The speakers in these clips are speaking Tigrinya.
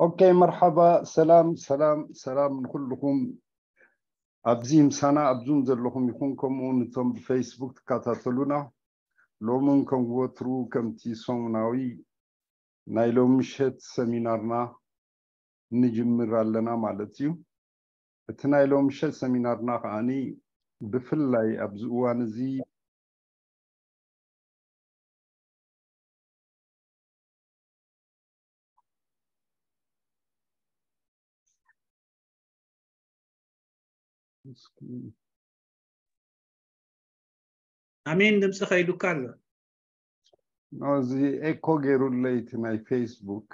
ኦኬ፣ መርሓባ። ሰላም ሰላም ሰላም ንኩልኹም ኣብዚ ምሳና ኣብዙም ዘለኹም ይኹን፣ ከምኡ ንቶም ብፌስቡክ ትከታተሉና። ሎምን ከም ወትሩ ከምቲ ሰሙናዊ ናይ ሎሚ ምሸት ሰሚናርና ንጅምር ኣለና ማለት እዩ። እቲ ናይ ሎሚ ምሸት ሰሚናርና ከዓኒ ብፍላይ ኣብዚ እዋን እዚ ኣሜን። ድምፂ ከይዱካ ኣሎ። እዚ ኤኮ ገይሩለይ እቲ ናይ ፌስቡክ።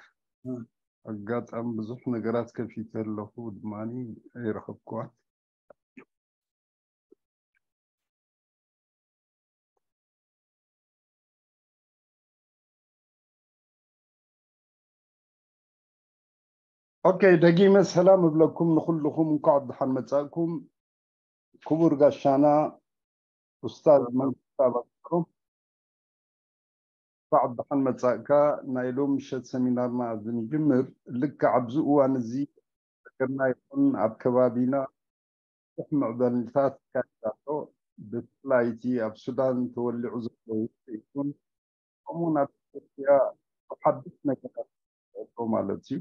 ኣጋጣሚ ብዙሕ ነገራት ከፊተ ኣለኹ ድማ ኣይረኸብኩዋን። ኦኬ፣ ደጊመ ሰላም እብለኩም ንኩልኹም፣ እንኳዕ ብደሓን መጻእኩም። ክቡር ጋሻና ኡስታዝ መንግስቱ ኣባትኩም፣ እንኳዕ ብደሓን መጻእካ። ናይ ሎም ምሸት ሰሚናርና ኣብዚ ንጅምር። ልክዕ ኣብዚ እዋን እዚ ሃገርና ይኹን ኣብ ከባቢና ብዙሕ ምዕበልታት ይካየድ ኣሎ። ብፍላይ እቲ ኣብ ሱዳን ተወሊዑ ዘሎ ውጥኢትን ከምኡውን ኣብ ኢትዮጵያ ሓድሽ ነገራት ኣሎ ማለት እዩ።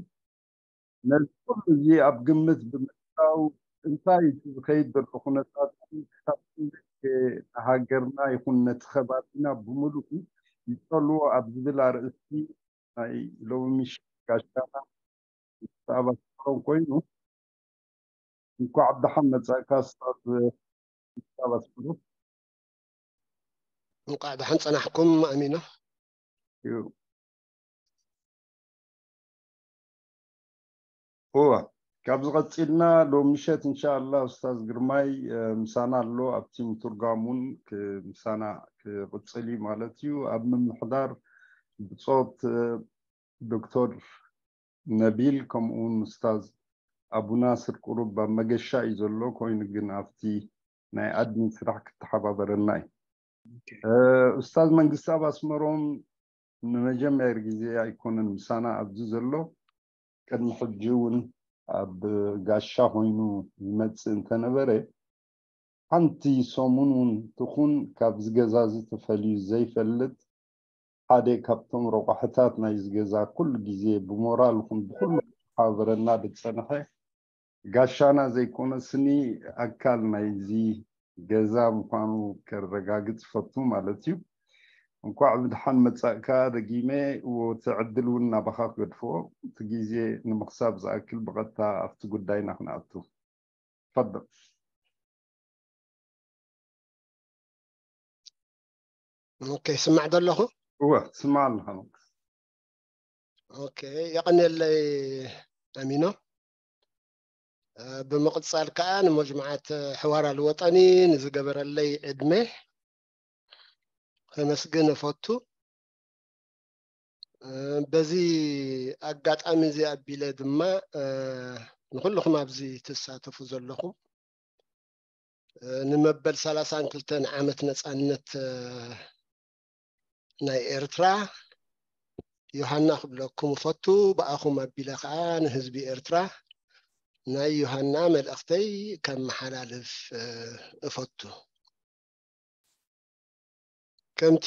ነዚ ኩሉ እዚ ኣብ ግምት ብምእታው እንታይ እቲ ዝኸይድ ዘሎ ኩነታት ክሳብ ክንደይ ንሃገርና ይኹን ነቲ ከባቢና ብምሉኡ ይጸልዎ ኣብ ዝብል ኣርእስቲ ናይ ሎሚ ምሽት ጋሻና ዝተኣባሰሮም ኮይኑ እንኳዕ ብደሓን መጻእካ ስታፍ ስታፍ ኣስመሮም። እንኳዕ ደሓን ጸናሕኩም ኣሚኖ። እወ፣ ካብዚ ቀጺልና ሎም ምሸት እንሻኣላ ኡስታዝ ግርማይ ምሳና ኣሎ። ኣብቲ ምትርጓም እውን ምሳና ክቕጽል እዩ ማለት እዩ። ኣብ ምምሕዳር ብጾት ዶክተር ነቢል ከምኡውን ኡስታዝ ኣቡ ናስር ቁሩብ ኣብ መገሻ እዩ ዘሎ። ኮይኑ ግን ኣብቲ ናይ ኣድሚን ስራሕ ክተሓባበረና እዩ። ኡስታዝ መንግስቲ ኣብ ኣስመሮም ንመጀመሪ ግዜ ኣይኮነን ምሳና ኣብዚ ዘሎ። ቅድሚ ሕጂ እውን ኣብ ጋሻ ኮይኑ ይመጽእ እንተነበረ ሓንቲ ሰሙን እውን ትኹን ካብዚ ገዛ እዚ ተፈልዩ ዘይፈልጥ ሓደ ካብቶም ረቋሕታት ናይዚ ገዛ ኩሉ ግዜ ብሞራል ይኹን ብኩሉ ሓበረና ዝፀንሐ ጋሻና ዘይኮነ ስኒ ኣካል ናይዚ ገዛ ምዃኑ ከረጋግፅ ፈቱ ማለት እዩ። እንኳዕ ብድሓን መጻእካ ደጊመ። እቲ ዕድል እውን ናባኻ ክገድፎ እቲ ግዜ ንምኽሳብ ዝኣክል ብቐጥታ ኣብቲ ጉዳይና ክንኣቱ። ፈደል። ኦኬ፣ ስማዕ ዘለኹ? እወ፣ ትስማዕ ኣለኻ። ኦኬ፣ የቐንየለይ ኣሚኖ። ብምቕጻል ከኣ ንመጅሙዓት ሕዋር ኣልወጠኒ ንዝገበረለይ ዕድመ ከመስግን እፈቱ። በዚ ኣጋጣሚ እዚ ኣቢለ ድማ ንኹልኹም ኣብዚ ትሳተፉ ዘለኹም ንመበል ሰላሳን ክልተን ዓመት ነፃነት ናይ ኤርትራ ዮሃና ክብለኩም እፈቱ። ብኣኹም ኣቢለ ከዓ ንህዝቢ ኤርትራ ናይ ዮሃና መልእኽተይ ከመሓላልፍ እፈቱ። ከምቲ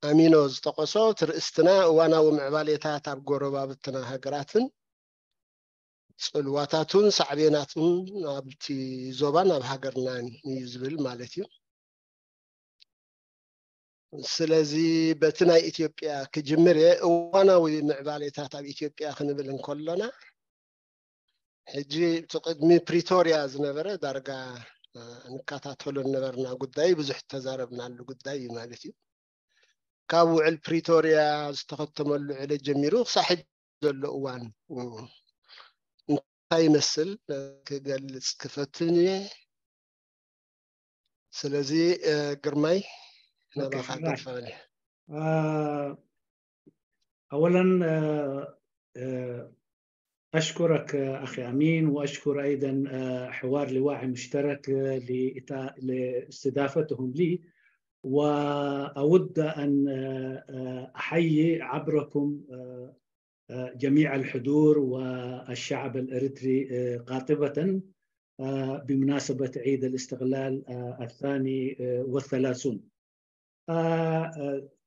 ኣሚኖ ዝጠቐሶ ትርእስትና እዋናዊ ምዕባሌታት ኣብ ጎረባብትና ሃገራትን ፅልዋታቱን ሳዕቤናቱን ኣብቲ ዞባን ኣብ ሃገርናን እዩ ዝብል ማለት እዩ። ስለዚ በቲ ናይ ኢትዮጵያ ክጅምር እየ። እዋናዊ ምዕባሌታት ኣብ ኢትዮጵያ ክንብል እንከሎና ሕጂ እቲ ቅድሚ ፕሪቶርያ ዝነበረ ዳርጋ ንከታተሎ ዝነበርና ጉዳይ ብዙሕ ተዛረብናሉ ጉዳይ እዩ ማለት እዩ። ካብ ውዕል ፕሪቶርያ ዝተኸተመሉ ዕለት ጀሚሩ ክሳብ ሕጂ ዘሎ እዋን እንታይ ይመስል ክገልፅ ክፈትን እየ። ስለዚ ግርማይ ናባኻ ገድፈኒ። أولا أشكرك أخي أمين، وأشكر أيضا حوار لواعي مشترك لاستضافتهم لي، وأود أن أحيي عبركم جميع الحضور والشعب الإريتري قاطبة بمناسبة عيد الاستقلال الثاني والثلاثون.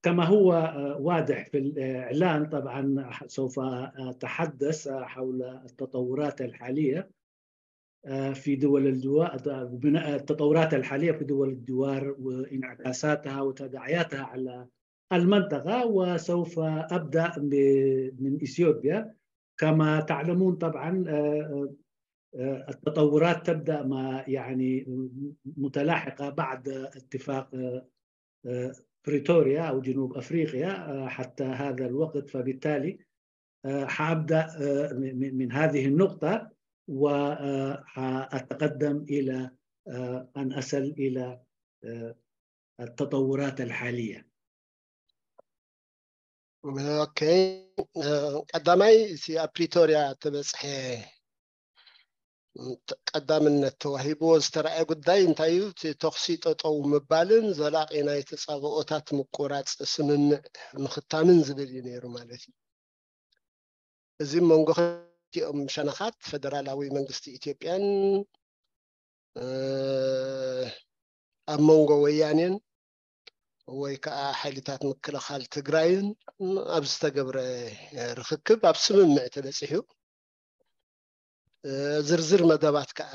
كما هو واضح في الإعلان، طبعا سوف أتحدث حول التطورات الحالية في دول الجوار، التطورات الحالية في دول الجوار وانعكاساتها وتداعياتها على المنطقة. وسوف أبدأ من إثيوبيا. كما تعلمون طبعا التطورات تبدأ ما يعني متلاحقة بعد اتفاق بريتوريا أو جنوب أفريقيا حتى هذا الوقت. فبالتالي حأبدأ من هذه النقطة، وحأتقدم إلى أن أصل إلى التطورات الحالية. ኦኬ፣ ቀዳማይ እቲ ኣብ ፕሪቶርያ ተበፅሐ ቀዳምነት ተዋሂብዎ ዝተረኣየ ጉዳይ እንታይ እዩ? እቲ ተኹሲ ጠጠው ምባልን ዘላቂ ናይ ተፃብኦታት ምቁራፅ ስምምዕ ምኽታምን ዝብል እዩ ነይሩ ማለት እዩ። እዚ መንጎ ክልቲኦም ሸነኻት ፈደራላዊ መንግስቲ ኢትዮጵያን ኣብ መንጎ ወያኔን ወይ ከዓ ሓይልታት ምክልኻል ትግራይን ኣብ ዝተገብረ ርኽክብ ኣብ ስምምዕ ተበፂሑ። ዝርዝር መደባት ከዓ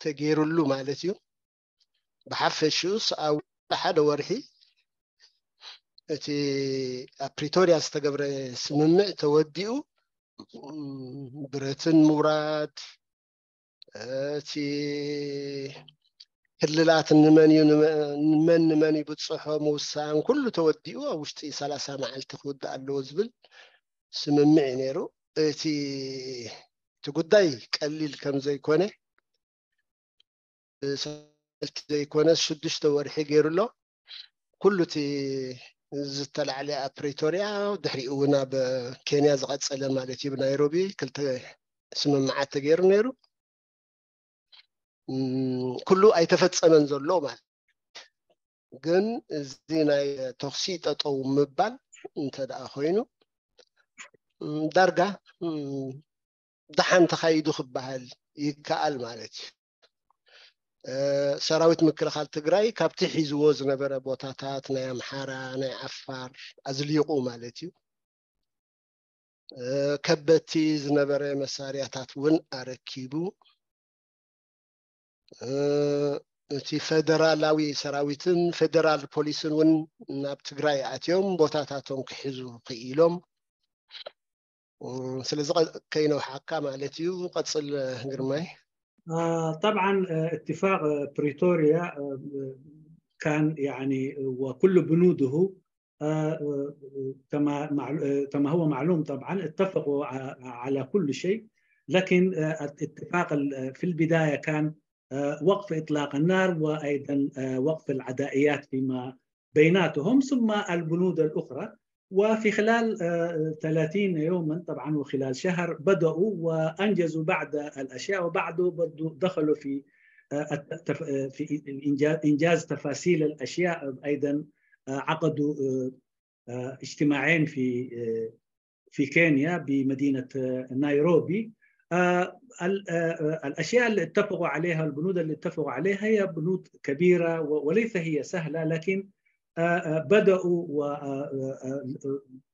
ተገይሩሉ ማለት እዩ። ብሓፈሽኡስ ኣብ ሓደ ወርሒ እቲ ኣብ ፕሪቶርያ ዝተገብረ ስምምዕ ተወዲኡ ብረትን ምውራድ፣ እቲ ክልላት ንመን እዩ ንመን ንመን ይብፅሖ ምውሳን ኩሉ ተወዲኡ ኣብ ውሽጢ ሰላሳ መዓልቲ ክውዳእ ኣለዎ ዝብል ስምምዕ እዩ ነይሩ። እቲ እቲ ጉዳይ ቀሊል ከም ዘይኮነ ሰልቲ ዘይኮነ ሽዱሽተ ወርሒ ገይሩ ኣሎ። ኩሉ እቲ ዝተላዕለ ኣብ ፕሪቶርያ ድሕሪኡ እውን ኣብ ኬንያ ዝቐፀለ ማለት እዩ ብናይሮቢ ክልተ ስምምዓት ተገይሩ ነይሩ። ኩሉ ኣይተፈፀመን ዘሎ ማለት ግን እዚ ናይ ተኽሲ ጠጠው ምባል እንተ ደኣ ኮይኑ ዳርጋ ደሓን ተኻይዱ ክበሃል ይከኣል ማለት እዩ። ሰራዊት ምክልኻል ትግራይ ካብቲ ሒዝዎ ዝነበረ ቦታታት ናይ ኣምሓራ ናይ ዓፋር ኣዝሊቑ ማለት እዩ። ከበቲ ዝነበረ መሳርያታት እውን ኣረኪቡ እቲ ፈደራላዊ ሰራዊትን ፈደራል ፖሊስን እውን ናብ ትግራይ ኣትዮም ቦታታቶም ክሕዙ ክኢሎም። ስለዚ ከይነውሓካ ማለት እዩ። ቀፅል ግርማይ። طبعا اتفاق بريتوريا كان يعني وكل بنوده كما كما هو معلوم طبعا اتفقوا على كل شيء، لكن الاتفاق في البداية كان وقف إطلاق النار وأيضا وقف العدائيات فيما بيناتهم ثم البنود الأخرى. وفي خلال ثلاثين يوما طبعا وخلال شهر بدأوا وأنجزوا بعض الأشياء، وبعده برضو دخلوا في في إنجاز تفاصيل الأشياء. أيضا عقدوا اجتماعين في في كينيا بمدينة نيروبي. الأشياء اللي اتفقوا عليها، البنود اللي اتفقوا عليها هي بنود كبيرة وليس هي سهلة، لكن بدأوا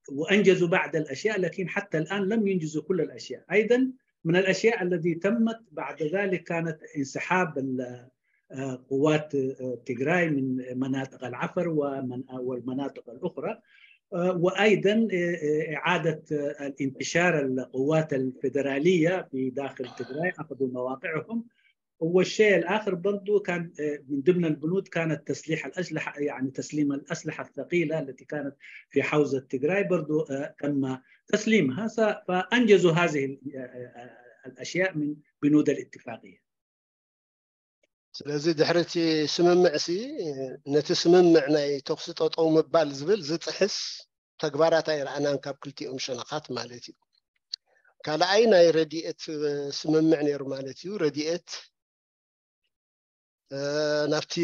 وأنجزوا بعض الأشياء، لكن حتى الآن لم ينجزوا كل الأشياء. أيضا من الأشياء التي تمت بعد ذلك كانت انسحاب قوات تجراي من مناطق العفر والمناطق الأخرى، وأيضا إعادة الانتشار القوات الفيدرالية في داخل تجراي، أخذوا مواقعهم. والشيء الآخر برضو كان من ضمن البنود كانت تسليح الأسلحة، يعني تسليم الأسلحة الثقيلة التي كانت في حوزة تجراي برضو تم تسليمها. فأنجزوا هذه الأشياء من بنود الاتفاقية. ስለዚ ድሕሪ እቲ ስምምዕ ሲ ነቲ ስምምዕ ናይ ተኹሲ ጠጠው ምባል ዝብል ዝጥሕስ ተግባራት ኣይረኣናን ካብ ክልቲኦም ሸነኻት ማለት እዩ። ካልኣይ ናይ ረድኤት ስምምዕ ነይሩ ማለት እዩ። ረድኤት ናብቲ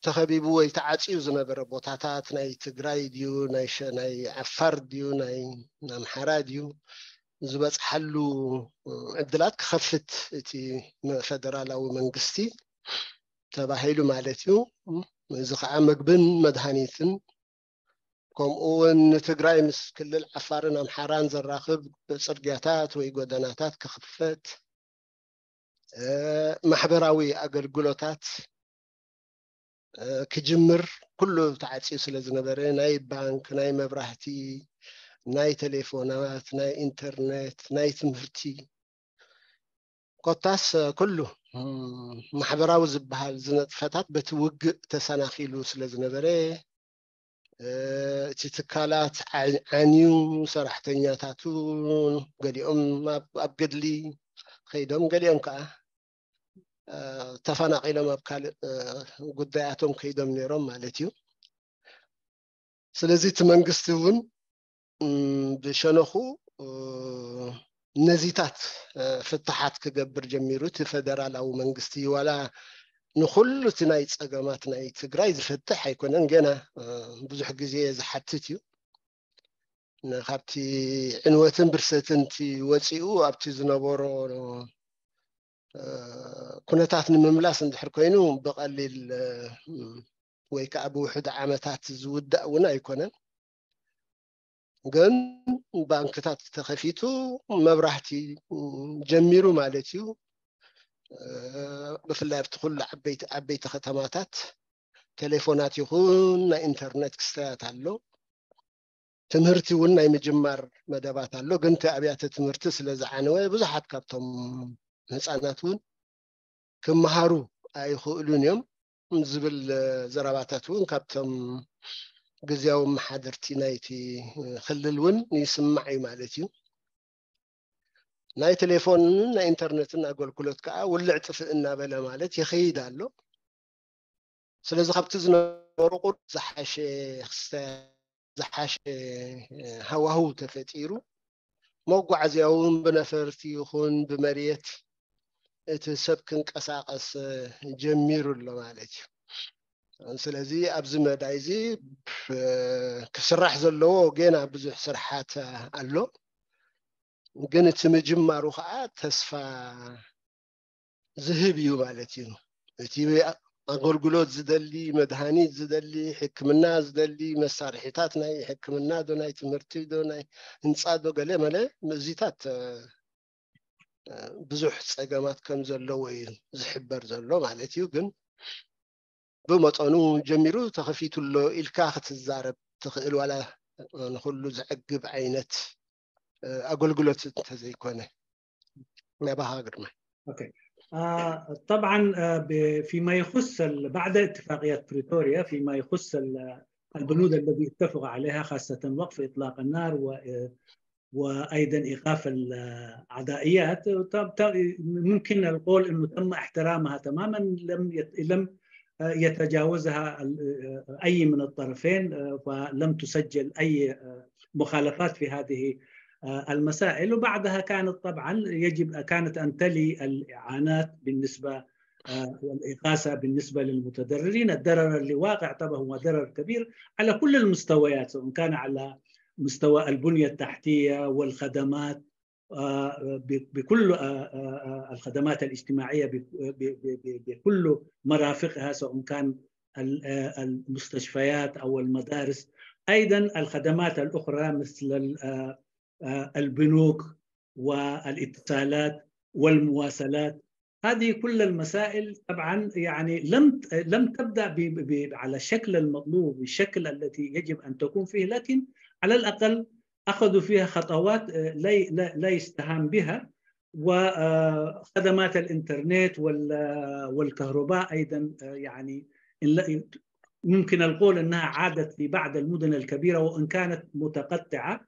ተኸቢቡ ወይ ተዓፅዩ ዝነበረ ቦታታት ናይ ትግራይ ድዩ፣ ናይ ዓፋር ድዩ፣ ናይ ኣምሓራ ድዩ ዝበፅሓሉ ዕድላት ክኸፍት እቲ ፈደራላዊ መንግስቲ ተባሂሉ ማለት እዩ። እዚ ከዓ ምግብን መድሃኒትን ከምኡ እውን ንትግራይ ምስ ክልል ዓፋርን ኣምሓራን ዘራኽብ ፅርግያታት ወይ ጎደናታት ክኽፈት፣ ማሕበራዊ ኣገልግሎታት ክጅምር ኩሉ ተዓፅዩ ስለ ዝነበረ ናይ ባንክ፣ ናይ መብራህቲ፣ ናይ ቴሌፎናት፣ ናይ ኢንተርኔት፣ ናይ ትምህርቲ ኮታስ ኩሉ ማሕበራዊ ዝበሃል ዝነጥፈታት በቲ ውግእ ተሰናኺሉ ስለ ዝነበረ እቲ ትካላት ዓንዩ ሰራሕተኛታቱ ገሊኦም ኣብ ገድሊ ከይዶም፣ ገሊኦም ከዓ ተፈናቒሎም ኣብ ካልእ ጉዳያቶም ከይዶም ነይሮም ማለት እዩ። ስለዚ እቲ መንግስቲ እውን ብሸነኹ ነዚታት ፍትሓት ክገብር ጀሚሩ። እቲ ፈደራላዊ መንግስቲ ዋላ ንኩሉ እቲ ናይ ፀገማት ናይ ትግራይ ዝፈትሕ ኣይኮነን፣ ገና ብዙሕ ግዜ ዝሓትት እዩ። ካብቲ ዕንወትን ብርሰትን እቲ ወፂኡ ኣብቲ ዝነበሮ ኩነታት ንምምላስ እንድሕር ኮይኑ ብቐሊል ወይ ከዓ ብውሕድ ዓመታት ዝውዳእ እውን ኣይኮነን። ግን ባንክታት ተኸፊቱ መብራህቲ ጀሚሩ ማለት እዩ። ብፍላይ ኣብቲ ኩሉ ዓበይቲ ዓበይቲ ከተማታት ቴሌፎናት ይኹን ናይ ኢንተርኔት ክስተያት ኣሎ። ትምህርቲ እውን ናይ ምጅማር መደባት ኣሎ። ግን እቲ ኣብያተ ትምህርቲ ስለ ዝዓነወ ብዙሓት ካብቶም ህፃናት እውን ክመሃሩ ኣይኽእሉን እዮም ዝብል ዘረባታት እውን ካብቶም ግዝያዊ መሓደርቲ ናይቲ ክልል እውን ይስማዕ እዩ ማለት እዩ። ናይ ቴሌፎንን ናይ ኢንተርነትን ኣገልግሎት ከዓ ውልዕ ጥፍእ እናበለ ማለት ይኸይድ ኣሎ። ስለዚ ካብቲ ዝነበሩ ቁሩብ ዝሓሸ ክስተ ዝሓሸ ሃዋህው ተፈጢሩ፣ መጓዓዝያ እውን ብነፈርቲ ይኹን ብመሬት እቲ ሰብ ክንቀሳቀስ ጀሚሩ ኣሎ ማለት እዩ። ስለዚ ኣብዚ መዳይ እዚ ክስራሕ ዘለዎ ገና ብዙሕ ስርሓት ኣሎ። ግን እቲ ምጅማሩ ከዓ ተስፋ ዝህብ እዩ ማለት እዩ። እቲ ኣገልግሎት ዝደሊ፣ መድሃኒት ዝደሊ፣ ሕክምና ዝደሊ፣ መሳርሒታት ናይ ሕክምና ዶ ናይ ትምህርቲ ዶ ናይ ህንፃ ዶ ገለ መለ እዚታት ብዙሕ ፀገማት ከም ዘለዎ እዩ ዝሕበር ዘሎ ማለት እዩ። ግን ብመጠኑ ጀሚሩ ተኸፊቱ ኣሎ ኢልካ ክትዛረብ ትኽእል፣ ዋላ ንኹሉ ዘዕግብ ዓይነት ኣገልግሎት እንተዘይኮነ። ናባኻ ግርማይ። طبعا فيما يخص بعد اتفاقية بريتوريا، فيما يخص البنود التي اتفق عليها، خاصة وقف إطلاق النار و وأيضا إيقاف العدائيات، ممكن القول أنه تم احترامها تماما، لم لم يتجاوزها أي من الطرفين، فلم تسجل أي مخالفات في هذه المسائل. وبعدها كانت طبعا يجب كانت أن تلي الإعانات بالنسبة والإغاثة بالنسبة للمتضررين. الضرر اللي واقع طبعا هو ضرر كبير على كل المستويات، سواء كان على مستوى البنية التحتية والخدمات بكل الخدمات الاجتماعية بكل مرافقها، سواء كان المستشفيات أو المدارس، أيضا الخدمات الأخرى مثل البنوك والاتصالات والمواصلات. هذه كل المسائل طبعا يعني لم لم تبدا على الشكل المطلوب، بالشكل التي يجب ان تكون فيه، لكن على الاقل اخذوا فيها خطوات لا لا يستهان بها. وخدمات الانترنت والكهرباء ايضا يعني ممكن القول انها عادت في بعض المدن الكبيره وان كانت متقطعه.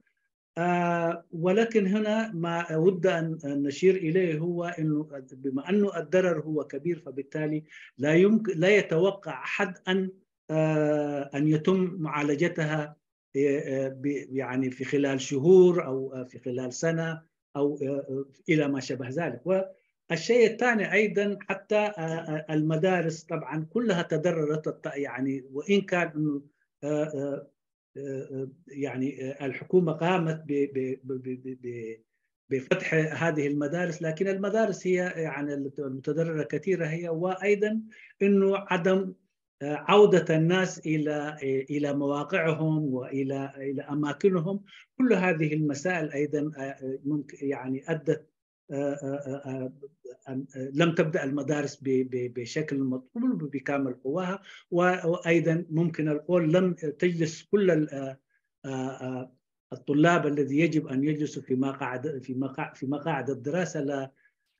ولكن هنا ما أود أن نشير إليه هو أنه بما أنه الضرر هو كبير، فبالتالي لا يمكن، لا يتوقع أحد أن أن يتم معالجتها يعني في خلال شهور أو في خلال سنة أو إلى ما شابه ذلك. الشيء الثاني أيضا حتى آه، آه، المدارس طبعا كلها تضررت، يعني وإن كان أنه آه، آه، آه، يعني آه، الحكومة قامت ب- ب- ب- ب- ب- ب- بفتح هذه المدارس، لكن المدارس هي يعني المتضررة كثيرة هي، وأيضا أنه عدم آه، عودة الناس إلى إلى مواقعهم وإلى إلى أماكنهم. كل هذه المسائل أيضا آه، ممكن يعني أدت آه، آه، آه، آه، لم تبدأ المدارس ب- ب- بشكل مطلوب بكامل قواها، و- وأيضا ممكن القول لم تجلس كل ال- آه، آه، آه، الطلاب الذي يجب أن يجلسوا في مقاعد في مقاع في مقاعد الدراسة لا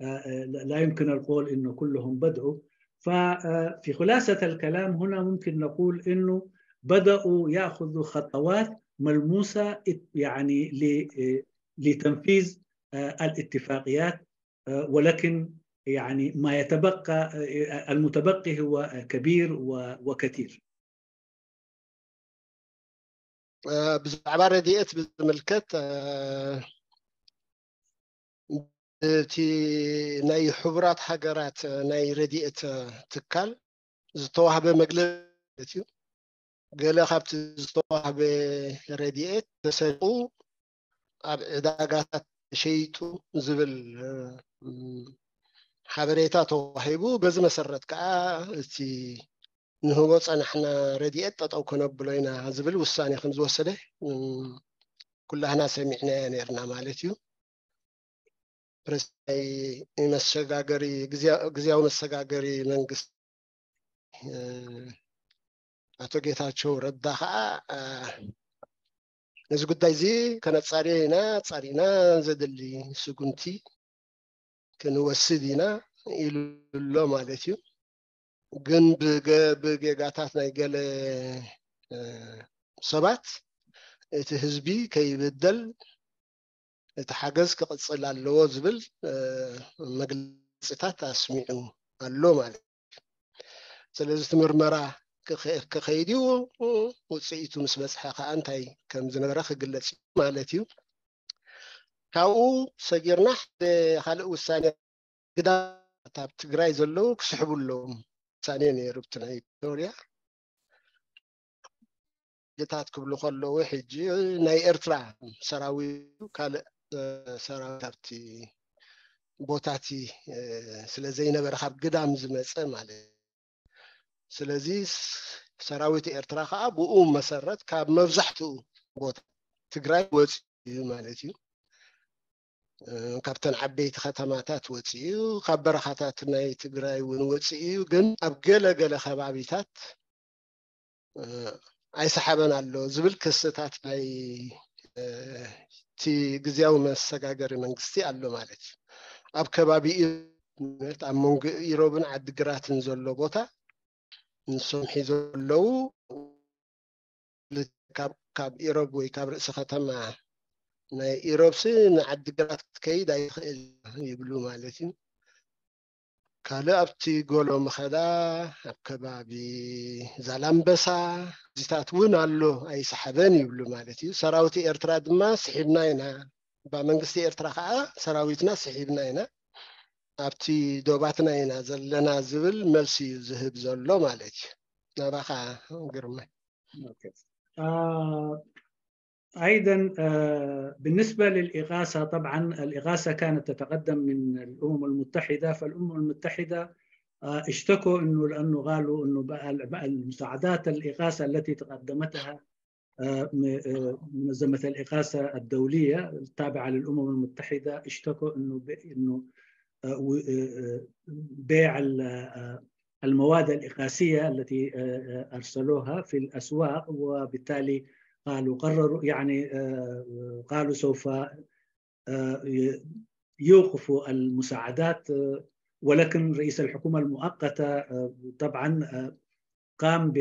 آه، آه، لا لا يمكن القول أنه كلهم بدأوا. ففي خلاصة الكلام هنا ممكن نقول أنه بدأوا يأخذوا خطوات ملموسة يعني ل- آه، لتنفيذ آه، الاتفاقيات، آه، ولكن يعني ما يتبقى آه، المتبقي هو كبير و- وكثير. ብዛዕባ ረድኤት ብዝምልከት እቲ ናይ ሕቡራት ሃገራት ናይ ረድኤት ትካል ዝተዋህበ መግለፂ እዩ። ገለ ካብቲ ዝተዋህበ ረድኤት ተሰሪቑ ኣብ ዕዳጋታት ተሸይጡ ዝብል ሓበሬታ ተዋሂቡ። በዚ መሰረት ከዓ እቲ ንህቦ ፀናሕና ረድኤት ጠጠው ከነብሎ ኢና ዝብል ውሳኔ ከም ዝወሰደ ኩላህና ሰሚዕናዮ ነርና ማለት እዩ። ፕረስታይ መሰጋገሪ ግዝያዊ መሰጋገሪ መንግስቲ ኣቶ ጌታቸው ረዳ ከዓ ነዚ ጉዳይ እዚ ከነፃርዮ ኢና፣ ፃሪና ዘድሊ ስጉምቲ ክንወስድ ኢና ኢሉ ኣሎ ማለት እዩ። ግን ብገ- ብጌጋታት ናይ ገለ እ፣ ሰባት እቲ ህዝቢ ከይብደል እቲ ሓገዝ ክቕፅል ኣለዎ ዝብል እ፣ መግለፂታት ኣስሚዑ ኣሎ ማለት እዩ። ስለዚ እቲ ምርመራ ክኸ- ክኸይድ እዩ። ውፅኢቱ ምስ በፅሐ ከዓ እንታይ ከም ዝነበረ ክግለፅ እዩ ማለት እዩ። ካብኡ ሰጊርና ሓደ ካልእ ውሳኔ ግዳ ኣብ ትግራይ ዘለዉ ክስሕቡ ኣለዎም ውሳኔ ነይሩ ብቲ ናይ ፕሪቶርያ ታት ክብሉ ከለዉ ሕጂ ናይ ኤርትራ ሰራዊት ካልእ ሰራዊት ኣብቲ ቦታቲ ስለ ዘይነበረ ካብ ግዳም ዝመፀ ማለት እዩ። ስለዚ ሰራዊት ኤርትራ ከዓ ብኡ መሰረት ካብ መብዛሕትኡ ቦታ ትግራይ ወፂኡ እዩ ማለት እዩ። ካብተን ዓበይቲ ከተማታት ወፂኡ፣ ካብ በረኻታት ናይ ትግራይ እውን ወፂኡ እዩ። ግን ኣብ ገለ ገለ ከባቢታት ኣይሰሓበን ኣሎ ዝብል ክስታት ናይ እቲ ግዝያዊ መሰጋገሪ መንግስቲ ኣሎ ማለት እዩ። ኣብ ከባቢ ኣብ መንጎ ኢሮብን ዓዲግራትን ዘሎ ቦታ ንሶም ሒዞ ኣለዉ። ካብ ኢሮብ ወይ ካብ ርእሲ ከተማ ናይ ኢሮብሲ ንዓዲግራት ክትከይድ ኣይትኽእል ይብሉ ማለት እዩ። ካልእ ኣብቲ ጎሎ መኸዳ ኣብ ከባቢ ዛላምበሳ ዚታት እውን ኣሎ ኣይሰሓበን ይብሉ ማለት እዩ። ሰራዊት ኤርትራ ድማ ስሒብና ኢና፣ እባ መንግስቲ ኤርትራ ከዓ ሰራዊትና ስሒብና ኢና፣ ኣብቲ ዶባትና ኢና ዘለና ዝብል መልሲ እዩ ዝህብ ዘሎ ማለት እዩ። ናባኻ ግርመ። أيضا بالنسبة للإغاثة، طبعا الإغاثة كانت تتقدم من الأمم المتحدة، فالأمم المتحدة اشتكوا أنه لأنه قالوا أنه المساعدات الإغاثة التي تقدمتها منظمة الإغاثة الدولية التابعة للأمم المتحدة اشتكوا أنه أنه بيع المواد الإغاثية التي أرسلوها في الأسواق، وبالتالي قالوا قرروا يعني قالوا سوف يوقفوا المساعدات، ولكن رئيس الحكومة المؤقتة طبعا قام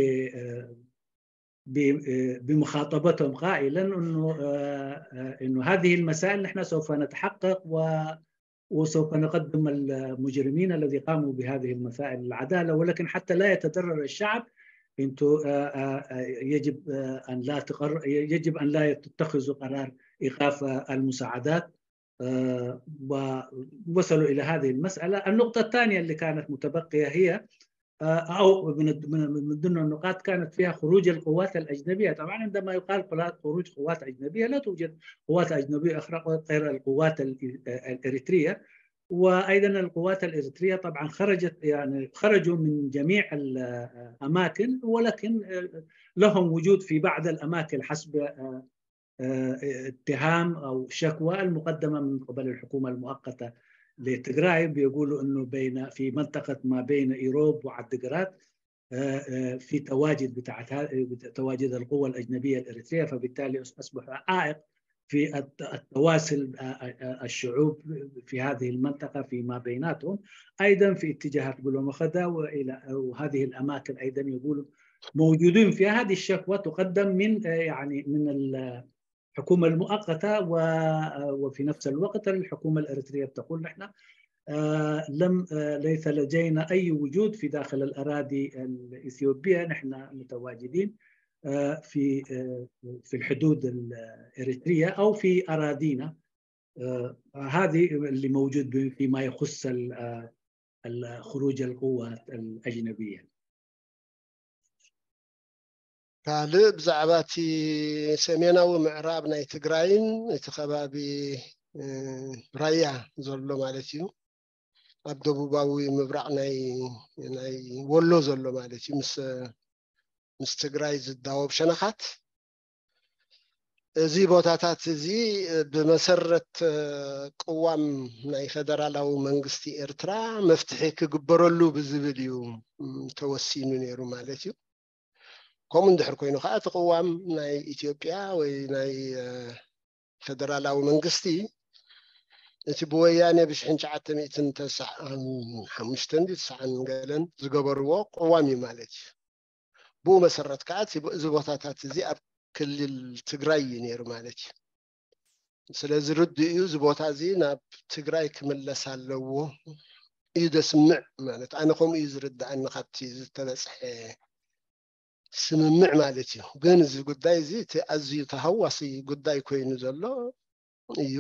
بمخاطبتهم قائلا انه انه هذه المسائل نحن سوف نتحقق و وسوف نقدم المجرمين الذي قاموا بهذه المسائل العدالة، ولكن حتى لا يتضرر الشعب انتو يجب ان لا تقر يجب ان لا تتخذوا قرار ايقاف المساعدات. آه، ووصلوا إلى هذه المسألة. النقطة الثانية اللي كانت متبقية هي، آه، أو من الد-، من، من ضمن النقاط كانت فيها خروج القوات الأجنبية. طبعًا عندما يقال قلا-، خروج قوات أجنبية، لا توجد قوات أجنبية أخرى غير القوات ال-، آه، الإريترية. وأيضًا القوات الإريترية طبعًا خرجت، يعني خرجوا من جميع الأماكن، ولكن، آه، لهم وجود في بعض الأماكن حسب، آه، آه، اتهام أو شكوى المقدمة من قبل الحكومة المؤقتة لتجراي، بيقولوا إنه بين، في منطقة ما بين إيروب وعدقرات، آه، آه، في تواجد بتاعت ها-، تواجد القوى الأجنبية الإريترية، فبالتالي أص-، أصبح عائق في الت-، التواصل، آه، آه، آه، الشعوب في هذه المنطقة فيما بيناتهم، أيضًا في اتجاهات بلومخدا وإلى، وهذه الأماكن أيضًا يقولوا موجودين فيها. هذه الشكوى تقدم من، آه، يعني من ال-، الحكومة المؤقتة، و-، وفي نفس الوقت الحكومة الإريترية بتقول: "نحن، آه، لم، آه، ليس لدينا أي وجود في داخل الأراضي الإثيوبية، نحن متواجدين، آه، في، آه، في الحدود الإريترية أو في أراضينا." آه، هذه اللي موجود ب-، فيما يخص ال-، آه، ال-، خروج القوات الأجنبية. ካልእ ብዛዕባ እቲ ሰሜናዊ ምዕራብ ናይ ትግራይን እቲ ከባቢ፣ እ፣ ራያ ዘሎ ማለት እዩ፣ ኣብ ደቡባዊ ምብራቕ ናይ፣ ናይ ወሎ ዘሎ ማለት እዩ፣ ምስ፣ ምስ ትግራይ ዝዳወብ ሸነኻት፣ እዚ ቦታታት እዚ ብመሰረት፣ እ፣ ቅዋም ናይ ፈደራላዊ መንግስቲ ኤርትራ መፍትሒ ክግበረሉ ብዝብል እዩ፣ ም፣ ተወሲኑ ነይሩ ማለት እዩ። ከምኡ እንድሕር ኮይኑ ከዓ እቲ ቅዋም ናይ ኢትዮጵያ ወይ ናይ፣ እ፣ ፈደራላዊ መንግስቲ እቲ ብወያኔ ብሽሕን ትሽዓተ ሚእትን ተስዓን ሓሙሽተን ድዩ ተስዓን ገለን ዝገበርዎ ቅዋም እዩ ማለት እዩ። ብኡ መሰረት ከዓ እቲ፣ እዚ ቦታታት እዚ ኣብ ክልል ትግራይ እዩ ነይሩ ማለት እዩ። ስለዚ ርዱእ እዩ፣ እዚ ቦታ እዚ ናብ ትግራይ ክምለስ ኣለዎ እዩ ዘስምዕ ማለት። ኣነ ከምኡ እዩ ዝርድኣኒ ካብቲ ዝተበፅሐ ስምምዕ ማለት እዩ። ግን እዚ ጉዳይ እዚ እቲ ኣዝዩ ተሃዋሲ ጉዳይ ኮይኑ ዘሎ እዩ።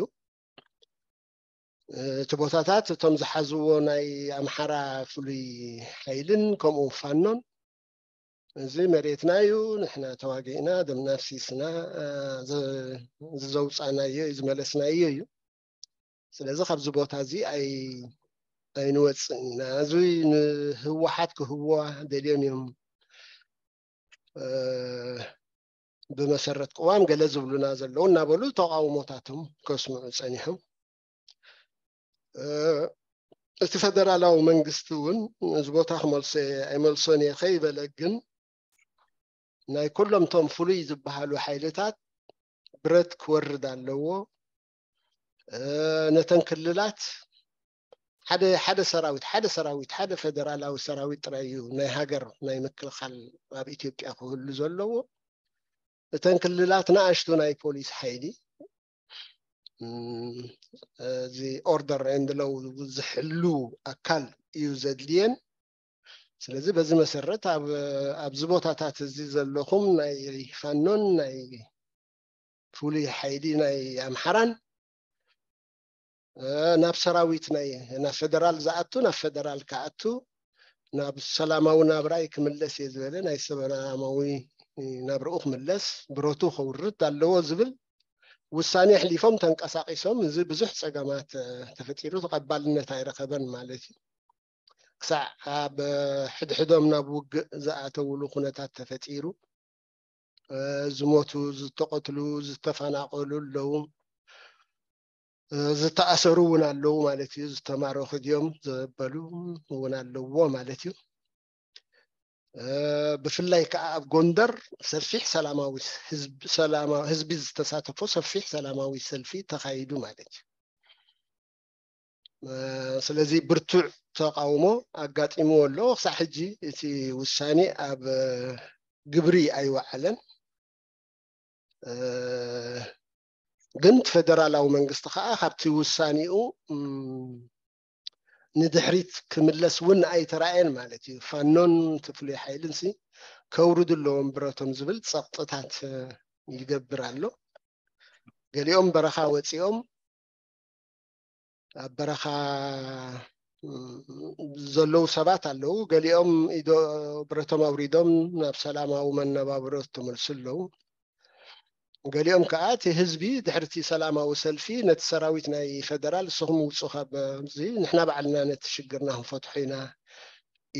እቲ ቦታታት እቶም ዝሓዝዎ ናይ ኣምሓራ ፍሉይ ሓይልን ከምኡ ፋኖን፣ እዚ መሬትና እዩ፣ ንሕና ተዋጊእና፣ ደምና ኣፍሲስና፣ እ፣ ዝ-፣ ዘውፃእናዮ እዩ፣ ዝመለስናዮ እዩ። ስለዚ ካብዚ ቦታ እዚ ኣይ-፣ ኣይንወፅእን ኢና። እዚ ንህወሓት ክህብዋ ደልዮም እዮም፣ እ፣ ብመሰረት ቅዋም ገለ ዝብሉና ዘለዉ እናበሉ ተቃውሞታቶም ከስምዑ ፀኒሖም። እ፣ እቲ ፈደራላዊ መንግስቲ እውን እዚ ቦታ ክመልሶ እየ ኣይመልሶን እየ ከይበለ፣ ግን ናይ ኩሎም እቶም ፍሉይ ዝበሃሉ ሓይልታት ብረት ክወርድ ኣለዎ። እ፣ ነተን ክልላት ሓደ፣ ሓደ ሰራዊት፣ ሓደ ሰራዊት፣ ሓደ ፈደራላዊ ሰራዊት ጥራይ እዩ ናይ ሃገር ናይ ምክልኻል ኣብ ኢትዮጵያ ክህሉ ዘለዎ። እተን ክልላት ንኣሽቱ ናይ ፖሊስ ሓይሊ፣ እም፣ እዚ ኦርደር ኤንድ ሎው ዝሕሉ ኣካል እዩ ዘድልየን። ስለዚ በዚ መሰረት ኣብ፣ ኣብዚ ቦታታት እዚ ዘለኹም ናይ ፋኖን ናይ ፍሉይ ሓይሊ ናይ ኣምሓራን፣ እ፣ ናብ ሰራዊት ናይ፣ ናብ ፈደራል ዝኣቱ፣ ናብ ፈደራል ክኣቱ፣ ናብ ሰላማዊ ናብራይ ክምለስ እየ ዝበለ፣ ናይ ሰላማዊ ናብርኡ ክምለስ፣ ብረቱ ከውርድ ኣለዎ ዝብል ውሳኔ ኣሕሊፎም ተንቀሳቒሶም። እዚ ብዙሕ ጸገማት፣ እ፣ ተፈጢሩ፣ ተቐባልነት ኣይረኸበን ማለት እዩ። ክሳዕ ኣብ ሕድሕዶም ናብ ውግእ ዝኣተውሉ ኩነታት ተፈጢሩ። እ፣ ዝሞቱ፣ ዝተቐትሉ፣ ዝተፈናቐሉ ኣለዉ። እ፣ ዝተኣሰሩ እውን ኣለዉ ማለት እዩ። ዝተማረኹ ድዮም ዘበሉ እውን ኣለዎ ማለት እዩ። እ፣ ብፍላይ ከዓ ኣብ ጎንደር ሰፊሕ ሰላማዊ ህዝብ-፣ ሰላማ-፣ ህዝቢ ዝተሳተፎ ሰፊሕ ሰላማዊ ሰልፊ ተኻይዱ ማለት እዩ። እ፣ ስለዚ ብርቱዕ ተቃውሞ ኣጋጢምዎ ኣሎ። ክሳዕ ሕጂ እቲ ውሳኔ ኣብ ግብሪ ኣይወዓለን። እ፣ ግን እቲ ፈደራላዊ መንግስቲ ከዓ ካብቲ ውሳኔኡ፣ እም፣ ንድሕሪት ክምለስ እውን ኣይተራእየን ማለት እዩ። ፋኖን እቲ ፍሉይ ሓይልን ሲ ከውርዱ ኣለዎም ብረቶም ዝብል ጸቕጥታት፣ እ፣ ይገብር ኣሎ። ገሊኦም በረኻ ወጺኦም ኣብ በረኻ ዘለዉ ሰባት ኣለዉ። ገሊኦም ኢዶ ብረቶም ኣውሪዶም ናብ ሰላማዊ መነባብሮ ዝተመልሱ ኣለዉ። ገሊኦም ከዓ እቲ ህዝቢ ድሕሪ እቲ ሰላማዊ ሰልፊ ነቲ ሰራዊት ናይ ፌደራል፣ "ንስኹም ውፁ ካብዚ፣ ንሕና ባዕልና ነቲ ሽግርና ክንፈትሖ ኢና"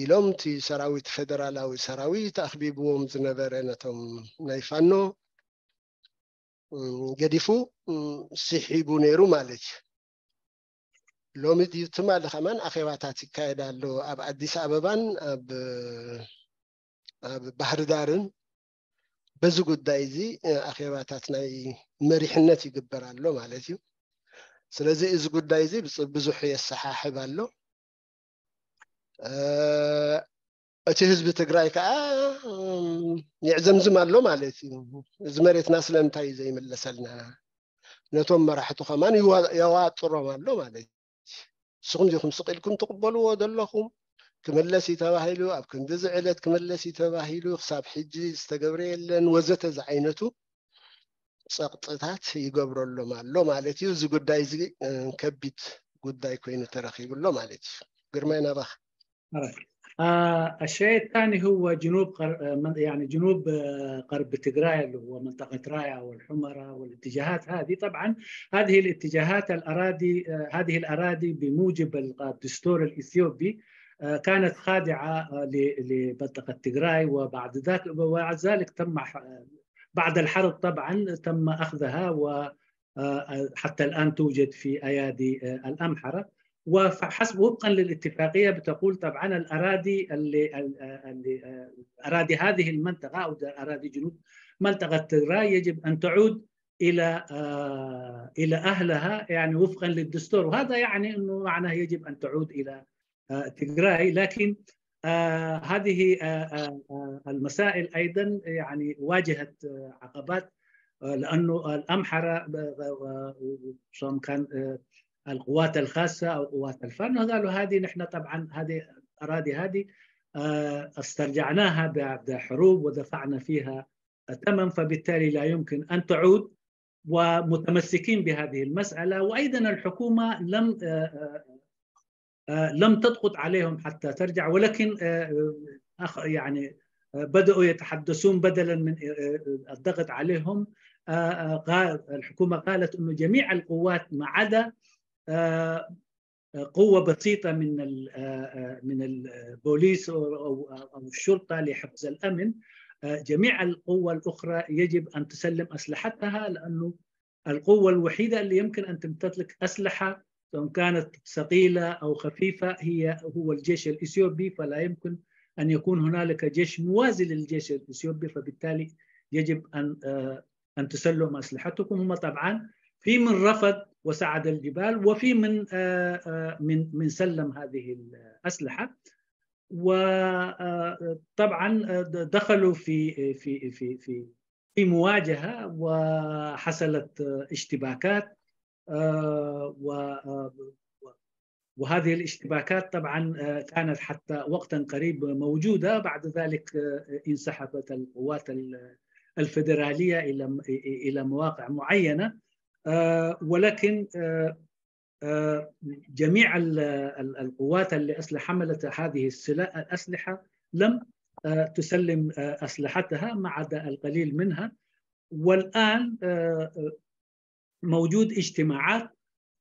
ኢሎም እቲ ሰራዊት፣ ፌደራላዊ ሰራዊት ኣኽቢብዎም ዝነበረ ነቶም ናይ ፋኖ ገዲፉ ስሒቡ ነይሩ ማለት እዩ። ሎሚ ድዩ ትማሊ ከማን ኣኼባታት ይካየድ ኣሎ ኣብ ኣዲስ ኣበባን ኣብ ኣብ ባህር ዳርን። በዚ ጉዳይ እዚ ኣኼባታት ናይ መሪሕነት ይግበር ኣሎ ማለት እዩ። ስለዚ እዚ ጉዳይ እዚ ብዙሕ የሰሓሕብ ኣሎ። እቲ ህዝቢ ትግራይ ከዓ የዕዘምዝም ኣሎ ማለት እዩ። እዚ መሬትና ስለምንታይ እዩ ዘይምለሰልና? ነቶም መራሕቱ ከማን የዋጥሮም ኣሎ ማለት እዩ። ንስኹም ዲኹም ስቕ ኢልኩም ትቕበልዎ ዘለኹም? ክምለስ እዩ ተባሂሉ፣ ኣብ ክንዲ እዚ ዕለት ክምለስ እዩ ተባሂሉ፣ ክሳብ ሕጂ ዝተገብረ የለን ወዘተ ዝዓይነቱ ጸቕጥታት ይገብረሎም ኣሎ ማለት እዩ። እዚ ጉዳይ እዚ ከቢድ ጉዳይ ኮይኑ ተረኺቡ ኣሎ ማለት እዩ። ግርማይ ናባኻ። الشيء الثاني هو جنوب يعني جنوب غرب تجراي اللي هو منطقة رايا والحمرة والاتجاهات هذه. طبعا هذه الاتجاهات الأراضي هذه الأراضي بموجب الدستور الإثيوبي كانت خاضعة لمنطقة تجراي، وبعد ذلك وبعد ذلك تم بعد الحرب طبعا تم أخذها و حتى الآن توجد في أيادي الأمحرة. وحسب وفقا للاتفاقية بتقول طبعا الأراضي اللي, اللي أراضي هذه المنطقة أو أراضي جنوب منطقة تجراي يجب أن تعود إلى إلى أهلها يعني وفقا للدستور. وهذا يعني أنه معناه يجب أن تعود إلى تجراي. لكن هذه المسائل أيضا يعني واجهت عقبات لأنه الأمحرة سواء كان القوات الخاصة أو قوات الفان قالوا هذه نحن طبعا هذه أراضي هذه استرجعناها بعد حروب ودفعنا فيها ثمن، فبالتالي لا يمكن أن تعود، ومتمسكين بهذه المسألة. وأيضا الحكومة لم لم تضغط عليهم حتى ترجع، ولكن يعني بدأوا يتحدثون بدلا من الضغط عليهم. الحكومة قالت أنه جميع القوات ما عدا قوة بسيطة من من البوليس أو الشرطة لحفظ الأمن، جميع القوة الأخرى يجب أن تسلم أسلحتها، لأنه القوة الوحيدة اللي يمكن أن تمتلك أسلحة سواء كانت ثقيلة أو خفيفة هي هو الجيش الإثيوبي، فلا يمكن أن يكون هنالك جيش موازي للجيش الإثيوبي، فبالتالي يجب أن أن تسلم أسلحتكم. هم طبعا في من رفض وصعد الجبال، وفي من من من سلم هذه الأسلحة. وطبعا دخلوا في في في في في مواجهة وحصلت اشتباكات. وهذه الاشتباكات طبعا كانت حتى وقتا قريب موجودة، بعد ذلك انسحبت القوات الفدرالية إلى إلى مواقع معينة. ولكن جميع القوات اللي حملت هذه الأسلحة لم تسلم أسلحتها ما عدا القليل منها. والآن موجود اجتماعات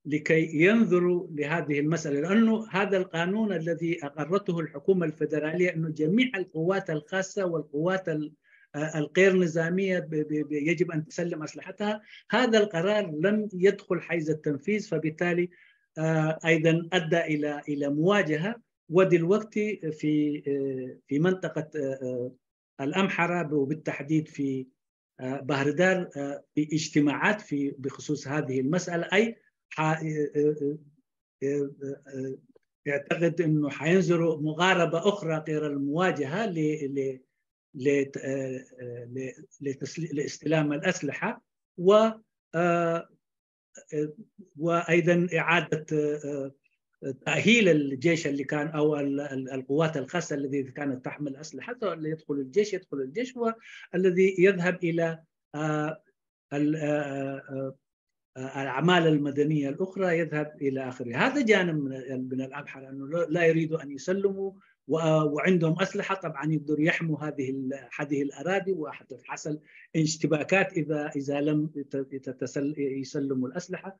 لكي ينظروا لهذه المسألة، لأنه هذا القانون الذي أقرته الحكومة الفدرالية أنه جميع القوات الخاصة والقوات الغير نظامية يجب أن تسلم أسلحتها. هذا القرار لم يدخل حيز التنفيذ، فبالتالي أيضا أدى إلى إلى مواجهة. ودلوقتي في في منطقة الأمحرة وبالتحديد في بحر دار في اجتماعات في بخصوص هذه المسألة، أي يعتقد أنه حينظروا مقاربة أخرى غير المواجهة ل ل لاستلام الأسلحة و وأيضا إعادة تأهيل الجيش اللي كان أو القوات الخاصة التي كانت تحمل أسلحة، اللي يدخل الجيش يدخل الجيش، والذي يذهب إلى الأعمال المدنية الأخرى يذهب إلى آخره. هذا جانب من الأمحرة، أنه لا يريدوا أن يسلموا، وعندهم أسلحة طبعا يقدروا يحموا هذه هذه الأراضي، وحتى حصل اشتباكات إذا إذا لم يسلموا الأسلحة.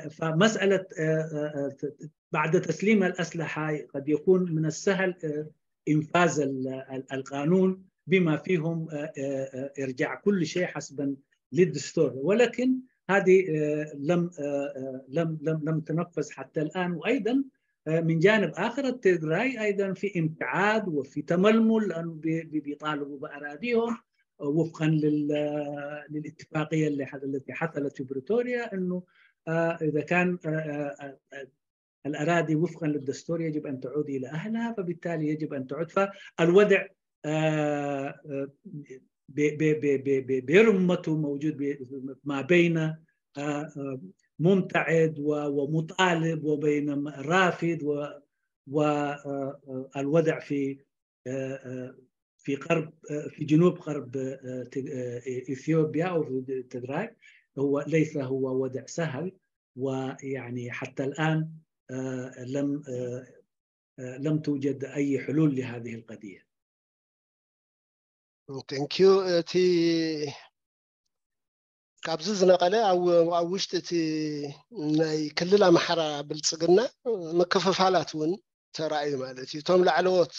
فمسألة بعد تسليم الأسلحة قد يكون من السهل إنفاذ القانون بما فيهم إرجاع كل شيء حسبا للدستور، ولكن هذه لم لم لم لم تنفذ حتى الآن. وأيضا من جانب آخر التجراي أيضا في امتعاد وفي تململ، لأنه بيطالبوا بأراضيهم وفقا للاتفاقية التي حصلت في بريتوريا، أنه إذا كان الأراضي وفقا للدستور يجب أن تعود إلى أهلها، فبالتالي يجب أن تعود. فالوضع برمته موجود ما بين ممتعد ومطالب وبين رافض، والوضع في في غرب في جنوب غرب اثيوبيا او في تجراي هو ليس هو وضع سهل، ويعني حتى الان لم لم توجد اي حلول لهذه القضيه. Thank you. እቲ ካብዚ ዝነቐለ ኣብ ውሽጢ እቲ ናይ ክልል ኣምሓራ ብልፅግና ምክፍፋላት እውን ተራእዩ ማለት እዩ። እቶም ላዕለዎት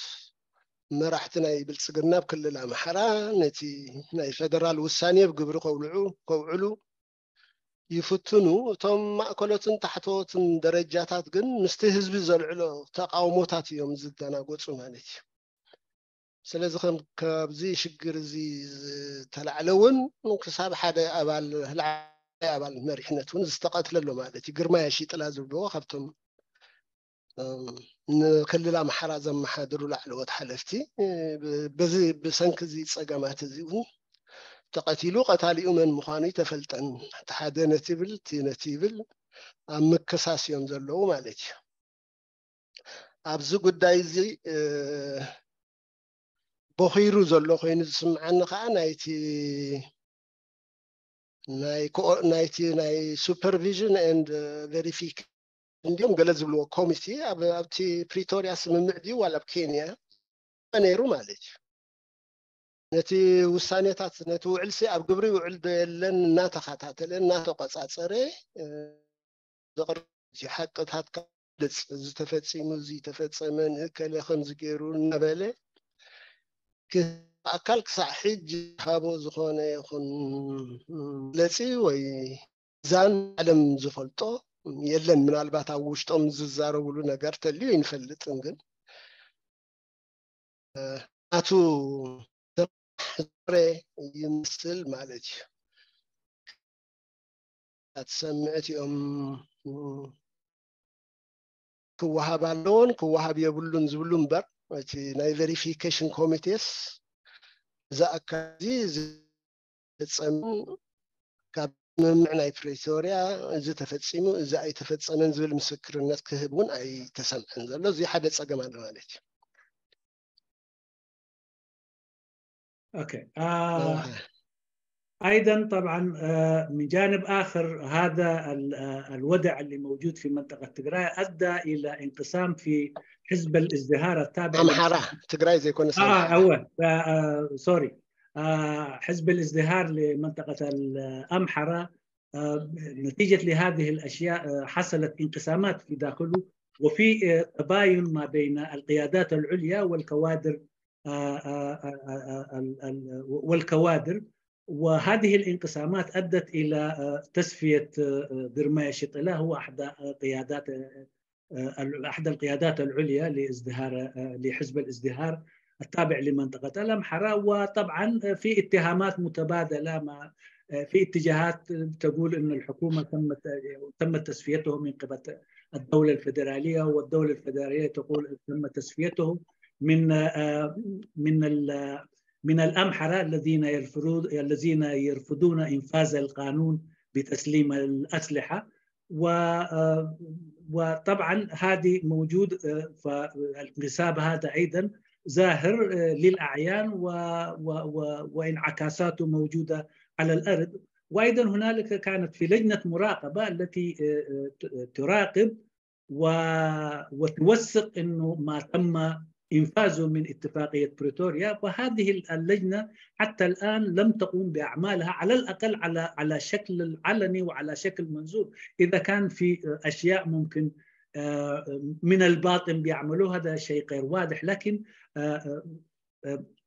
መራሕቲ ናይ ብልፅግና ኣብ ክልል ኣምሓራ ነቲ ናይ ፌደራል ውሳኔ ብግብሪ ከውልዑ ከውዕሉ ይፍትኑ። እቶም ማእከሎትን ታሕተዎትን ደረጃታት ግን ምስቲ ህዝቢ ዘልዕሎ ተቃውሞታት እዮም ዝደናገፁ ማለት እዩ። ስለዚ ከም ካብዚ ሽግር እዚ ዝተላዕለ እውን ክሳብ ሓደ ኣባል ኣባል መሪሕነት እውን ዝተቐትለሎ ማለት እዩ። ግርማ የሺጥላ ዝብልዎ ካብቶም ንክልል ኣምሓራ ዘመሓድሩ ላዕለዎት ሓለፍቲ በዚ ብሰንኪ እዚ ፀገማት እዚ እውን ተቐቲሉ። ቀታሊኡ መን ምዃኑ ይተፈልጠን። እቲ ሓደ ነቲ ይብል እቲ ነቲ ይብል ኣብ ምክሳስ እዮም ዘለዉ ማለት እዩ። ኣብዚ ጉዳይ እዚ ቦኺሩ ዘሎ ኮይኑ ዝስምዓኒ ከዓ ናይቲ ናይቲ ናይ supervision and verification እንዲሁም ገለ ዝብልዎ ኮሚቴ ኣብቲ ፕሪቶሪያ ስምምዕ ድዩ ዋላ ኣብ ኬንያ ነይሩ ማለት እዩ። ነቲ ውሳኔታት ነቲ ውዕልሲ ኣብ ግብሪ ይውዕል ዶ የለን እናተኸታተለ እናተቆፃፀረ ዘቕርብ ሓቅታት ካልፅ እዚ ተፈፂሙ እዚ ተፈፀመ ንእከለ ከምዚ ገይሩ እናበለ ኣካል ክሳዕ ሕጂ ሃቦ ዝኾነ ይኹን መግለፂ ወይ ዛን ዓለም ዝፈልጦ የለን። ምናልባት ኣብ ውሽጦም ዝዛረብሉ ነገር ተልዩ ይንፈልጥን ግን ናቱ ዝረ ይምስል ማለት እዩ። ኣትሰምዕ እቲኦም ክወሃብ ኣለዎን ክወሃብ የብሉን ዝብሉ እምበር እቲ ናይ verification ኮሚቴስ እዚ ኣካል እዚ ዝፈፀምን ካብ ስምምዕ ናይ ፕሪቶሪያ እዚ ተፈፂሙ እዚ ኣይተፈፀመን ዝብል ምስክርነት ክህብ እውን ኣይተሰምዐን ዘሎ። እዚ ሓደ ፀገም ኣሎ ማለት እዩ። اوكي آه ايضا طبعا آه من جانب اخر هذا الوضع اللي موجود في منطقه تجراي ادى الى انقسام في حزب الازدهار التابع ኣምሓራ ትግራይ ዘይኮነ اه اول آه سوري آه حزب الازدهار لمنطقه الامحره نتيجة لهذه الأشياء حصلت انقسامات في داخله، وفي تباين ما بين القيادات العليا والكوادر والكوادر. وهذه الانقسامات أدت إلى تسفية درماية شطلة، هو أحد قيادات أحد القيادات العليا لازدهار لحزب الازدهار التابع لمنطقة الأمحرة. وطبعا في اتهامات متبادلة، ما في اتجاهات تقول أن الحكومة تم تم تسفيته من قبل الدولة الفدرالية، والدولة الفدرالية تقول تم تسفيته من من من الأمحرة الذين يرفضون الذين يرفضون إنفاذ القانون بتسليم الأسلحة. وطبعا هذه موجود، فالانقسام هذا ايضا ظاهر للاعيان وانعكاساته موجوده على الارض. وأيضا هنالك كانت في لجنة مراقبة التي تراقب وتوثق أنه ما تم إنفاذه من اتفاقية بريتوريا. وهذه اللجنة حتى الآن لم تقوم بأعمالها، على الأقل على على شكل علني وعلى شكل منظور. إذا كان في أشياء ممكن من الباطن بيعملوه، هذا شيء غير واضح، لكن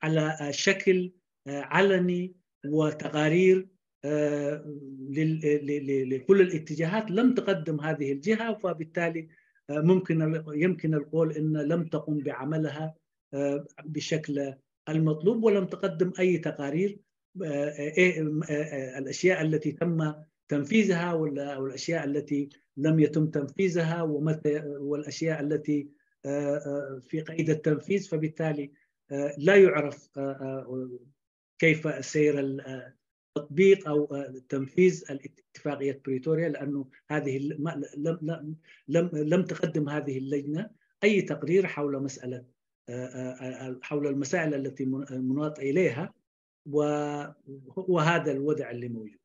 على شكل علني وتقارير لكل الاتجاهات لم تقدم هذه الجهة، فبالتالي ممكن يمكن القول أن لم تقم بعملها بشكل المطلوب، ولم تقدم أي تقارير إيه الأشياء التي تم تنفيذها والأشياء التي لم يتم تنفيذها والأشياء التي في قيد التنفيذ. فبالتالي لا يعرف كيف سير التطبيق أو تنفيذ الاتفاقية بريتوريا، لأنه هذه لم لم لم تقدم هذه اللجنة أي تقرير حول مسألة حول المسائل التي مناط إليها، وهذا الوضع اللي موجود.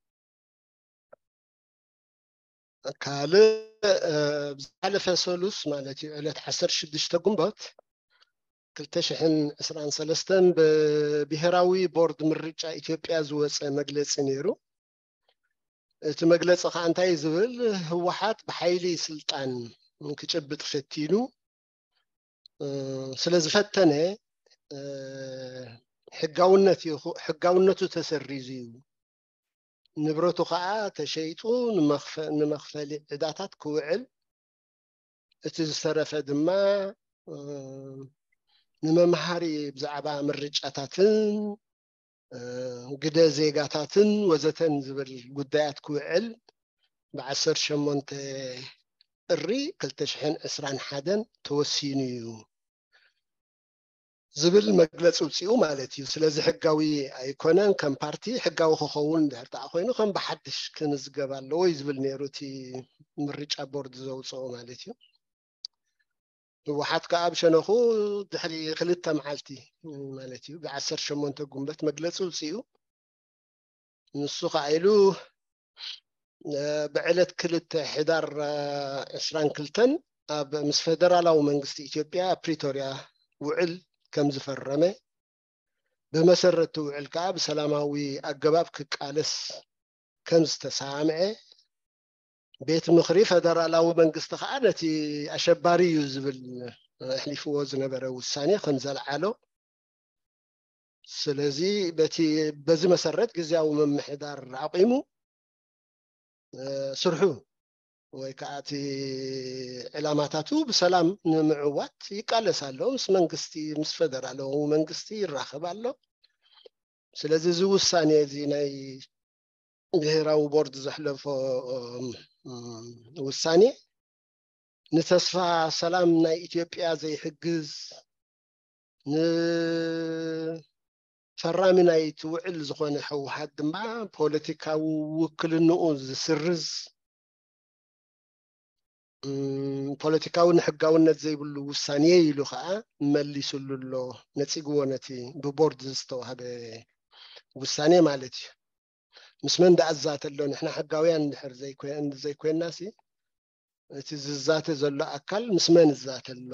ካልእ ብዝሓለፈ ሰሉስ ማለት እዩ ዕለት ዓሰርተ ሽዱሽተ ግንቦት ክልተ ሽሕን ዕስራን ሰለስተን ብብሄራዊ ቦርድ ምርጫ ኢትዮጵያ ዝወፀ መግለፂ ነይሩ። እቲ መግለፂ ከዓ እንታይ ዝብል፣ ህወሓት ብሓይሊ ስልጣን ክጭብጥ ፈቲኑ ስለ ዝፈተነ ሕጋውነት ሕጋውነቱ ተሰሪዙ እዩ፣ ንብረቱ ከዓ ተሸይጡ ንመኽፈሊ ዕዳታት ክውዕል፣ እቲ ዝተረፈ ድማ ንመምሃሪ ብዛዕባ ምርጫታትን ግደ ዜጋታትን ወዘተን ዝብል ጉዳያት ክውዕል ብዓሰርተ ሸሞንተ ጥሪ ክልተ ሽሕን ዕስራን ሓደን ተወሲኑ እዩ ዝብል መግለፂ ውፅኡ ማለት እዩ። ስለዚ ሕጋዊ ኣይኮነን። ከም ፓርቲ ሕጋዊ ክኸውን ድሕር ተኣ ኮይኑ ከም ብሓድሽ ክምዝገብ ኣለዎ እዩ ዝብል ነይሩ እቲ ምርጫ ቦርድ ዘውፅኦ ማለት እዩ። ህወሓት ከዓ ብሸነኹ ድሕሪ ክልተ መዓልቲ ማለት እዩ ብዓሰርተ ሸሞንተ ግንቦት መግለፂ ውፅኡ። ንሱ ከዓ ኢሉ ብዕለት ክልተ ሕዳር ዕስራን ክልተን ኣብ ምስ ፈደራላዊ መንግስቲ ኢትዮጵያ ኣብ ፕሪቶርያ ውዕል ከም ዝፈረመ፣ ብመሰረት ውዕል ከዓ ብሰላማዊ ኣገባብ ክቃለስ ከም ዝተሰማምዐ፣ ቤት ምኽሪ ፈደራላዊ መንግስቲ ከዓ ነቲ ኣሸባሪ እዩ ዝብል ኣሕሊፍዎ ዝነበረ ውሳኔ ከም ዘልዓሎ፣ ስለዚ በቲ በዚ መሰረት ግዝያዊ ምምሕዳር ኣቑሙ ስርሑ ወይ ከዓ እቲ ዕላማታቱ ብሰላም ንምዕዋት ይቃለስ ኣሎ። ምስ መንግስቲ ምስ ፈደራላዊ መንግስቲ ይራኸብ ኣሎ። ስለዚ እዚ ውሳኔ እዚ ናይ ብሄራዊ ቦርድ ዘሕለፎ ውሳኔ ንተስፋ ሰላም ናይ ኢትዮጵያ ዘይሕግዝ፣ ንፈራሚ ናይቲ ውዕል ዝኾነ ህወሓት ድማ ፖለቲካዊ ውክልንኡ ዝስርዝ ፖለቲካዊ ንሕጋውነት ዘይብሉ ውሳኔ ኢሉ ከዓ መሊስሉ ኣሎ፣ ነፂግዎ ነቲ ብቦርድ ዝተዋህበ ውሳኔ ማለት እዩ። ምስ መን ደኣ ዝዛተ ኣሎ? ንሕና ሕጋውያን እንድሕር ዘይኮንና ሲ እቲ ዝዛተ ዘሎ ኣካል ምስ መን ዝዛተ ኣሎ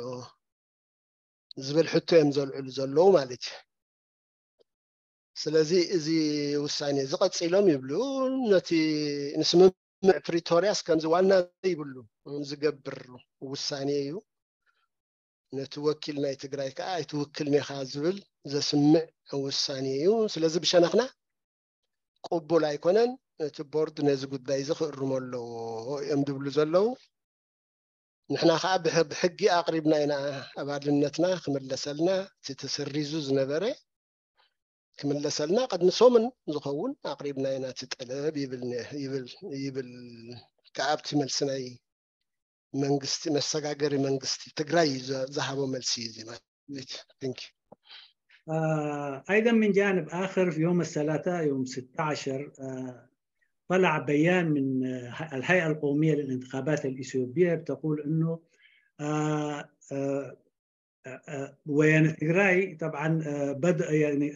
ዝብል ሕቶ እዮም ዘልዕሉ ዘለዉ ማለት እዩ። ስለዚ እዚ ውሳኔ እዚ ቀፂሎም ይብሉ፣ ነቲ ንስምምዕ ፕሪቶርያስ ከምዚ ዋና ዘይብሉ ዝገብር ውሳኔ እዩ። ነቲ ወኪል ናይ ትግራይ ከዓ ኣይትውክልን ኢኻ ዝብል ዘስምዕ ውሳኔ እዩ። ስለዚ ብሸነኽና ቅቡል ኣይኮነን። እቲ ቦርድ ነዚ ጉዳይ እዚ ክእርሞ ኣለዎ እዮም ዝብሉ ዘለዉ። ንሕና ከዓ ብሕጊ ኣቕሪብና ኢና ኣባልነትና ክምለሰልና፣ እቲ ተሰሪዙ ዝነበረ ክምለሰልና ቅድሚ ሰሙን ዝኸውን ኣቕሪብና ኢና እቲ ጠለብ ይብል ይብል ከዓ ኣብቲ መልሲ ናይ መንግስቲ መሰጋገሪ መንግስቲ ትግራይ እዩ ዝሃቦ መልሲ እዩ ማለት። أيضا من جانب آخر، في يوم الثلاثاء يوم ستة عشر طلع بيان من الهيئة القومية للانتخابات الإثيوبية بتقول أنه ويانا تجراي طبعا بدأ يعني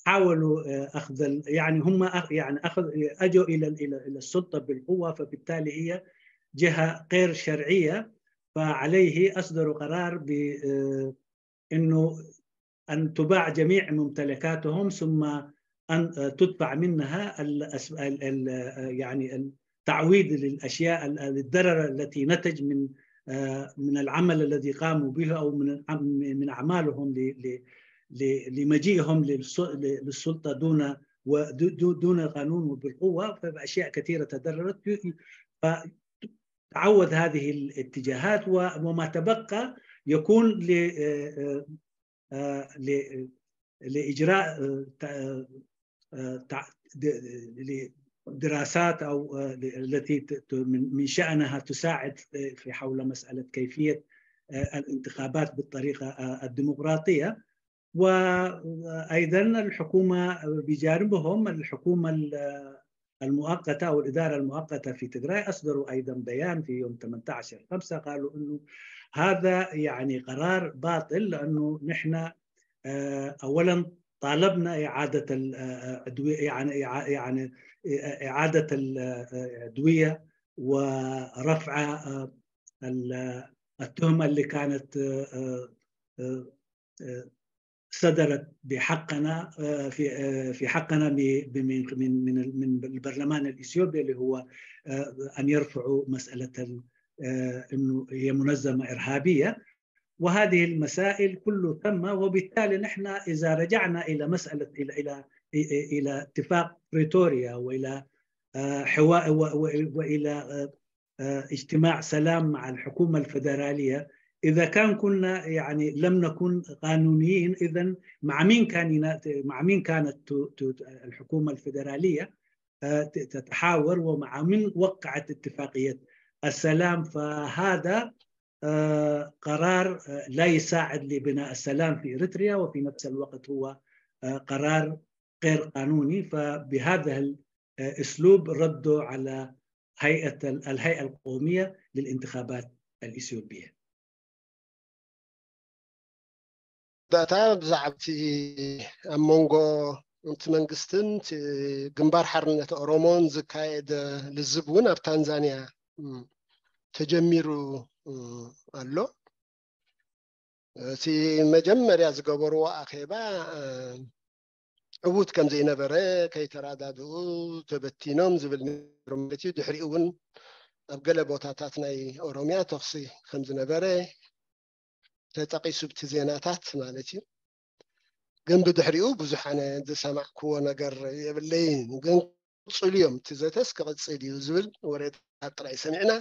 حاولوا أخذ يعني هم يعني أخذ أجوا إلى إلى إلى السلطة بالقوة، فبالتالي هي جهة غير شرعية، فعليه أصدروا قرار بأنه أن تباع جميع ممتلكاتهم، ثم أن تدفع منها ال يعني التعويض للأشياء، للضرر التي نتج من من العمل الذي قاموا به أو من من أعمالهم لمجيئهم للسلطة دون دون قانون وبالقوة، فأشياء كثيرة تضررت. فتعوض هذه الاتجاهات، وما تبقى يكون لإجراء دراسات أو التي من شأنها تساعد في حول مسألة كيفية الانتخابات بالطريقة الديمقراطية. وأيضا الحكومة بجانبهم، الحكومة المؤقتة أو الإدارة المؤقتة في تجراي أصدروا أيضا بيان في يوم ثمانية عشر خمسة، قالوا أنه هذا يعني قرار باطل، لأنه نحن أولا طالبنا إعادة الأدوية، يعني يعني إعادة الأدوية ورفع التهمة اللي كانت صدرت بحقنا في في حقنا من من من البرلمان الاثيوبي، اللي هو ان يرفعوا مساله انه هي منظمه ارهابيه. وهذه المسائل كله تم، وبالتالي نحن اذا رجعنا الى مساله الى الى الى اتفاق بريتوريا والى حوار والى اجتماع سلام مع الحكومة الفدرالية، إذا كان كنا يعني لم نكن قانونيين، إذا مع مين كان مع مين كانت الحكومة الفدرالية تتحاور، ومع من وقعت اتفاقية السلام؟ فهذا قرار لا يساعد لبناء السلام في إريتريا، وفي نفس الوقت هو قرار غير قانوني. فبهذا الأسلوب ردوا على هيئة الهيئة القومية للانتخابات الإثيوبية. ዳታ ብዛዕባ እቲ ኣብ መንጎ እቲ መንግስትን ግንባር ሓርነት ኦሮሞን ዝካየድ ልዝብ እውን ኣብ ታንዛንያ ተጀሚሩ ኣሎ። እቲ መጀመርያ ዝገበርዎ ኣኼባ ዕዉት ከም ዘይነበረ፣ ከይተረዳድኡ ተበቲኖም ዝብል ነይሩ ማለት እዩ። ድሕሪኡ እውን ኣብ ገለ ቦታታት ናይ ኦሮሚያ ተኽሲ ከም ዝነበረ ተጠቒሱ ብቲ ዜናታት ማለት እዩ። ግን ብድሕሪኡ ብዙሕ ኣነ ዝሰማዕክዎ ነገር የብለይን። ግን ክቕፅሉ እዮም፣ እቲ ዘተስ ክቕፅል እዩ ዝብል ወሬታት ጥራይ ሰሚዕና።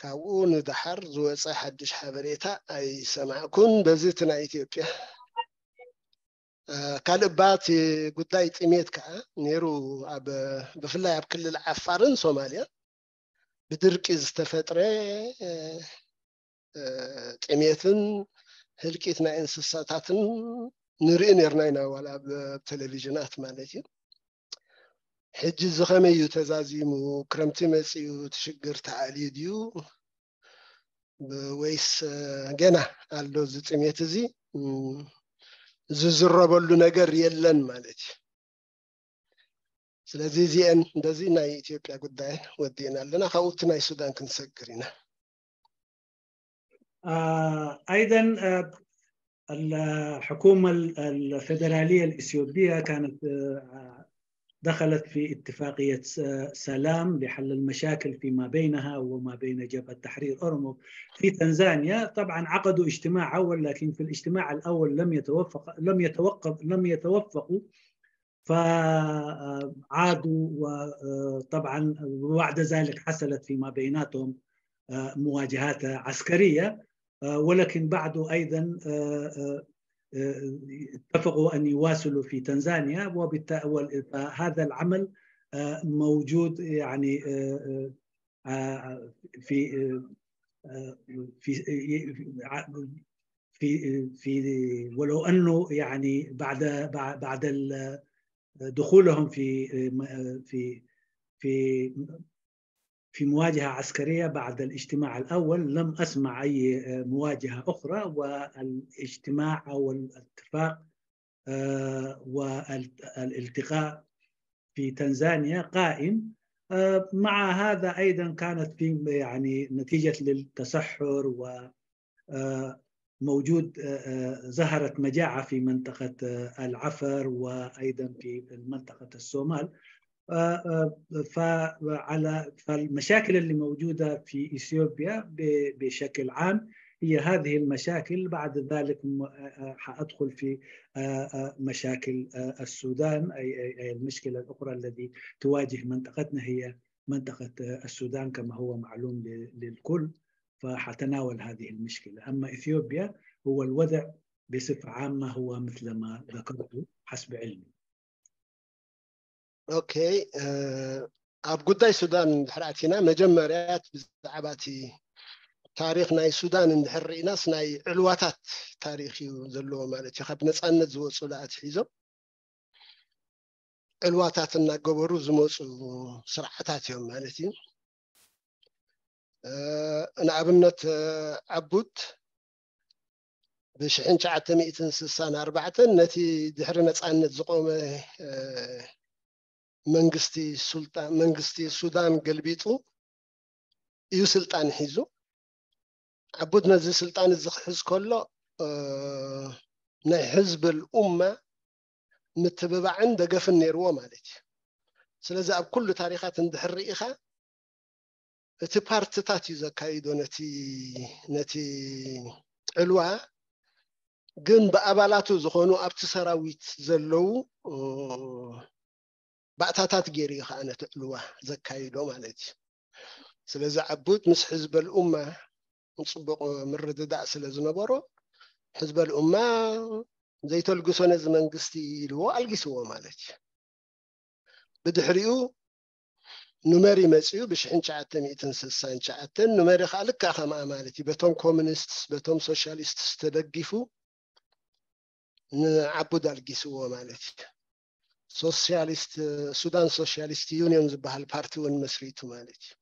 ካብኡ ንደሓር ዝወፀ ሓድሽ ሓበሬታ ኣይሰማዕኩን። በዚ እቲ ናይ ኢትዮጵያ ካልእ እባ እቲ ጉዳይ ጥሜት ከዓ ነይሩ፣ ብፍላይ ኣብ ክልል ዓፋርን ሶማልያ ብድርቂ ዝተፈጥረ ጥሜትን ህልቂት ናይ እንስሳታትን ንርኢ ነርና ኢና፣ ዋላ ኣብ ቴሌቪዥናት ማለት እዩ። ሕጂ እዚ ከመይ እዩ ተዛዚሙ? ክረምቲ መፂኡ፣ እቲ ሽግር ተዓልዩ ድዩ ወይስ ገና ኣሎ? እዚ ጥሜት እዚ ዝዝረበሉ ነገር የለን ማለት እዩ። ስለዚ እዚአን በዚ ናይ ኢትዮጵያ ጉዳይ ወዲእና ኣለና። ካብኡ እቲ ናይ ሱዳን ክንሰግር ኢና። أيضا الحكومة الفيدرالية الإثيوبية كانت دخلت في اتفاقية سلام لحل المشاكل فيما بينها وما بين جبهة تحرير أورمو في تنزانيا. طبعا عقدوا اجتماع أول، لكن في الاجتماع الأول لم يتوفق لم يتوقف لم يتوفقوا، فعادوا. وطبعا بعد ذلك حصلت فيما بيناتهم مواجهات عسكرية، ولكن بعده أيضا اتفقوا أن يواصلوا في تنزانيا، وبالتالي فهذا العمل موجود يعني في في في في ولو انه يعني بعد بعد دخولهم في في في في مواجهه عسكريه بعد الاجتماع الاول، لم اسمع اي مواجهه اخرى، والاجتماع او الاتفاق آه، والالتقاء في تنزانيا قائم. آه، مع هذا أيضًا كانت في، يعني، نتيجة للتصحر و، آه، موجود، آه، آه، ظهرت مجاعة في منطقة، آه، العفر وأيضًا في منطقة الصومال. آه، آه، فعلى، فالمشاكل اللي موجودة في إثيوبيا ب-، بشكل عام هي هذه المشاكل. بعد ذلك م-، آه، آه، حأدخل في، آه، آه، مشاكل، آه، السودان، أي، أي، أي المشكلة الأخرى التي تواجه منطقتنا هي منطقة، آه، السودان كما هو معلوم ل-، للكل، فحتناول هذه المشكلة. أما إثيوبيا هو الوضع بصفة عامة هو مثل ما ذكرت حسب علمي. ኦኬ፣ እ፣ ኣብ ጉዳይ ሱዳን እንድሕር ኣቲና፣ መጀመርያ ብዛዕባ እቲ ታሪኽ ናይ ሱዳን እንድሕር ርኢናስ፣ ናይ ዕልዋታት ታሪኽ እዩ ዘለዎ ማለት እዩ። ካብ ነፃነት ዝወፁ ኣትሒዞም ዕልዋታት እናገበሩ ዝመፁ ስርዓታት እዮም ማለት እዩ። እ፣ ንኣብነት፣ እ፣ ዓቡድ ብሽሕን ትሽዓተ ሚእትን ስሳን ኣርባዕተን ነቲ ድሕሪ ነፃነት ዝቆመ፣ እ፣ መንግስቲ ሱልጣን፣ መንግስቲ ሱዳን ገልቢጡ እዩ ስልጣን ሒዙ። ዓቡድ ነዚ ስልጣን እዚ ክሕዝ ከሎ፣ እ፣ ናይ ሕዝብ ልኡማ ምትብባዕን ደገፍን ነይርዎ ማለት እዩ። ስለዚ ኣብ ኩሉ ታሪኻት እንድሕር ርኢኻ፣ እቲ ፓርትታት እዩ ዘካይዶ ነቲ፣ ነቲ ዕልዋ፣ ግን ብኣባላቱ ዝኾኑ ኣብቲ ሰራዊት ዘለዉ፣ እ፣ ባእታታት ገይሩ እዩ ከዓ ነቲ ዕልዋ ዘካይዶ ማለት እዩ። ስለዚ ዓቡድ ምስ ሕዝበል ኡማ ጽቡቕ ምርድዳእ ስለ ዝነበሮ፣ ሕዝበል ኡማ ዘይተልግሶ ነዚ መንግስቲ ኢልዎ ኣልጊስዎ ማለት እዩ። ብድሕሪኡ ኑመሪ መጺኡ ብሽሕን ትሽዓተ ሚእትን ስሳን ትሽዓተን። ኑመሪ ከዓ ልክዕ ከምኣ ማለት እዩ። በቶም ኮሙኒስት፣ በቶም ሶሻሊስት ተደጊፉ ንዓቡድ ኣልጊስዎ ማለት እዩ። ሶሻሊስት፣ ሱዳን ሶሻሊስት ዩኒዮን ዝበሃል ፓርቲ እውን መስሪቱ ማለት እዩ።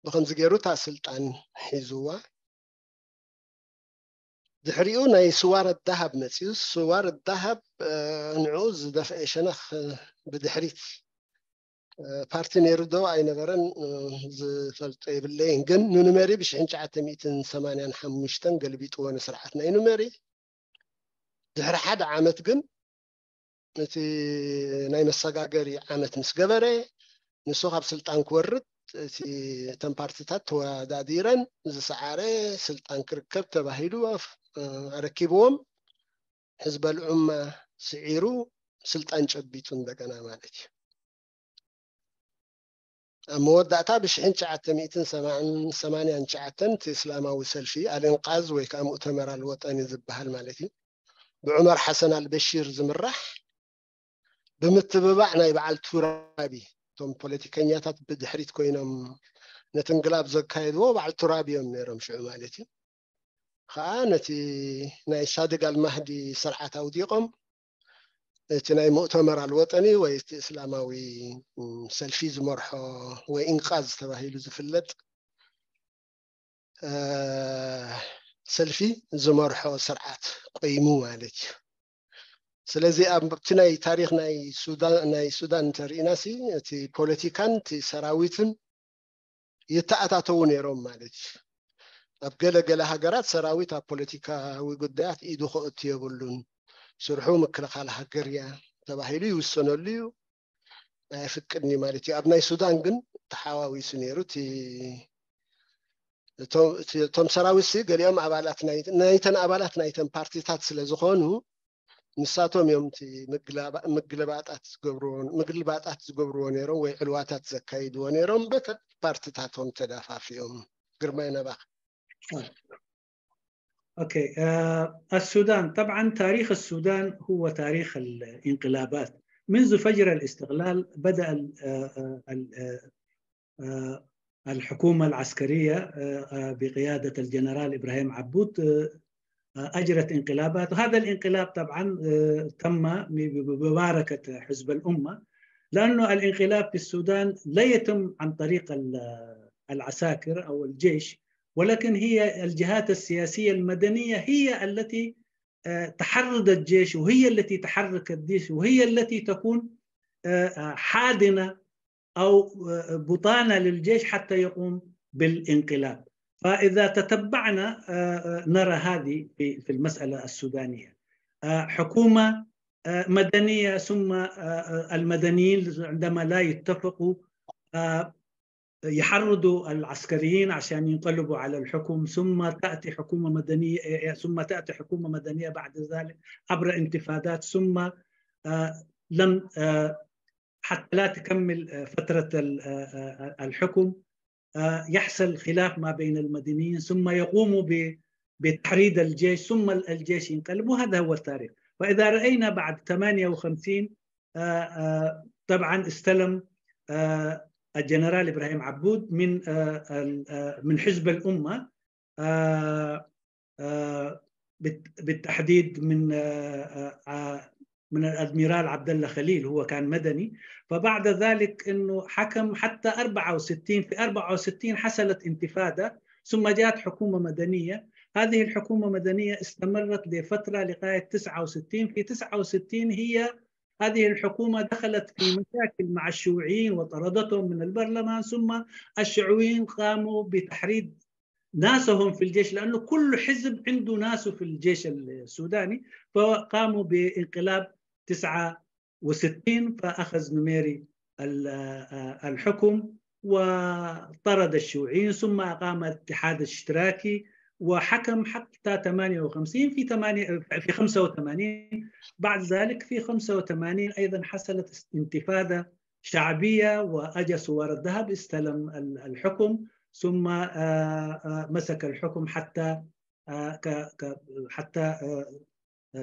ብኸምዚ ገይሩ እታ ስልጣን ሒዝዋ። ድሕሪኡ ናይ ስዋር ዳሃብ መጺኡ። ስዋር ዳሃብ፣ እ፣ ንዕኡ ዝደፍአ ሸነኽ፣ እ፣ ብድሕሪት፣ እ፣ ፓርቲ ነይሩ ዶ ኣይነበረን፣ እ፣ ዝፈልጦ የብለይን። ግን ንኑመሪ ብሽሕን ትሽዓተ ሚእትን ሰማንያን ሓሙሽተን ገልቢጥዎ ንስርዓት ናይ ኑመሪ። ድሕሪ ሓደ ዓመት ግን እቲ ናይ መሰጋገሪ ዓመት ምስ ገበረ፣ ንሱ ካብ ስልጣን ክወርድ፣ እቲ፣ እተን ፓርትታት ተወዳዲረን ዝሰዓረ ስልጣን ክርከብ ተባሂሉ ኣፍ-፣ ኣረኪብዎም። ሕዝበል ዑማ ስዒሩ ስልጣን ጨቢጡ እንደገና ማለት እዩ። ኣብ መወዳእታ ብሽሕን ትሽዓተ ሚእትን ሰማንያን ትሽዓተን እቲ እስላማዊ ሰልፊ ኣልእንቃዝ ወይ ከዓ ሙእተመር ኣልወጠኒ ዝበሃል ማለት እዩ፣ ብዑመር ሓሰን ኣልበሺር ዝምራሕ፣ ብምትብባዕ ናይ በዓል ቱራቢ፣ እቶም ፖለቲከኛታት ብድሕሪት ኮይኖም ነቲ እንግላብ ዘካየድዎ በዓል ቱራቢ እዮም ነይሮም ሽዑ ማለት እዩ። ከዓ ነቲ ናይ ሳድግ ኣልማህዲ ስርዓት ኣውዲቖም፣ እቲ ናይ ሙእተመር ኣልወጠኒ ወይ እቲ እስላማዊ፣ ም፣ ሰልፊ ዝመርሖ ወይ ኢንቃዝ ተባሂሉ ዝፍለጥ፣ እ፣ ሰልፊ ዝመርሖ ስርዓት ቆይሙ ማለት እዩ። ስለዚ ኣብቲ ናይ ታሪኽ ናይ ሱዳን፣ ናይ ሱዳን እንተርኢናሲ፣ እቲ ፖለቲካን እቲ ሰራዊትን ይተኣታተዉ ነይሮም ማለት እዩ። ኣብ ገለ ገለ ሃገራት ሰራዊት ኣብ ፖለቲካዊ ጉዳያት ኢዱ ከእቱ የብሉን፣ ስርሑ ምክልኻል ሃገር እያ ተባሂሉ ይውሰነሉ እዩ፣ ኣየፍቅድን እዩ ማለት እዩ። ኣብ ናይ ሱዳን ግን ተሓዋዊሱ ነይሩ። እቲ፣ እቶም፣ እቲ፣ እቶም ሰራዊት ሲ ገሊኦም ኣባላት ናይ፣ ናይተን ኣባላት ናይተን ፓርቲታት ስለ ዝኾኑ፣ ንሳቶም እዮም እቲ ምግላባ-፣ ምግልባጣት ዝገብርዎ፣ ምግልባጣት ዝገብርዎ ነይሮም ወይ ዕልዋታት ዘካይድዎ ነይሮም፣ በተ ፓርትታቶም ተዳፋፊኦም። ግርማይ፣ ናባኻ። أوكي، آه، السودان. طبعًا تاريخ السودان هو تاريخ الانقلابات. منذ فجر الاستقلال بدأ ال-، آه، آه، ال-، آه، آه، الحكومة العسكرية، آه، آه، بقيادة الجنرال إبراهيم عبود، آه، آه، أجرت انقلابات. وهذا الانقلاب طبعًا، آه، تم ب-، ب-، بمباركة حزب الأمة، لأنه الانقلاب في السودان لا يتم عن طريق ال-، العساكر أو الجيش، ولكن هي الجهات السياسية المدنية هي التي آه، تحرض الجيش، وهي التي تحرك الجيش، وهي التي تكون آه، آه، حاضنة أو آه، بطانة للجيش حتى يقوم بالانقلاب. فإذا تتبعنا آه، آه، نرى هذه في في المسألة السودانية. آه، حكومة آه، مدنية، ثم آه، آه، المدنيين عندما لا يتفقوا آه، يحرضوا العسكريين عشان ينقلبوا على الحكم، ثم تأتي حكومة مدنية، ثم تأتي حكومة مدنية بعد ذلك عبر انتفاضات، ثم آه، لم آه، حتى لا تكمل آه، فترة ال- آه، آه، الحكم آه، يحصل خلاف ما بين المدنيين، ثم يقوموا ب- بتحريض الجيش، ثم ال- الجيش ينقلب، وهذا هو التاريخ. فإذا رأينا بعد ثمانية وخمسين آه، آه، طبعا استلم آه، الجنرال إبراهيم عبود من آه، ال- آه، من حزب الأمة آه، آه، بالت- بالتحديد من آه، آه، آه، من الأدميرال عبد الله خليل، هو كان مدني. فبعد ذلك انه حكم حتى أربعة وستين، في أربعة وستين حصلت انتفاضة، ثم جاءت حكومة مدنية. هذه الحكومة المدنية استمرت لفترة لغاية تسعة وستين. في تسعة وستين هي هذه الحكومة دخلت في مشاكل مع الشيوعيين وطردتهم من البرلمان، ثم الشيوعيين قاموا بتحريض ناسهم في الجيش، لأنه كل حزب عنده ناسه في الجيش السوداني. فقاموا بانقلاب تسعة وستين، فأخذ نميري ال- آه، الحكم وطرد الشيوعيين، ثم أقام اتحاد اشتراكي وحكم حتى ثمانية وخمسين. في ثمانية في خمسة وثمانين، بعد ذلك في خمسة وثمانين أيضا حصلت انتفاضة شعبية، وأجى سوار الذهب استلم ال- الحكم، ثم آه، آه، مسك الحكم حتى آه، ك- ك- حتى آه،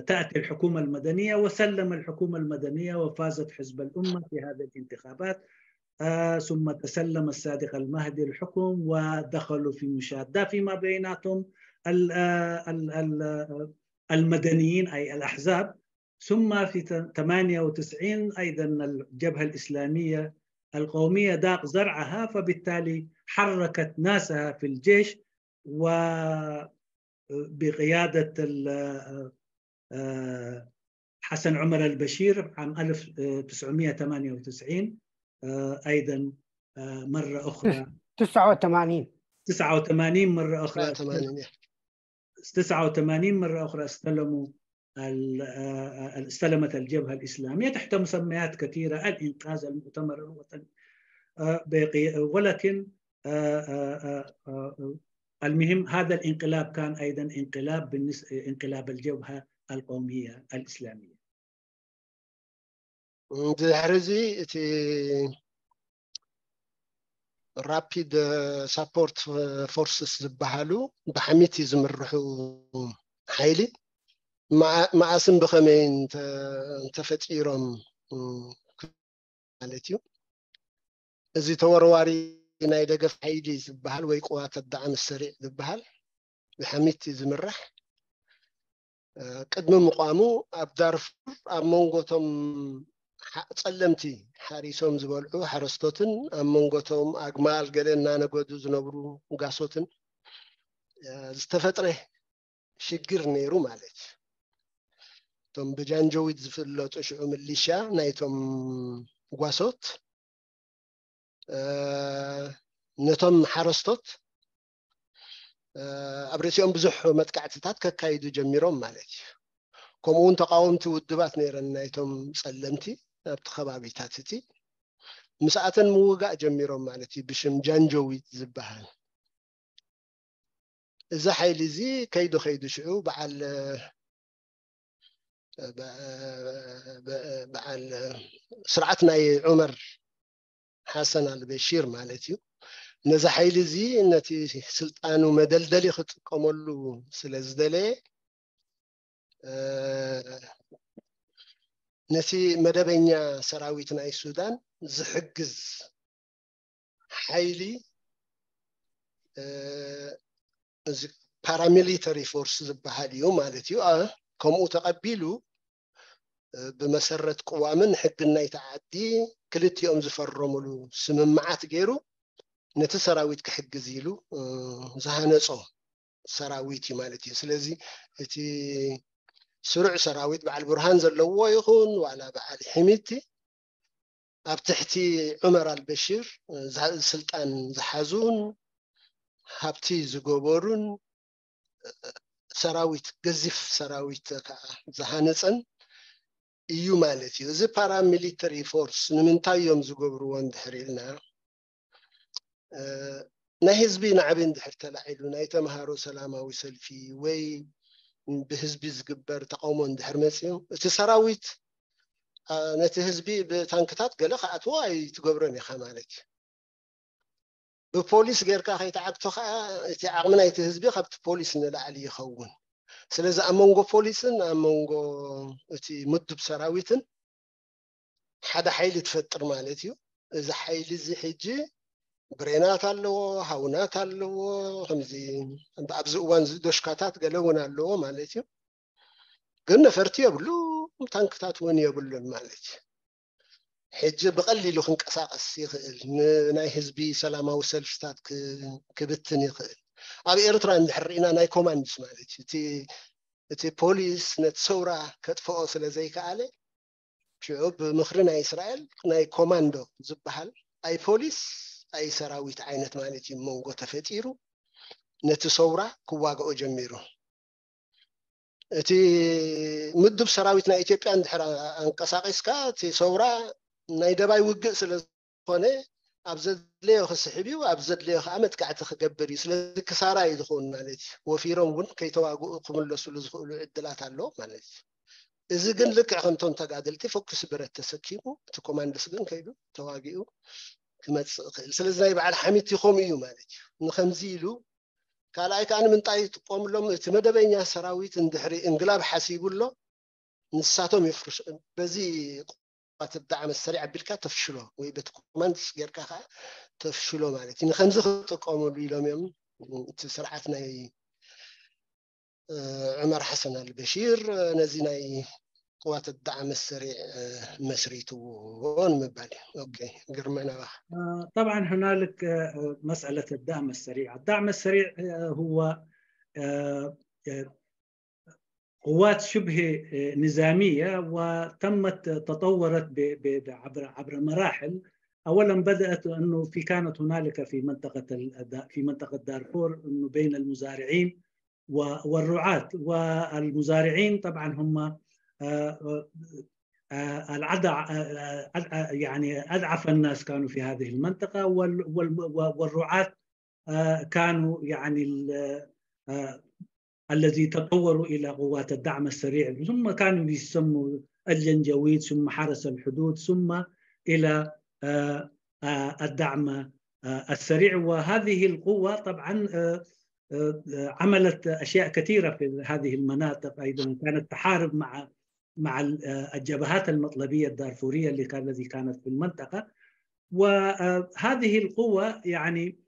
تأتي الحكومة المدنية، وسلم الحكومة المدنية وفازت حزب الأمة في هذه الانتخابات. آه، ثم تسلم الصادق المهدي الحكم ودخلوا في مشادة فيما بيناتهم ال- آه، ال- ال- آه، المدنيين أي الأحزاب. ثم في ت- ثمانية وتسعين أيضا الجبهة الإسلامية القومية ضاق ذرعها، فبالتالي حركت ناسها في الجيش وبقيادة ال- آه، حسن عمر البشير عام ألف وتسعمية وثمانية وتسعين. آه، أيضا آه، مرة أخرى تسعة وثمانين. تسعة وثمانين مرة أخرى ثمانين. تسعة وثمانين مرة أخرى استلموا ال- آه، استلمت الجبهة الإسلامية تحت مسميات كثيرة، الإنقاذ، المؤتمر الوطني آه، بقي- ولكن آه، آه، آه، آه، المهم هذا الانقلاب كان أيضا انقلاب بالنسبة انقلاب الجبهة القومية الإسلامية. ድሕሪ እዚ እቲ ራፒድ ሳፖርት ፎርስስ ዝበሃሉ ብሓሚቲ ዝምርሑ ሓይሊ መዓ- መዓስን ብኸመይን ተ- ተፈጢሮም ማለት እዩ። እዚ ተወርዋሪ ናይ ደገፍ ሓይሊ ዝበሃል ወይ ቅዋት ኣዳዓም ሰሪዕ ዝበሃል ብሓሚቲ ዝምራሕ እ፣ ቅድሚ ምቋሙ ኣብ ዳርፉር ኣብ መንጎቶም ሓ- ጸለምቲ ሓሪሶም ዝበልዑ ሓረስቶትን ኣብ መንጎቶም ኣግማል ገለ እናነገዱ ዝነብሩ ጓሶትን እ፣ ዝተፈጥረ ሽግር ነይሩ ማለት እዩ። እቶም ብጃንጀዊድ ዝፍለጡ ሽዑ ምሊሻ ናይቶም ጓሶት እ፣ ነቶም ሓረስቶት እ፣ ኣብ ርእሲኦም ብዙሕ መጥቃዕትታት ከካይዱ ጀሚሮም ማለት እዩ። ከምኡ እውን ተቃወምቲ ውድባት ነይረን ናይቶም ጸለምቲ ኣብቲ ከባቢታት እቲ ምስኣተን ምውጋእ ጀሚሮም ማለት እዩ ብሽም ጃንጀዊድ ዝበሃል። እዚ ሓይሊ እዚ ከይዱ ከይዱ ሽዑ በዓል እ፣ በ- በ- በዓል ስርዓት ናይ ዑመር ሓሰን ኣልበሺር ማለት እዩ። ነዚ ሓይሊ እዚ ነቲ ስልጣኑ መደልደሊ ክጥቀመሉ ስለ ዝደለየ እ፣ ነቲ መደበኛ ሰራዊት ናይ ሱዳን ዝሕግዝ ሓይሊ እ፣ እዚ ፓራሚሊተሪ ፎርስ ዝበሃል እዩ ማለት እዩ። ኣ- ከምኡ ተቐቢሉ እ፣ ብመሰረት ቅዋምን ሕግን ናይቲ ዓዲ ክልቲኦም ዝፈረሙሉ ስምምዓት ገይሩ ነቲ ሰራዊት ክሕግዝ ኢሉ እ፣ ዝሃነጾ ሰራዊት እዩ ማለት እዩ። ስለዚ እቲ ስሩዕ ሰራዊት በዓል ቡርሃን ዘለዎ ይኹን ዋላ በዓል ሒሚቲ ኣብ ትሕቲ ዑመር ኣልበሽር ስልጣን ዝሓዙን ሃብቲ ዝገበሩን ሰራዊት፣ ገዚፍ ሰራዊት ከዓ ዝሃነፀን እዩ ማለት እዩ። እዚ ፓራሚሊተሪ ፎርስ ንምንታይ እዮም ዝገብርዎ እንድሕር ኢልና፣ ናይ ህዝቢ ናዕቢ እንድሕር ተላዒሉ፣ ናይ ተምሃሮ ሰላማዊ ሰልፊ ወይ ብህዝቢ ዝግበር ተቃውሞ እንድሕር መፅዩ፣ እቲ ሰራዊት ነቲ ህዝቢ ብታንክታት ገለ ክኣትዎ ኣይትገብሮን ኢኻ ማለት እዩ። ብፖሊስ ጌርካ ከይተዓግቶ ከዓ እቲ ዓቕሚ ናይቲ ህዝቢ ካብቲ ፖሊስ ንላዕሊ ይኸውን። ስለዚ ኣብ መንጎ ፖሊስን ኣብ መንጎ እቲ ምዱብ ሰራዊትን ሓደ ሓይሊ ትፈጥር ማለት እዩ። እዚ ሓይሊ እዚ ሕጂ ብሬናት ኣለዎ፣ ሃውናት ኣለዎ፣ ከምዚ ኣብዚ እዋን እዚ ዶሽካታት ገለ እውን ኣለዎ ማለት እዩ። ግን ነፈርቲ የብሉ፣ ታንክታት እውን የብሉን ማለት እዩ። ሕጂ ብቐሊሉ ክንቀሳቀስ ይኽእል፣ ናይ ህዝቢ ሰላማዊ ሰልፍታት ክብትን ይኽእል። ኣብ ኤርትራ እንድሕር ርኢና ናይ ኮማንድስ ማለት እዩ፣ እቲ ፖሊስ ነቲ ሰውራ ከጥፍኦ ስለ ዘይከኣለ ሽዑ ብምኽሪ ናይ እስራኤል ናይ ኮማንዶ ዝበሃል ኣይ ፖሊስ ኣይ ሰራዊት ዓይነት ማለት እዩ መንጎ ተፈጢሩ ነቲ ሰውራ ክዋግኦ ጀሚሩ። እቲ ምዱብ ሰራዊት ናይ ኢትዮጵያ እንድሕር ኣንቀሳቂስካ እቲ ሰውራ ናይ ደባይ ውግእ ስለ ዝኾነ ኣብ ዘድለዮ ክስሕብ እዩ፣ ኣብ ዘድለዮ ከዓ መጥቃዕቲ ክገብር እዩ። ስለዚ ክሳራ እዩ ዝኸውን ማለት እዩ። ወፊሮም እውን ከይተዋግኡ ክምለሱሉ ዝኽእሉ ዕድላት ኣሎ ማለት እዩ። እዚ ግን ልክዕ ከምቶም ተጋደልቲ ፈኩስ ብረት ተሰኪሙ እቲ ኮማንዶስ ግን ከይዱ ተዋጊኡ ክመፅእ ይኽእል። ስለዚ ናይ በዓል ሓሚቲ ከምኡ እዩ ማለት እዩ። ንከምዚ ኢሉ ካልኣይ ከዓ ንምንታይ ይጥቀምሎም? እቲ መደበኛ ሰራዊት እንድሕሪ እንግላብ ሓሲቡ ኣሎ ንሳቶም ይፍርሱ። በዚ ቋት ብጣዕሚ ሰሪዕ ኣቢልካ ተፍሽሎ ወይ በቲ ኮማንድስ ጌርካ ከዓ ተፍሽሎ ማለት እዩ። ንከምዚ ክጥቀምሉ ኢሎም እዮም እቲ ስርዓት ናይ ዑመር ሓሰን ኣልበሺር ነዚ ናይ ቅዋት ዳዕመ ሰሪዕ መስሪትዎ ንምባል እዩ። ኦኬ፣ ግርመ ናባኻ። طبعا هنالك مسألة الدعم السريع. الدعم السريع هو قوات شبه نظامية وتمت تطورت عبر عبر مراحل. أولا بدأت أنه في كانت هنالك في منطقة في منطقة دارفور أنه بين المزارعين والرعاة. والمزارعين طبعا هم العدع يعني أضعف الناس كانوا في هذه المنطقة والرعاة كانوا يعني الذي تطوروا إلى قوات الدعم السريع، ثم كانوا يسموا الجنجويد، ثم حرس الحدود، ثم إلى الدعم السريع. وهذه القوة طبعا عملت أشياء كثيرة في هذه المناطق، أيضا كانت تحارب مع مع الجبهات المطلبية الدارفورية اللي كان الذي كانت في المنطقة. وهذه القوة يعني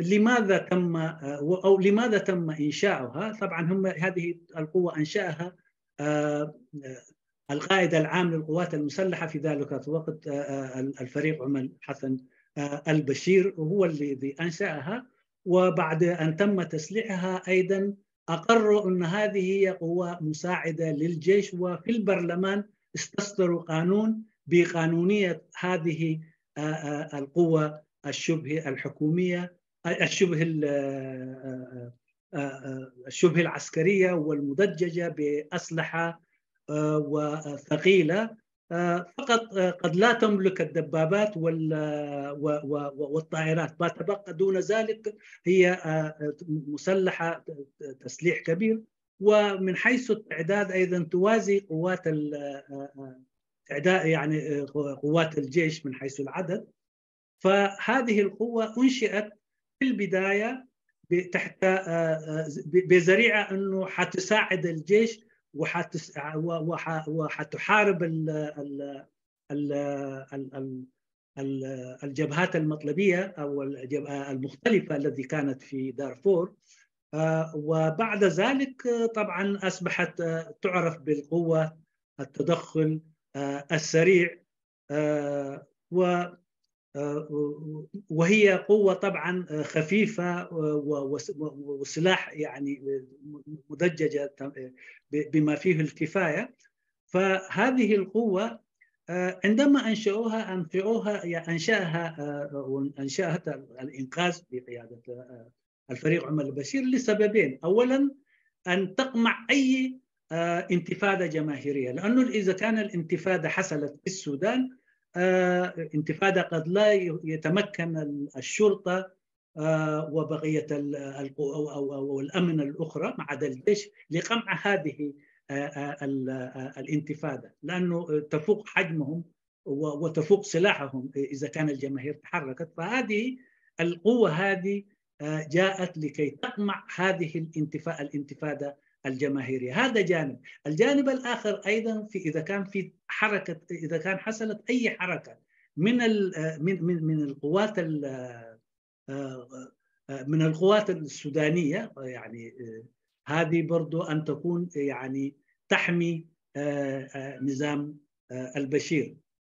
لماذا تم أو لماذا تم إنشاؤها؟ طبعا هم هذه القوة أنشأها القائد العام للقوات المسلحة في ذلك الوقت الفريق عمر حسن البشير، وهو الذي أنشأها. وبعد أن تم تسليحها أيضا أقروا أن هذه هي قوة مساعدة للجيش، وفي البرلمان استصدروا قانون بقانونية هذه القوة الشبه الحكومية، الشبه الشبه العسكرية والمدججة بأسلحة وثقيلة، فقط قد لا تملك الدبابات والطائرات، ما تبقى دون ذلك هي مسلحة تسليح كبير، ومن حيث التعداد أيضا توازي قوات تعداد يعني قوات الجيش من حيث العدد. فهذه القوة أنشئت في البداية تحت بذريعة أنه حتساعد الجيش وحتحارب الجبهات المطلبية أو المختلفة التي كانت في دارفور. وبعد ذلك طبعا أصبحت تعرف بالقوة التدخل السريع. و آه، وهي قوة طبعا، آه، خفيفة، آه، و- وس- و- وسلاح يعني، آه، مدججة، آه، ب- بما فيه الكفاية. فهذه القوة، آه، عندما أنشأوها، أنشأوها، يعني أنشأها، آه، أنشأت الإنقاذ بقيادة، آه، الفريق عمر البشير لسببين. أولا، أن تقمع أي، آه، انتفاضة جماهيرية، لأنه إذا كان الانتفاضة حصلت في السودان، آه، انتفاضة قد لا يتمكن الشرطة، آه، وبقية ال- القو- أو, أو, أو الأمن الأخرى ما عدا الجيش لقمع هذه، آه، آه، ال- آه، الانتفاضة، لأنه تفوق حجمهم و- وتفوق سلاحهم إذا كان الجماهير تحركت. فهذه القوة هذه، آه، جاءت لكي تقمع هذه الانتفاء الانتفاضة الجماهيرية. هذا جانب. الجانب الآخر أيضا، في إذا كان في حركة، إذا كان حصلت أي حركة من ال- آه، من من من القوات ال- آه، آه، من القوات السودانية، آه، يعني، آه، هذه برضو أن تكون، آه، يعني تحمي، آه، آه، نظام، آه، البشير.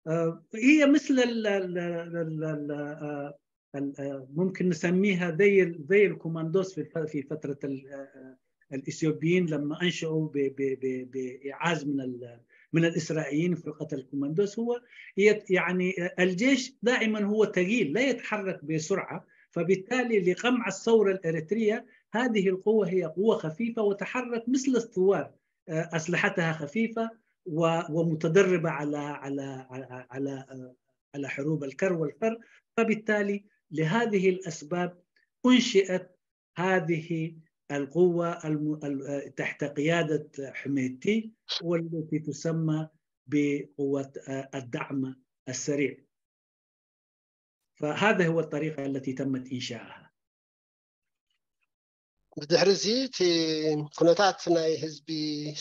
آه، هي مثل ال- ال- ال- ال- ال- آه، ال- آه، ممكن نسميها زي ال- زي الكوماندوس في ف- في فترة ال- آه، آه، الإثيوبيين لما أنشأوا ب- ب- ب- بإعاز من ال- من الإسرائيليين فرقة الكوماندوس. هو هي يعني، آه، الجيش دائما هو ثقيل، لا يتحرك بسرعة، فبالتالي لقمع الثورة الإريترية هذه القوة هي قوة خفيفة وتحرك مثل الثوار، آه، أسلحتها خفيفة و- ومتدربة على على على على، آه، على حروب الكر والفر. فبالتالي لهذه الأسباب أنشئت هذه القوة الم- ال- آه، تحت قيادة حميدتي، والتي تسمى بقوة، آه، الدعم السريع. فهذا هو الطريقة التي تمت إنشائها. ብድሕሪ እዚ እቲ ኩነታት ናይ ህዝቢ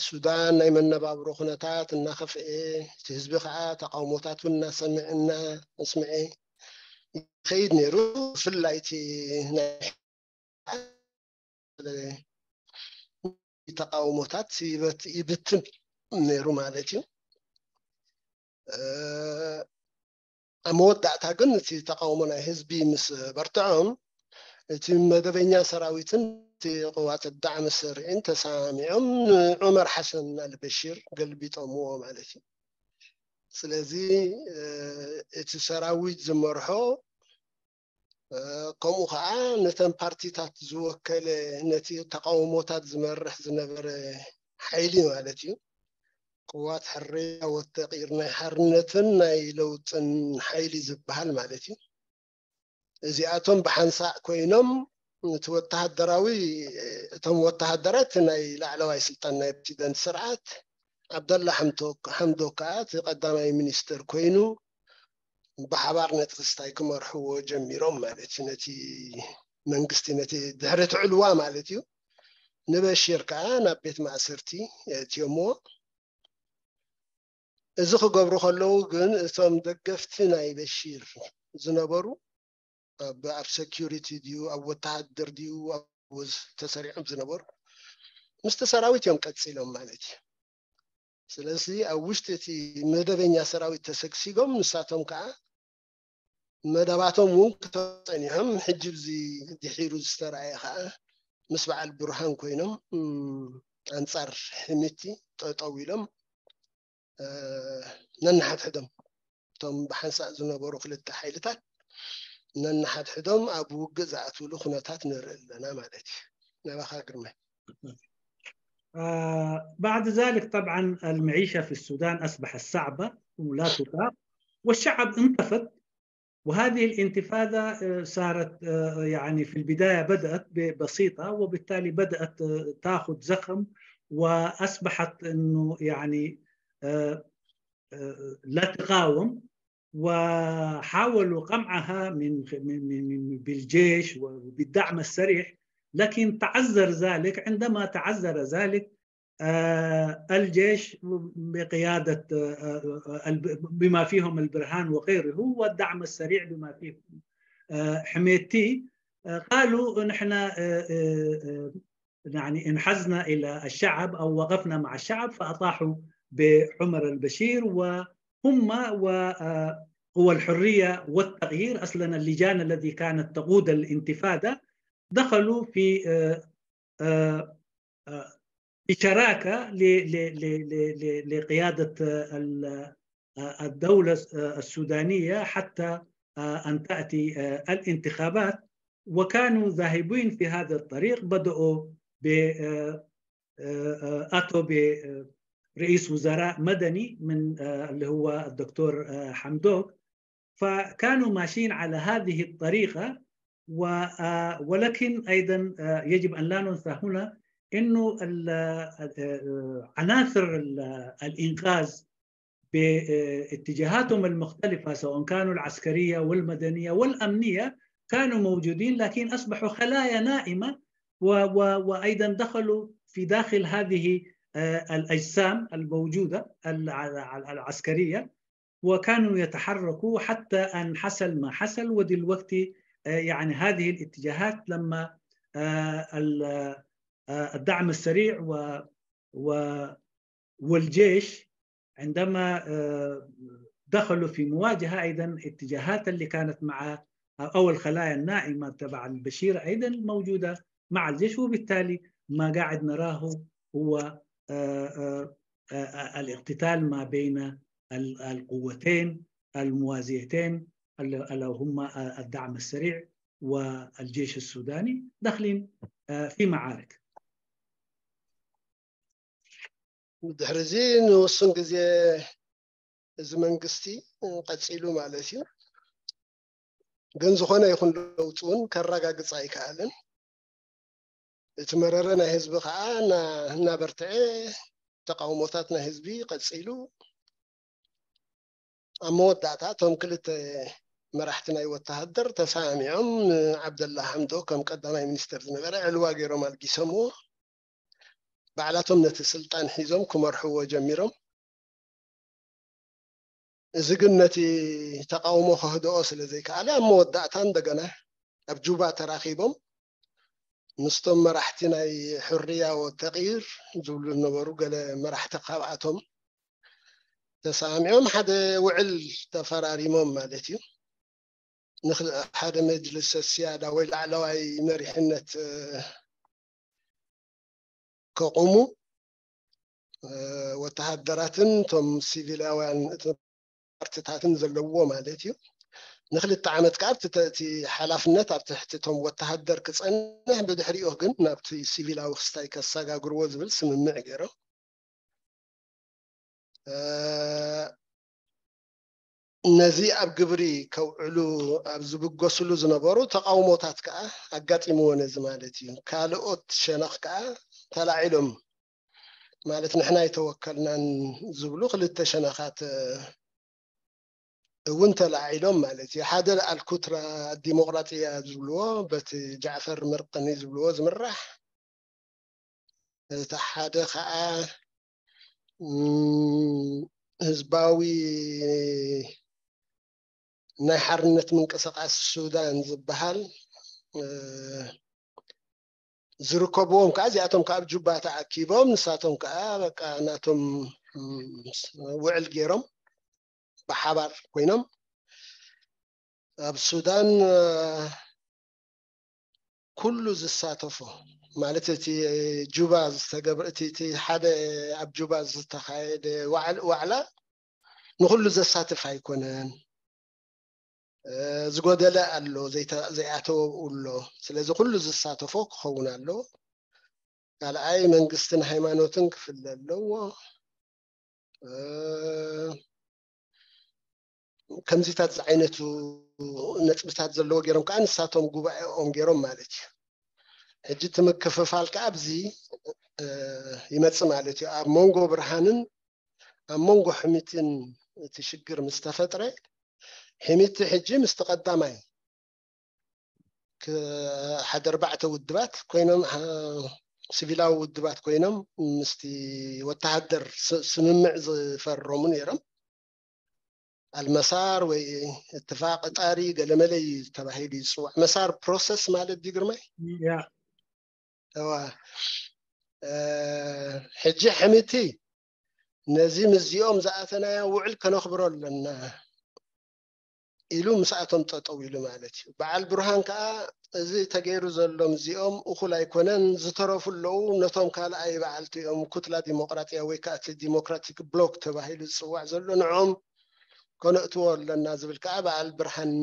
ሱዳን ናይ መነባብሮ ኩነታት እናኸፍኤ፣ እቲ ህዝቢ ከዓ ተቃውሞታት እውን እናሰምዐ እናስምዐ ይኸይድ ነይሩ። ብፍላይ እቲ ናይ ተቃውሞታት ይበት- ይብትን ነይሩ ማለት እዩ። እ፣ ኣብ መወዳእታ ግን እቲ ተቃውሞ ናይ ህዝቢ ምስ በርትዖም፣ እቲ መደበኛ ሰራዊትን እቲ ቅዋት ዳዕሚ ስርዒን ተሰማሚዖም ንዑመር ሓሰን ኣልበሽር ገልቢጦምዎ ማለት እዩ። ስለዚ፣ እ፣ እቲ ሰራዊት ዝመርሖ፣ እ፣ ከምኡ ከዓ ነተን ፓርቲታት ዝወከለ፣ ነቲ ተቃውሞታት ዝመርሕ ዝነበረ ሓይሊ ማለት እዩ። ቅዋት ሕርያ ወተቂር ናይ ሓርነትን ናይ ለውጥን ሓይሊ ዝበሃል ማለት እዩ። እዚኣቶም ብሓንሳእ ኮይኖም፣ እቲ ወተሃደራዊ፣ እቶም ወተሃደራት ናይ ላዕለዋይ ስልጣን ናይ ፕሬዚደንት ስርዓት ዓብደላ ሓምቶ-፣ ሓምዶክ ከዓ እቲ ቀዳማይ ሚኒስትር ኮይኑ ብሓባር ነቲ ክስታይ ክመርሕዎ ጀሚሮም ማለት እዩ። ነቲ መንግስቲ፣ ነቲ ድሕሪ እቲ ዕልዋ ማለት እዩ። ንበሺር ከዓ ናብ ቤት ማእሰርቲ የእትዮምዎ። እዚ ክገብሩ ከለዉ ግን እቶም ደገፍቲ ናይ በሺር ዝነበሩ ኣብ፣ ኣብ ሴኪሪቲ ድዩ ኣብ ወተሃደር ድዩ ኣብ ወዝ ተሰሪዖም ዝነበሩ ምስቲ ሰራዊት እዮም ቀፂሎም ማለት እዩ። ስለዚ ኣብ ውሽጢ እቲ መደበኛ ሰራዊት ተሰግሲጎም ንሳቶም ከዓ መደባቶም እውን ክተጸኒሖም። ሕጂ ብዚ ድሒሩ ዝተረኣየ ከዓ ምስ በዓል ብርሃን ኮይኖም፣ እም፣ ኣንጻር ሕምቲ ጠጠው ኢሎም፣ እ፣ ነንሓድሕዶም እቶም ብሓንሳእ ዝነበሩ ክልተ ሓይልታት ነንሓድሕዶም ኣብ ውግእ ዝኣትውሉ ኩነታት ንርኢ ኣለና ማለት እዩ። ናባኻ ግርማይ። آه، بعد ذلك طبعا المعيشة في السودان أصبحت صعبة ولا تطاق، والشعب انتفض. وهذه الانتفاضة، آه، صارت، آه، يعني في البداية بدأت ب- بسيطة، وبالتالي بدأت، آه، تأخذ زخم، وأصبحت أنه يعني، آه، آه، لا تقاوم، وحاولوا قمعها من من من من- بالجيش وبالدعم السريع، لكن تعذر ذلك. عندما تعذر ذلك، آه، الجيش بقيادة، آه، آه، آه، الب- بما فيهم البرهان وغيره، والدعم السريع بما فيهم، آه، حميتي، آه، قالوا: "نحن، آه، آه، آه، يعني انحزنا إلى الشعب أو وقفنا مع الشعب"، فأطاحوا بعمر البشير، وهم و، آه، قوى الحرية والتغيير، أصلا اللجان الذي كانت تقود الانتفاضة دخلوا في آه، آه، آه، في شراكة ل- ل- ل- ل- ل- لقيادة آه، ال- آه، الدولة آه، السودانية حتى آه، أن تأتي آه، الانتخابات، وكانوا ذاهبين في هذا الطريق. بدأوا ب آه، آه، آه، أتوا برئيس وزراء مدني من آه، اللي هو الدكتور آه، حمدوك. فكانوا ماشيين على هذه الطريقة و- آه، ولكن أيضا آه، يجب أن لا ننسى هنا أنه ال- آه، آه، عناصر ال- الإنقاذ باتجاهاتهم المختلفة، سواء كانوا العسكرية والمدنية والأمنية، كانوا موجودين، لكن أصبحوا خلايا نائمة و- و- وأيضا دخلوا في داخل هذه آه، الأجسام الموجودة ال- ال- العسكرية، وكانوا يتحركوا حتى أن حصل ما حصل. ودلوقتي آه، يعني هذه الاتجاهات لما آه، ال- آه، الدعم السريع و و والجيش عندما آه، دخلوا في مواجهة، أيضا اتجاهات اللي كانت مع أو الخلايا النائمة تبع البشير أيضا موجودة مع الجيش، وبالتالي ما قاعد نراه هو آه، آه، آه، الاقتتال ما بين ال- القوتين الموازيتين، ال- ألا هم آه، الدعم السريع والجيش السوداني، داخلين آه، في معارك. ድሕሪ እዚ ንውሱን ግዜ እዚ መንግስቲ ቀፂሉ ማለት እዩ። ግን ዝኾነ ይኹን ለውጢ እውን ከረጋግፅ ኣይከኣልን። እቲ መረረ ናይ ህዝቢ ከዓ እና- እናበርትዐ፣ ተቃውሞታት ናይ ህዝቢ ቀፂሉ። ኣብ መወዳእታ እቶም ክልተ መራሕቲ ናይ ወተሃደር ተሰማሚዖም ንዓብደላ ሓምዶ ከም ቀዳማይ ሚኒስትር ዝነበረ ዕልዋ ገይሮም ኣልጊሶምዎ። ባዕላቶም ነቲ ስልጣን ሒዞም ክመርሕዎ ጀሚሮም። እዚ ግን ነቲ ተቃውሞ ከህድኦ ስለ ዘይከኣለ ኣብ መወዳእታ እንደገና ኣብ ጁባ ተራኺቦም ምስቶም መራሕቲ ናይ ሕርያ ወተቂር ዝብሉ ዝነበሩ ገለ መራሕቲ ካብኣቶም ተሰማሚዖም ሓደ ውዕል ተፈራሪሞም ማለት እዩ። ንክል- ሓደ መጅልስ ሲያዳ ወይ ላዕለዋይ መሪሕነት እ፣ ከቑሙ እ፣ ወተሃደራትን እቶም ሲቪላውያን እቶም ፓርትታትን ዘለውዎ ማለት እዩ። ንክልተ ዓመት ከዓ ኣብቲ ተ- እቲ ሓላፍነት ኣብ ትሕቲ እቶም ወተሃደር ክፀንሕ፣ ብድሕሪኡ ግን ናብቲ ሲቪላዊ ክስታይ ከሰጋግርዎ ዝብል ስምምዕ ገይሮም። እ፣ ነዚ ኣብ ግብሪ ከውዕሉ ኣብ ዝብገስሉ ዝነበሩ ተቃውሞታት ከዓ ኣጋጢምዎ ነዚ ማለት እዩ። ካልኦት ሸነኽ ከዓ ተላዒሎም ማለት ንሕና ኣይተወከልናን ዝብሉ ክልተ ሸነኻት እውን ተላዒሎም ማለት እዩ። ሓደ ኣልኩትራ ዲሞቅራጥያ ዝብልዎ በቲ ጃዕፈር መርቀኒ ዝብልዎ ዝምራሕ፣ እቲ ሓደ ከዓ ም፣ ህዝባዊ ናይ ሓርነት ምንቅስቃስ ሱዳን ዝበሃል እ፣ ዝርከብዎም ከዓ እዚኣቶም ከዓ ኣብ ጁባ ተኣኪቦም ንሳቶም ከዓ በቃ ናቶም ም፣ ውዕል ገይሮም ብሓባር ኮይኖም ኣብ ሱዳን እ፣ ኩሉ ዝሳተፎ ማለት እቲ ጁባ ዝተገብረ እቲ እቲ ሓደ ኣብ ጁባ ዝተኻየደ ዋዕል- ዋዕላ ንኩሉ ዘሳትፍ ኣይኮነን። እ፣ ዝጎደለ ኣሎ፣ ዘይተ- ዘይኣተወ ኣሎ። ስለዚ ኩሉ ዝሳተፎ ክኸውን ኣሎ። ካልኣይ መንግስትን ሃይማኖትን ክፍለ ኣለዎ። እ፣ ከምዚታት ዝዓይነቱ ነጥብታት ዘለዎ ገይሮም ከዓ ንሳቶም ጉባኤኦም ገይሮም ማለት እዩ። ሕጂ እቲ ምክፍፋል ከዓ ኣብዚ እ፣ ይመፅእ ማለት እዩ። ኣብ መንጎ ብርሃንን ኣብ መንጎ ሕሚትን እቲ ሽግር ምስ ተፈጥረ ሕሚቲ ሕጂ ምስቲ ቀዳማይ ክ- ሓደ ኣርባዕተ ውድባት ኮይኖም እ፣ ሲቪላዊ ውድባት ኮይኖም ምስቲ ወተሃደር ስ- ስምምዕ ዝፈረሙ ነይሮም። ኣልመሳር ወይ እትፋቅ ጣሪ ገለመለ እዩ ተባሂሉ ይፅዋዕ። መሳር ፕሮሰስ ማለት ድዩ ግርማይ? ያ እዋ እ፣ ሕጂ ሕሚቲ ነዚ ምስዚኦም ዝኣተናዮ ውዕል ከነኽብሮ ኣለና። ኢሉ ምስኣቶም ጠጠው ኢሉ ማለት እዩ። በዓል ብርሃን ከዓ እዚ ተገይሩ ዘሎም እዚኦም እኹል ኣይኮነን፣ ዝተረፉ ኣለዉ፣ ነቶም ካልኣይ በዓልቲ እዮም፣ ኩትላ ዲሞቅራጥያ ወይ ከዓ እቲ ዲሞክራቲክ ብሎክ ተባሂሉ ዝፅዋዕ ዘሎ ንዕኦም ከነእትዎ ኣለና ዝብል ከዓ በዓል ብርሃን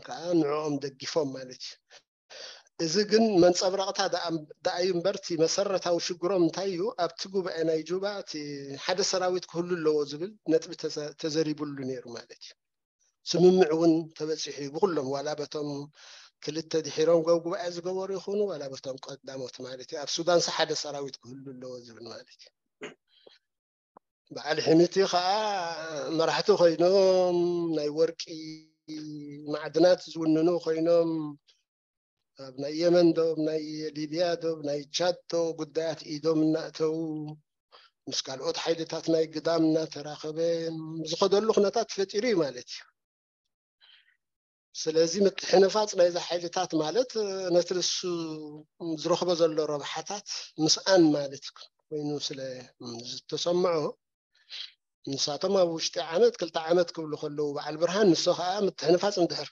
ከዓ ንዕኦም ደጊፎም ማለት እዩ። እዚ ግን መንፀብረቕታ ደኣ እም- ደኣ እዩ እምበር እቲ መሰረታዊ ሽግሮም እንታይ እዩ? ኣብቲ ጉባኤ ናይ ጁባ እቲ ሓደ ሰራዊት ክህሉ ኣለዎ ዝብል ነጥቢ ተዘ- ተዘሪቡሉ ነይሩ ማለት እዩ። ስምምዕ እውን ተበፂሑ እዩ ብኩሎም፣ ዋላ በቶም ክልተ ድሒሮም ገብ ጉባኤ ዝገበሩ ይኹኑ፣ ዋላ በቶም ቀዳሞት ማለት እዩ። ኣብ ሱዳንስ ሓደ ሰራዊት ክህሉ ኣለዎ ዝብል ማለት እዩ። በዓል ሕምቲ ከዓ መራሕቲ ኮይኖም ናይ ወርቂ ማዕድናት ዝውንኑ ኮይኖም ኣብ ናይ የመን ዶ ናይ ሊብያ ዶ ናይ ቻድ ዶ ጉዳያት ኢዶም እናእተው ምስ ካልኦት ሓይልታት ናይ ግዳም እናተራኸበ ዝኸደሉ ኩነታት ፈጢሩ እዩ ማለት እዩ። ስለዚ ምትሕንፋፅ ናይዚ ሓይልታት ማለት ነቲ ንሱ ዝረኽቦ ዘሎ ረብሓታት ምስኣን ማለት ኮይኑ ስለ ዝተሰምዖ ንሳቶም ኣብ ውሽጢ ዓመት ክልተ ዓመት ክብሉ ከለዉ በዓል ብርሃን ንሶ ከዓ ምትሕንፋፅ እንድሕር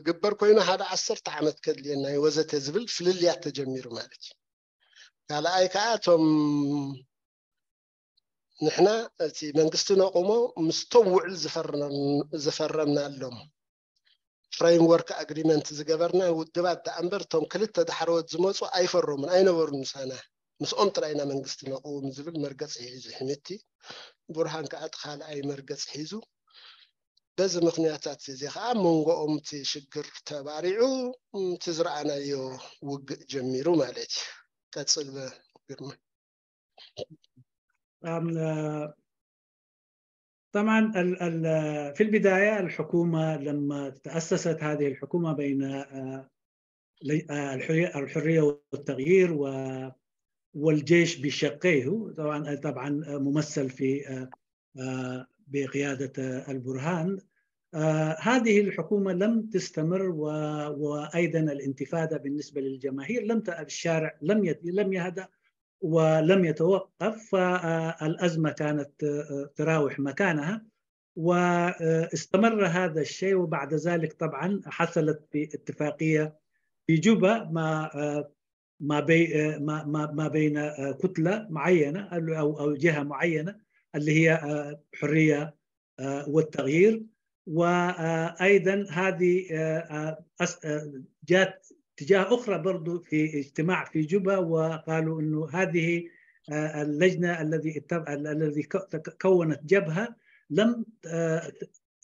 ክግበር ኮይኑ ሓደ ዓሰርተ ዓመት ከድልየና እዩ ወዘተ ዝብል ፍልልያት ተጀሚሩ ማለት እዩ። ካልኣይ ከዓ እቶም ንሕና እቲ መንግስቲ ነቑሞ ምስቶም ውዕል ዝፈረም- ዝፈረምናሎም ፍሬምወርክ ኣግሪመንት ዝገበርና ውድባት ደኣ እምበር እቶም ክልተ ዳሕረዎት ዝመፁ ኣይፈረሙን ኣይነበሩን ምሳና። ምስኦም ጥራይና መንግስቲ ነቑም ዝብል መርገፂ ሒዙ ሕምቲ፣ ብርሃን ከዓ እቲ ካልኣይ መርገፂ ሒዙ። በዚ ምክንያታት እዚ ከዓ መንጎኦም እቲ ሽግር ተባሪዑ እቲ ዝረኣናዮ ውግእ ጀሚሩ ማለት እዩ። ቀፅል በ- ግርማ። أم، آه، طبعا ال- ال- في البداية الحكومة لما تأسست هذه الحكومة بين آه، لي- آه، الحرية الحرية والتغيير و- والجيش بشقيه، طبعا طبعا ممثل في آه، آه، بقيادة آه، البرهان. آه، هذه الحكومة لم تستمر و- وأيضا الانتفاضة بالنسبة للجماهير لم ت- الشارع لم يت- لم يهدأ ولم يتوقف، فالأزمة كانت آه، تراوح مكانها، واستمر هذا الشيء. وبعد ذلك طبعا حصلت في اتفاقية في جوبا ما آه، ما بي- آه، ما ما ما بين آه، كتلة معينة أو أو جهة معينة اللي هي آه، حرية آه، والتغيير. وأيضا هذه آه، آه، أس- آه، جات تجاه أخرى برضو في اجتماع في جوبا، وقالوا إنه هذه آه، اللجنة الذي اتب- الذي ك- تك- كونت جبهة لم آه،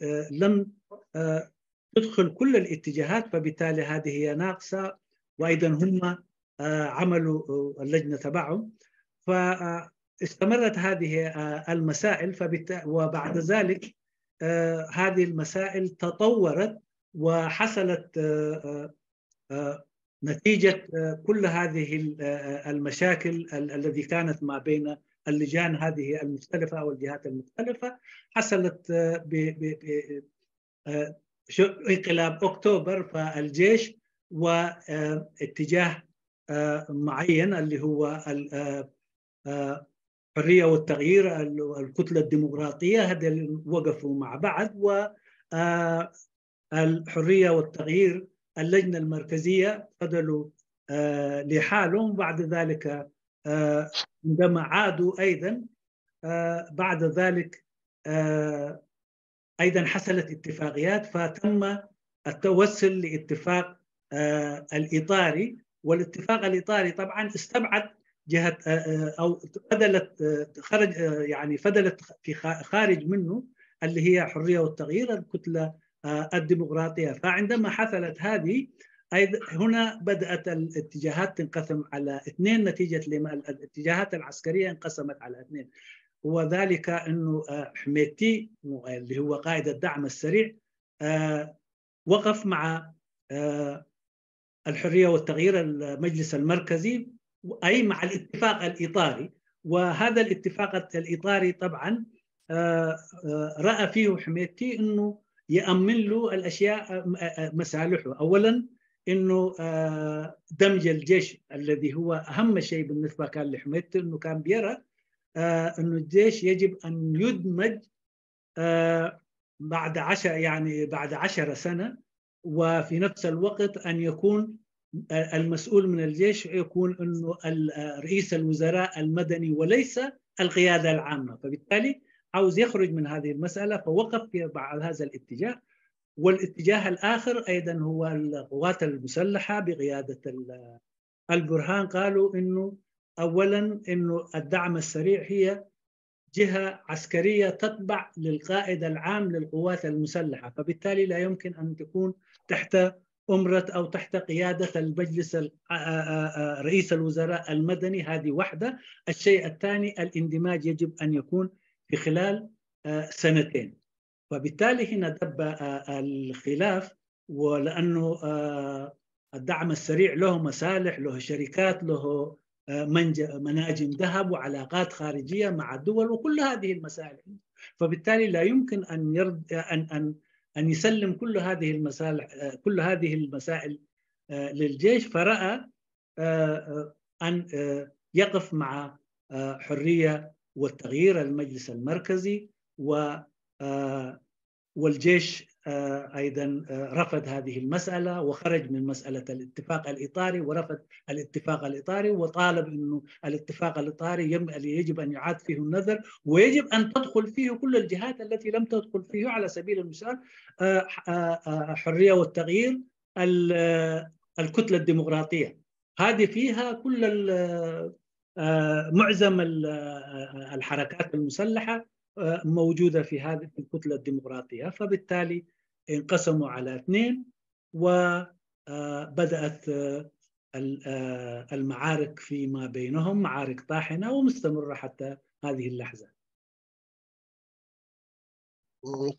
آه، لم آه، تدخل كل الاتجاهات، فبالتالي هذه هي ناقصة. وأيضا هم آه، عملوا آه، اللجنة تبعهم، فاستمرت هذه آه، المسائل. فبالت- وبعد ذلك آه، هذه المسائل تطورت وحصلت آه، آه، آه، نتيجة آه، كل هذه ال- آه، المشاكل ال- الذي كانت ما بين اللجان هذه المختلفة أو الجهات المختلفة، حصلت آه، ب- ب- ب- آه، شو- انقلاب أكتوبر، فالجيش واتجاه آه، معين اللي هو ال- آه، آه، الحرية والتغيير، ال- الكتلة الديمقراطية، هذول وقفوا مع بعض، و آه، الحرية والتغيير اللجنة المركزية فضلوا آه، لحالهم. بعد ذلك آه، عندما عادوا أيضا آه، بعد ذلك آه، أيضا حصلت اتفاقيات، فتم التوصل لاتفاق آه، الإطاري. والاتفاق الإطاري طبعا استبعد جهة آه، آه، أو فضلت آه، خرج آه، يعني فضلت في خا- خارج منه اللي هي حرية والتغيير، الكتلة آه، الديمقراطية. فعندما حصلت هذه أيضا هنا بدأت الاتجاهات تنقسم على اثنين نتيجة لما ال- الاتجاهات العسكرية انقسمت على اثنين، وذلك أنه آه، حميتي اللي هو قائد الدعم السريع آه، وقف مع آه، الحرية والتغيير المجلس المركزي، أي مع الاتفاق الإطاري. وهذا الاتفاق الإطاري طبعا آه، آه، رأى فيه حميتي أنه يأمن له الأشياء آه، آه، مسالحه. أولا أنه آه، دمج الجيش الذي هو أهم شيء بالنسبة كان لحميتي، أنه كان بيرى آه، أنه الجيش يجب أن يدمج آه، بعد عشر يعني بعد عشر سنة، وفي نفس الوقت أن يكون المسؤول من الجيش يكون أنه رئيس الوزراء المدني وليس القيادة العامة. فبالتالي عاوز يخرج من هذه المسألة، فوقف في بعض هذا الاتجاه. والاتجاه الآخر أيضا هو القوات المسلحة بقيادة البرهان، قالوا أنه أولا أنه الدعم السريع هي جهة عسكرية تتبع للقائد العام للقوات المسلحة، فبالتالي لا يمكن أن تكون تحت أمرة أو تحت قيادة المجلس رئيس الوزراء المدني. هذه واحدة. الشيء الثاني، الاندماج يجب أن يكون في خلال سنتين، فبالتالي هنا دب الخلاف، ولأنه الدعم السريع له مصالح، له شركات، له مناجم ذهب وعلاقات خارجية مع الدول وكل هذه المسائل. فبالتالي لا يمكن أن يرد أن أن أن يسلم كل هذه المصالح، كل هذه المسائل للجيش، فرأى أن يقف مع حرية والتغيير المجلس المركزي و والجيش أيضا رفض هذه المسألة وخرج من مسألة الاتفاق الإطاري ورفض الاتفاق الإطاري وطالب أنه الاتفاق الإطاري يجب أن يعاد فيه النظر ويجب أن تدخل فيه كل الجهات التي لم تدخل فيه. على سبيل المثال حرية والتغيير، الكتلة الديمقراطية، هذه فيها كل معظم الحركات المسلحة موجودة في هذه الكتلة الديمقراطية، فبالتالي انقسموا على اثنين وبدأت المعارك فيما بينهم معارك طاحنة ومستمرة حتى هذه اللحظة.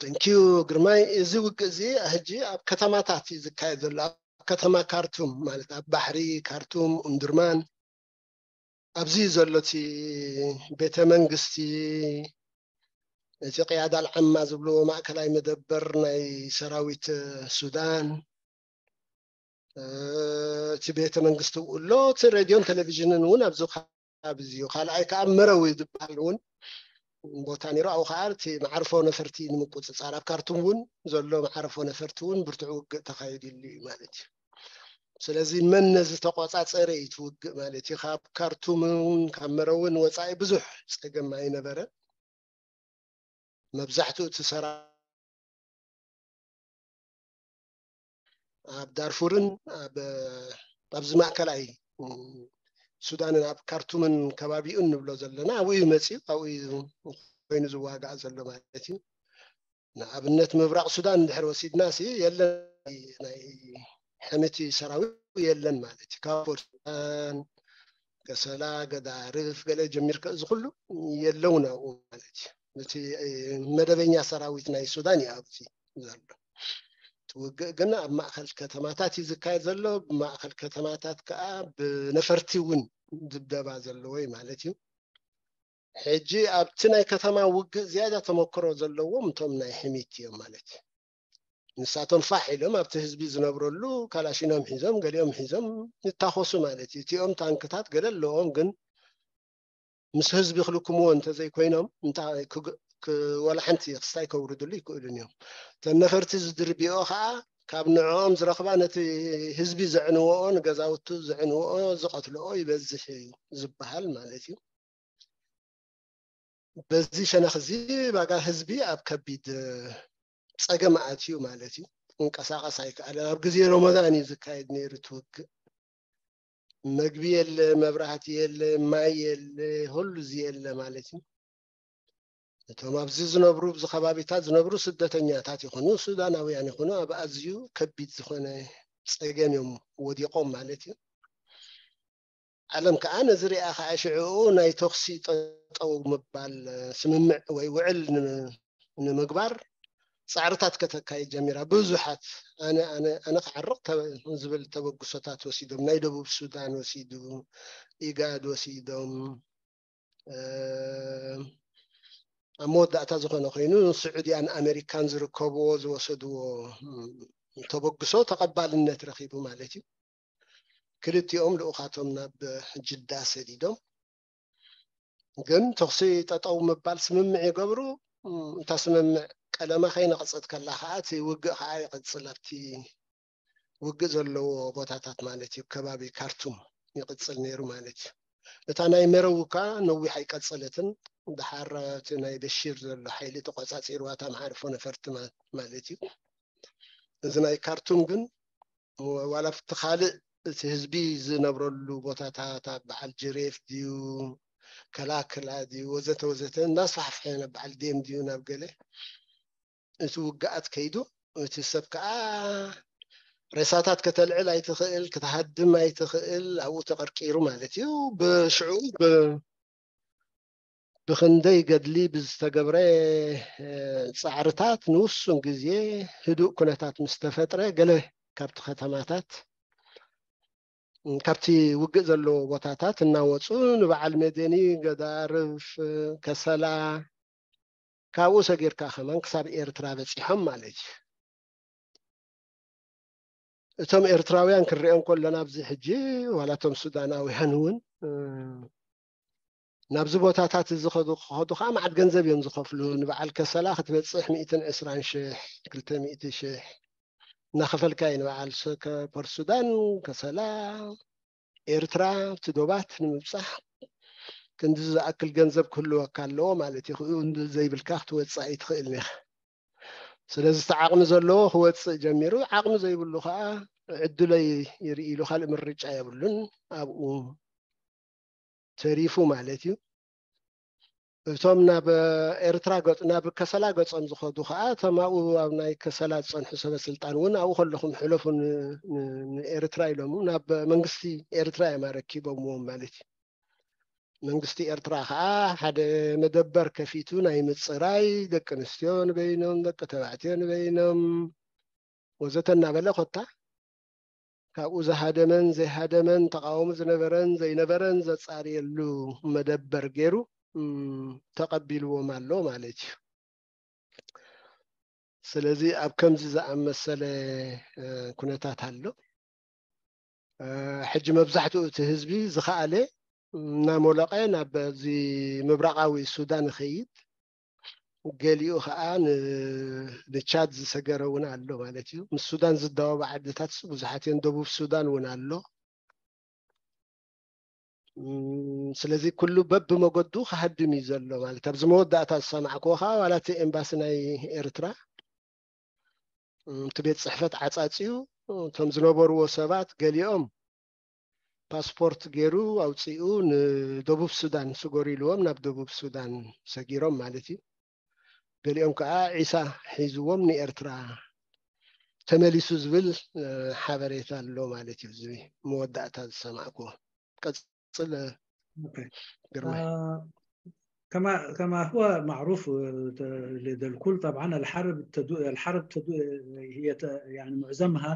Thank you ግርማይ። እዚ ውግእ እዚ ሕጂ ኣብ ከተማታት እዩ ዝካየድ ዘሎ። ኣብ ከተማ ካርቱም ማለት ኣብ ባሕሪ ካርቱም፣ ኡምድርማን፣ ኣብዚ ዘሎ እቲ ቤተ መንግስቲ፣ እቲ ቅያዳ ኣልዓማ ዝብልዎ ማእከላይ መደበር ናይ ሰራዊት ሱዳን፣ እቲ ቤተ መንግስቲ ኣሎ፣ እቲ ሬድዮን ቴሌቪዥንን እውን ኣብዚ ከባቢ እዩ። ካልኣይ ከዓ መረዊ ዝበሃል እውን ቦታ ነይሩ። ኣብኡ ከዓ እቲ መዓርፎ ነፈርቲ ንምቁፅፃር ኣብ ካርቱም እውን ዘሎ መዓርፎ ነፈርቲ እውን ብርቱዕ ውግእ ተኻይድሉ እዩ ማለት እዩ። ስለዚ መን ነዚ ተቆፃፀረ እዩ እቲ ውግእ ማለት እዩ። ካብ ካርቱምን ካብ መረውን ወፃኢ ብዙሕ ፀገም ኣይነበረ። መብዛሕትኡ እቲ ሰራ ኣብ ዳርፉርን ኣብዚ ማእከላይ ሱዳንን ኣብ ካርቱምን ከባቢኡን ንብሎ ዘለና ኣብኡ እዩ መፂኡ፣ ኣብኡ እዩ ኮይኑ ዝዋጋእ ዘሎ ማለት እዩ። ንኣብነት ምብራቕ ሱዳን እንድሕር ወሲድና ሲ የለን፣ ናይ ሕምቲ ሰራዊት የለን ማለት እዩ። ካብ ፖርት ሱዳን፣ ከሰላ፣ ገዳርፍ ገለ ጀሚርካ እዚ ኩሉ የለውን ኣብኡ ማለት እዩ። እቲ መደበኛ ሰራዊት ናይ ሱዳን እዩ ኣብዚ ዘሎ። እቲ ውግእ ግን ኣብ ማእከል ከተማታት እዩ ዝካየድ ዘሎ። ብማእከል ከተማታት ከዓ ብነፈርቲ እውን ድብደባ ዘለዎ እዩ ማለት እዩ። ሕጂ ኣብቲ ናይ ከተማ ውግእ ዝያዳ ተመክሮ ዘለዎም እቶም ናይ ሕሚት እዮም ማለት እዩ። ንሳቶም ፋሕ ኢሎም ኣብቲ ህዝቢ ዝነብረሉ ካላሽኖም ሒዞም ገሊኦም ሒዞም ይታኾሱ ማለት እዩ። እቲኦም ታንክታት ገለ ኣለዎም፣ ግን ምስ ህዝቢ ክልክምዎ እንተዘይኮይኖም እንታይ ክግ- ክ- ወላ ሓንቲ ክስታይ ከውርድሉ ይክእሉን እዮም። እተን ነፈርቲ ዝድርብኦ ከዓ ካብ ንዕኦም ዝረኽባ ነቲ ህዝቢ ዘዕንወኦ፣ ንገዛውቱ ዘዕንወኦ፣ ዝቐትልኦ ይበዝሕ እዩ ዝበሃል ማለት እዩ። በዚ ሸነኽ እዚ ባጋ ህዝቢ ኣብ ከቢድ ፀገም ኣትዩ ማለት እዩ። እንቀሳቐስ ኣይከኣለን። ኣብ ግዜ ሮመዳን እዩ ዝካየድ ነይሩ እቲ ውግእ። መግቢ የለ፣ መብራህቲ የለ፣ ማይ የለ፣ ሁሉ እዚ የለ ማለት እዩ። እቶም ኣብዚ ዝነብሩ፣ ኣብዚ ከባቢታት ዝነብሩ ስደተኛታት ይኹኑ ሱዳናውያን ይኹኑ ኣብ ኣዝዩ ከቢድ ዝኾነ ፀገም እዮም ወዲቖም ማለት እዩ። ዓለም ከዓ ነዚ ሪኣ ከዓ ሽዕኡ ናይ ተኹሲ ጠጠው ምባል ስምምዕ ወይ ውዕል ን- ንምግባር ፃዕርታት ከተካይድ ጀሚራ። ብዙሓት ኣነ ኣነ ኣነ ክዓርቕ ተ- ዝብል ተበግሶታት ወሲዶም፣ ናይ ደቡብ ሱዳን ወሲዱ፣ ኢጋድ ወሲዶም፣ እ፣ ኣብ መወዳእታ ዝኾነ ኮይኑ ስዑድያን ኣሜሪካን ዝርከብዎ ዝወሰድዎ ም፣ ተበግሶ ተቐባልነት ረኺቡ ማለት እዩ። ክልቲኦም ልኡኻቶም ናብ ጅዳ ሰዲዶም። ግን ተኹሲ ጠጠው ምባል ስምምዕ ይገብሩ። እም፣ እታ ስምምዕ ቀለማ ከይነቕጸት ከላ ከዓ እቲ ውግእ ከዓ ይቕጽል ኣብቲ ውግእ ዘለዎ ቦታታት ማለት እዩ። ከባቢ ካርቱም ይቕጽል ነይሩ ማለት እዩ። እታ ናይ መረው ከዓ ነዊሕ ኣይቀጸለትን። ድሓር እቲ ናይ በሺር ዘሎ ሓይሊ ተቆጻጺርዋ እታ መዓርፎ ነፈርቲ ማለት እዩ። እዚ ናይ ካርቱም ግን ዋላ ኣብቲ ካልእ እቲ ህዝቢ ዝነብረሉ ቦታታት ኣብ በዓል ጅሬፍ ድዩ ከላክላ ድዩ ወዘተ ወዘተ እናስፋሕፍሐ ናብ በዓል ዴም ድዩ ናብ ገለ እቲ ውግኣት ከይዱ እቲ ሰብ ከዓ ሬሳታት ከተልዕል ኣይትኽእል ክትሃድም ኣይትኽእል ኣብኡ ተቐርቂሩ ማለት እዩ። ብሽዑ ብክንደይ ገድሊ ብዝተገብረ ፃዕርታት ንውሱን ግዜ ህዱእ ኩነታት ምስ ተፈጥረ ገለ ካብቲ ከተማታት ካብቲ ውግእ ዘለዎ ቦታታት እናወፁ ንበዓል መደኒ ገዳርፍ ከሰላ ካብኡ ሰጊርካ ከማን ክሳብ ኤርትራ በፂሖም ማለት እዩ። እቶም ኤርትራውያን ክንሪኦም ከለና ኣብዚ ሕጂ ዋላ እቶም ሱዳናውያን እውን ናብዚ ቦታታት እዚ ከዱ ክኸዱ ከዓ መዓት ገንዘብ እዮም ዝኸፍሉ። ንበዓል ከሰላ ክትበፅሕ ሚእትን ዕስራን ሽሕ ክልተ ሚእቲ ሽሕ እናኸፈልካ እዩ ንበዓል ፖርት ሱዳን ከሰላ ኤርትራ እቲ ዶባት ንምብፃሕ ክንዲ ዝኣክል ገንዘብ ክህልወካ ኣለዎ ማለት እዩ። ዘይብልካ ክትወፅእ ኣይትኽእል ኒኻ። ስለዚ እቲ ዓቕሚ ዘለዎ ክወፅእ ጀሚሩ፣ ዓቕሚ ዘይብሉ ከዓ ዕድለይ ይርኢ ኢሉ ካልእ ምርጫ የብሉን፣ ኣብኡ ተሪፉ ማለት እዩ። እቶም ናብ ኤርትራ ገፅ ናብ ከሰላ ገፆም ዝኸዱ ከዓ እቶም ኣብኡ ኣብ ናይ ከሰላ ዝፀንሑ ሰበ ስልጣን እውን ኣብኡ ከለኹም ሕለፉ ንኤርትራ ኢሎም ናብ መንግስቲ ኤርትራ እዮም ኣረኪቦምዎም ማለት እዩ። መንግስቲ ኤርትራ ከዓ ሓደ መደበር ከፊቱ ናይ ምፅራይ ደቂ ኣንስትዮ ንበይኖም ደቂ ተባዕትዮ ንበይኖም ወዘተ እናበለ ኮታ ካብኡ ዝሃደመን ዘይሃደመን ተቃወሞ ዝነበረን ዘይነበረን ዘፃርየሉ መደበር ገይሩ ተቐቢልዎም ኣሎ ማለት እዩ። ስለዚ ኣብ ከምዚ ዝኣመሰለ ኩነታት ኣሎ። ሕጂ መብዛሕትኡ እቲ ህዝቢ ዝኸኣለ እናሞለቐ ናብ እዚ ምብራቓዊ ሱዳን ይኸይድ። ገሊኡ ከዓ ንቻድ ዝሰገረ እውን ኣሎ ማለት እዩ። ምስ ሱዳን ዝዳወባ ዓድታት ብዙሓት እየን። ደቡብ ሱዳን እውን ኣሎ። ስለዚ ኩሉ በብመገዱ ክሃድም እዩ ዘሎ ማለት ኣብዚ መወዳእታ ዝሰማዕክዎ ከዓ ዋላ እቲ ኤምባሲ ናይ ኤርትራ እቲ ቤት ፅሕፈት ዓፃፂዩ እቶም ዝነበርዎ ሰባት ገሊኦም ፓስፖርት ገይሩ ኣውፂኡ ንደቡብ ሱዳን ስገሩ ኢልዎም ናብ ደቡብ ሱዳን ሰጊሮም ማለት እዩ። ገሊኦም ከዓ ዒሳ ሒዝዎም ንኤርትራ ተመሊሱ ዝብል ሓበሬታ ኣሎ ማለት እዩ። እዚ መወዳእታ ዝሰማዕክዎ ቀፅል ግርማ። كما كما هو معروف لدى الكل طبعا الحرب تدو الحرب تدو هي يعني معظمها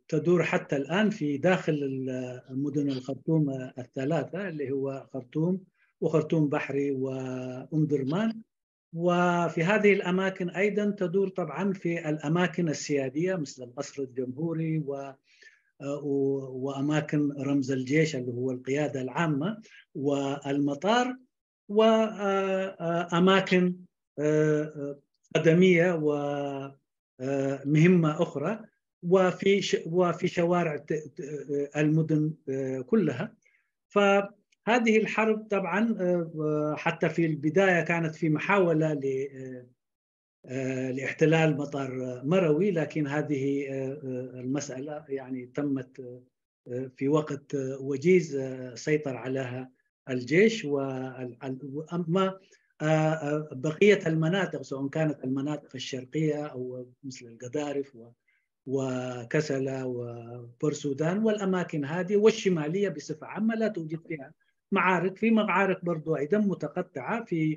تدور حتى الآن في داخل مدن الخرطوم الثلاثة اللي هو خرطوم وخرطوم بحري وأم درمان. وفي هذه الأماكن أيضا تدور طبعا في الأماكن السيادية مثل القصر الجمهوري و وأماكن رمز الجيش اللي هو القيادة العامة والمطار وأماكن قدمية ومهمة أخرى وفي وفي شوارع المدن كلها. فهذه الحرب طبعا حتى في البداية كانت في محاولة لاحتلال مطار مروي، لكن هذه المسألة يعني تمت في وقت وجيز سيطر عليها الجيش. وأما بقية المناطق سواء كانت المناطق الشرقية أو مثل القذارف وكسلا وبورسودان والأماكن هذه والشمالية بصفة عامة لا توجد فيها معارك. في معارك برضو أيضا متقطعة في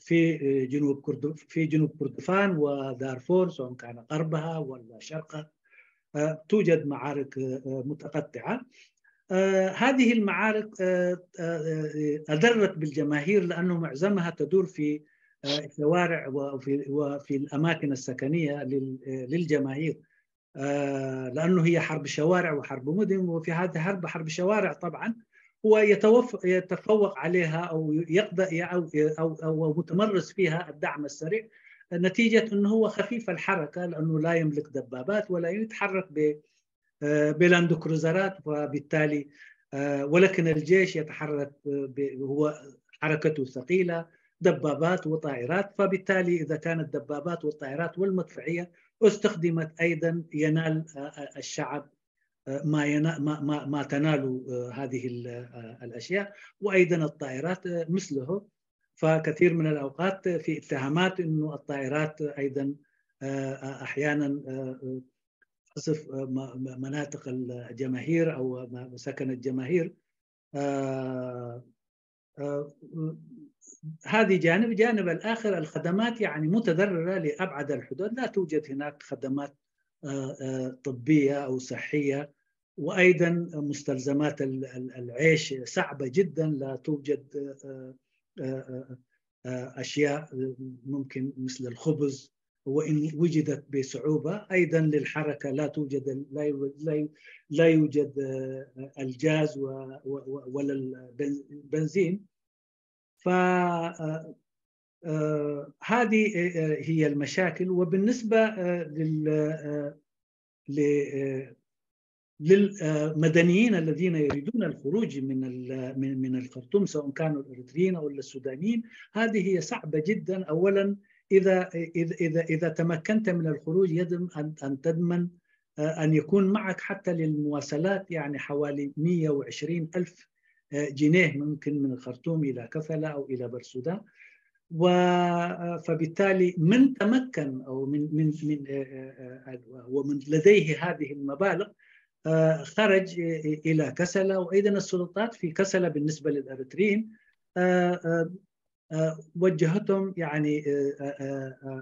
في جنوب كردف في جنوب كردفان ودارفور سواء كان غربها ولا شرقها توجد معارك متقطعة. هذه المعارك أضرت بالجماهير لأنه معظمها تدور في الشوارع وفي وفي الأماكن السكنية للجماهير. لأنه هي حرب شوارع وحرب مدن وفي هذه حرب حرب شوارع طبعا. هو يتوف يتفوق عليها او يقدر او او او متمرس فيها الدعم السريع، نتيجه انه هو خفيف الحركه، لانه لا يملك دبابات ولا يتحرك ب بلاند كروزرات، فبالتالي ولكن الجيش يتحرك، هو حركته ثقيله، دبابات وطائرات، فبالتالي اذا كانت الدبابات والطائرات والمدفعيه استخدمت ايضا ينال الشعب ما ينا ما ما, ما تنال هذه الاشياء، وايضا الطائرات مثله. فكثير من الاوقات في اتهامات انه الطائرات ايضا احيانا قصف مناطق الجماهير او سكن الجماهير. هذه جانب. جانب الاخر الخدمات يعني متضرره لابعد الحدود، لا توجد هناك خدمات طبيه او صحيه، وايضا مستلزمات العيش صعبه جدا، لا توجد اشياء ممكن مثل الخبز، وان وجدت بصعوبه ايضا للحركه لا توجد، لا لا يوجد الجاز ولا البنزين. ف هذه هي المشاكل. وبالنسبه لل للمدنيين الذين يريدون الخروج من من الخرطوم، سواء كانوا الاريتريين او السودانيين، هذه هي صعبه جدا. اولا اذا اذا اذا تمكنت من الخروج يجب ان تضمن ان يكون معك حتى للمواصلات يعني حوالي مية وعشرين الف جنيه ممكن من الخرطوم الى كفله او الى برسودان. فبالتالي من تمكن او من من من ومن لديه هذه المبالغ خرج الى كسلا. وايضا السلطات في كسلا بالنسبه للاريتريين وجهتهم يعني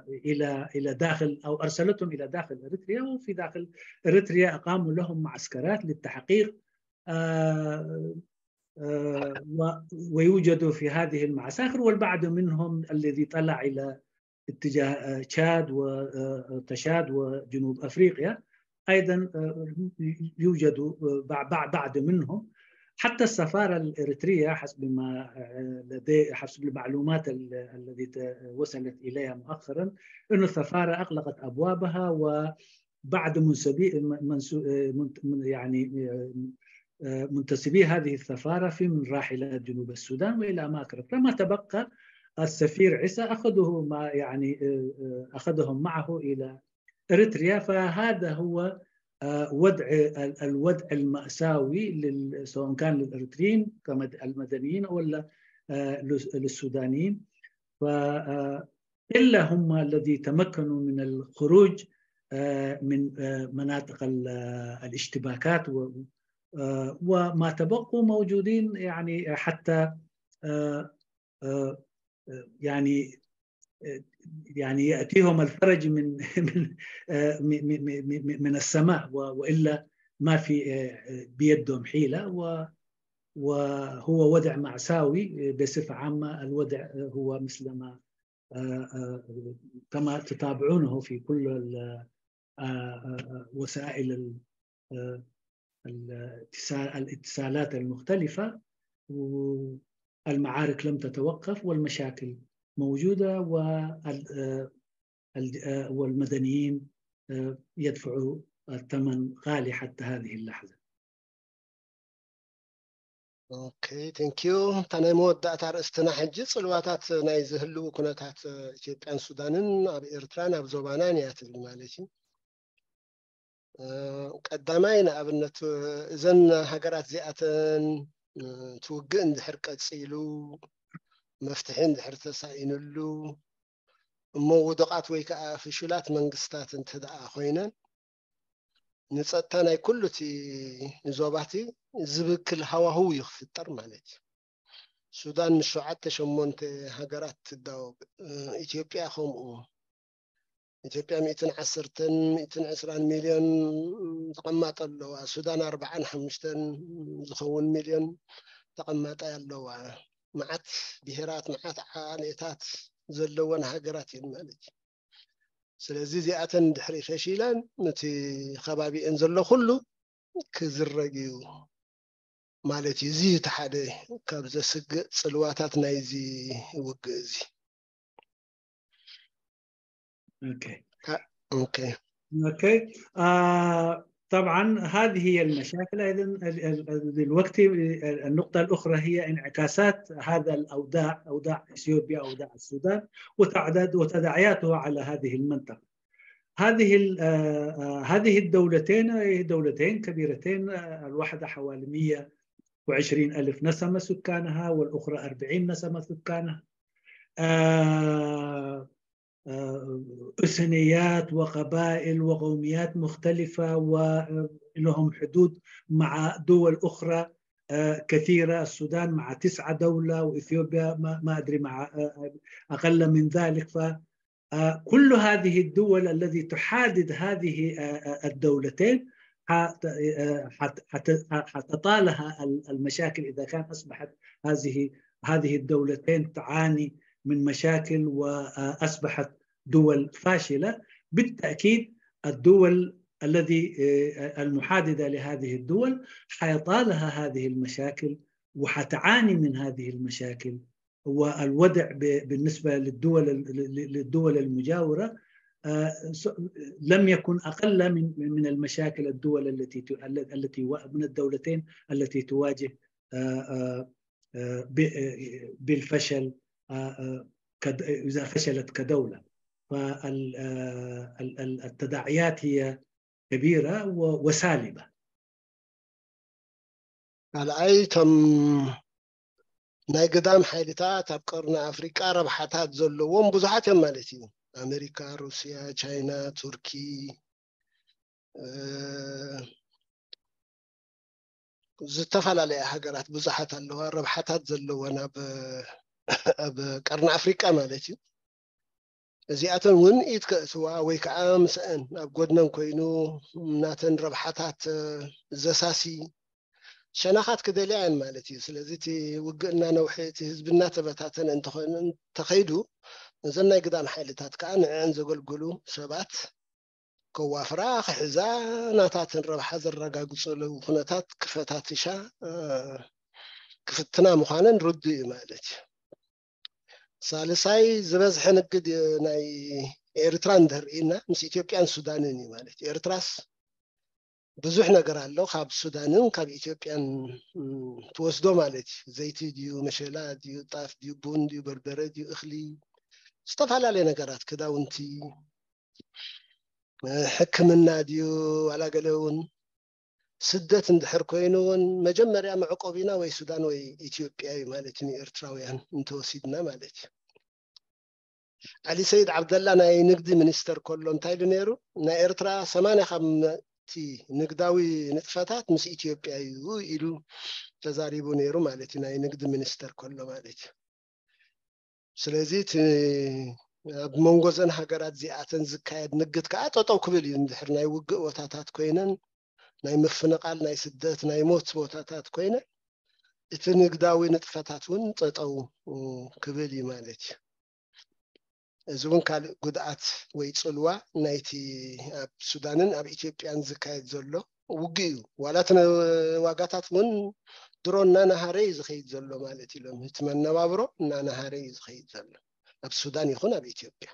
الى الى داخل او ارسلتهم الى داخل اريتريا، وفي داخل اريتريا اقاموا لهم معسكرات للتحقيق. ويوجد في هذه المعساكر، والبعض منهم الذي طلع الى اتجاه تشاد وتشاد وجنوب افريقيا ايضا يوجد بعض منهم. حتى السفاره الاريتريه حسب ما لدي حسب المعلومات التي وصلت اليها مؤخرا انه السفاره اغلقت ابوابها، وبعض منسوبي يعني منتسبي هذه السفاره في من راح الى جنوب السودان والى اماكن اخرى. ما تبقى السفير عيسى اخذه ما يعني اخذهم معه الى اريتريا. فهذا هو وضع الوضع الماساوي سواء كان للاريتريين كمدنيين ولا للسودانيين. ف الا هم الذي تمكنوا من الخروج من مناطق الاشتباكات، وما تبقوا موجودين يعني حتى يعني يعني ياتيهم الفرج من من من السماء، والا ما في بيدهم حيله. وهو وضع ماساوي بصفه عامه. الوضع هو مثل ما كما تتابعونه في كل وسائل الاتصالات المختلفه، والمعارك لم تتوقف والمشاكل موجوده، والمدنيين يدفعوا الثمن غالي حتى هذه اللحظه. ኦኬ፣ ቴንክ ዩ። እታ ናይ መወዳእታ ኣርእስትና ሕጂ ጽልዋታት ናይ ዝህልዉ ኩነታት ኢትዮጵያን ሱዳንን ኣብ ኤርትራን ኣብ ዞባናን እያ ትብል ማለት እዩ። ቀዳማይ ንኣብነት እዘን ሃገራት እዚኣተን እቲ ውግእ እንድሕር ቀጺሉ መፍትሒ እንድሕር ተሳኢኑሉ እሞ ውዱቓት ወይ ከዓ ፍሹላት መንግስታት እንተ ደኣ ኮይነን ንፀጥታ ናይ ኩሉ እቲ ዞባ እቲ ዝብክል ሃዋህው እዩ ክፍጠር ማለት እዩ። ሱዳን ምስ ሸውዓተ ሸሞንተ ሃገራት ትዳወብ፣ ኢትዮጵያ ከምኡ። ኢትዮጵያ ሚእትን ዓሰርተን ሚእትን ዕስራን ሚልዮን ተቐማጦ ኣለዋ። ሱዳን ኣርባዓን ሓሙሽተን ዝኸውን ሚልዮን ተቐማጣይ ኣለዋ። መዓት ብሄራት መዓት ዓሌታት ዘለወን ሃገራት እየን ማለት እዩ። ስለዚ እዚኣተን ድሕሪ ፈሺለን ነቲ ከባቢአን ዘሎ ኩሉ ክዝረግ እዩ። ማለት እዩ። እዚ እቲ ሓደ ካብ ዘስግእ ጽልዋታት ናይዚ ውግእ እዚ። Okay. ካ- okay. Okay. آه طبعا هذه هي المشاكل. أيضا ال- ال- ال- دلوقتي النقطة الأخرى هي انعكاسات هذا الأوضاع، أوضاع إثيوبيا، أوضاع السودان، وتعداد وتداعياتها على هذه المنطقة. هذه ال- آه، آه، هذه الدولتين، آه، دولتين كبيرتين، آه، الواحدة حوالي مية وعشرين ألف نسمة سكانها، والأخرى أربعين نسمة سكانها. آه، آه، إثنيات وقبائل وقوميات مختلفة، ولهم حدود مع دول أخرى آه، كثيرة. السودان مع تسعة دولة، وإثيوبيا ما, ما أدري مع آه، أقل من ذلك. فكل هذه الدول التي تحادد هذه آه، آه، الدولتين حت- آه، حت- حت- حتطالها ال- المشاكل إذا كان أصبحت هذه هذه الدولتين تعاني من مشاكل وأصبحت دول فاشلة. بالتأكيد الدول الذي آه، المحاددة لهذه الدول حيطالها هذه المشاكل وحتعاني من هذه المشاكل. والوضع ب- بالنسبة للدول ال- ل- للدول المجاورة آه، س- لم يكن أقل من من المشاكل الدول التي ت- التي و- من الدولتين التي تواجه آه، آه، آه، ب- آه، بالفشل آه، آه، كد- إذا فشلت كدولة. فالتداعيات هي كبيرة و- وسالبة. ካልኣይ እቶም ናይ ግዳም ሓይልታት ኣብ ቀርኒ ኣፍሪቃ ረብሓታት ዘለዎም ብዙሓት እዮም ማለት እዩ። ኣሜሪካ፣ ሩስያ፣ ቻይና፣ ቱርኪ፣ እ፣ ዝተፈላለያ ሃገራት ብዙሓት ኣለዋ ረብሓታት ዘለወን ኣብ ኣብ ቀርኒ ኣፍሪቃ ማለት እዩ። እዚኣተን እውን ኢድ ከእትዋ ወይ ከዓ ምስአን ኣብ ጎድነን ኮይኑ ናተን ረብሓታት እ፣ ዘሳሲ ሸነኻት ክደልያ እየን ማለት እዩ። ስለዚ እቲ ውግእና ነውሒ እቲ ህዝብና ተበታተነ እንተኾይኑ እንተኸይዱ ነዘን ናይ ግዳም ሓይልታት ከዓ ንዕአን ዘገልግሉ ሰባት ከዋፍራ ክሕዛ ናታተን ረብሓ ዘረጋግፅሉ ኩነታት ክፈታትሻ እ፣ ክፍትና ምዃነን ርዱእ እዩ ማለት እዩ። ሳልሳይ ዝበዝሐ ንግድ ናይ ኤርትራ እንድህር ርኢና ምስ ኢትዮጵያን ሱዳንን እዩ ማለት እዩ። ኤርትራስ ብዙሕ ነገር ኣሎ ካብ ሱዳንን ካብ ኢትዮጵያን ም፣ ትወስዶ ማለት እዩ። ዘይቲ ድዩ፣ መሸላ ድዩ፣ ጣፍ ድዩ፣ ቡን ድዩ፣ በርበረ ድዩ፣ እኽሊ፣ ዝተፈላለየ ነገራት፣ ክዳውንቲ፣ እ፣ ሕክምና ድዩ፣ ዋላ ገለ እውን ስደት እንድሕር ኮይኑ እውን መጀመርያ መዕቆቢና ወይ ሱዳን ወይ ኢትዮጵያ እዩ ማለት እዩ። ንኤርትራውያን እንተወሲድና ማለት እዩ። ዓሊ ሰይድ ዓብደላ ናይ ንግዲ ሚኒስተር ከሎ እንታይ ኢሉ ነይሩ? ናይ ኤርትራ ሰማንያ ካብ መእቲ ንግዳዊ ንጥፈታት ምስ ኢትዮጵያ እዩ ኢሉ ተዛሪቡ ነይሩ ማለት እዩ፣ ናይ ንግዲ ሚኒስተር ከሎ ማለት እዩ። ስለዚ እቲ ኣብ መንጎ ዘን ሃገራት እዚኣተን ዝካየድ ንግድ ከዓ ጠጠው ክብል እዩ። እንድሕር ናይ ውግእ ቦታታት ኮይነን፣ ናይ ምፍንቓል፣ ናይ ስደት፣ ናይ ሞት ቦታታት ኮይነን እቲ ንግዳዊ ንጥፈታት እውን ጠጠው ክብል እዩ ማለት እዩ። እዚ እውን ካልእ ጉድኣት ወይ ፅልዋ ናይቲ ኣብ ሱዳንን ኣብ ኢትዮጵያን ዝካየድ ዘሎ ውግእ እዩ። ዋላ እቲ ነ- ዋጋታት እውን ድሮ እናናሃረ እዩ ዝኸይድ ዘሎ ማለት እዩ። ሎም እቲ መነባብሮ እናናሃረ እዩ ዝኸይድ ዘሎ ኣብ ሱዳን ይኹን ኣብ ኢትዮጵያ።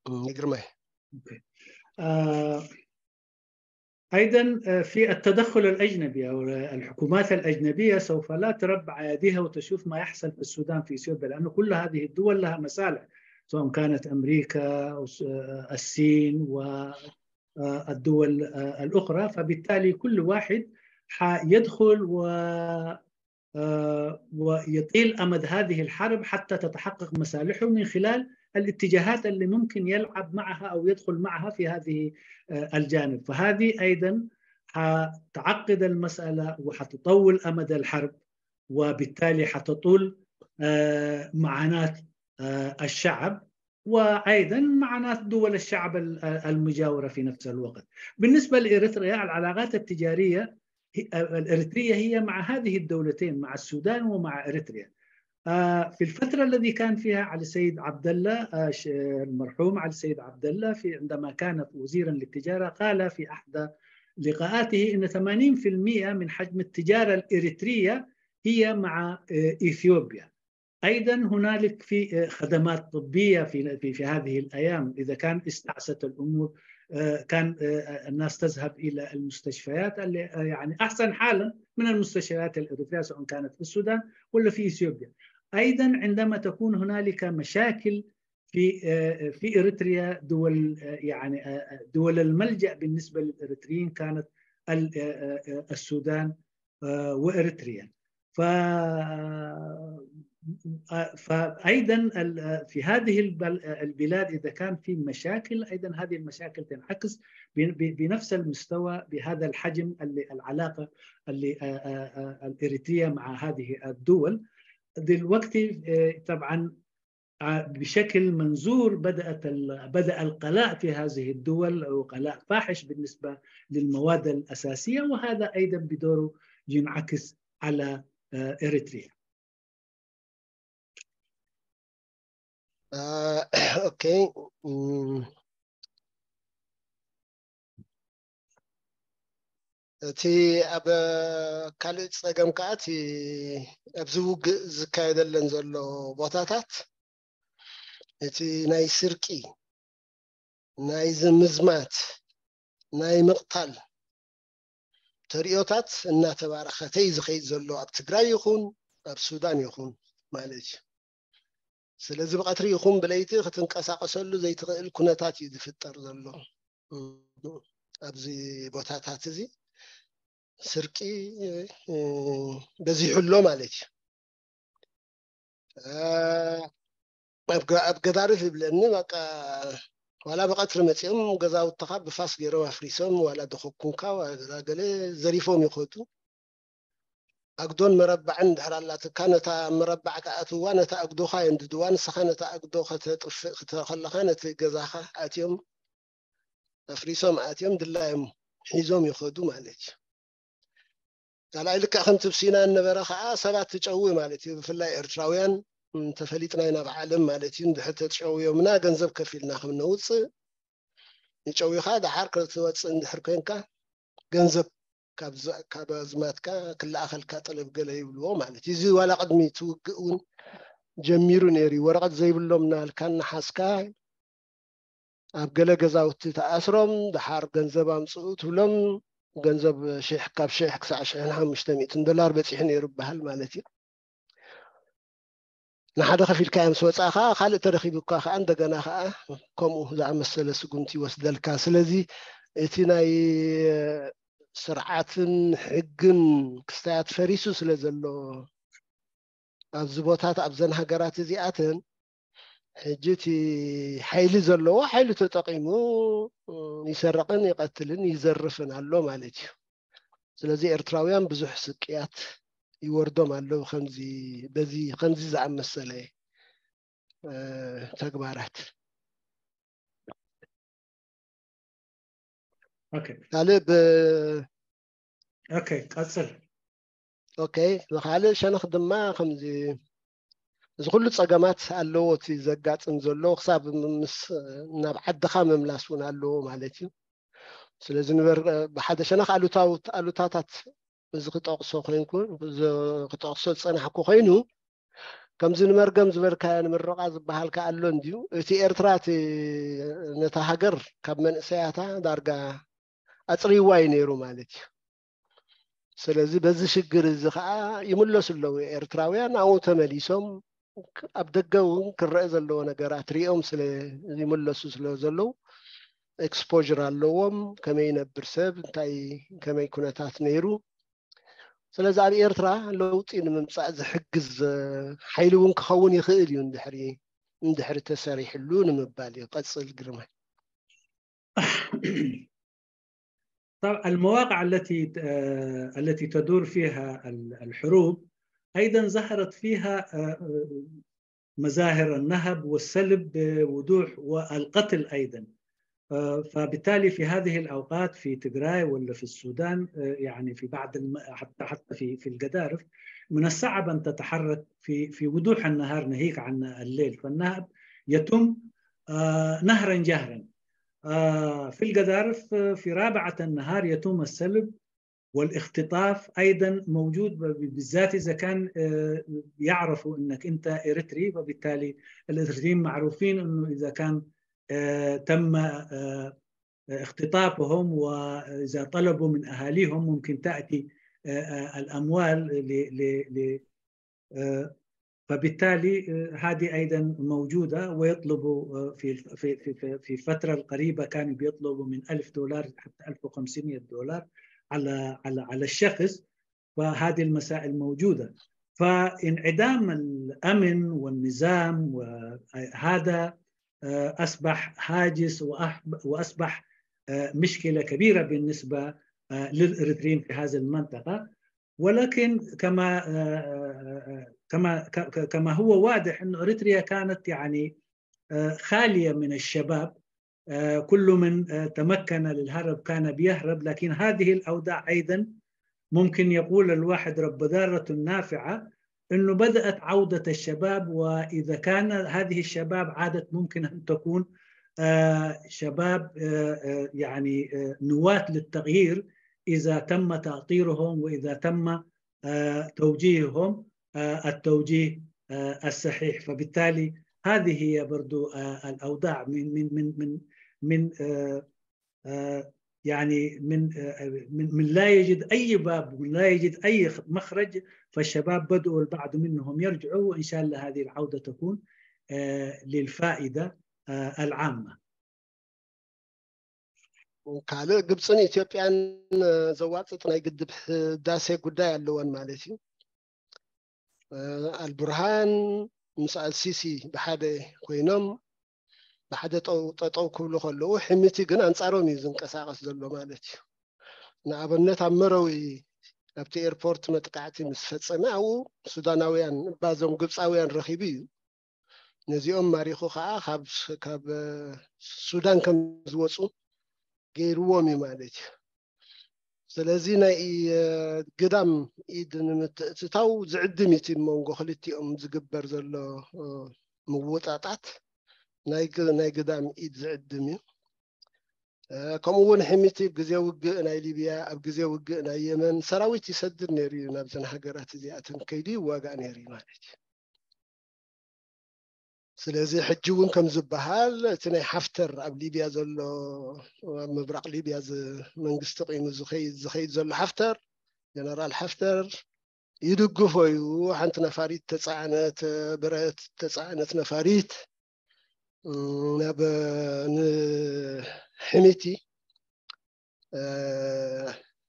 እም፣ ይግርማይ። آه، أيضا آه، في التدخل الأجنبي أو الحكومات الأجنبية سوف لا تربع أيديها وتشوف ما يحصل في السودان، في إثيوبيا، لأن كل هذه الدول لها مصالح، سواء كانت أمريكا أو س- آه، الصين والدول الأخرى. فبالتالي كل واحد حيدخل و آه، ويطيل أمد هذه الحرب حتى تتحقق مصالحه من خلال الاتجاهات اللي ممكن يلعب معها أو يدخل معها في هذه آه، الجانب. فهذه أيضا حتعقد المسألة وحتطول أمد الحرب، وبالتالي حتطول آه، معاناة آه، الشعب، وأيضا معاناة دول الشعب ال- آه، المجاورة في نفس الوقت. بالنسبة لإريتريا، العلاقات التجارية هي- الإريترية هي مع هذه الدولتين، مع السودان ومع إريتريا. آه، في الفترة الذي كان فيها علي سيد عبد الله، آه، ش- المرحوم علي سيد عبد الله، في عندما كان وزيرا للتجارة، قال في أحدى لقاءاته أن ثمانين في المئة من حجم التجارة الإريترية هي مع إثيوبيا. أيضا هنالك في خدمات طبية في في في هذه الأيام، إذا كان استعصت الأمور كان الناس تذهب إلى المستشفيات اللي يعني أحسن حالا من المستشفيات الإريترية، سواء كانت في السودان ولا في إثيوبيا. أيضا عندما تكون هنالك مشاكل في في إريتريا، دول يعني دول الملجأ بالنسبة للإريتريين كانت السودان وإريتريا. ف فأيضا في هذه البلاد إذا كان في مشاكل، أيضا هذه المشاكل تنعكس بنفس المستوى، بهذا الحجم اللي العلاقة اللي الإريتريا مع هذه الدول. دلوقتي طبعا بشكل منظور بدأت بدأ الغلاء في هذه الدول، وغلاء فاحش بالنسبة للمواد الأساسية، وهذا أيضا بدوره ينعكس على إريتريا. ኦኬ። እቲ ኣብ ካልእ ጸገም ከኣ እቲ ኣብዚ ውግእ ዝካየደለን ዘሎ ቦታታት እቲ ናይ ስርቂ፣ ናይ ዝምዝማት፣ ናይ ምቕታል ተርእዮታት እናተባራኸተ እዩ ዝኸይድ ዘሎ፣ ኣብ ትግራይ ይኹን ኣብ ሱዳን ይኹን ማለት እዩ። ስለዚ ብቐትሪ ይኹን ብለይቲ ክትንቀሳቐሰሉ ዘይትኽእል ኩነታት እዩ ዝፍጠር ዘሎ። ኣብዚ ቦታታት እዚ ስርቂ በዚሑ ኣሎ ማለት እዩ። ኣብ ገዳርፍ ይብለኒ፣ በቃ ዋላ ብቐትሪ መፂኦም ገዛውትኻ ብፋስ ገይሮም ኣፍሪሶም፣ ዋላ ደኸኩንካ ዋላ ገለ ዘሪፎም ይኸዱ። ኣግዶን መረባዕን እንድሕር ኣላትካ፣ ነታ መረባዕ ክኣትዋ ነታ ኣግዶኻ የንድድዋ፣ ንስኻ ነታ ኣግዶ ከተጥፍእ ከለኻ ነቲ ገዛኻ ኣትዮም ኣፍሪሶም ኣትዮም ድላዮም ሒዞም ይኸዱ ማለት እዩ። ካልኣይ ልክዕ ከምቲ ኣብ ሲና እነበረ ከዓ ሰባት ትጨዊ ማለት እዩ። ብፍላይ ኤርትራውያን ተፈሊጥና ኢና ኣብ ዓለም ማለት እዩ። እንድሕር ተጨውዮምና ገንዘብ ከፊልና ከም ነውፅእ ንጨዊኻ ደሓር ክትወፅእ እንድሕር ኮይንካ ገንዘብ ካብ ኣዝማትካ ክለኣኸልካ ጠለብ ገለ ይብልዎ ማለት እዩ። እዚ ዋላ ቅድሚ እቲ ውግእ እውን ጀሚሩ ነይሩ እዩ። ወረቐት ዘይብሎም እናበልካ እናሓዝካ ኣብ ገለ ገዛውቲ ተኣስሮም ደሓር ገንዘብ ኣምፅኡ ትብሎም። ገንዘብ ሽሕ ካብ ሽሕ ክሳዕ ሽሕን ሓሙሽተ ሚእትን ዶላር በፂሑ ነይሩ ይበሃል ማለት እዩ። ንሓደ ከፊልካዮ ምስ ወፃእኻ ካልእ ተረኺቡካ ከዓ እንደገና ከዓ ከምኡ ዝኣመሰለ ስጉምቲ ይወስደልካ። ስለዚ እቲ ናይ ስርዓትን ሕግን ክስታያት ፈሪሱ ስለ ዘሎ ኣብዚ ቦታት ኣብዘን ሃገራት እዚኣተን ሕጂ እቲ ሓይሊ ዘለዎ ሓይሊ ተጠቂሙ ይሰርቕን ይቐትልን ይዘርፍን ኣሎ ማለት እዩ። ስለዚ ኤርትራውያን ብዙሕ ስቅያት ይወርዶም ኣለዉ ከምዚ በዚ ከምዚ ዝኣመሰለ ተግባራት። ካልእ ብ ቀፅል። ኦኬ፣ ብካልእ ሸነኽ ድማ ከምዚ እዚ ኩሉ ፀገማት ኣለዎ እቲ ዘጋጥም ዘሎ ክሳብ ምስ ናብ ዓድኻ ምምላስ እውን ኣለዎ ማለት እዩ። ስለዚ ንበር ብሓደ ሸነኽ ኣሉታታት እዚ ክጠቕሶ ኮይንኩ ክጠቕሶ ዝፀናሕኩ ኮይኑ ከምዚ ንመርገም ዝበልካዮ ንምርቓ ዝበሃል ከኣ ኣሎ እንድዩ። እቲ ኤርትራ እቲ ነታ ሃገር ካብ መንእሰያታ ዳርጋ ኣጽርይዋ እዩ ነይሩ ማለት እዩ። ስለዚ በዚ ሽግር እዚ ከዓ ይምለሱ ኣለዉ ኤርትራውያን ኣብኡ ተመሊሶም ኣብ ደገ እውን ክረአ ዘለዎ ነገራት ሪኦም ስለ ይምለሱ ስለ ዘለዉ ኤክስፖዥር ኣለዎም። ከመይ ይነብር ሰብ እንታይ ከመይ ኩነታት ነይሩ ስለዚ ኣብ ኤርትራ ለውጢ ንምምፃእ ዝሕግዝ ሓይሊ እውን ክኸውን ይኽእል እዩ እንድሕሪ እንድሕሪ ተሰሪሕሉ ንምባል እዩ። ቀፅል ግርማይ። طبعا المواقع التي التي تدور فيها الحروب ايضا ظهرت فيها مظاهر النهب والسلب بوضوح والقتل ايضا. فبالتالي في هذه الاوقات في تجراي ولا في السودان يعني في بعض الم... حتى حتى في في الجدارف من الصعب ان تتحرك في في وضوح النهار ناهيك عن الليل، فالنهب يتم نهرا جهرا. آه، في القذارف، آه، في رابعة النهار يتم السلب والاختطاف أيضًا موجود، ب-، بالذات إذا كان، آه، يعرفوا إنك أنت إريتري، فبالتالي الإريتريين معروفين إنه إذا كان، آه، تم، آه، اختطافهم، وإذا طلبوا من أهاليهم ممكن تأتي، آه، آه، الأموال ل-، ل-، ل-، آه، فبالتالي، آه، هذه أيضًا موجودة، ويطلبوا، آه، في، في، في، في، في الفترة القريبة كانوا بيطلبوا من ألف دولار حتى ألف وخمسمية دولار على، على، على الشخص، فهذه المسائل موجودة. فانعدام الأمن والنظام، وهذا، آه، أصبح هاجس، وأح-، وأصبح، آه، مشكلة كبيرة بالنسبة، آه، للإريتريين في هذه المنطقة. ولكن كما، آه، آه، آه، كما، ك-، ك-، كما هو واضح أن إريتريا كانت، يعني، آه، خالية من الشباب. آه، كل من، آه، تمكن للهرب كان بيهرب، لكن هذه الأوضاع أيضًا ممكن يقول الواحد رب ضارة نافعة، إنه بدأت عودة الشباب، وإذا كان هذه الشباب عادت ممكن أن تكون، آه، شباب، آه، آه، يعني، آه، نواة للتغيير إذا تم تأطيرهم وإذا تم، آه، توجيههم، آه، التوجيه، آه، الصحيح. فبالتالي هذه هي برضو، آه، الأوضاع من، من، من، من، من، آه، آه، يعني من، آه، من، من لا يجد أي باب، من لا يجد أي خ-، مخرج، فالشباب بدأوا البعض منهم يرجعوا، وإن شاء الله هذه العودة تكون، آه، للفائدة، آه، العامة. ካልእ ግብፅን ኢትዮጵያን ዘዋፅጥ ናይ ግድብ ህዳሴ ጉዳይ ኣለወን ማለት እዩ። ኣልቡርሃን ምስ ኣልሲሲ ብሓደ ኮይኖም ብሓደ ጠጠው ክብሉ ከለዉ፣ ሕሚቲ ግን ኣንፃሮም እዩ ዝንቀሳቐስ ዘሎ ማለት እዩ። ንኣብነት ኣብ መረዊ ኣብቲ ኤርፖርት መጥቃዕቲ ምስ ፈፀመ፣ ኣብኡ ሱዳናውያን ባዞም ግብፃውያን ረኺቡ እዩ። ነዚኦም ማሪኹ ከዓ ካብ ሱዳን ከም ዝወፁ ገይርዎም እዩ ማለት እዩ። ስለዚ ናይ ግዳም ኢድ ንምትእትታው ዝዕድም እዩ እቲ መንጎ ክልቲኦም ዝግበር ዘሎ ምውጣጣት ናይ ግዳም ኢድ ዝዕድም እዩ። ከምኡ እውን ሕሚቲ ግዜ ውግእ ናይ ሊብያ፣ ኣብ ግዜ ውግእ ናይ የመን ሰራዊት ይሰድድ ነይሩ እዩ ናብዘን ሃገራት እዚኣተን ከይዱ ይዋጋእ ነይሩ እዩ ማለት እዩ። ስለዚ ሕጂ እውን ከም ዝበሃል እቲ ናይ ሓፍተር ኣብ ሊብያ ዘሎ፣ ኣብ ምብራቕ ሊብያ መንግስቲ ቂሙ ዝኸይድ ዘሎ ሓፍተር፣ ጀነራል ሓፍተር ይድግፎ እዩ። ሓንቲ ነፋሪት ተፃዕነት፣ ብረት ተፃዕነት ነፋሪት ናብ ንሕሚቲ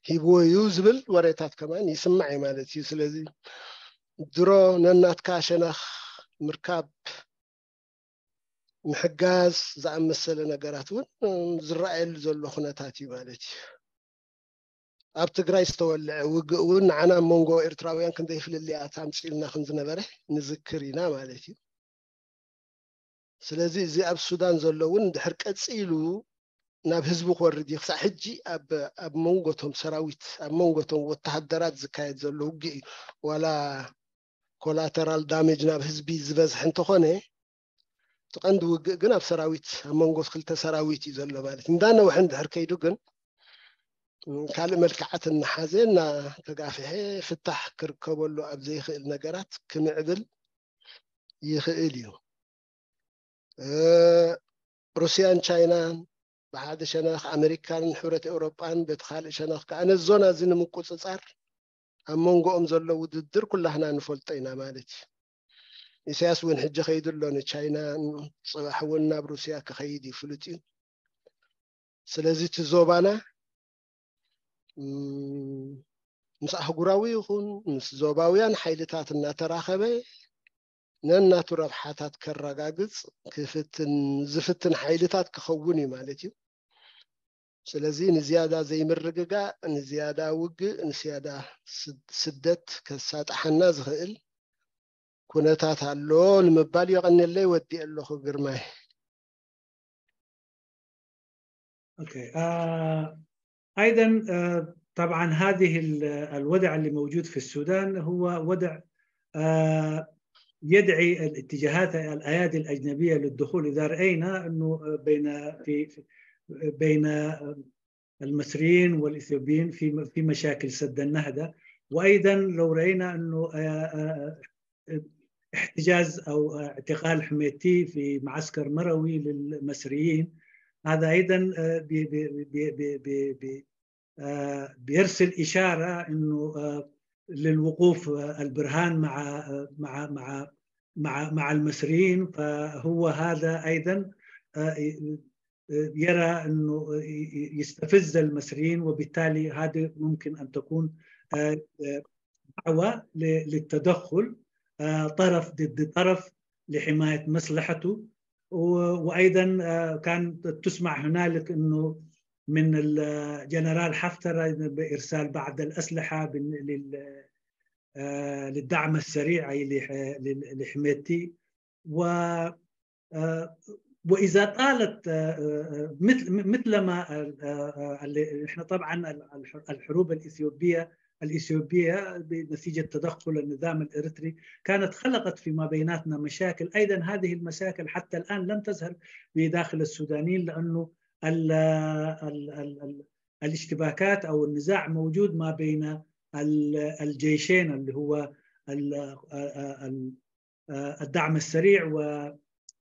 ሂብዎ እዩ ዝብል ወሬታት ከማን ይስማዕ እዩ ማለት እዩ። ስለዚ ድሮ ነናትካ ሸነኽ ምርካብ፣ ምሕጋዝ ዝኣመሰለ ነገራት እውን ዝረኣየሉ ዘሎ ኩነታት እዩ ማለት እዩ። ኣብ ትግራይ ዝተወልዐ ውግእ እውን ንዓና ኣብ መንጎ ኤርትራውያን ክንደይ ፍልልያት ኣምፂልና ከም ዝነበረ ንዝክር ኢና ማለት እዩ። ስለዚ እዚ ኣብ ሱዳን ዘሎ እውን ድሕር ቀፂሉ ናብ ህዝቢ ክወርድ እዩ። ክሳዕ ሕጂ ኣብ መንጎቶም ሰራዊት፣ ኣብ መንጎቶም ወተሃደራት ዝካየድ ዘሎ ውግእ እዩ። ዋላ ኮላተራል ዳሜጅ ናብ ህዝቢ ዝበዝሕ እንተኾነ፣ እቲ ቀንዲ ውግእ ግን ኣብ ሰራዊት፣ ኣብ መንጎ ክልተ ሰራዊት እዩ ዘሎ ማለት እዩ። እንዳነውሐ እንድሕር ከይዱ ግን ካልእ መልክዓት እናሓዘ እናተጋፍሐ ፍታሕ ክርከበሉ ኣብ ዘይኽእል ነገራት ክምዕብል ይኽእል እዩ። ሩስያን ቻይናን ብሓደ ሸነኽ፣ ኣመሪካን ሕብረት ኤውሮጳን በቲ ካልእ ሸነኽ ከዓ ነዚ ዞና እዚ ንምቁፅፃር ኣብ መንጎኦም ዘሎ ውድድር ኩላህና ንፈልጦ ኢና ማለት እዩ። ኢሳያስ እውን ሕጂ ከይዱ ኣሎ ንቻይና፣ ፅባሕ እውን ናብ ሩስያ ክኸይድ እዩ ፍሉጥ እዩ። ስለዚ እቲ ዞባና ምስ ኣህጉራዊ ይኹን ምስ ዞባውያን ሓይልታት እናተራኸበ ነናቱ ረብሓታት ከረጋግፅ ክፍትን ዝፍትን ሓይልታት ክኸውን እዩ ማለት እዩ። ስለዚ ንዝያዳ ዘይምርግጋእ፣ ንዝያዳ ውግእ፣ ንዝያዳ ስደት ከሳጥሓና ዝኽእል ኩነታት ኣሎ ንምባል። የቐንየለይ፣ ወዲኤ ኣለኹ ግርማይ። أوكي. آه أيضا، آه طبعا هذه الوضع اللي موجود في السودان هو وضع، آه يدعي الاتجاهات، الأيادي الأجنبية للدخول. إذا رأينا أنه بين، في، في بين المصريين والإثيوبيين في في مشاكل سد النهدة. وأيضا لو رأينا أنه آه، آه، احتجاز أو اعتقال حميتي في معسكر مروي للمصريين، هذا أيضا آه، بي- بي- بي- بي- بي- بي- آه، بيرسل إشارة أنه آه، للوقوف آه، البرهان مع آه، مع مع مع مع المصريين. فهو هذا أيضا آه، يرى أنه يستفز المصريين، وبالتالي هذه ممكن أن تكون آه، آه، دعوة ل- للتدخل آه، طرف ضد طرف لحماية مصلحته. و- وأيضا آه، كان تسمع هنالك أنه من الجنرال حفتر بإرسال بعض الأسلحة بال- لل- آه، للدعم السريع أي لح- لل- لحميتي. و آه، وإذا طالت آه، آه، مثل مثل ما آه، آه، اللي احنا طبعا ال- الح- الحروب الإثيوبية الإثيوبية بنتيجة تدخل النظام الإريتري كانت خلقت فيما بيناتنا مشاكل. أيضا هذه المشاكل حتى الآن لم تزهر في داخل السودانيين، لأنه ال ال ال ال الاشتباكات أو النزاع موجود ما بين ال- الجيشين، اللي هو ال- آه، آه، ال- آه، الدعم السريع و-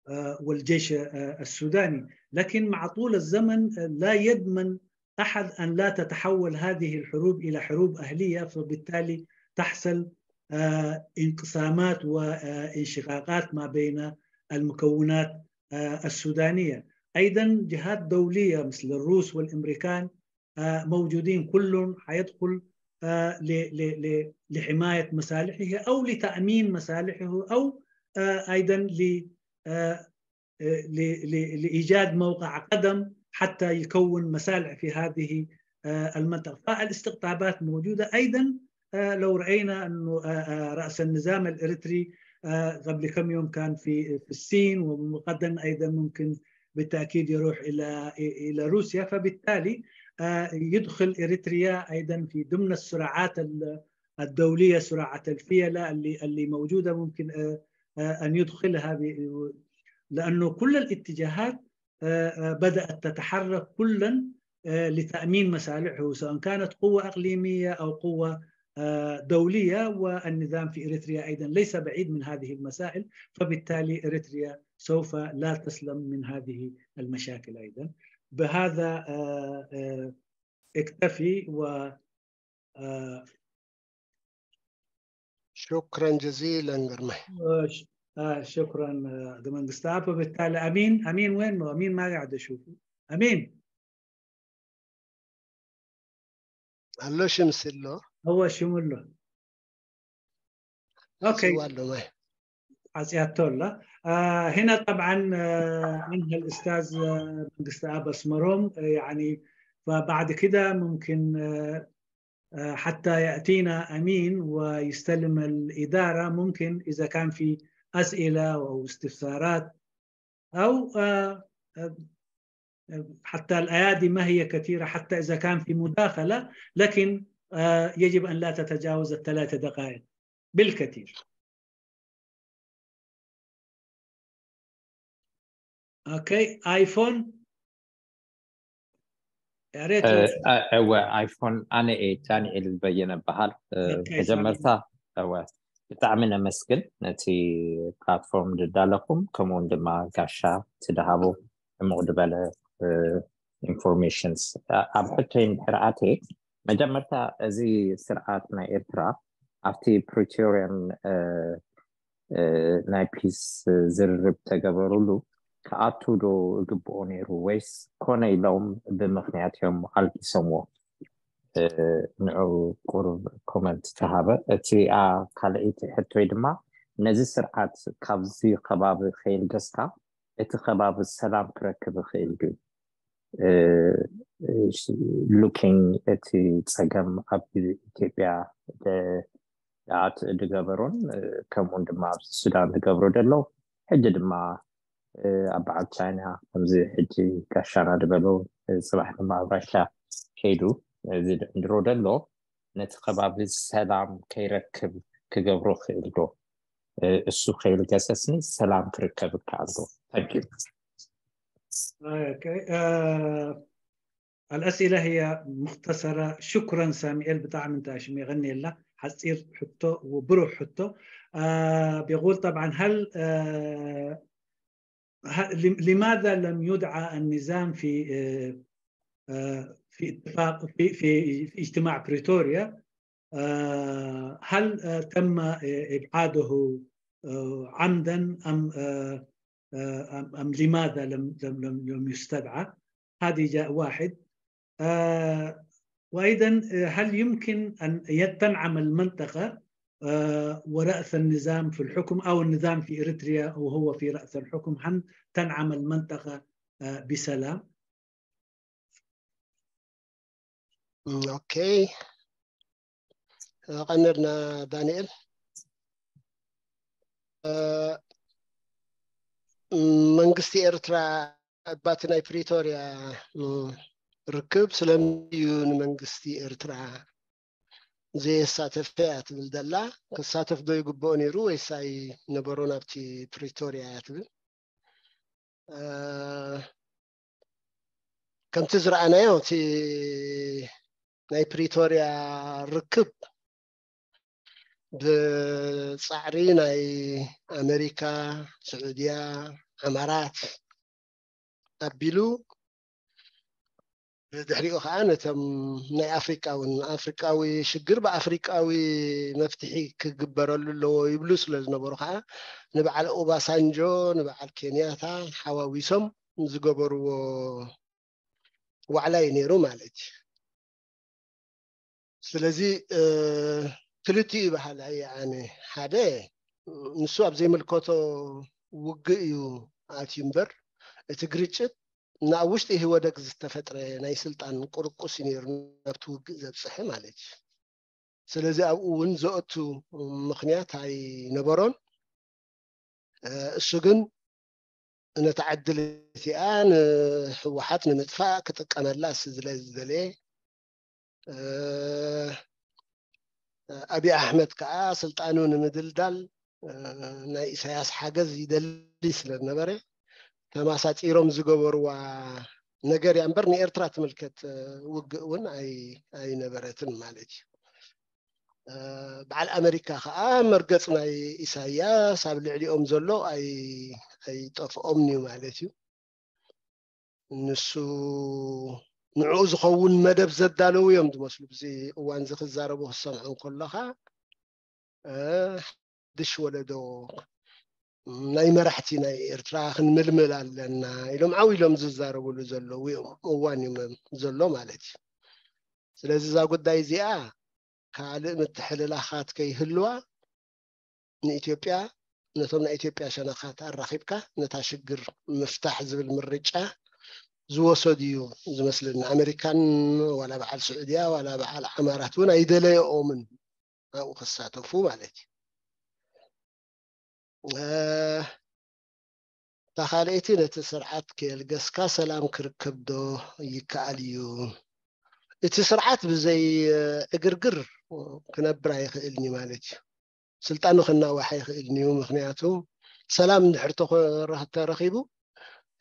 آه، والجيش آه، السوداني. لكن مع طول الزمن آه، لا يضمن أحد أن لا تتحول هذه الحروب إلى حروب أهلية، فبالتالي تحصل آه، انقسامات وانشقاقات ما بين المكونات آه، السودانية. أيضا جهات دولية مثل الروس والأمريكان آه، موجودين، كلهم حيدخل آه، ل- ل- ل- لحماية مصالحه أو لتأمين مصالحه أو آه، أيضا ل- آه، آه، ل- ل- لإيجاد موقع قدم حتى يكون مصالح في هذه آه، المنطقة. فالاستقطابات موجودة أيضا. آه، لو رأينا أنه آه، آه، رأس النظام الإريتري آه، قبل كم يوم كان في في الصين، وغدا أيضا ممكن بالتأكيد يروح إلى إلى روسيا. فبالتالي آه، يدخل إريتريا أيضا في ضمن الصراعات ال- الدولية، صراعات الفيلة اللي اللي موجودة، ممكن آه، آه، أن يدخلها ب- لأنه كل الاتجاهات آه، آه، بدأت تتحرك كلا آه، لتأمين مصالحه، سواء كانت قوة إقليمية أو قوة آه، دولية. والنظام في إريتريا أيضا ليس بعيد من هذه المسائل، فبالتالي إريتريا سوف لا تسلم من هذه المشاكل أيضا. بهذا آه، آه، اكتفي و آه، شكرا جزيلا قرمي. آه، ش- آه، شكرا آه، دمنقستاب. وبالتالي أمين، أمين وين؟ أمين ما قاعد أشوفه. أمين. ኣሎ ሽምስሎ هو شو مله؟ أوكي. ስዋሎ ማይ عزياتو الله. آه هنا طبعا آه أنهى الأستاذ آه، منقستاب أسمروم آه، يعني فبعد كده ممكن آه آه، حتى يأتينا أمين ويستلم الإدارة، ممكن إذا كان في أسئلة أو استفسارات أو آه، آه، حتى الأيادي ما هي كثيرة، حتى إذا كان في مداخلة، لكن آه، يجب أن لا تتجاوز الثلاث دقائق بالكثير. أوكي، آيفون. يا ريت لو እወ ኣይፎን ኣነ እየ ዳንኤል በየነ በሃል። ኦኬ፣ መጀመርታ እወ ብጣዕሚ ነመስግን ነቲ ፕላትፎርም ዝዳለኹም ከምኡውን ድማ ጋሻ ትድሃቡ ዕሙቕ ዝበለ ኢንፎርሜሽንስ ኣብ ሕቶይ እንድሕር ኣትየ መጀመርታ እዚ ስርዓት ናይ ኤርትራ ኣብቲ ፕሪቶሪያን ናይ ፒስ ዝርርብ ተገበሩሉ ክኣቱ ዶ እግብኦ ነይሩ ወይስ ኮነ ኢሎም ብምኽንያት እዮም ኣልጊሶምዎ? ንዑ ቁሩብ ኮመንት ተሃበ። እቲ ካልኣይቲ ሕቶይ ድማ ነዚ ስርዓት ካብዚ ከባቢ ከይልገስካ እቲ ከባቢ ሰላም ክረክብ ይኽእል ድዩ? ሉኪንግ እቲ ፀገም ኣብ ኢትዮጵያ ኣት ዝገበሮን ከምኡን ድማ ኣብ ሱዳን ዝገብሮ ዘሎ ሕጂ ድማ ኣብ በዓል ቻይና ከምዚ ሕጂ ጋሻና ዝበሎ ፅባሕ ድማ ኣብ ራሻ ከይዱ ዝድሮ ዘሎ ነቲ ከባቢ ሰላም ከይረክብ ክገብሮ ክእል ዶ? እሱ ከይልገሰስኒ ሰላም ክርከብ ይከኣል ዶ? ታንኪዩ። أوكي. آه، الأسئلة هي مختصرة. شكرا ساميئيل، ብጣዕሚ እንተ ኣሽሚቐኒ የላ። ሓጺር ሕቶ ወብሩህ ሕቶ። آه، بيقول طبعا هل آه، ه- لم- لماذا لم يدعى النظام في آه، آه، في اتفاق في في في اجتماع بريتوريا؟ آه، هل آه، تم آه، إبعاده آه، عمدا أم آه، آه، أم أم لماذا لم لم لم لم يستدعى؟ هذه جاء واحد. آه، وأيضا آه، هل يمكن أن يت- تنعم المنطقة آه، ورأس النظام في الحكم أو النظام في إريتريا وهو في رأس الحكم، هل تنعم المنطقة آه، بسلام؟ ኦኬ፣ ቀንርና ዳንኤል። መንግስቲ ኤርትራ እባቲ ናይ ፕሪቶርያ ርክብ ስለምንድን እዩ ንመንግስቲ ኤርትራ ዘየሳተፈ እያ ትብል ዘላ? ክሳተፍ ዶ ይግብኦ ነይሩ ወይስ ኣይነበሮን ኣብቲ ፕሪቶርያ እያ ትብል? ከምቲ ዝረኣናዮ እቲ ናይ ፕሪቶርያ ርክብ ብፃዕሪ ናይ ኣመሪካ፣ ስዑድያ፣ ዓማራት ኣቢሉ ብድሕሪኡ ከዓ ነቶም ናይ ኣፍሪቃ እውን ኣፍሪቃዊ ሽግር ብኣፍሪቃዊ መፍትሒ ክግበረሉ ኣለዎ ይብሉ ስለ ዝነበሩ ከዓ ንበዓል ኦባሳንጆ ንበዓል ኬንያታ ሓዋዊሶም ዝገበርዎ ዋዕላ እዩ ነይሩ ማለት እዩ። ስለዚ ክልቲኡ ይበሃል ኣየ ኣነ ሓደ ንሱ ኣብ ዘይምልከቶ ውግእ እዩ ኣትዩ እምበር እቲ ግርጭት ናብ ውሽጢ ህወደግ ዝተፈጥረ ናይ ስልጣን ቁርቁስ እዩ ነይሩ ናብቲ ውግእ ዘብፅሐ ማለት እዩ። ስለዚ ኣብኡ እውን ዘእቱ ምክንያት ኣይነበሮን። እሱ ግን ነታ ዕድል እቲኣ ንህወሓት ንምጥፋእ ክጥቀመላ ስለ ዝደለየ ኣብይ ኣሕመድ ከዓ ስልጣኑ ንምድልዳል ናይ ኢሳያስ ሓገዝ ይደሊ ስለ ዝነበረ ተማሳፂሮም ዝገበርዋ ነገር እያ እምበር ንኤርትራ ትምልከት ውግእ እውን ኣይነበረትን ማለት እዩ። በዓል ኣመሪካ ከዓ መርገፂ ናይ ኢሳያስ ኣብ ልዕሊኦም ዘሎ ኣይጠፍኦምን እዩ ማለት እዩ። ንሱ ንዕኡ ዝኸውን መደብ ዘዳለዉ እዮም ዝመስሉ። ብዚ እዋን እዚ ክዛረቡ ክሰምዖ እንከለኻ ሓድሽ ወለዶ ናይ መራሕቲ ናይ ኤርትራ ክንምልምል ኣለና ኢሎም ዓው ኢሎም ዝዛረብሉ ዘለዉ እዮም እዋን እዩ ዘሎ ማለት እዩ። ስለዚ እዛ ጉዳይ እዚኣ ካልእ ምትሕልላኻት ከይህልዋ ንኢትዮጵያ ነቶም ናይ ኢትዮጵያ ሸነኻት ኣራኺብካ ነታ ሽግር ምፍታሕ ዝብል ምርጫ ዝወሰዱ እዩ ዝመስለኒ። ኣመሪካን ዋላ በዓል ስዑድያ ዋላ በዓል ዓማራት እውን ኣይደለየኦምን ኣብኡ ክሳተፉ ማለት እዩ። እታ ካልኣይቲ ነቲ ስርዓት ከየልገስካ ሰላም ክርከብ ዶ ይከኣል እዩ? እቲ ስርዓት ብዘይ ዕግርግር ክነብር ኣይኽእልን እዩ ማለት እዩ። ስልጣኑ ክናዋሕ ኣይኽእልን እዩ። ምክንያቱ ሰላም እንድሕር ተረኺቡ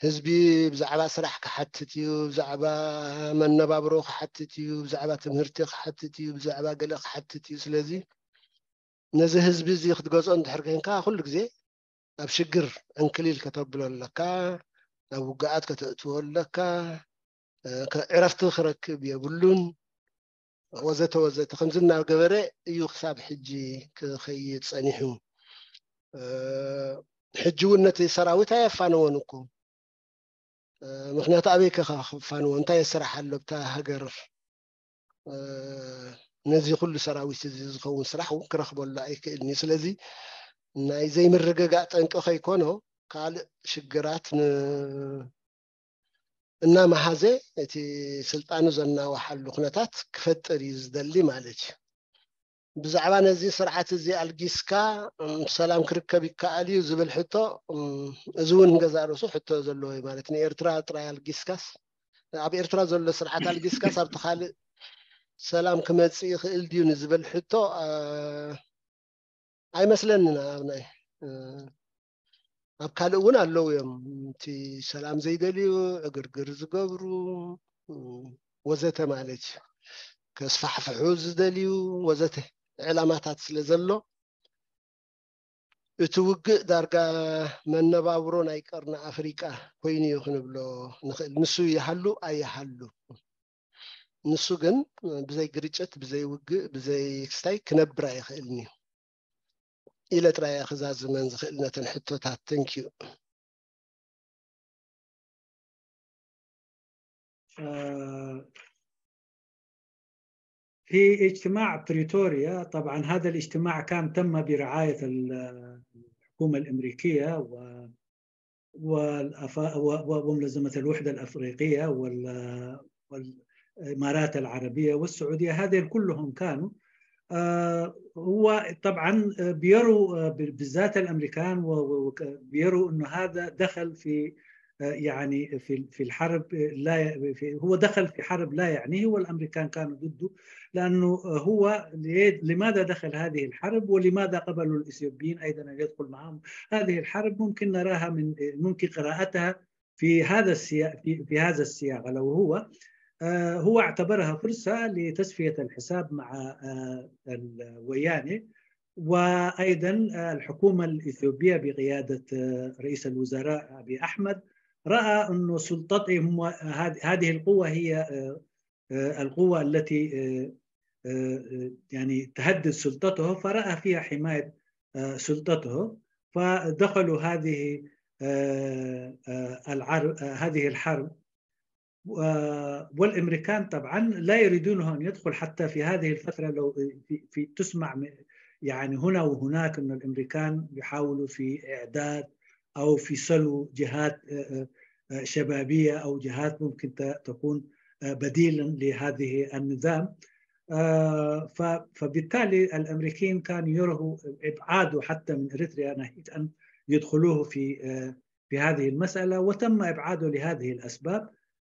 ህዝቢ ብዛዕባ ስራሕ ክሓትት እዩ፣ ብዛዕባ መነባብሮ ክሓትት እዩ፣ ብዛዕባ ትምህርቲ ክሓትት እዩ፣ ብዛዕባ ገለ ክሓትት እዩ። ስለዚ ነዚ ህዝቢ እዚ ክትገዝኦ እንድሕር ኮንካ ኩሉ ግዜ ኣብ ሽግር ዕንክሊል ከተብሎ ኣለካ፣ ናብ ውግኣት ከተእትዎ ኣለካ፣ ዕረፍቲ ክረክብ የብሉን ወዘተ ወዘተ ከምዚ እናገበረ እዩ ክሳብ ሕጂ ክኸይድ ፀኒሑ። ሕጂ እውን ነቲ ሰራዊት ኣየፋነዎን እኮ። ምክንያቱ ኣበይ ከ ክፋንዎ እንታይ ስራሕ ኣሎ ኣብታ ሃገር? ነዚ ኩሉ ሰራዊት እዚ ዝኸውን ስራሕ እውን ክረክበሉ ኣይክእልን እዩ። ስለዚ ናይ ዘይምርግጋእ ጠንቂ ከይኮኖ ካልእ ሽግራት እናመሃዘ እቲ ስልጣኑ ዘናዋሓሉ ኩነታት ክፈጥር እዩ ዝደሊ ማለት እዩ። ብዛዕባ ነዚ ስርዓት እዚ ኣልጊስካ ሰላም ክርከብ ይከኣል እዩ ዝብል ሕቶ እዚ እውን ገዛእ ርእሱ ሕቶ ዘለዎ እዩ ማለት ንኤርትራ ጥራይ ኣልጊስካስ ኣብ ኤርትራ ዘሎ ስርዓት ኣልጊስካስ ኣብቲ ካልእ ሰላም ክመፅእ ይኽእል ድዩ ንዝብል ሕቶ ኣይመስለንን ኣብ ናይ ኣብ ካልእ እውን ኣለዉ እዮም። እቲ ሰላም ዘይደልዩ፣ ዕግርግር ዝገብሩ፣ ወዘተ ማለት እዩ። ከስፋሕፍሑ ዝደልዩ ወዘተ ዕላማታት ስለ ዘሎ፣ እቲ ውግእ ዳርጋ መነባብሮ ናይ ቀርኒ ኣፍሪቃ ኮይኑ እዩ ክንብሎ ንኽእል። ንሱ ይሃሉ ኣይሃሉ፣ ንሱ ግን ብዘይ ግርጭት፣ ብዘይ ውግእ፣ ብዘይ ክስታይ ክነብር ኣይኽእልን እዩ ኢለ ጥራይ እየ ክዛዝመን ዝኽእል ነተን ሕቶታት። ተንኪዩ። في اجتماع بريتوريا، طبعا هذا الاجتماع كان تم برعاية الحكومة الأمريكية و والأف... و... و... ومنظمة الوحدة الأفريقية وال... والإمارات العربية والسعودية، هذه كلهم كانوا آه، هو طبعا آه، بيروا آه، ب- بالذات الامريكان و- و- وك- بيروا انه هذا دخل في آه، يعني في في الحرب آه، لا ي- في هو دخل في حرب لا يعنيه، والامريكان كانوا ضده، لانه آه، هو ليه- لماذا دخل هذه الحرب، ولماذا قبلوا الاثيوبيين ايضا ان يدخل معهم هذه الحرب؟ ممكن نراها من آه، ممكن قراءتها في هذا السياق، في, في هذا السياق، لو هو آه، هو اعتبرها فرصة لتصفية الحساب مع آه، الويانة، وأيضا آه، الحكومة الإثيوبية بقيادة آه، رئيس الوزراء أبي أحمد رأى أن سلطتهم هذه القوة هي آه، آه، القوة التي آه، آه، آه، يعني تهدد سلطته، فرأى فيها حماية آه، سلطته، فدخلوا هذه آه، آه، العر- آه، هذه الحرب. و- والامريكان طبعا لا يريدونه ان يدخل حتى في هذه الفتره، لو في, في تسمع م- يعني هنا وهناك ان الامريكان يحاولوا في اعداد او في سلو جهات آه، آه، آه، شبابيه او جهات ممكن ت- تكون آه، بديلا لهذه النظام. آه، ف- فبالتالي الامريكيين كانوا يروا ابعاده حتى من اريتريا ناحيه ان يدخلوه في آه، في هذه المساله، وتم ابعاده لهذه الاسباب.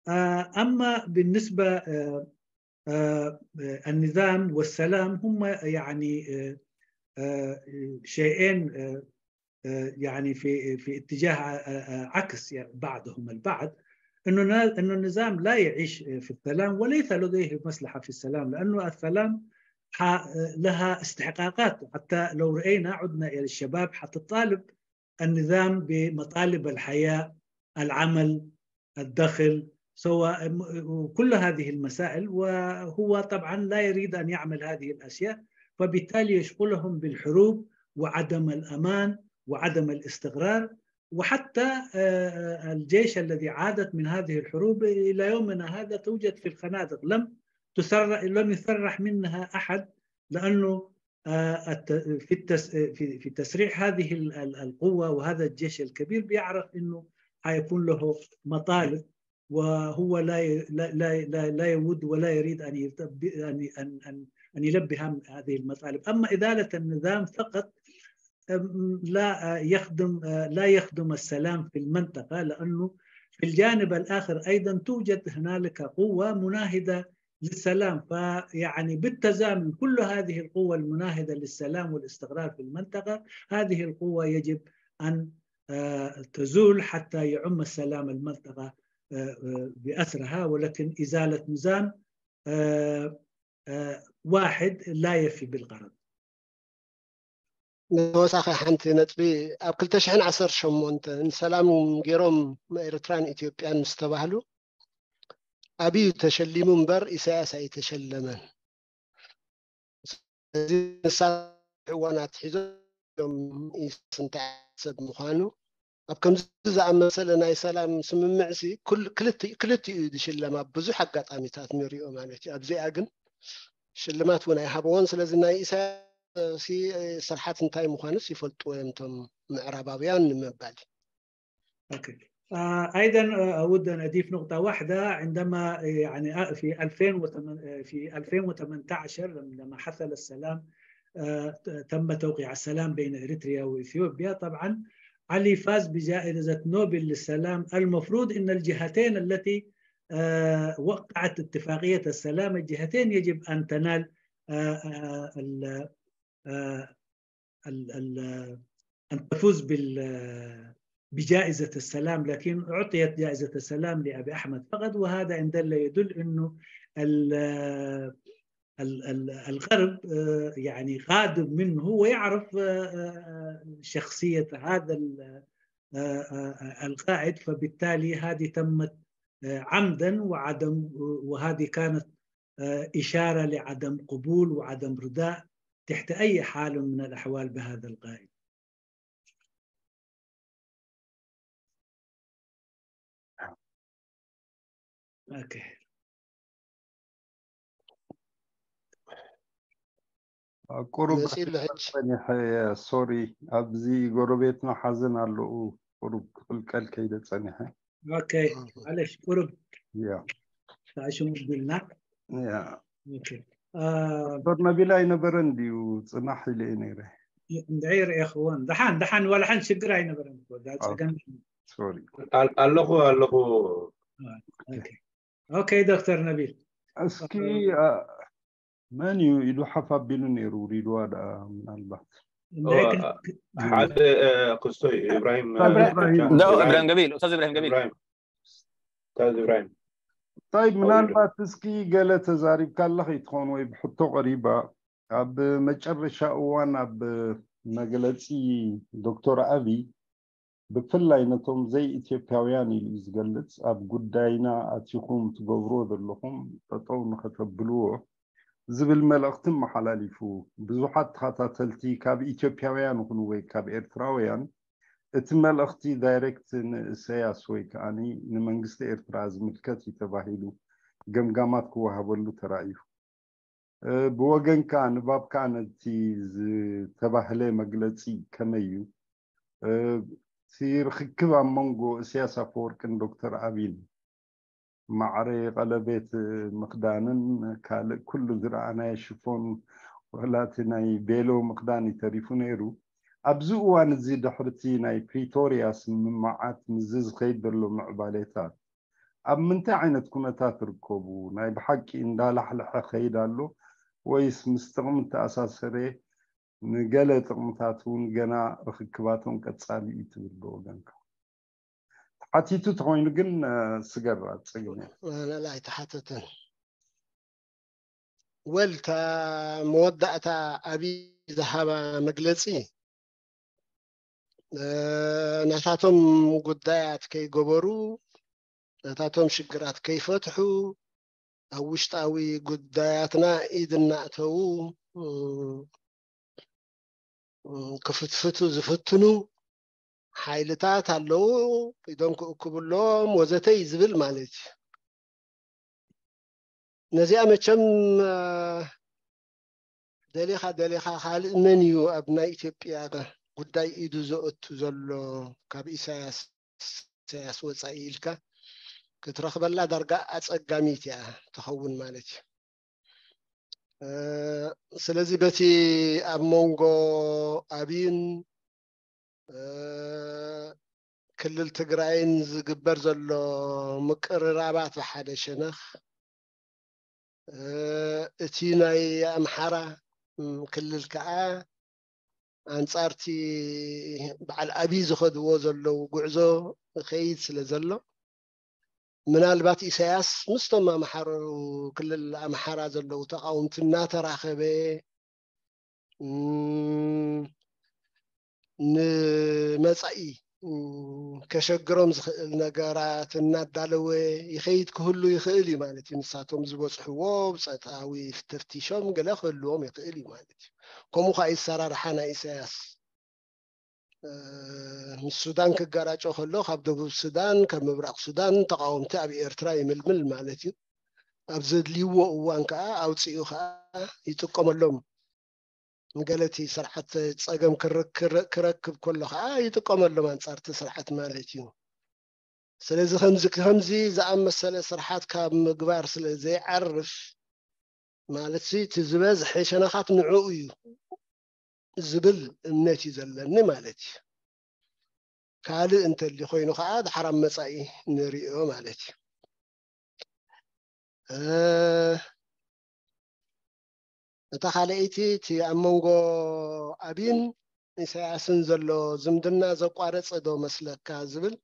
آه، اما بالنسبه آه، آه، آه، النظام والسلام هم يعني آه، آه، شيئين آه، آه، يعني في في اتجاه آه، آه، عكس يعني بعضهم البعض، انه نا- انه النظام لا يعيش في السلام وليس لديه مصلحه في السلام، لانه السلام ح- لها استحقاقات. حتى لو راينا عدنا الى الشباب حتطالب النظام بمطالب الحياه، العمل، الدخل، سواء وكل هذه المسائل. وهو طبعا لا يريد ان يعمل هذه الاشياء، فبالتالي يشغلهم بالحروب وعدم الامان وعدم الاستقرار. وحتى آه، آه، الجيش الذي عادت من هذه الحروب الى يومنا هذا توجد في الخنادق، لم تسرح لم يسرح منها احد، لانه آه، الت- في التس- في في تسريح هذه ال- ال- القوه وهذا الجيش الكبير بيعرف انه حيكون له مطالب، وهو لا ي- لا لا لا لا يود ولا يريد ان يلتب- ان ان ان ان يلبي هم هذه المطالب. اما ازاله النظام فقط أم، لا آه، يخدم آه، لا يخدم السلام في المنطقه، لانه في الجانب الاخر ايضا توجد هنالك قوه مناهضه للسلام. فيعني بالتزامن كل هذه القوى المناهضه للسلام والاستقرار في المنطقه، هذه القوه يجب ان آه، تزول حتى يعم السلام المنطقه آه، آه، باسرها. ولكن ازاله نظام آه، آه، واحد لا يفي بالغرض. ንተወሳኺ ሓንቲ ነጥቢ፣ ኣብ ክልተ ሽሕን ዓሰርተ ሸሞንተ ንሰላም ገይሮም ኤርትራን ኢትዮጵያን ምስ ተባህሉ ኣብዩ ተሸሊሙ እምበር ኢሳያስ ኣይተሸለመን። ስለዚ ንሳ እዋን ኣትሒዞም ኢሳያስ እንታይ ሰብ ምዃኑ ኣብ ከምዚ ዝኣመሰለ ናይ ሰላም ስምምዕሲ ክልቲኡ ዝሽለም ኣብ ብዙሕ ኣጋጣሚታት ንሪኦ ማለት እዩ። ኣብዚኣ ግን ሽልማት እውን ኣይሃበዎን። ስለዚ ናይ ኢሳያስ ስርሓት እንታይ ምዃኑስ ይፈልጥዎ እዮም እቶም ምዕራባውያን ንምባል እዩ። أوكي. آه، أيضا آه، أود أن أضيف نقطة واحدة. عندما آه، يعني آه، في ألفين وثمانية آه، في ألفين وثمانية عشر لما حصل السلام آه، تم توقيع السلام بين إريتريا وإثيوبيا، طبعا علي فاز بجائزة نوبل للسلام. المفروض أن الجهتين التي آه، وقعت اتفاقية السلام، الجهتين يجب أن تنال آه، آه، ال- آه، ال- ال- أن تفوز بال بجائزة السلام، لكن أعطيت جائزة السلام لأبي أحمد فقط، وهذا إن دل يدل أنه ال- ال- ال- الغرب، آه، يعني غاضب منه، ويعرف، آه، آه، شخصية هذا ال- آه، آه، آه، القائد، فبالتالي هذه تمت، آه، عمدا وعدم، وهذه كانت، آه، إشارة لعدم قبول وعدم رضاء تحت أي حال من الأحوال بهذا القائد. Okay. ቁሩብ መፂሉ ሕጂ ጸኒሐ። ሶሪ፣ ኣብዚ ጎረቤትና ሓዘን ኣለኡ። ቁሩብ ክቕልቀል ከይደ ጸኒሐ። Okay. እህ። معلش، قرب. ያ تعيشوا مدلنا. ያ Okay. آه، ዶክተር ነቢል ኣይነበረን ድዩ? ጽናሕ ኢለ እየ ነይረ። እንድዒ ርኤኽዎን ደሓን ደሓን ዋላ ሓንቲ ሽግር ኣይነበረን እኮ። እዛ ጸገም ሶሪ። ኣለኹ ኣለኹ Okay. Okay ዶክተር ነቢል። እስኪ አ፣ መን እዩ ኢሉ ሓፍ ኣቢሉ ነይሩ? ሪድዋ ደኣ ምናልባት እንድዒ ክን- ሓደ ክስቶ እዩ ኢብራሂም ኡስታዝ ኢብራሂም። ዶ እብራሂም ገቢል ኡስታዝ እብራሂም ገቢል ኢብራሂም ኡስታዝ ኢብራሂም እንታይ ምናልባት እስኪ ገለ ተዛሪብካ ኣለኺ ትኾን ወይ ብሕቶ ቀሪባ ኣብ መጨረሻ እዋን ኣብ መግለፂ ዶክተር ኣብይ ብፍላይ ነቶም ዘይ ኢትዮጵያውያን ኢሉ እዩ ዝገልፅ ኣብ ጉዳይና ኣቲኹም ትገብርዎ ዘለኹም ጠጠው ንኸተብልዎ ዝብል መልእኽቲ መሓላሊፉ። ብዙሓት ተኸታተልቲ ካብ ኢትዮጵያውያን ይኹኑ ወይ ካብ ኤርትራውያን እቲ መልእኽቲ ዳይሬክት ንእሰያስ ወይ ከዓኒ ንመንግስቲ ኤርትራ ዝምልከት እዩ ተባሂሉ ገምጋማት ክወሃበሉ ተራእዩ። ብወገንካ ንባብካ ነቲ ዝተባህለ መግለፂ ከመይ እዩ? እቲ ርክክብ ኣብ መንጎ እስያስ ኣፈወርቅን ዶክተር ኣቢን ማዕረ ቀለቤት ምኽዳንን ካልእ ኩሉ ዝረኣናዮ ሽፎን ዋላ እቲ ናይ ቤሎ ምኽዳን እዩ ተሪፉ ነይሩ። ኣብዚ እዋን እዚ ድሕርቲ ናይ ፕሪቶርያ ስምምዓት ምስዚ ዝኸይድ ዘሎ ምዕባሌታት ኣብ ምንታይ ዓይነት ኩነታት ትርከቡ? ናይ ብሓቂ እንዳላሕለሐ ኸይድ ኣሎ ወይስ ምስ ጥቕሚ ተኣሳሰረ ንገለ ጥቕምታት እውን ገና ርኽክባቶም ቀጻሊ እዩ ትብል ብወገንካ? ተሓቲቱ ተኾይኑ ግን ስገር ኣፀግም ላላ ኣይተሓተተን። ወል እታ መወዳእታ ኣብይ ዝሃባ መግለፂ ናታቶም ጉዳያት ከይገበሩ ናታቶም ሽግራት ከይፈትሑ ኣብ ውሽጣዊ ጉዳያትና ኢድ እናእተዉ ክፍትፍቱ ዝፍትኑ ሓይልታት ኣለዉ፣ ኢዶም ክእክቡ ኣለዎም ወዘተ እዩ ዝብል ማለት እዩ። ነዚኣ መቸም ደሊኻ ደሊኻ ካልእ መን እዩ ኣብ ናይ ኢትዮጵያ ጉዳይ ኢዱ ዘእቱ ዘሎ ካብ ኢሳያስ ኢሳያስ ወፃኢ ኢልካ ክትረኽበላ ዳርጋ ኣፀጋሚት እያ ትኸውን ማለት እዩ። ስለዚ በቲ ኣብ መንጎ ኣብይን ክልል ትግራይን ዝግበር ዘሎ ምቅርራባት ብሓደ ሸነኽ እቲ ናይ ኣምሓራ ክልል ከዓ ኣንፃርቲ በዓል ኣብይ ዝኸድዎ ዘለዉ ጉዕዞ ይኸይድ ስለ ዘሎ ምናልባት ኢሳያስ ምስቶም ኣምሓሩ ክልል ኣምሓራ ዘለዉ ተቃውምቲ እናተራኸበ ንመፃኢ ከሸግሮም ዝኽእል ነገራት እናዳለወ ይኸይድ ክህሉ ይኽእል እዩ ማለት እዩ። ንሳቶም ዝበፅሕዎ ብፀታዊ ተፍቲሾም ገለ ክህልዎም ይኽእል እዩ ማለት እዩ። ከምኡ ከዓ ይሰራርሓ ናይ ኢሳያስ ምስ ሱዳን ክጋራጮ ከሎ ካብ ደቡብ ሱዳን ካብ ምብራቕ ሱዳን ተቃወምቲ ኣብ ኤርትራ ይምልምል ማለት እዩ። ኣብ ዘድልይዎ እዋን ከዓ ኣውፅኡ ከዓ ይጥቀመሎም። ንገለቲ ስርዓት ፀገም ክረክብ ከሎ ከዓ ይጥቀመሎም ኣንፃርቲ ስርዓት ማለት እዩ። ስለዚ ከምዚ ከምዚ ዝኣመሰለ ስርሓት ካብ ምግባር ስለ ዘይዓርፍ ማለት እቲ ዝበዝሐ ሸነኻት ንዕኡ እዩ ዝብል እምነት እዩ ዘለኒ ማለት እዩ። ካልእ እንተሊ ኮይኑ ከዓ ድሓር ኣብ መፃኢ ንሪኦ ማለት እዩ። እታ ካልኣይቲ እቲ ኣብ መንጎ ኣብይን ኢሳያስን ዘሎ ዝምድና ዘቋረጸ ዶ መስለካ ዝብል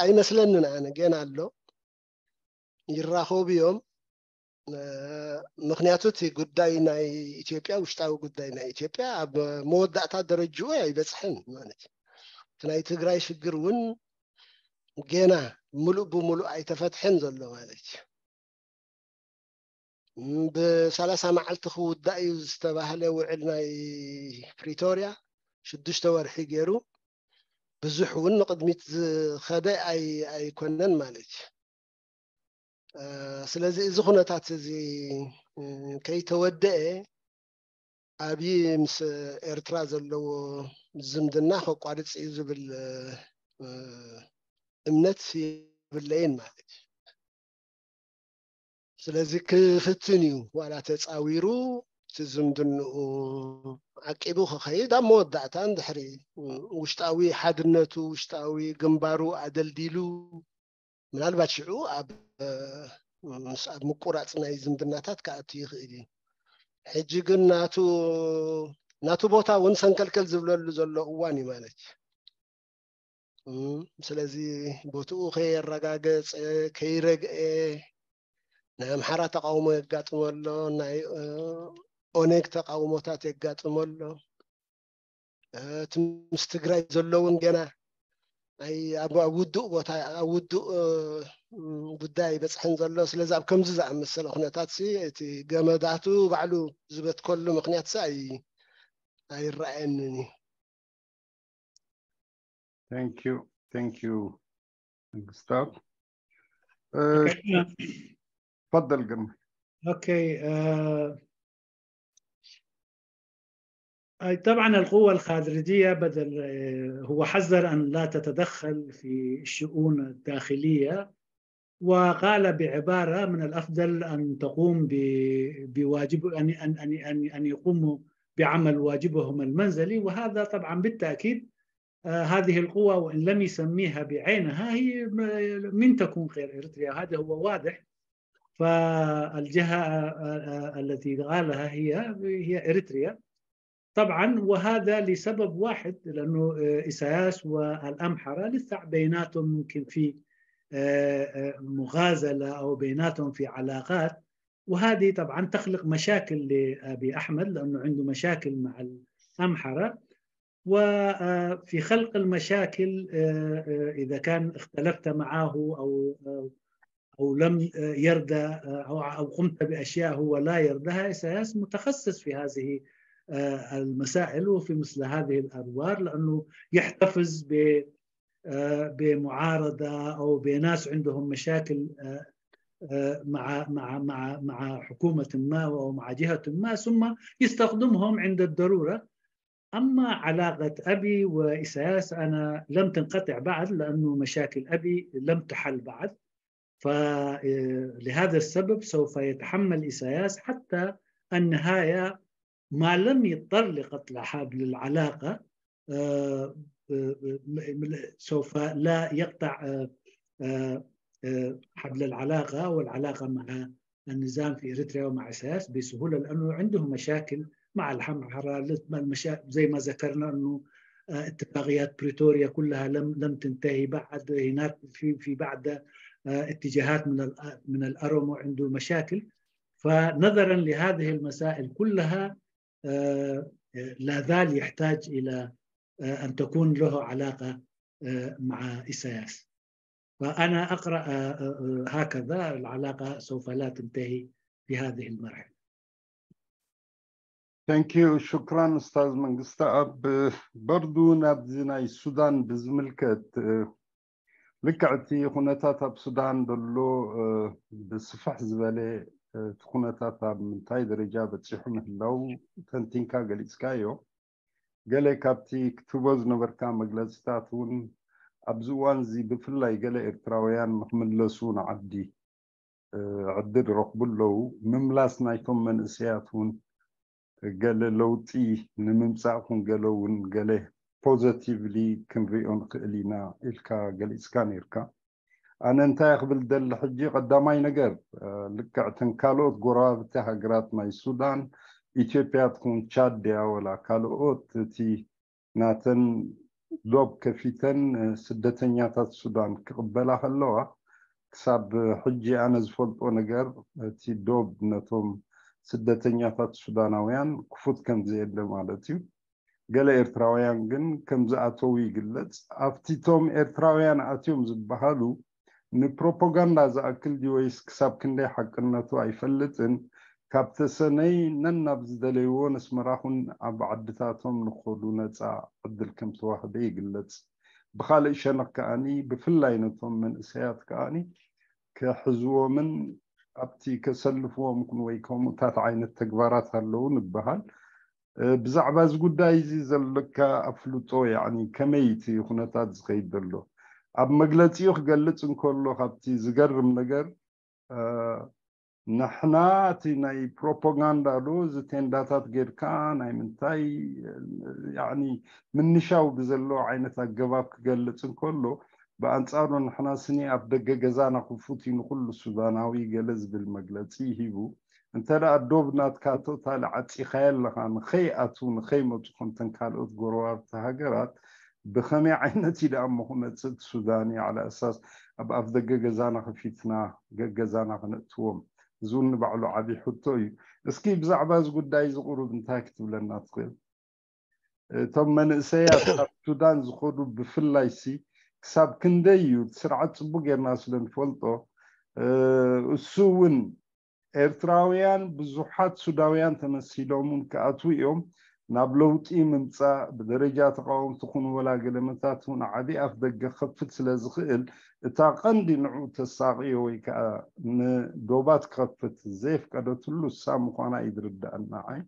ኣይመስለንን። ኣነ ገና ኣሎ ይራኸቡ እዮም። ምክንያቱ እቲ ጉዳይ ናይ ኢትዮጵያ ውሽጣዊ ጉዳይ ናይ ኢትዮጵያ ኣብ መወዳእታ ደረጅኡ ኣይበፅሐን ማለት እዩ። እቲ ናይ ትግራይ ሽግር እውን ገና ሙሉእ ብሙሉእ ኣይተፈትሐን ዘሎ ማለት እዩ። ብሰላሳ መዓልቲ ክውዳእ እዩ ዝተባህለ ውዕል ናይ ፕሪቶርያ ሽዱሽተ ወርሒ ገይሩ ብዙሕ እውን ንቕድሚት ዝኸደ ኣይኮነን ማለት እዩ። ስለዚ እዚ ኩነታት እዚ ከይተወደአ ኣብይ ምስ ኤርትራ ዘለዎ ዝምድና ከቋርፅ እዩ ዝብል እምነት የብለይን ማለት እዩ። ስለዚ ክፍትን እዩ ዋላ ተፃዊሩ እቲ ዝምድንኡ ዓቂቡ ክኸይድ ኣብ መወዳእታ እንድሕሪ ውሽጣዊ ሓድነቱ ውሽጣዊ ግንባሩ ኣደልዲሉ ምናልባት ሽዑ ኣብ ኣብ ምቁራፅ ናይ ዝምድናታት ክኣቱ ይኽእል እዩ። ሕጂ ግን ናቱ ናቱ ቦታ እውን ሰንከልከል ዝብለሉ ዘሎ እዋን እዩ ማለት እዩ። ስለዚ ቦትኡ ከየረጋገፀ ከይረግአ ናይ ኣምሓራ ተቃውሞ የጋጥሞ ኣሎ፣ ናይ ኦነግ ተቃውሞታት የጋጥሞ ኣሎ። እቲ ምስ ትግራይ ዘለውን ገና ኣብ ውዱእ ቦታ ኣብ ውዱእ ጉዳይ ኣይበፅሐን ዘሎ። ስለዚ ኣብ ከምዚ ዝኣመሰለ ኩነታት እቲ ገመዳቱ ባዕሉ ዝበትከሉ ምክንያት ኣይረኣየንን እዩ። Thank you. Thank you, Gustav. Uh, تفضل قرمي. Okay. Uh, طبعا القوة الخارجية بدل هو حذر أن لا تتدخل في الشؤون الداخلية، وقال بعبارة من الأفضل أن تقوم بواجب أن أن أن أن يقوموا بعمل واجبهم المنزلي، وهذا طبعا بالتأكيد هذه القوة وإن لم يسميها بعينها هي من تكون غير إريتريا، هذا هو واضح. فالجهة التي قالها هي هي إريتريا طبعا، وهذا لسبب واحد، لأنه إساياس والأمحرة لسه بيناتهم ممكن في مغازلة أو بيناتهم في علاقات، وهذه طبعا تخلق مشاكل لأبي أحمد لأنه عنده مشاكل مع الأمحرة. وفي خلق المشاكل إذا كان اختلفت معه أو أو لم يرضى أو قمت بأشياء هو لا يرضاها، إساياس متخصص في هذه المسائل وفي مثل هذه الأدوار، لأنه يحتفظ بمعارضة أو بناس عندهم مشاكل مع مع مع مع حكومة ما أو مع جهة ما، ثم يستخدمهم عند الضرورة. أما علاقة أبي وإساياس أنا لم تنقطع بعد، لأنه مشاكل أبي لم تحل بعد. فلهذا السبب سوف يتحمل إساياس حتى النهاية، ما لم يضطر لقطع حبل العلاقة، سوف لا يقطع حبل العلاقة والعلاقة مع النظام في إريتريا ومع إساياس بسهولة، لأنه عندهم مشاكل مع الأمحرة، زي ما ذكرنا أنه اتفاقيات بريتوريا كلها لم لم تنتهي بعد، هناك في في بعد اتجاهات من من الأرومو عنده مشاكل. فنظرا لهذه المسائل كلها لا زال يحتاج إلى أن تكون له علاقة مع إساياس. فأنا أقرأ هكذا، العلاقة سوف لا تنتهي في هذه المرحلة. Thank you. شكرا أستاذ መንግስተኣብ። በርዱ ናብዚ ናይ ሱዳን ብዝምልከት ልክዕ እቲ ኩነታት ኣብ ሱዳን ዘሎ ብስፍሕ ዝበለ እቲ ኩነታት ኣብ ምንታይ ደረጃ በፂሑ ምህላው ተንቲንካ ገሊፅካዮ። ገለ ካብቲ ክትህቦ ዝነበርካ መግለፅታት እውን ኣብዚ እዋን እዚ ብፍላይ ገለ ኤርትራውያን ንክምለሱ ንዓዲ ዕድል ይረኽቡ ኣለዉ። ምምላስ ናይቶም መንእሰያት እውን ገለ ለውጢ ንምምፃእ ኩን ገለ እውን ገለ positively ክንሪኦ ንኽእል ኢና ኢልካ ገሊፅካ ነይርካ። ኣነ እንታይ ክብል ደሊ ሕጂ ቀዳማይ ነገር ልክዕ እተን ካልኦት ጎረባብቲ ሃገራት ናይ ሱዳን ኢትዮጵያ ትኹን ቻድ ድያ ወላ ካልኦት፣ እቲ ናተን ዶብ ከፊተን ስደተኛታት ሱዳን ክቕበላ ከለዋ፣ ክሳብ ሕጂ ኣነ ዝፈልጦ ነገር፣ እቲ ዶብ ነቶም ስደተኛታት ሱዳናውያን ክፉት ከም ዘየለ ማለት እዩ። ገለ ኤርትራውያን ግን ከም ዝኣተዉ ይግለጽ። ኣብቲ ቶም ኤርትራውያን ኣትዮም ዝበሃሉ ንፕሮፓጋንዳ ዝኣክል ድዩ ወይስ ክሳብ ክንደይ ሓቅነቱ ኣይፈልጥን። ካብ ተሰነይ ነናብ ዝደለይዎ ነስመራኹን ኣብ ዓድታቶም ንኸዱ ነፃ ዕድል ከም ተዋህበ ይግለጽ። ብኻልእ ሸነኽ ከኣኒ ብፍላይ ነቶም መንእሰያት ከኣኒ ክሕዝዎምን ኣብቲ ከሰልፍዎም ወይ ከምኡታት ዓይነት ተግባራት ኣለዉ ንበሃል። ብዛዕባ እዚ ጉዳይ እዚ ዘለካ ኣፍልጦ ያኒ ከመይ እቲ ኩነታት ዝኸይድ ዘሎ? ኣብ መግለጺኡ ክገልጽ እንከሎ ካብቲ ዝገርም ነገር ንሕና እቲ ናይ ፕሮፓጋንዳ ዶ እዚ ቴንዳታት ጌርካ ናይ ምንታይ ያኒ ምንሻው ብዘለዎ ዓይነት ኣገባብ ክገልጽ እንከሎ፣ ብኣንጻሩ ንሕና ስኒ ኣብ ደገ ገዛና ክፉት እዩ ንኹሉ ሱዳናዊ ገለ ዝብል መግለጺ ሂቡ። እንተ ደኣ ዶብ ናትካ ቶታሊ ዓጺኻዮ ኣለኻ፣ ንኸይኣትዉ ንኸይመጹ ከምተን ካልኦት ጎረባብቲ ሃገራት ብኸመይ ዓይነት እዩ ደኣ እሞ ክመጽእ እቲ ሱዳኒ ዓላ እሳስ ኣብ ኣፍ ደገ ገዛና ከፊትና ገገዛና ክነእትዎም? እዚ እውን ንባዕሉ ዓብዪ ሕቶ እዩ። እስኪ ብዛዕባ እዚ ጉዳይ እዚ ቁሩብ እንታይ ክትብለና ትኽእል? እቶም መንእሰያት ካብ ሱዳን ዝኸዱ ብፍላይ ሲ ክሳብ ክንደይ እዩ? እቲ ስርዓት ጽቡቅ ጌርና ስለ ንፈልጦ፣ እሱ እውን ኤርትራውያን ብዙሓት ሱዳውያን ተመሲሎም እውን ክኣትዉ እዮም። ናብ ለውጢ ምምጻእ ብደረጃ ተቃወምቲ ኩኑ ወላ ገለመታት እውን ዓቢ ኣፍ ደገ ክኸፍት ስለ ዝኽእል፣ እታ ቀንዲ ንዑ ተሳቕዮ ወይ ከዓ ንዶባት ክኸፍት ዘየፍቀደትሉ እሳ ምዃና እዩ ዝርዳእ። ንዓይ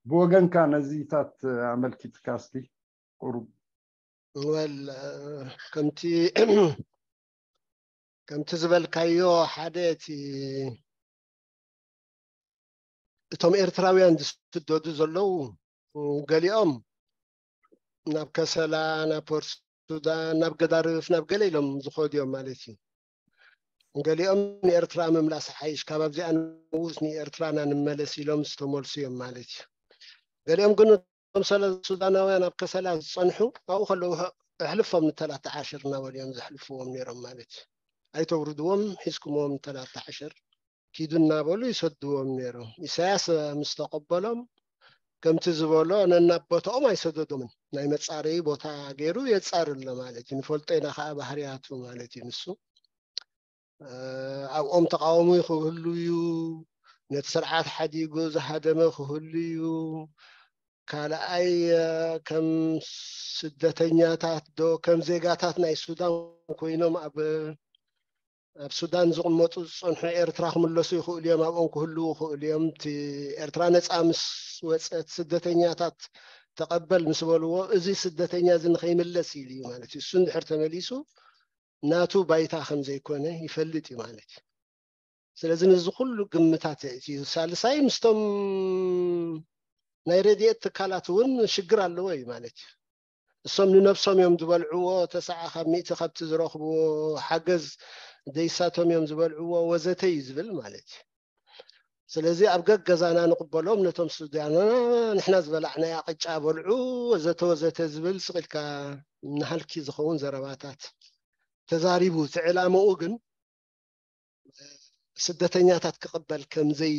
ብወገንካ ነዚታት ኣመልኪትካ እስቲ ቁሩብ። ወል ከምቲ ከምቲ ዝበልካዮ ሓደ እቲ እቶም ኤርትራውያን ዝስደዱ ዘለዉ ገሊኦም ናብ ከሰላ፣ ናብ ፖርት ሱዳን፣ ናብ ገዳርፍ፣ ናብ ገለ ኢሎም ዝኸዱ እዮም ማለት እዩ። ገሊኦም ንኤርትራ ምምላስ ሓይሽ፣ ካብ ኣብዚኣ ንውስ ንኤርትራና ንመለስ ኢሎም ዝተመልሱ እዮም ማለት እዩ። ገሊኦም ግን እቶም ሰለ ሱዳናውያን ኣብ ከሰላ ዝጸንሑ ኣብኡ ከለዉ ኣሕልፎም ንተላተ ዓሽር እናበሉ እዮም ዘሕልፍዎም ነይሮም ማለት እዩ። ኣይተውርድዎም፣ ሒዝኩምዎም ንተላተ ዓሽር ኪዱ እናበሉ ይሰድዎም ነይሮም። ኢሳያስ ምስ ተቐበሎም ከምቲ ዝበሎ ነናብ ቦታኦም ኣይሰደዶምን። ናይ መጻረዪ ቦታ ገይሩ የጻሪ ኣሎ ማለት እዩ። ንፈልጦ ኢና ከዓ ባህርያቱ ማለት እዩ ንሱ። ኣብኦም ተቃውሞ ክህሉ እዩ፣ ነቲ ስርዓት ሓዲጉ ዝሃደመ ክህሉ እዩ። ካልኣይ ከም ስደተኛታት ዶ ከም ዜጋታት ናይ ሱዳን ኮይኖም ኣብ ኣብ ሱዳን ዝቕመጡ ዝፀንሑ ኤርትራ ክምለሱ ይኽእሉ እዮም፣ ኣብኦም ክህልዉ ይኽእሉ እዮም። እቲ ኤርትራ ነፃ ምስ ወፀት ስደተኛታት ተቐበል ምስ በልዎ እዚ ስደተኛ እዚ ንኸይምለስ ኢሉ እዩ ማለት እዩ። እሱ እንድሕር ተመሊሱ ናቱ ባይታ ከም ዘይኮነ ይፈልጥ እዩ ማለት እዩ። ስለዚ ነዚ ኩሉ ግምታት የእትዩ። ሳልሳይ ምስቶም ናይ ረድኤት ትካላት እውን ሽግር ኣለዎ እዩ ማለት እዩ። እሶም ንነብሶም እዮም ዝበልዕዎ፣ ተሰዓ ካብ ሚእቲ ካብቲ ዝረኽብዎ ሓገዝ ደይሳቶም እዮም ዝበልዕዎ ወዘተ እዩ ዝብል ማለት እዩ። ስለዚ ኣብ ገገዛና ንቕበሎም ነቶም ሱዳና ንሕና ዝበላዕናያ ቅጫ በልዑ ወዘተ ወዘተ ዝብል ስቕ ኢልካ ንሃልኪ ዝኸውን ዘረባታት ተዛሪቡ። እቲ ዕላምኡ ግን ስደተኛታት ክቕበል ከምዘይ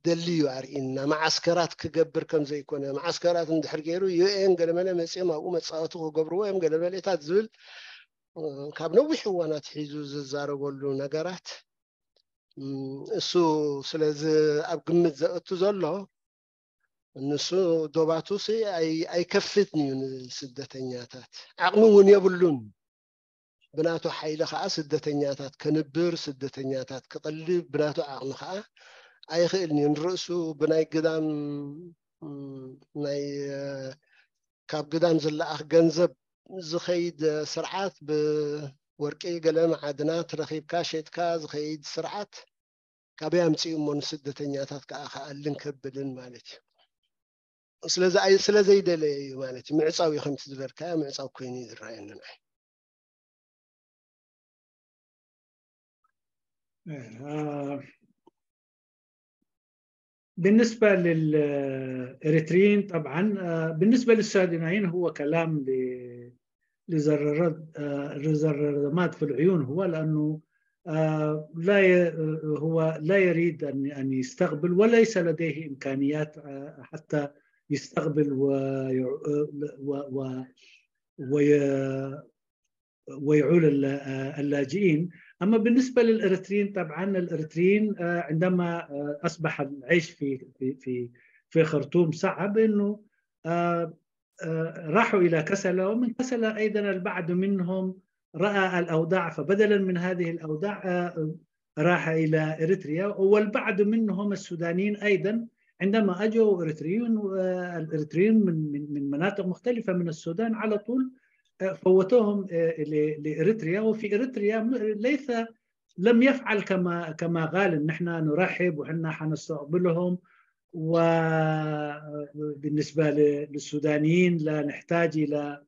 ደሊ እዩ ኣርእየና። መዓስከራት ክገብር ከም ዘይኮነ፣ መዓስከራት እንድሕር ገይሩ ዩ ኤን ገለመለ መጺኦም ኣብኡ መጻወቲ ክገብርዎ እዮም ገለመለታት ዝብል ካብ ነዊሕ እዋን ኣትሒዙ ዝዛረበሉ ነገራት እሱ ስለዚ ኣብ ግምት ዘእቱ ዘሎ ንሱ ዶባቱ ኣይከፍትን እዩ ንስደተኛታት ዓቕሚ እውን የብሉን። ብናቱ ሓይሊ ከዓ ስደተኛታት ከንብር ስደተኛታት ክቐልብ ብናቱ ዓቕሚ ከዓ ኣይኽእልን እዩ። ንርእሱ ብናይ ግዳም ናይ ካብ ግዳም ዝለኣኽ ገንዘብ ዝኸይድ ስርዓት ብወርቂ ገለ መዓድናት ረኺብካ ሸጥካ ዝኸይድ ስርዓት ካበይ ኣምፅኡ እሞ ንስደተኛታት ከዓ ክኣልን ከብልን ማለት እዩ። ስለዚ ኣይ ስለ ዘይደለየ እዩ ማለት እዩ። ምዕፃው እዩ ከምቲ ዝበልካዮ ምዕፃው ኮይኑ እዩ ዝረኣየኒ ንዓይ። بالنسبة للإريتريين طبعا، آه، بالنسبة للسودانيين هو كلام ل- لزررات، آه، لزررمات في العيون، هو لأنه، آه، لا ي- آه، هو لا يريد أن أن يستقبل، وليس لديه إمكانيات، آه، حتى يستقبل و و و وي- ويعول ال- آه، اللاجئين. أما بالنسبة للإريتريين، طبعا الإريتريين، آه، عندما، آه، أصبح العيش في في في في خرطوم صعب، إنه، آه، آه، راحوا إلى كسلة، ومن كسلة أيضا البعض منهم رأى الأوضاع، فبدلا من هذه الأوضاع، آه، راح إلى إريتريا. والبعض منهم السودانيين أيضا عندما أجوا إريتريون، آه، الإريتريين من من من مناطق مختلفة من السودان على طول، آه، فوتوهم، آه، ل- لإريتريا. وفي إريتريا م- ليس لم يفعل كما كما قال إن إحنا نرحب وإحنا حنستقبلهم. وبالنسبة للسودانيين لا نحتاج إلى،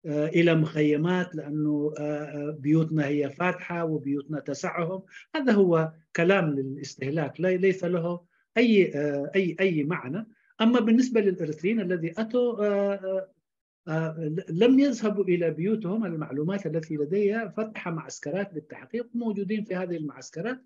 آه، إلى مخيمات، لأنه، آه، آه، بيوتنا هي فاتحة وبيوتنا تسعهم. هذا هو كلام للاستهلاك، ليس له أي، آه، أي أي معنى. أما بالنسبة للإريتريين الذي أتوا، آه، آه، آه، لم يذهبوا إلى بيوتهم. المعلومات التي لدي فتح معسكرات للتحقيق، موجودين في هذه المعسكرات.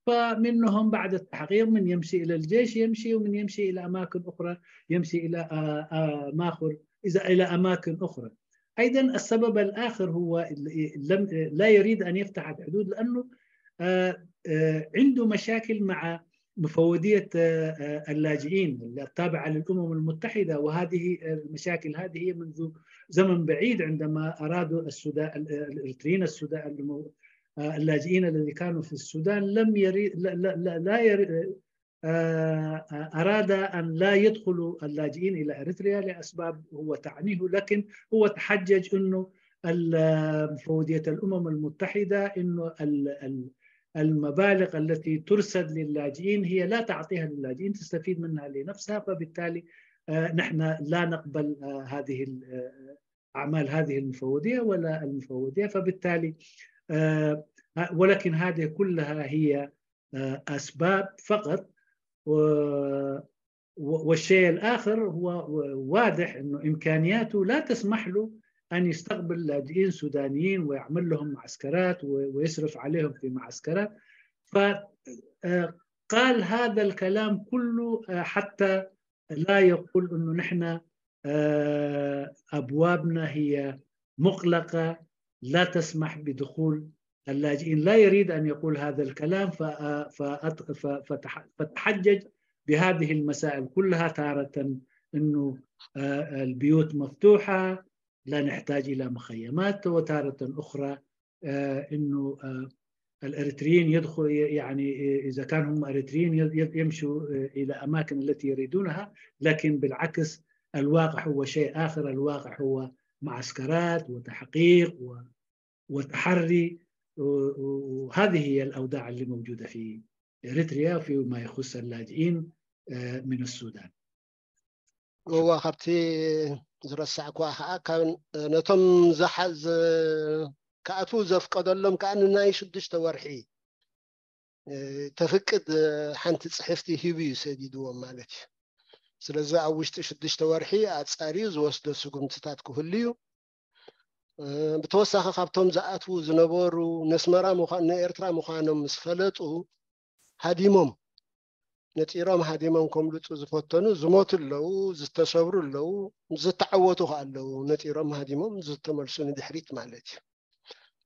فمنهم بعد التحقيق من يمشي إلى الجيش يمشي، ومن يمشي إلى أماكن أخرى يمشي إلى، آه، آه، ماخر إذا إلى أماكن أخرى. أيضا السبب الآخر هو لم لا يريد أن يفتح الحدود، لأنه، آه، آه، عنده مشاكل مع مفوضية، آه، آه، اللاجئين التابعة للأمم المتحدة. وهذه المشاكل هذه هي منذ زمن بعيد، عندما أرادوا السودان، الإريتريين السودان، آه، اللاجئين الذي كانوا في السودان لم يري لا, لا, لا, لا يري آه، آه، أراد أن لا يدخلوا اللاجئين إلى إريتريا لأسباب هو تعنيه، لكن هو تحجج أنه مفوضية الأمم المتحدة، أنه المبالغ التي ترصد للاجئين هي لا تعطيها للاجئين، تستفيد منها لنفسها. فبالتالي، آه، نحن لا نقبل، آه، هذه آه، أعمال هذه المفوضية ولا المفوضية. فبالتالي، آه، ولكن هذه كلها هي، آه، أسباب فقط. والشيء الآخر هو واضح أنه إمكانياته لا تسمح له أن يستقبل لاجئين سودانيين ويعمل لهم معسكرات ويصرف عليهم في معسكرات. فقال، آه، هذا الكلام كله، آه، حتى لا يقول أنه نحن، آه، أبوابنا هي مغلقة، لا تسمح بدخول اللاجئين. لا يريد أن يقول هذا الكلام، فتحجج بهذه المسائل كلها، تارة أنه، آه، البيوت مفتوحة، لا نحتاج إلى مخيمات، وتارة أخرى، آه، أنه، آه، الإريتريين يدخل، يعني، إذا كان هم إريتريين يمشوا، آه، إلى أماكن التي يريدونها، لكن بالعكس الواقع هو شيء آخر. الواقع هو معسكرات وتحقيق وتحري. وهذه هي الأوضاع اللي موجودة في إريتريا فيما يخص اللاجئين، آه، من السودان. እዋ ካብቲ ዝረሳዕኳ ከዓ ካብ ነቶም ዝሓዝ ክኣትዉ ዘፍቀደሎም ከዓ ንናይ ሽዱሽተ ወርሒ ተፍቅድ ሓንቲ ፅሕፍቲ ሂቡ እዩ ሰዲድዎም ማለት እዩ። ስለዚ ኣብ ውሽጢ ሽዱሽተ ወርሒ ኣፃርዩ ዝወስዶ ስጉምትታት ክህሉ እዩ። ብተወሳኺ ካብቶም ዝኣትዉ ዝነበሩ ነስመራ ንኤርትራ ምዃኖም ምስ ፈለጡ ሃዲሞም ነጢሮም ሃዲሞም ከምልጡ ዝፈተኑ ዝሞቱ ኣለዉ፣ ዝተሰብሩ ኣለዉ፣ ዝተዓወቱ ከ ኣለዉ። ነጢሮም ሃዲሞም ዝተመልሱ ንድሕሪት ማለት እዩ።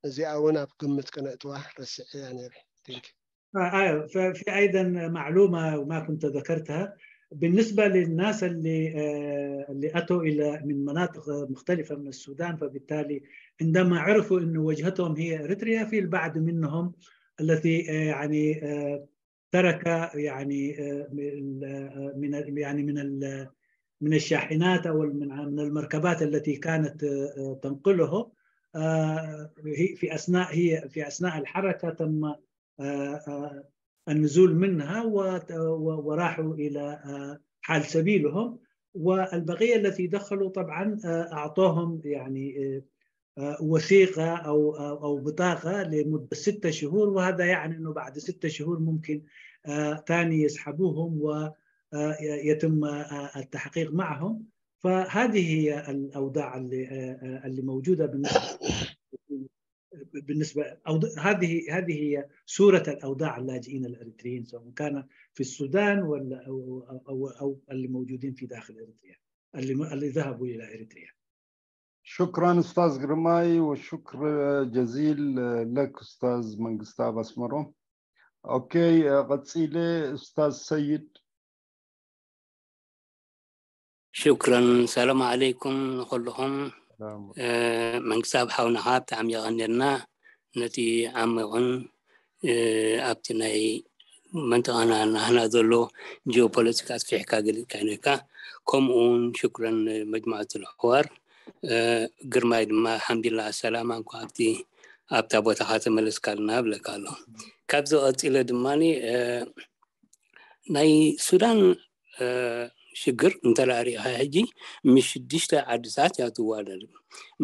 እዚኣ እውን ኣብ ግምት ከነእትዋ ረሲዐያ ነይረ። في أيضا معلومة وما كنت ذكرتها بالنسبة للناس اللي اللي أتوا إلى من مناطق مختلفة من السودان، فبالتالي عندما عرفوا أن وجهتهم هي إريتريا، في البعض منهم التي يعني ترك يعني من يعني من من الشاحنات أو من المركبات التي كانت تنقله في أثناء هي في أثناء الحركة تم النزول منها وراحوا إلى حال سبيلهم. والبقية التي دخلوا طبعا أعطوهم يعني وثيقة أو أو بطاقة لمدة ستة شهور، وهذا يعني أنه بعد ستة شهور ممكن ثاني يسحبوهم و آه، يتم آه، التحقيق معهم. فهذه هي الأوضاع اللي آه، آه، اللي موجودة بالنسبة بالنسبة أو هذه هذه هي صورة الأوضاع اللاجئين الإريتريين، سواء كان في السودان ولا أو أو أو اللي موجودين في داخل إريتريا، اللي اللي ذهبوا إلى إريتريا. شكرا أستاذ ግርማይ، وشكر جزيل لك أستاذ መንግስታብ ኣስመሮም። ኦኬ፣ ቀጺለ أستاذ ሰይድ። ሽክረን። ሰላም ዓለይኩም ንኹልኹም። መንግስታብ ሓውና ከዓ ብጣዕሚ የቐንየልና ነቲ ዓሚቕን ኣብቲ ናይ መንጠቓና ናህና ዘሎ ጂኦፖለቲካ ኣስፊሕካ ገሊፅካ ነካ። ከምኡ እውን ሽክረን መጅማዕት ልሕዋር ግርማይ ድማ ሓምዲላ ሰላማ እንኳ ኣብቲ ኣብታ ቦታኻ ተመለስካልና ብለካ ኣሎ። ካብዚ ቀፂለ ድማ ናይ ሱዳን ሽግር እንተላሪእኻ ሕጂ ምስ ሽዱሽተ ዓድታት እያ ትዋደድ።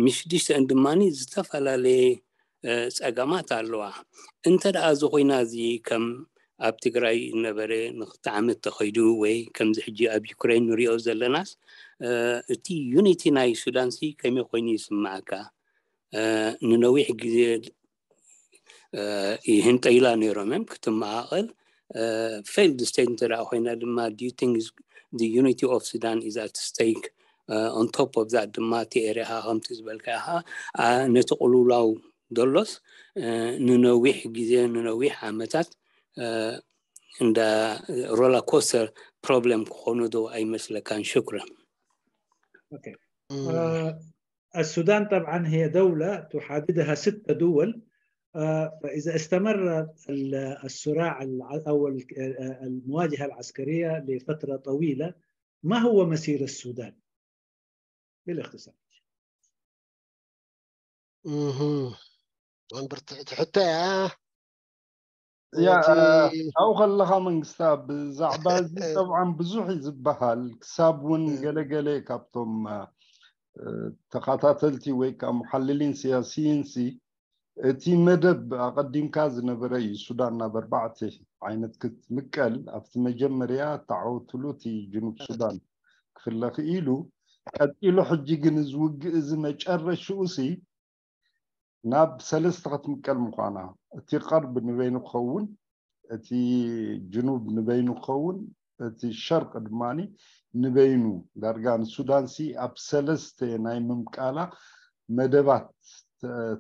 ምስ ሽዱሽተን ድማ ዝተፈላለየ ፀገማት ኣለዋ። እንተ ደኣ እዚ ኮይና እዚ ከም ኣብ ትግራይ ነበረ ንክልተ ዓመት ተኸይዱ ወይ ከምዚ ሕጂ ኣብ ዩክሬን ንሪኦ ዘለናስ እቲ ዩኒቲ ናይ ሱዳን ሲ ከመይ ኮይኑ ይስማዓካ? ንነዊሕ ግዜ ይህንጠይላ ነይሮም እዮም ክትመቓቐል። ፌይልድ ስቴት እንተ ደኣ ኮይና ድማ do you think the unity of Sudan is at stake? On top of that ድማ እቲ ኤሪኻ ከምቲ ዝበልካ ኢኻ ነቲ ቅልውላው ደሎስ ንነዊሕ ግዜ ንነዊሕ ዓመታት እንዳ ሮላ ኮስተር ፕሮብለም ክኾኑ ዶ ኣይመስለካን? ሽኩረን። السودان طبعا هي دولة تحاددها ست دول. فإذا استمر الصراع أو المواجهة العسكرية لفترة طويلة، ما هو مسير السودان؟ بالاختصار. እምብርትዕቲ ሕቶ እያ። ካብኡ ከለኻ መንግስታ ብዛዕባ እዚ ጠብዓን ብዙሕ እዩ ዝበሃል። ክሳብ እውን ገለገለ ካብቶም ተኸታተልቲ ወይ ከዓ ሙሓልሊን ስያስይን ሲ እቲ መደብ ኣቐዲምካ ዝነበረ እዩ። ሱዳን ናብ ኣርባዕተ ዓይነት ክትምቀል ኣብቲ መጀመርያ ተዓወትሉ እቲ ጅኑብ ሱዳን ክፍለ ክኢሉ ቀፂሉ። ሕጂ ግን እዚ ውግእ እዚ መጨረሽኡ ሲ ናብ ሰለስተ ክትምቀል ምዃና፣ እቲ ቀርብ ንበይኑ ክኸውን፣ እቲ ጅኑብ ንበይኑ ክኸውን፣ እቲ ሸርቅ ድማ ንበይኑ። ዳርጋ ንሱዳን ሲ ኣብ ሰለስተ ናይ ምምቃላ መደባት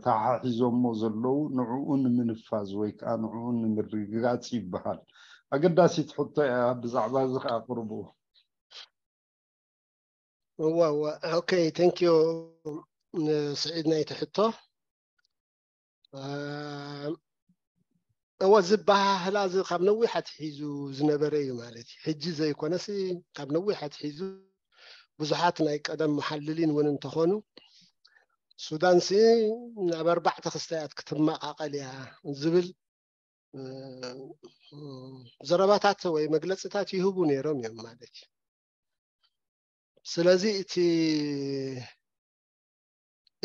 ተሓሒዞሞ ዘለዉ ንዕኡ ንምንፋዝ ወይ ከዓ ንዕኡ ንምርግጋፅ ይበሃል። ኣገዳሲት ሕቶ እያ። ብዛዕባ እዚ ከዓ ኣቅርብዎ። እዋ እዋ okay thank you ንስዒድ ናይቲ ሕቶ። እወ ዝበሃህላ እዚ ካብ ነዊሕ ኣትሒዙ ዝነበረ እዩ ማለት እዩ። ሕጂ ዘይኮነሲ ካብ ነዊሕ ኣትሒዙ ብዙሓት ናይ ቀደም መሓልሊን እውን እንተኾኑ ሱዳን ሲ ናብ ኣርባዕተ ክስታያት ክትመቃቀል እያ ዝብል ዘረባታት ወይ መግለፅታት ይህቡ ነይሮም እዮም ማለት እዩ። ስለዚ እቲ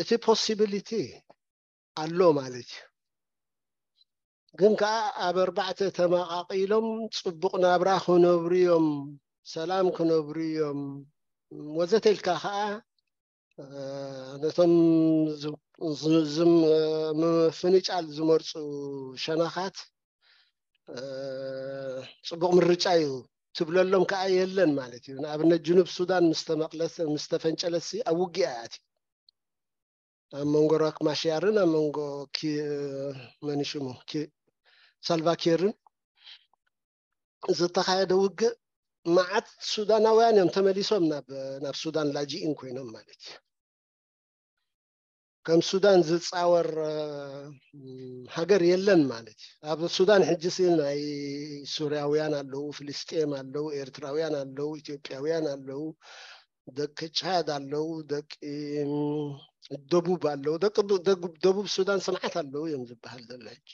እቲ possibility ኣሎ ማለት እዩ። ግን ከዓ ኣብ ኣርባዕተ ተመቃቂሎም ፅቡቅ ናብራ ክነብሩ እዮም፣ ሰላም ክነብሩ እዮም ወዘተ ኢልካ ከዓ ነቶም ምፍንጫል ዝመርፁ ሸነኻት ፅቡቅ ምርጫ እዩ ትብለሎም ከዓ የለን ማለት እዩ። ንኣብነት ጅኑብ ሱዳን ምስ ተመቅለሰ ምስ ተፈንጨለሲ ኣብ ውግእ ኣያት ኣብ መንጎ ራክ ማሽያርን ኣብ መንጎ መን ሽሙ ሳልቫኪርን ዝተኻየደ ውግእ መዓት ሱዳናውያን እዮም ተመሊሶም ናብ ናብ ሱዳን ላጂኢን ኮይኖም ማለት እዩ። ከም ሱዳን ዝፃወር ሃገር የለን ማለት እዩ። ኣብ ሱዳን ሕጂ ሲ ናይ ሱርያውያን ኣለዉ፣ ፍልስጤም ኣለዉ፣ ኤርትራውያን ኣለዉ፣ ኢትዮጵያውያን ኣለዉ፣ ደቂ ቻድ ኣለዉ፣ ደቂ ደቡብ ኣለዉ። ደቂ ደቡብ ሱዳን ስምዓት ኣለዉ እዮም ዝበሃል ዘሎ ሕጂ።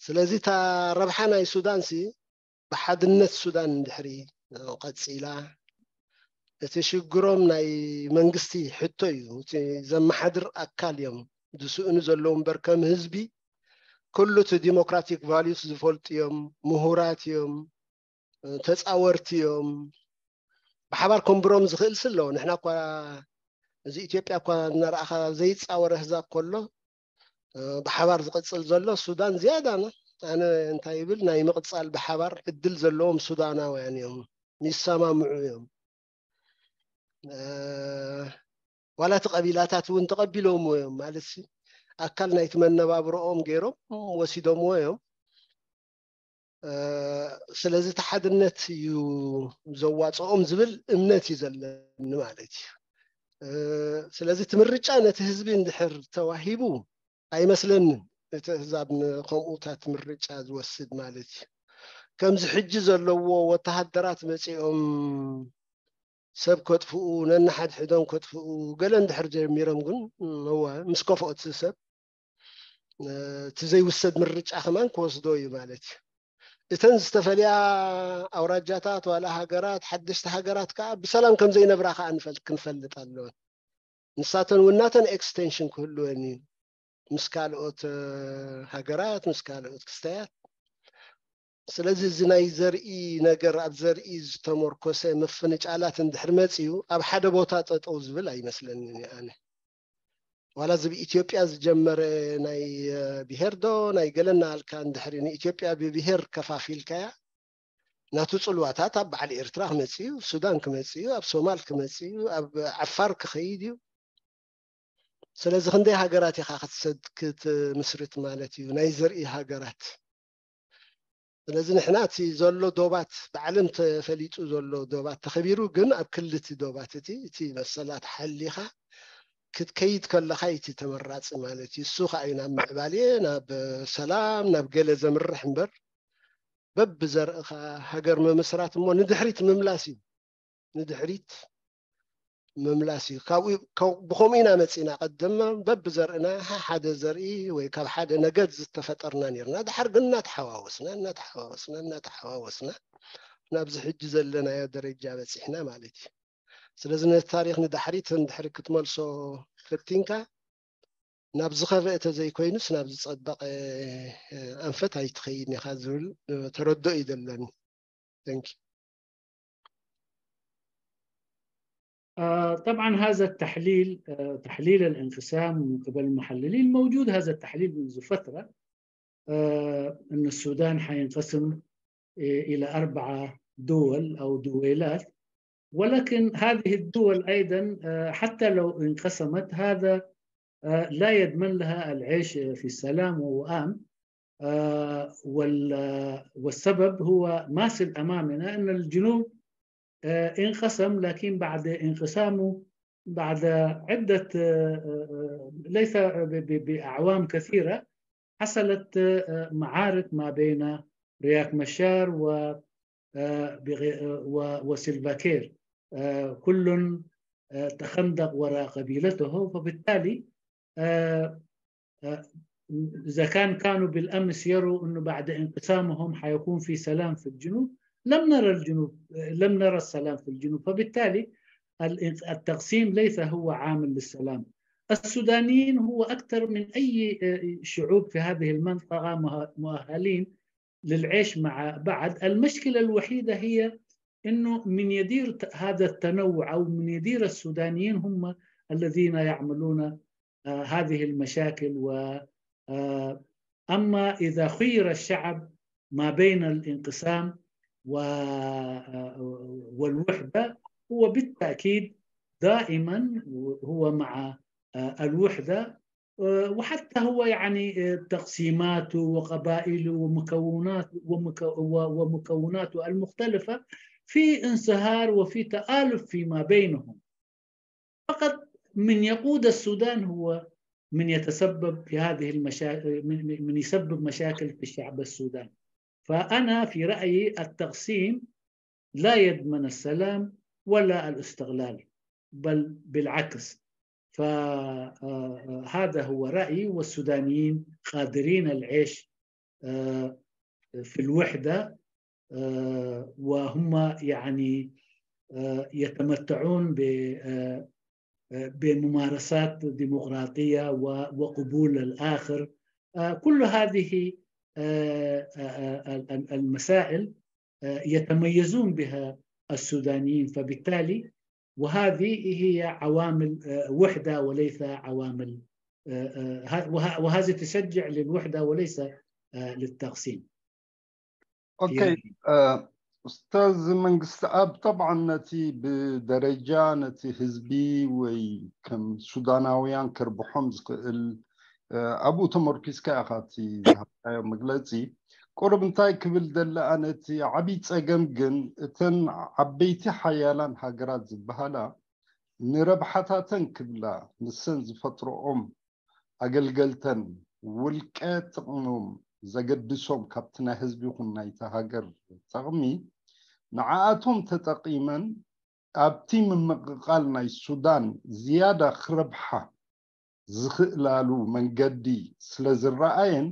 ስለዚ እታ ረብሓ ናይ ሱዳን ሲ ብሓድነት ሱዳን እንድሕሪ ቀፂላ እቲ ሽግሮም ናይ መንግስቲ ሕቶ እዩ። እቲ ዘመሓድር ኣካል እዮም ዝስእኑ ዘለዉ እምበር ከም ህዝቢ ኩሉ እቲ ዲሞክራቲክ ቫልዩስ ዝፈልጡ እዮም፣ ምሁራት እዮም፣ ተፃወርቲ እዮም። ብሓባር ከንብሮም ዝኽእል ስለ ንሕና እኳ እዚ ኢትዮጵያ እኳ እናረኣኻ ዘይፃወረ ህዛብ ከሎ ብሓባር ዝቕፅል ዘሎ ሱዳን ዝያዳ ኣነ እንታይ ይብል ናይ ምቕፃል ብሓባር ዕድል ዘለዎም ሱዳናውያን እዮም፣ ይሰማምዑ እዮም። ዋላ እቲ ቀቢላታት እውን ተቐቢሎምዎ እዮም ማለት ኣካል ናይቲ መነባብሮኦም ገይሮም ወሲዶምዎ እዮም። ስለዚ እቲ ሓድነት እዩ ዘዋፅኦም ዝብል እምነት እዩ ዘለኒ ማለት እዩ። ስለዚ እቲ ምርጫ ነቲ ህዝቢ እንድሕር ተዋሂቡ ኣይመስለንን እቲ ህዛብ ከምኡታት ምርጫ ዝወስድ ማለት እዩ። ከምዚ ሕጂ ዘለዎ ወተሃደራት መፂኦም ሰብ ከጥፍኡ፣ ነንሓድሕዶም ከጥፍኡ ገለ እንድሕር ጀሚሮም ግን እወ ምስ ከፍኦ እቲ ሰብ እቲ ዘይውሰድ ምርጫ ከማን ክወስዶ እዩ ማለት እዩ። እተን ዝተፈልያ ኣውራጃታት ዋላ ሃገራት ሓደሽቲ ሃገራት ከዓ ብሰላም ከም ዘይነብራ ከዓ ክንፈልጥ ኣለወን። ንሳተን እውን ናተን ኤክስቴንሽን ክህልወን እዩ ምስ ካልኦት ሃገራት ምስ ካልኦት ክስተያት። ስለዚ እዚ ናይ ዘርኢ ነገር ኣብ ዘርኢ ዝተመርኮሰ ምፍንጫላት እንድሕር መፅዩ ኣብ ሓደ ቦታ ጠጠው ዝብል ኣይመስለንን ኣነ። ዋላ እዚ ብኢትዮጵያ ዝጀመረ ናይ ብሄር ዶ ናይ ገለና ኣልካ እንድሕሪ ንኢትዮጵያ ብብሄር ከፋፊልካያ ናቱ ፅልዋታት ኣብ በዓል ኤርትራ ክመፅእ እዩ፣ ሱዳን ክመፅእ እዩ፣ ኣብ ሶማል ክመፅእ እዩ፣ ኣብ ዓፋር ክኸይድ እዩ። ስለዚ ክንደይ ሃገራት ኢኻ ክትሰድ ክትምስርት ማለት እዩ ናይ ዘርኢ ሃገራት። ስለዚ ንሕና እቲ ዘሎ ዶባት ብዓለም ተፈሊጡ ዘሎ ዶባት ተኸቢሩ ግን ኣብ ክልቲ ዶባት እቲ እቲ መሰላት ሓሊኻ ክትከይድ ከለኻ እቲ ተመራፂ ማለት እዩ። እሱ ከዓ እዩ ናብ ምዕባሌ ናብ ሰላም ናብ ገለ ዘምርሕ እምበር በብዘርእኻ ሃገር ምምስራት እሞ ንድሕሪት ምምላስ እዩ። ንድሕሪት ምምላስ እዩ። ካብኡ ብከምኡ ኢና መፂና። ቀደም በብዘርእና ሓደ ዘርኢ ወይ ካብ ሓደ ነገድ ዝተፈጠርና ነርና። ድሓር ግን እናተሓዋወስና እናተሓዋወስና እናተሓዋወስና ናብዚ ሕጂ ዘለናዮ ደረጃ በፂሕና ማለት እዩ። ስለዚ ነቲ ታሪክ ንዳሕሪት እንድሕሪ ክትመልሶ ፈቲንካ ናብ ዝኸፍአ ተዘይኮይኑስ ናብ ዝፀበቐ ኣንፈት ኣይትኸይድን ኢኻ ዝብል ተረድኦ እዩ ዘለኒ። Thank you. طبعا هذا التحليل تحليل الانقسام من قبل المحللين موجود هذا التحليل منذ فترة. أن السودان حينقسم إلى أربعة دول أو دويلات، ولكن هذه الدول أيضا حتى لو انقسمت هذا لا يضمن لها العيش في سلام ووئام. والسبب هو ماثل أمامنا أن الجنوب انقسم، لكن بعد انقسامه بعد عدة ليس بأعوام كثيرة حصلت معارك ما بين رياك مشار و وسيلفاكير، كل تخندق وراء قبيلته. فبالتالي إذا كان كانوا بالأمس يروا أنه بعد انقسامهم حيكون في سلام في الجنوب، لم نرى الجنوب لم نرى السلام في الجنوب. فبالتالي التقسيم ليس هو عامل للسلام. السودانيين هو أكثر من أي شعوب في هذه المنطقة مؤهلين للعيش مع بعض. المشكلة الوحيدة هي أنه من يدير هذا التنوع أو من يدير السودانيين هم الذين يعملون هذه المشاكل. و أما إذا خير الشعب ما بين الانقسام والوحدة، هو بالتأكيد دائما هو مع الوحدة، وحتى هو يعني تقسيماته وقبائله ومكونات ومكوناته المختلفة في انصهار وفي تآلف فيما بينهم. فقط من يقود السودان هو من يتسبب في هذه المشاكل، من يسبب مشاكل في الشعب السوداني. فأنا في رأيي التقسيم لا يضمن السلام ولا الاستقلال، بل بالعكس. فهذا هو رأيي، والسودانيين قادرين العيش في الوحدة، وهم يعني يتمتعون بممارسات ديمقراطية وقبول الآخر آه، كل هذه آه، آه، آه، المسائل آه، يتميزون بها السودانيين. فبالتالي وهذه هي عوامل آه، وحدة وليس عوامل آه، آه، ه- وه- وهذه تشجع للوحدة وليس آه، للتقسيم. ኦኬ يعني ኡስታዝ መንግስቲ ኣብ ጠብዓን ነቲ ብደረጃ ነቲ ህዝቢ ወይ ከም ሱዳናውያን ከርብሖም ዝኽእል ኣብኡ ተመርኪዝካ ኢኻ እቲ ዝሃብካዮ መግለፂ። ቁሩብ እንታይ ክብል ደለ ኣነ እቲ ዓብዪ ፀገም ግን እተን ዓበይቲ ሓያላን ሃገራት ዝበሃላ ንረብሓታተን ክብላ ንሰን ዝፈጥረኦም ኣገልገልተን ውልቀ ጥቕሞም ዘገድሶም ካብቲ ናይ ህዝቢ ይኹን ናይቲ ሃገር ጥቕሚ ንዓኣቶም ተጠቒመን ኣብቲ ምምቕቓል ናይ ሱዳን ዝያዳ ክረብሓ ዝኽእላሉ መንገዲ ስለ ዝረኣየን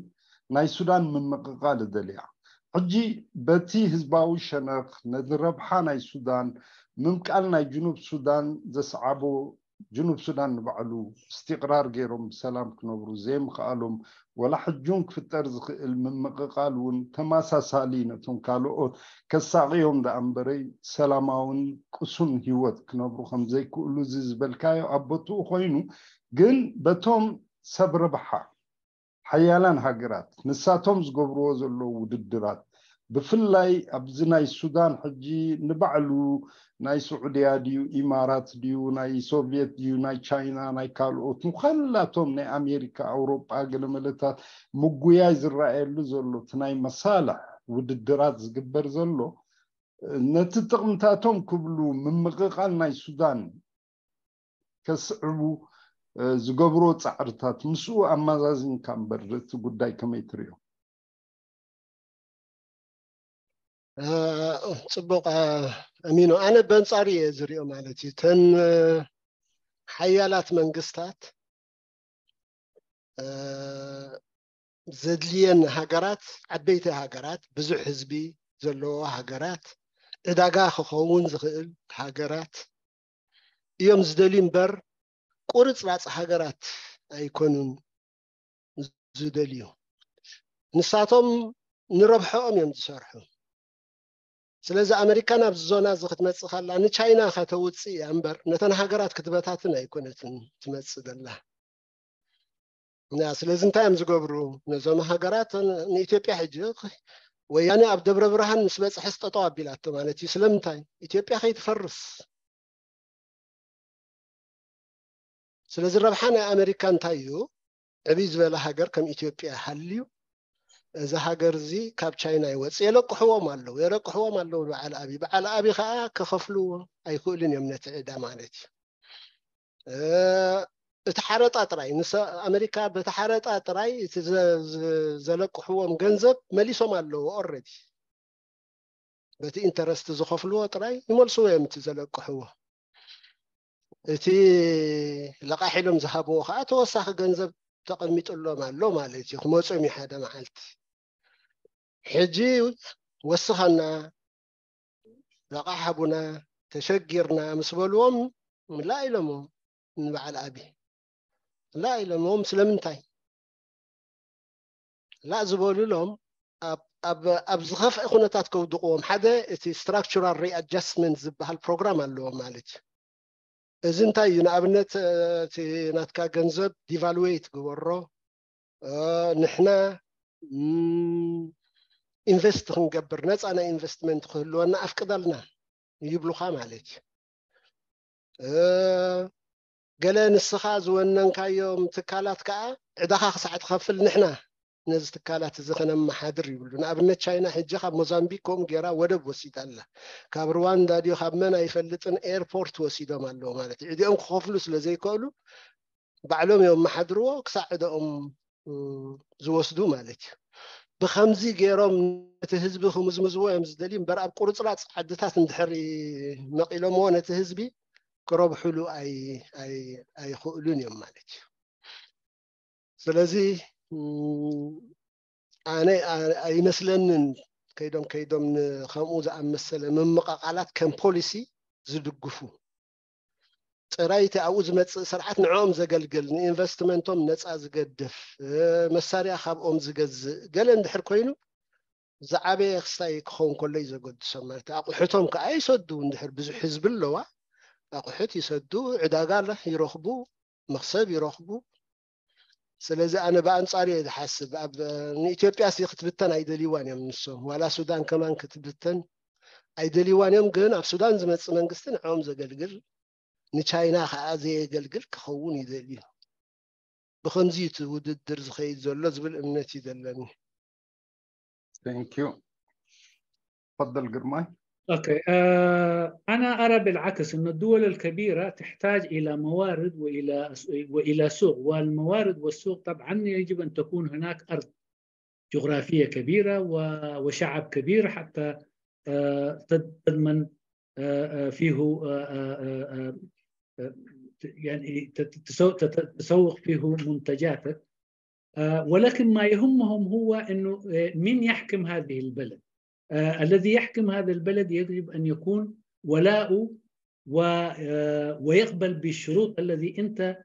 ናይ ሱዳን ምምቕቓል እደልያ። ሕጂ በቲ ህዝባዊ ሸነኽ ነቲ ረብሓ ናይ ሱዳን ምምቃል ናይ ጅኑብ ሱዳን ዘስዓቦ ጅኑብ ሱዳን ንባዕሉ እስትቕራር ገይሮም ብሰላም ክነብሩ ዘይምኽኣሎም ወላ ሕጂ እውን ክፍጠር ዝኽእል ምምቕቓል እውን ተመሳሳሊ ነቶም ካልኦት ከሳቕዮም ደኣ እምበረይ ሰላማውን ቅሱን ህይወት ክነብሩ ከም ዘይክእሉ እዚ ዝበልካዮ ኣብ ቦትኡ ኮይኑ ግን በቶም ሰብ ረብሓ ሓያላን ሃገራት ንሳቶም ዝገብርዎ ዘለዉ ውድድራት ብፍላይ ኣብዚ ናይ ሱዳን ሕጂ ንባዕሉ ናይ ስዑድያ ድዩ ኢማራት ድዩ ናይ ሶቪየት ድዩ ናይ ቻይና ናይ ካልኦት ንኸላቶም ናይ ኣሜሪካ ኣውሮጳ ገለመለታት ምጉያይ ዝረኣየሉ ዘሎ እቲ ናይ መሳልሕ ውድድራት ዝግበር ዘሎ ነቲ ጥቕምታቶም ክብሉ ምምቕቓል ናይ ሱዳን ከስዕቡ ዝገብሮ ፃዕርታት ምስኡ ኣመዛዚንካ እምበር እቲ ጉዳይ ከመይ ትሪኦ? ጽቡቕ ኣሚኖ፣ ኣነ በንጻሩ እየ ዝሪኦ ማለት እዩ። እተን ሓያላት መንግስታት ዘድልየን ሃገራት፣ ዓበይቲ ሃገራት፣ ብዙሕ ህዝቢ ዘለዎ ሃገራት፣ ዕዳጋ ክኸውን ዝኽእል ሃገራት እዮም ዝደልዩ እምበር ቁርፅራፅ ሃገራት ኣይኮኑን ዝደልዩ። ንሳቶም ንረብሐኦም እዮም ዝሰርሑ። ስለዚ ኣመሪካ ናብዚ ዞና እዚ ክትመፅእ ከላ ንቻይና ከተውፅእ እያ እምበር ነተን ሃገራት ክትበታትን ኣይኮነትን ትመፅእ ዘላ። ስለዚ እንታይ እዮም ዝገብሩ ነዞም ሃገራት? ንኢትዮጵያ ሕጂ ወያነ ኣብ ደብረ ብርሃን ምስ በፅሐስ ጠጠው ኣቢላቶ ማለት እዩ። ስለምንታይ? ኢትዮጵያ ከይትፈርስ። ስለዚ ረብሓ ናይ ኣመሪካ እንታይ እዩ? ዕብይ ዝበለ ሃገር ከም ኢትዮጵያ ሃልዩ እዚ ሃገር እዚ ካብ ቻይና ይወፅእ። የለቅሕዎም ኣለዉ፣ የለቅሕዎም ኣለዉ በዓል ኣብይ። በዓል ኣብይ ከዓ ክኸፍልዎ ኣይክእሉን እዮም ነቲ ዕዳ ማለት እዩ። እቲ ሓረጣ ጥራይ ምስ ኣመሪካ በቲ ሓረጣ ጥራይ እቲ ዘለቅሕዎም ገንዘብ መሊሶም ኣለዉ ኦረዲ። በቲ ኢንተረስት ዝኸፍልዎ ጥራይ ይመልስዎ እዮም እቲ ዘለቅሕዎ። እቲ ለቓሕ ኢሎም ዝሃብዎ ከዓ ተወሳኺ ገንዘብ ተቐሚጥሎም ኣሎ ማለት እዩ። ክመፁ እዮም ሓደ መዓልቲ። ሕጂ ወስኸና ለቓሕ ሃቡና ተሸጊርና ምስ በልዎም ላ ኢሎሞ ንበዓል ኣብይ ላ ኢሎሞም ስለምንታይ ላ ዝበሉሎም ኣብ ዝኸፍአ ኩነታት ከውድቕዎም ሓደ እቲ structural readjustment ዝበሃል ፕሮግራም ኣለዎም ማለት እዩ። እዚ እንታይ እዩ? ንኣብነት እቲ ናትካ ገንዘብ devaluate ግበሮ፣ ንሕና ኢንቨስት ክንገብር ነፃ ናይ ኢንቨስትመንት ክህልወና ኣፍቅደልና ይብሉኻ ማለት እዩ። ገለ ንስኻ ዝወነንካዮም ትካላት ከዓ ዕዳኻ ክሳዕ ትኸፍል ንሕና ነዚ ትካላት እዚ ከነመሓድር ይብሉ። ንኣብነት ቻይና ሕጂ ካብ ሞዛምቢክ ከምኡ ገይራ ወደብ ወሲዳ ኣላ። ካብ ሩዋንዳ ድዩ ካብ መን ኣይፈልጥን ኤርፖርት ወሲዶም ኣለዉ ማለት እዩ። ዕዲኦም ክኸፍሉ ስለ ዘይከእሉ ባዕሎም እዮም መሓድርዎ ክሳዕ ዕደኦም ዝወስዱ ማለት እዩ። ብከምዚ ገይሮም ነቲ ህዝቢ ክምዝምዝዎ እዮም ዝደልዩ እምበር ኣብ ቁርፅራፅ ዓድታት እንድሕር መቂሎምዎ ነቲ ህዝቢ ክረብሕሉ ኣይክእሉን እዮም ማለት እዩ። ስለዚ ኣነ ኣይመስለንን ከይዶም ከይዶም ንከምኡ ዝኣመሰለ ምምቐቓላት ከም ፖሊሲ ዝድግፉ። ጥራይ እቲ ኣብኡ ዝመፅእ ስርዓት ንዕኦም ዘገልግል፣ ንኢንቨስትመንቶም ነፃ ዝገድፍ፣ መሳርያ ካብኦም ዝገዝእ ገለ እንድሕር ኮይኑ፣ ዝዓበየ ክስታይ ክኸውን ከሎ እዩ ዘገድሶም። ማለት ኣቑሑቶም ከዓ ይሰዱ። እንድሕር ብዙሕ ህዝቢ ኣለዋ፣ ኣቑሑት ይሰዱ፣ ዕዳጋ ይረኽቡ፣ መኽሰብ ይረኽቡ። ስለዚ ኣነ ብኣንፃሩ እየ ዝሓስብ። ኣብ ንኢትዮጵያ ሲ ክትብተን ኣይደልይዋን እዮም ንሶም። ዋላ ሱዳን ከማን ክትብተን ኣይደልይዋን እዮም። ግን ኣብ ሱዳን ዝመፅእ መንግስቲ ንዕኦም ዘገልግል፣ ንቻይና ከዓ ዘየገልግል ክኸውን ይደልዩ። ብኸምዚ እቲ ውድድር ዝኸይድ ዘሎ ዝብል እምነት እዩ ዘለኒ። Thank you. تفضل قرماي. أوكي. آه أنا أرى بالعكس أن الدول الكبيرة تحتاج إلى موارد وإلى وإلى سوق، والموارد والسوق طبعا يجب أن تكون هناك أرض جغرافية كبيرة وشعب كبير حتى تضمن فيه يعني تسوق فيه منتجاتك. ولكن ما يهمهم هو انه من يحكم هذه البلد. الذي يحكم هذا البلد يجب ان يكون ولاؤه ويقبل بالشروط الذي انت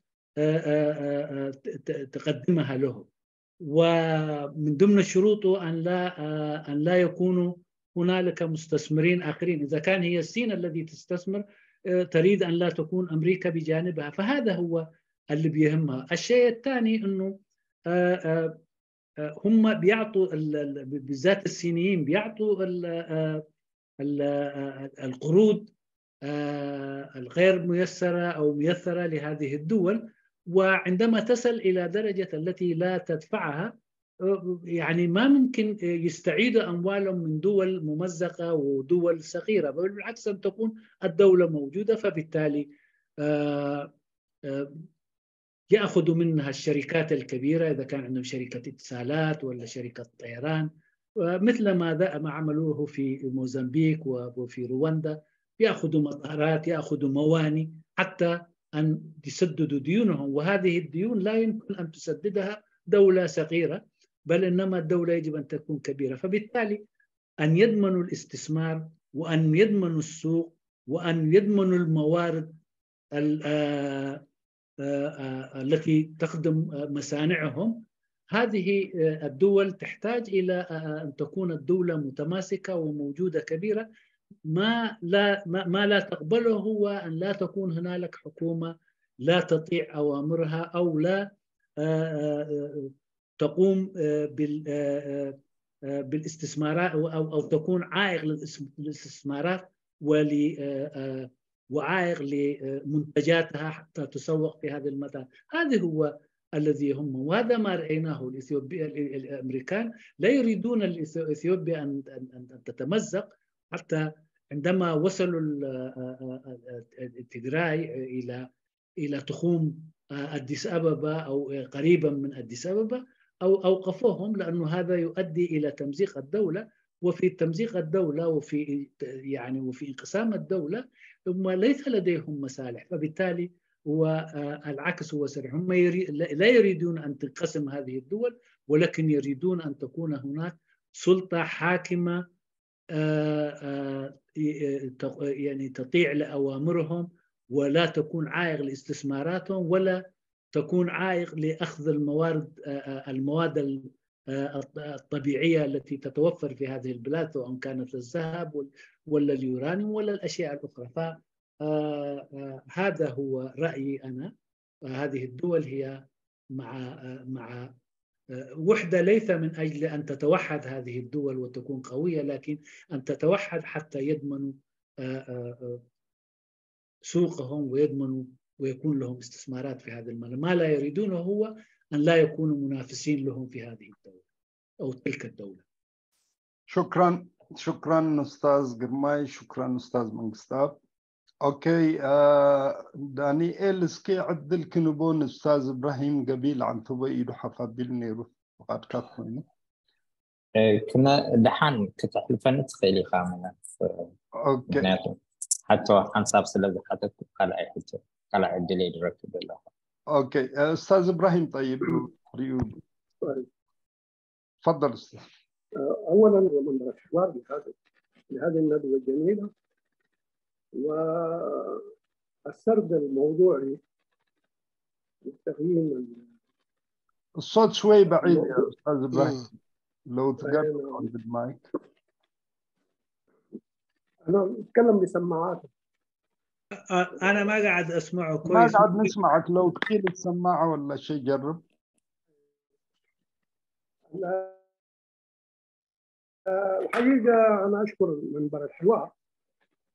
تقدمها له. ومن ضمن شروطه ان لا ان لا يكونوا هنالك مستثمرين اخرين. اذا كان هي الصين الذي تستثمر، تريد ان لا تكون امريكا بجانبها، فهذا هو اللي بيهمها. الشيء الثاني انه هم بيعطوا بالذات الصينيين بيعطوا القروض الغير ميسره او ميسره لهذه الدول، وعندما تصل الى درجه التي لا تدفعها، يعني ما ممكن يستعيدوا اموالهم من دول ممزقه ودول صغيره، بل بالعكس ان تكون الدوله موجوده، فبالتالي ياخذوا منها الشركات الكبيره اذا كان عندهم شركه اتصالات ولا شركه طيران، مثل ما ما عملوه في موزمبيق وفي رواندا، ياخذوا مطارات، ياخذوا مواني حتى ان يسددوا ديونهم، وهذه الديون لا يمكن ان تسددها دوله صغيره، بل انما الدوله يجب ان تكون كبيره. فبالتالي ان يضمنوا الاستثمار وان يضمنوا السوق وان يضمنوا الموارد التي تخدم مصانعهم. هذه الدول تحتاج الى ان تكون الدوله متماسكه وموجوده كبيره. ما لا ما لا تقبله هو ان لا تكون هنالك حكومه لا تطيع اوامرها او لا تقوم بال بالاستثمارات او او تكون عائق للاستثمارات ول وعائق لمنتجاتها حتى تسوق في هذه المتاهه. هذا هو الذي يهمهم، وهذا ما رايناه. الاثيوبيا الامريكان لا يريدون اثيوبيا ان ان تتمزق، حتى عندما وصلوا تجراي الى الى تخوم اديس ابابا او قريبا من اديس ابابا، او اوقفوهم، لانه هذا يؤدي الى تمزيق الدوله، وفي تمزيق الدوله وفي يعني وفي انقسام الدوله هم ليس لديهم مصالح، فبالتالي هو العكس هو صريح. هم لا يريدون ان تنقسم هذه الدول، ولكن يريدون ان تكون هناك سلطه حاكمه يعني تطيع لاوامرهم ولا تكون عائق لاستثماراتهم ولا تكون عائق لاخذ الموارد المواد الطبيعيه التي تتوفر في هذه البلاد، سواء كانت الذهب ولا اليورانيوم ولا الاشياء الاخرى. فهذا هو رايي انا. هذه الدول هي مع مع وحده ليس من اجل ان تتوحد هذه الدول وتكون قويه، لكن ان تتوحد حتى يضمنوا سوقهم ويضمنوا ويكون لهم استثمارات في هذه المنطقه. ما لا يريدونه هو ان لا يكونوا منافسين لهم في هذه الدوله او تلك الدوله. شكرا شكرا استاذ قرماي، شكرا استاذ منقستاب. ኦኬ፣ ዳንኤል፣ እስኪ ዕድል ክንቦ ንኡስታዝ እብራሂም ገቢል ዓንተቦይ ኢዱ ሓፍ ኣቢሉ ነይሩ፣ ፍቓድካ ኮይኑ። ክነ ደሓን ክተሕልፈኒ ትኽእል ኢኻ። ምክንያቱ ሓቶ ሓንሳብ ስለ ዝሓተትኩ ካልኣይ ሕቶ ካልኣይ ዕድል እየ ዝረክብ ዘለኹ። ኦኬ፣ ኡስታዝ እብራሂም ጠይብ ሪኡ። تفضل استاذ. اولا ومن الاشكر لهذا لهذه الندوه الجميله، و السرد الموضوعي والتقييم ال- الصوت شوي بعيد يا أستاذ إبراهيم، مم. لو تقرب أيوة. عند المايك. أنا أتكلم بسماعات. آه، أنا ما قاعد أسمعه ما كويس. قاعد نسمعك، لو تقيل السماعة ولا شيء جرب. آه، الحقيقة أنا أشكر منبر الحوار،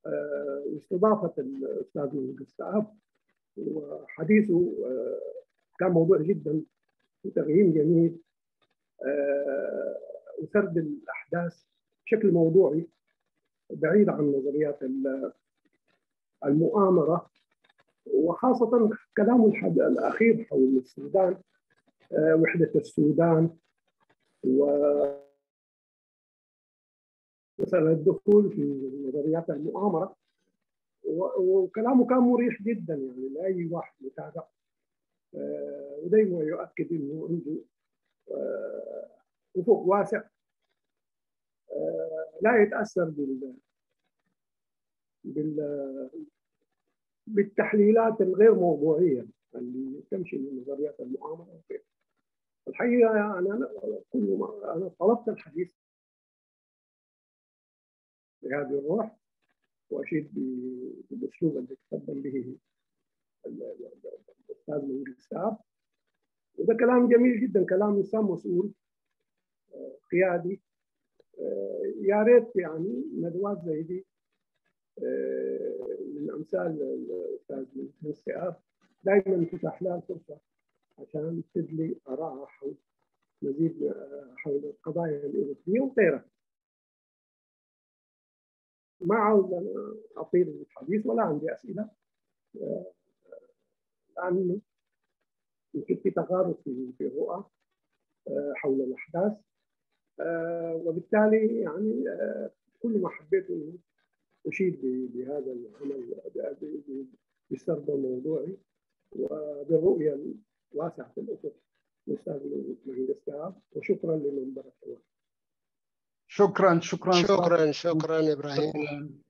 آه، لاستضافة الأستاذ من قساب، وحديثه آه، كان موضوع جدا وتقييم جميل، آه، وسرد الأحداث بشكل موضوعي بعيد عن نظريات ال- المؤامرة، وخاصة كلامه الحد- الأخير حول السودان، آه، وحدة السودان، و مثلا الدخول في نظريات المؤامرة، و- وكلامه كان مريح جدا يعني لأي واحد متابع. آه، ودايما يؤكد إنه عنده آه، أفق واسع، آه، لا يتأثر بال بال بالتحليلات الغير موضوعية اللي تمشي من نظريات المؤامرة وغيره. الحقيقة يعني أنا كل ما أنا طلبت الحديث بهذه الروح، وأشيد ب- بالأسلوب اللي تقدم به ال- ال- ال- الأستاذ من قساب. وده كلام جميل جدا، كلام إنسان مسؤول، آه، قيادي. آه، يا ريت يعني ندوات زي دي، آه، من أمثال الأستاذ من قساب دائما تتاح لها الفرصة عشان تدلي آرائها حول مزيد، آه، حول القضايا الأوروبية وغيرها. ما عاوز أنا أطيل الحديث ولا عندي أسئلة، آه، لأنه يمكن في تقارب في في الرؤى، آه، حول الأحداث، آه، وبالتالي يعني، آه، كل ما حبيت إنه أشيد ب- بهذا العمل، ب- ب- ب- بالسرد الموضوعي وبالرؤية الواسعة في الأفق الأستاذ مهندس دهب، وشكرا لمنبر الحوار. شكرا شكرا شكرا شكرا ابراهيم.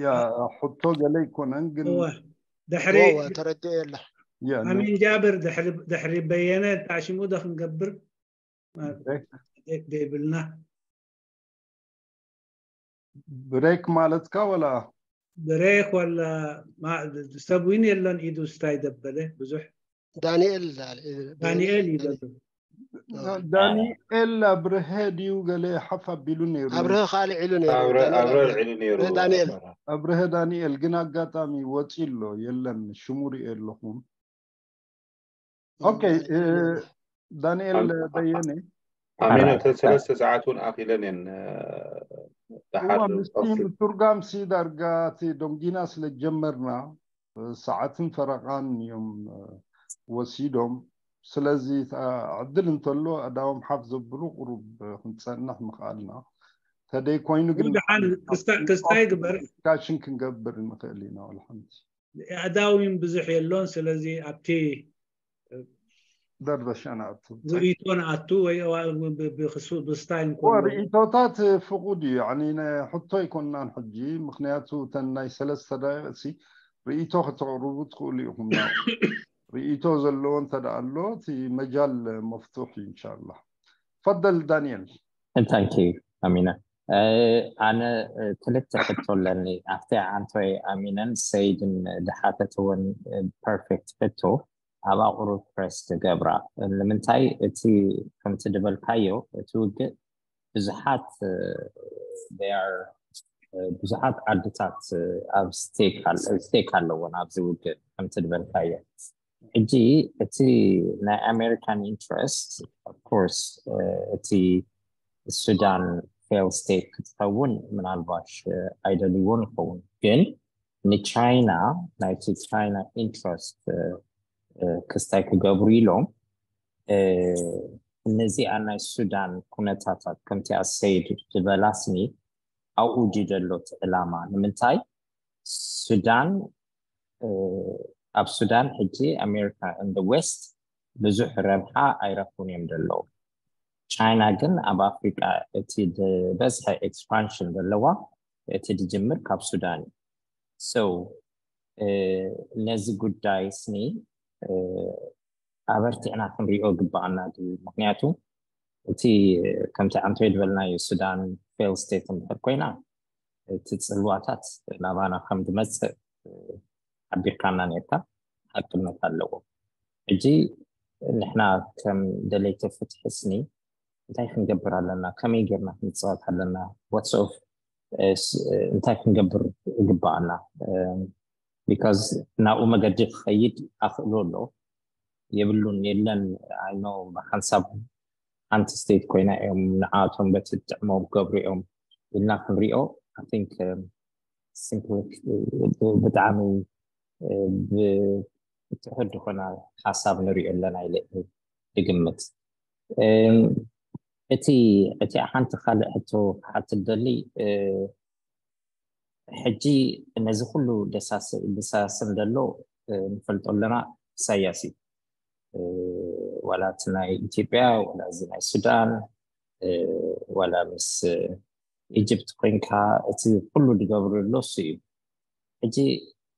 يا حطو قليكم أنقل هو دحري هو تردي له. يعني ኣሚን ጃብር ድሕሪ ድሕሪ በየነ ታሽሙ ዶ ክንገብር إيه؟ ደይብልና بريك مالتك ولا ብሬክ ወላ ማ- ሰብ እውን የለን ኢዱ ስታይ ደበለ ብዙሕ ዳንኤል አለ። ዳንኤል ይበሉ دانيال أبرهة ديو قال حفا بيلو نيرو ኣብርሀ ከዓ ልዒሉ ነይሩ። ኣብረ ዳንኤል ኣብረ ኣብርሀ። ልዒሉ ነይሩ ዳንኤል። ኣብረ። أبرهة دانيال قنا قاتامي وطيلو يلن شموري إلهم. أوكي، إيه، دانيال أم- بياني. ኣሜን። ኣሜን። እተን ሰለስተ ሰዓት እውን ኣኺለን እየን እ፣ እዋ ደሓር ምስቲ ምትርጓም ሲ ዳርጋ እቲ ዶንጊና ስለ ጀመርና እ፣ ሰዓትን ፈረቓን እዮም እ፣ ወሲዶም። ስለዚ እ፣ ዕድል እንተሎ ኣዳዎም ሓፍ ዘብሉ ቁሩብ እ፣ ክንጸንሕ ምኽኣልና። ተደይ ኮይኑ ግን ደሓን ክስታ- ክስታይ ግበር። ዲስካሽን ክንገብር ንኽእል ኢና ወላ ሓንቲ። ኣዳዊም ብዙሕ የሎን። ስለዚ ኣብቲ ደርበሻና ኣብቲ ርእይቶ ንኣቱ ወይ ብ- ብ- ብክሱ- ብስታይ እኮ እንኮሎ ርእይቶታት ፍቑድ እዩ። ያኒ ናይ ሕቶ ኣይኮንናን ሕጂ፣ ምኽንያቱ እተን ናይ ሰለስተ ደቂቕ ሲ ርእይቶ ከተቕርቡ ትኽእሉ ኢኹም። ናብ ርእይቶ ዘለዎ እንተ ደኣ ኣሎ እቲ መጃል መፍቱሕ እዩ። ኢንሻላህ ፈደል ዳንኤል። Thank you ኣሚና። ኣነ ክልተ ሕቶ ኣለኒ። ኣብቲ ኣንቶይ ኣሚነን ሰይድን ዝሓተትወን ፐርፌክት ሕቶ ኣብኣ ቁሩብ ፕረስ ትገብራ። ንምንታይ እቲ ከምቲ ዝበልካዮ እቲ ውግእ ብዙሓት they are ብዙሓት ዓድታት ኣብ ስቴክ ኣለወን ኣብዚ ውግእ ከምቲ ዝበልካዮ። ሕጂ እቲ ናይ ኣሜሪካን ኢንትረስት ኦፍኮርስ እቲ ሱዳን ፌል ስቴት ክትኸውን ምናልባሽ ኣይደልይዎን ይኸውን፣ ግን ንቻይና ናይቲ ቻይና ኢንትረስት ክስታይ ክገብሩ ኢሎም ነዚኣ ናይ ሱዳን ኩነታታት ከምቲ ኣሰይድ ዝበላስኒ ኣብኡ ድዩ ዘሎ እቲ ዕላማ? ንምንታይ ሱዳን ኣብ ሱዳን ሕጂ ኣሜሪካ እንደ ዌስት ብዙሕ ረብሓ ኣይረኽቡን እዮም ዘለዉ። ቻይና ግን ኣብ ኣፍሪቃ እቲ ዝበዝሐ ኤክስፓንሽን ዘለዋ እቲ ዝጅምር ካብ ሱዳን እዩ። So ነዚ ጉዳይ ስኒ ኣበርቲዕና ክንሪኦ ግባኣና ድዩ? ምክንያቱ እቲ ከምቲ ኣንቶይ ዝበልናዮ ሱዳን ፌል ስቴት እንድሕር ኮይና እቲ ፅልዋታት ናባና ከም ዝመፅእ ሓቢርካና ነርካ፣ ሓቅነት ኣለዎ። ሕጂ ንሕና ከም ደለይቲ ፍትሒ ስኒ እንታይ ክንገብር ኣለና? ከመይ ጌርና ክንፅወት ኣለና? ወትስ ኦፍ እንታይ ክንገብር ይግባኣና? ቢካዝ ናብኡ መገዲ ክኸይድ ኣኽእሎ ኣሎ የብሉን የለን። ኣይኖ ብሓንሳብ ሓንቲ ስቴት ኮይና እዮም ንዓቶም በቲ ጥዕሞም ክገብሩ እዮም ኢልና ክንሪኦ ቲንክ ብጣዕሚ ብትሑት ዝኾነ ሓሳብ ንሪኦ ኣለና ኢለ ይግምት። እቲ እቲ ሓንቲ ካልእ ሕቶ ክሓትት ደሊ ሕጂ ነዚ ኩሉ ደሳስን ዘሎ ንፈልጦ ኣለና ኢሳያስ እዩ። ዋላ እቲ ናይ ኢትዮጵያ ዋላ እዚ ናይ ሱዳን ዋላ ምስ ኢጅፕት ኮይንካ እቲ ኩሉ ዝገብሩ ኣሎ እሱ እዩ። ሕጂ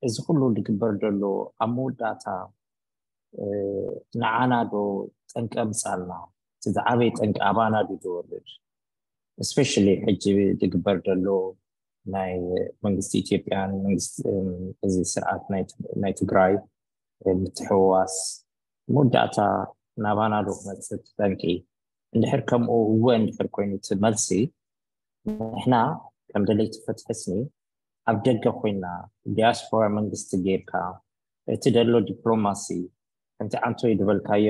እዚ ኩሉ ዝግበር ዘሎ ኣብ መወዳእታ ንዓና ዶ ጠንቂ ኣምፃልና? እቲ ዝዓበየ ጠንቂ ኣባና ዱ ዝወርድ? እስፔሻሊ ሕጂ ዝግበር ዘሎ ናይ መንግስቲ ኢትዮጵያን መንግስቲ እዚ ስርዓት ናይ ትግራይ ምትሕውዋስ መወዳእታ ናባና ዶ ክመፅእ እቲ ጠንቂ? እንድሕር ከምኡ እወ እንድሕር ኮይኑ እቲ መልሲ ንሕና ከም ደለይቲ ፍትሒ ስኒ ኣብ ደገ ኮይና ዲያስፖራ መንግስቲ ጌርካ እቲ ደሎ ዲፕሎማሲ ከምቲ ኣንቶይ ዝበልካዮ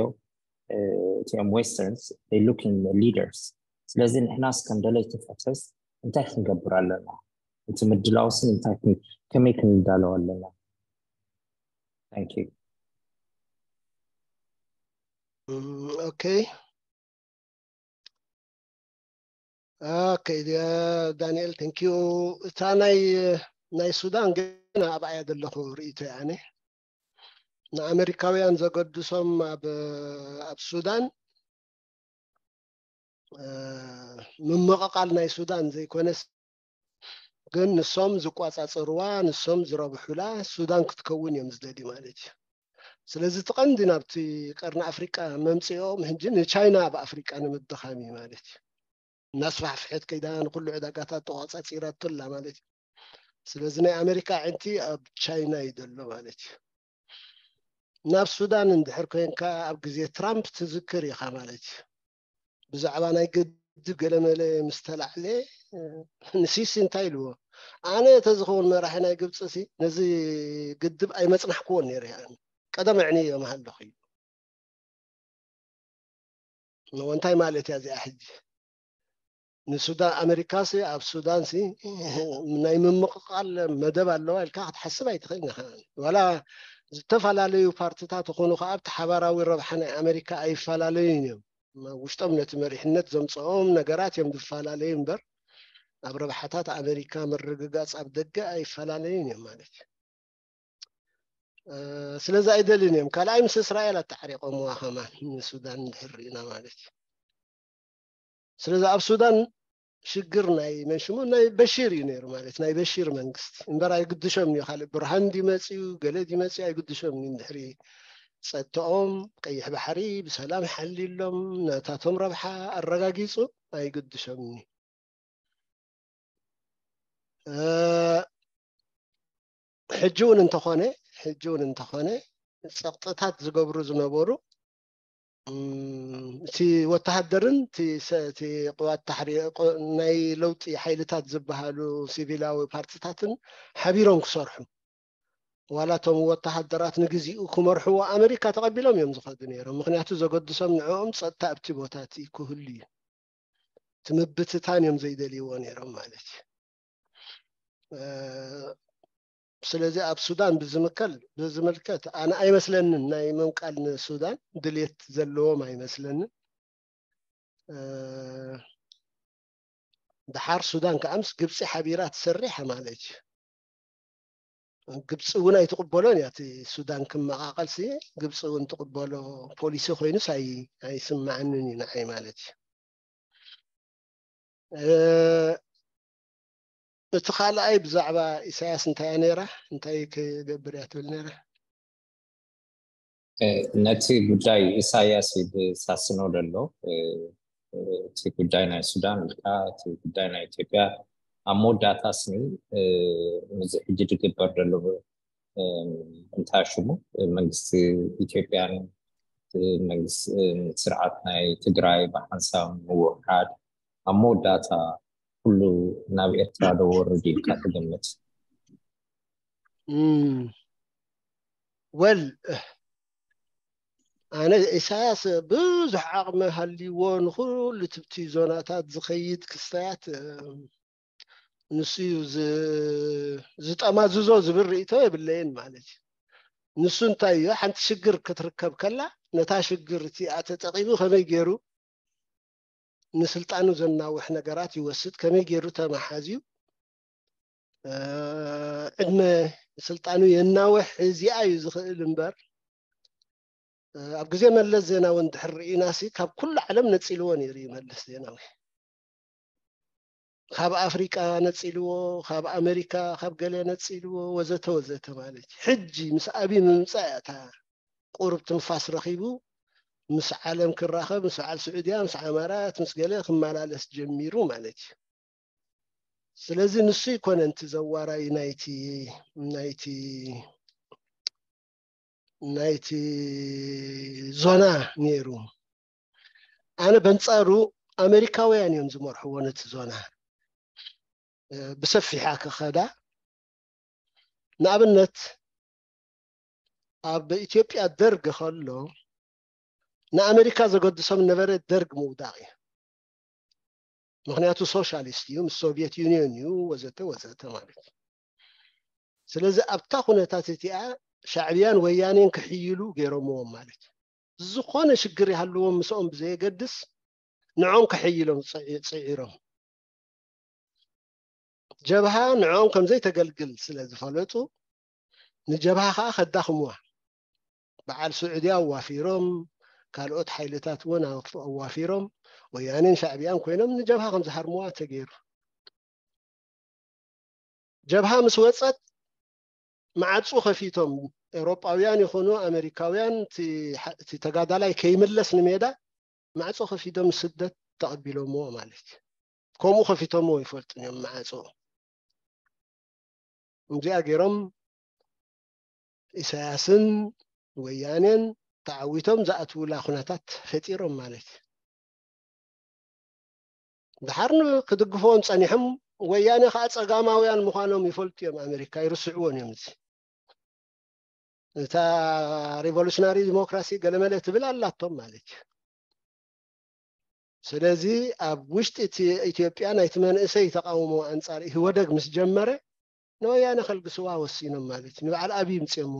እቲኦም ዌስተርንስ ሉኪንግ ሊደርስ። ስለዚ ንሕናስ ከም ደለይቲ ፍትሕስ እንታይ ክንገብር ኣለና? እቲ ምድላውስን እንታይ ከመይ ክንዳለው ኣለና? Thank you. Okay. Okay, ዳንኤል፣ thank you። እታ ናይ ናይ ሱዳን ገና ኣብኣያ ዘለኹ ርእይቶ ያኔ ንኣመሪካውያን ዘገድሶም ኣብ ኣብ ሱዳን ምምቕቓል ናይ ሱዳን ዘይኮነስ ግን ንሶም ዝቋጻጸርዋ ንሶም ዝረብሑላ ሱዳን ክትከውን እዮም ዝደልዩ ማለት እዩ። ስለዚ እቲ ቀንዲ ናብቲ ቀርኒ ኣፍሪቃ መምፅኦም ሕጂ ንቻይና ኣብ ኣፍሪቃ ንምድኻም እዩ ማለት እዩ። እናስፋሕፍሐት ከይዳ ንኩሉ ዕዳጋታት ተቋጻጺራቶ ኣላ ማለት እዩ። ስለዚ ናይ ኣሜሪካ ኣዒንቲ ኣብ ቻይና እዩ ዘሎ ማለት እዩ። ናብ ሱዳን እንድሕር ኮይንካ ኣብ ግዜ ትራምፕ ትዝክር ኢኻ ማለት እዩ። ብዛዕባ ናይ ግድብ ገለመለ ምስ ተላዕለ ንሲሲ እንታይ ኢልዎ? ኣነ ተዝኸውን መራሒ ናይ ግብፂ ሲ ነዚ ግድብ ኣይመፅናሕክዎን ነይረ። ቀደም ኣዕንየዮም ኣለኹ እዩ። እንታይ ማለት እያ እዚኣ ሕጂ? ንሱዳን ኣሜሪካ ሲ ኣብ ሱዳን ሲ ናይ ምምቕቓል መደብ ኣለዋ ኢልካ ክትሓስብ ኣይትኽእልን ኢኻ። ዋላ ዝተፈላለዩ ፓርትታት ይኹኑ ከዓ ኣብቲ ሓባራዊ ረብሓ ናይ ኣሜሪካ ኣይፈላለዩን እዮም። ውሽጦም ነቲ መሪሕነት ዘምፅኦም ነገራት እዮም ዝፈላለዩ እምበር ኣብ ረብሓታት ኣሜሪካ ምርግጋፅ ኣብ ደገ ኣይፈላለዩን እዮም ማለት እዩ። ስለዚ ኣይደልን እዮም። ካልኣይ ምስ እስራኤል ኣተዓሪቆምዋ ከማን ንሱዳን እንድሕር ርኢና ማለት እዩ። ስለዚ ኣብ ሱዳን ሽግር ናይ መን ሽሙ ናይ በሺር እዩ ነይሩ ማለት ናይ በሺር መንግስቲ እምበር ኣይግድሾም እዩ። ካልእ ብርሃን ዲመፅዩ ገለ ዲመፅዩ ኣይግድሾም እዩ። እንድሕሪ ፀጥተኦም ቀይሕ ባሕሪ ብሰላም ሓሊሎም ነታቶም ረብሓ ኣረጋጊፁ ኣይግድሾም እዩ። ሕጂ እውን እንተኾነ ሕጂ እውን እንተኾነ ፀቕጥታት ዝገብሩ ዝነበሩ እቲ ወተሃደርን እቲ ቅዋት ናይ ለውጢ ሓይልታት ዝበሃሉ ሲቪላዊ ፓርቲታትን ሓቢሮም ክሰርሑ ዋላ እቶም ወተሃደራት ንግዚኡ ክመርሕዎ ኣመሪካ ተቐቢሎም እዮም ዝኸዱ ነይሮም። ምክንያቱ ዘገድሶም ንዕኦም ፀጥታ ኣብቲ ቦታ እቲ ክህሉ እዩ። ትምብትታን እዮም ዘይደልይዎ ነይሮም ማለት እዩ። ስለዚ ኣብ ሱዳን ብዝምከል ብዝምልከት ኣነ ኣይመስለንን ናይ ምምቃል ንሱዳን ድልየት ዘለዎም ኣይመስለንን። ድሓር ሱዳን ከዓ ምስ ግብፂ ሓቢራ ትሰርሕ ማለት እዩ። ግብፂ እውን ኣይትቕበሎን እያ እቲ ሱዳን ክመቓቐል ሲ ግብፂ እውን ትቕበሎ ፖሊሲ ኮይኑስ ኣይስማዓንን እዩ ንዓይ ማለት እዩ። እቲ ካልኣይ ብዛዕባ ኢሳያስ እንታይ እያ ነይራ? እንታይ ክገብር እያ ትብል ነይራ? ነቲ ጉዳይ ኢሳያስ እዩ ዝሳስኖ ዘሎ። እቲ ጉዳይ ናይ ሱዳን ኢልካ፣ እቲ ጉዳይ ናይ ኢትዮጵያ፣ ኣብ መወዳእታ ስኒ፣ እዚ ሕጂ ዝግበር ዘሎ፣ እንታይ ሽሙ፣ መንግስቲ ኢትዮጵያን ስርዓት ናይ ትግራይ ብሓንሳብ ምውሓድ፣ ኣብ መወዳእታ ኩሉ ናብ ኤርትራ ዶ ወርድ ኢልካ ትግምት? ወል ኣነ ኢሳያስ ብዙሕ ዓቕሚ ሃልይዎ ንኹሉ ትብቲ ዞናታት ዝኸይድ ክስተያት ንሱ እዩ ዝጠማዝዞ ዝብል ርእቶ የብለየን ማለት እዩ። ንሱ እንታይ እዩ፣ ሓንቲ ሽግር ክትርከብ ከላ ነታ ሽግር እቲኣ ተጠቒሙ ከመይ ገይሩ ንስልጣኑ ዘናውሕ ነገራት ይወስድ፣ ከመይ ገይሩ ተመሓዝዩ ዕድመ ስልጣኑ የናውሕ፣ እዚኣ እዩ ዝኽእል እምበር ኣብ ግዜ መለስ ዜናዊ እንድሕር ርኢናሲ ካብ ኩሉ ዓለም ነፂልዎ ነይሩ እዩ መለስ ዜናዊ። ካብ ኣፍሪቃ ነፂልዎ፣ ካብ ኣሜሪካ፣ ካብ ገለ ነፂልዎ፣ ወዘተ ወዘተ ማለት እዩ። ሕጂ ምስ ኣብይ ምምፃእ እያ እታ ቁሩብ ትንፋስ ረኺቡ ምስ ዓለም ክራኸብ፣ ምስ በዓል ስዑድያ፣ ምስ ዓማራት፣ ምስ ገለ ክመላለስ ጀሚሩ ማለት እዩ። ስለዚ ንሱ ይኮነ እቲ ዘዋራይ ናይቲ ናይቲ ናይቲ ዞና ነይሩ። ኣነ በንጻሩ ኣሜሪካውያን እዮም ዝመርሕዎ ነቲ ዞና ብሰፊሓ ክኸዳ። ንኣብነት ኣብ ኢትዮጵያ ደርግ ከሎ ንኣሜሪካ ዘገድሶም ነበረ ደርግ ምውዳቕ እዩ። ምክንያቱ ሶሻሊስት እዩ፣ ምስ ሶቪየት ዩኒየን እዩ፣ ወዘተ ወዘተ ማለት እዩ። ስለዚ ኣብታ ኩነታት እቲኣ ሻዕብያን ወያኔን ክሕይሉ ገይሮምዎም ማለት እዩ። ዝኾነ ሽግር ይሃልዎም ምስኦም ብዘየገድስ ንዖም ክሕይሎም ፅዒሮም። ጀብሃ ንዖም ከምዘይተገልግል ስለ ዝፈለጡ ንጀብሃ ከዓ ከዳኽምዋ በዓል ስዑድያ ኣዋፊሮም፣ ካልኦት ሓይልታት እውን ኣዋፊሮም፣ ወያኔን ሻዕብያን ኮይኖም ንጀብሃ ከም ዝሃርምዋ ተገይሩ። ጀብሃ ምስ ወፀት ማዕፁ ከፊቶም፣ ኤውሮጳውያን ይኹኑ ኣሜሪካውያን እቲ ተጋዳላይ ከይምለስ ንሜዳ ማዕፆ ከፊቶም ስደት ተቐቢሎምዎ ማለት እዩ። ከምኡ ከፊቶምዎ ይፈልጡን እዮም ማዕፆ። እዚኣ ገይሮም ኢሳያስን ወያኔን ተዓዊቶም ዝኣትውላ ኩነታት ፈጢሮም ማለት እዩ። ድሓር ክድግፍዎም ጸኒሖም፣ ወያኔ ከዓ ጸጋማውያን ምዃኖም ይፈልጡ እዮም። ኣሜሪካ ይርስዕዎን እዮም። እዚ እታ ሪቮሉሽናሪ ዲሞክራሲ ገለመለ ትብል ኣላቶም ማለት እዩ። ስለዚ ኣብ ውሽጢ እቲ ኢትዮጵያ ናይቲ መንእሰይ ተቃውሞ ኣንጻር ኢህወደግ ምስ ጀመረ ንወያነ ከልግስዋ ወሲኖም ማለት እዩ። ንበዓል ኣብይ ይምፅኦሞ፣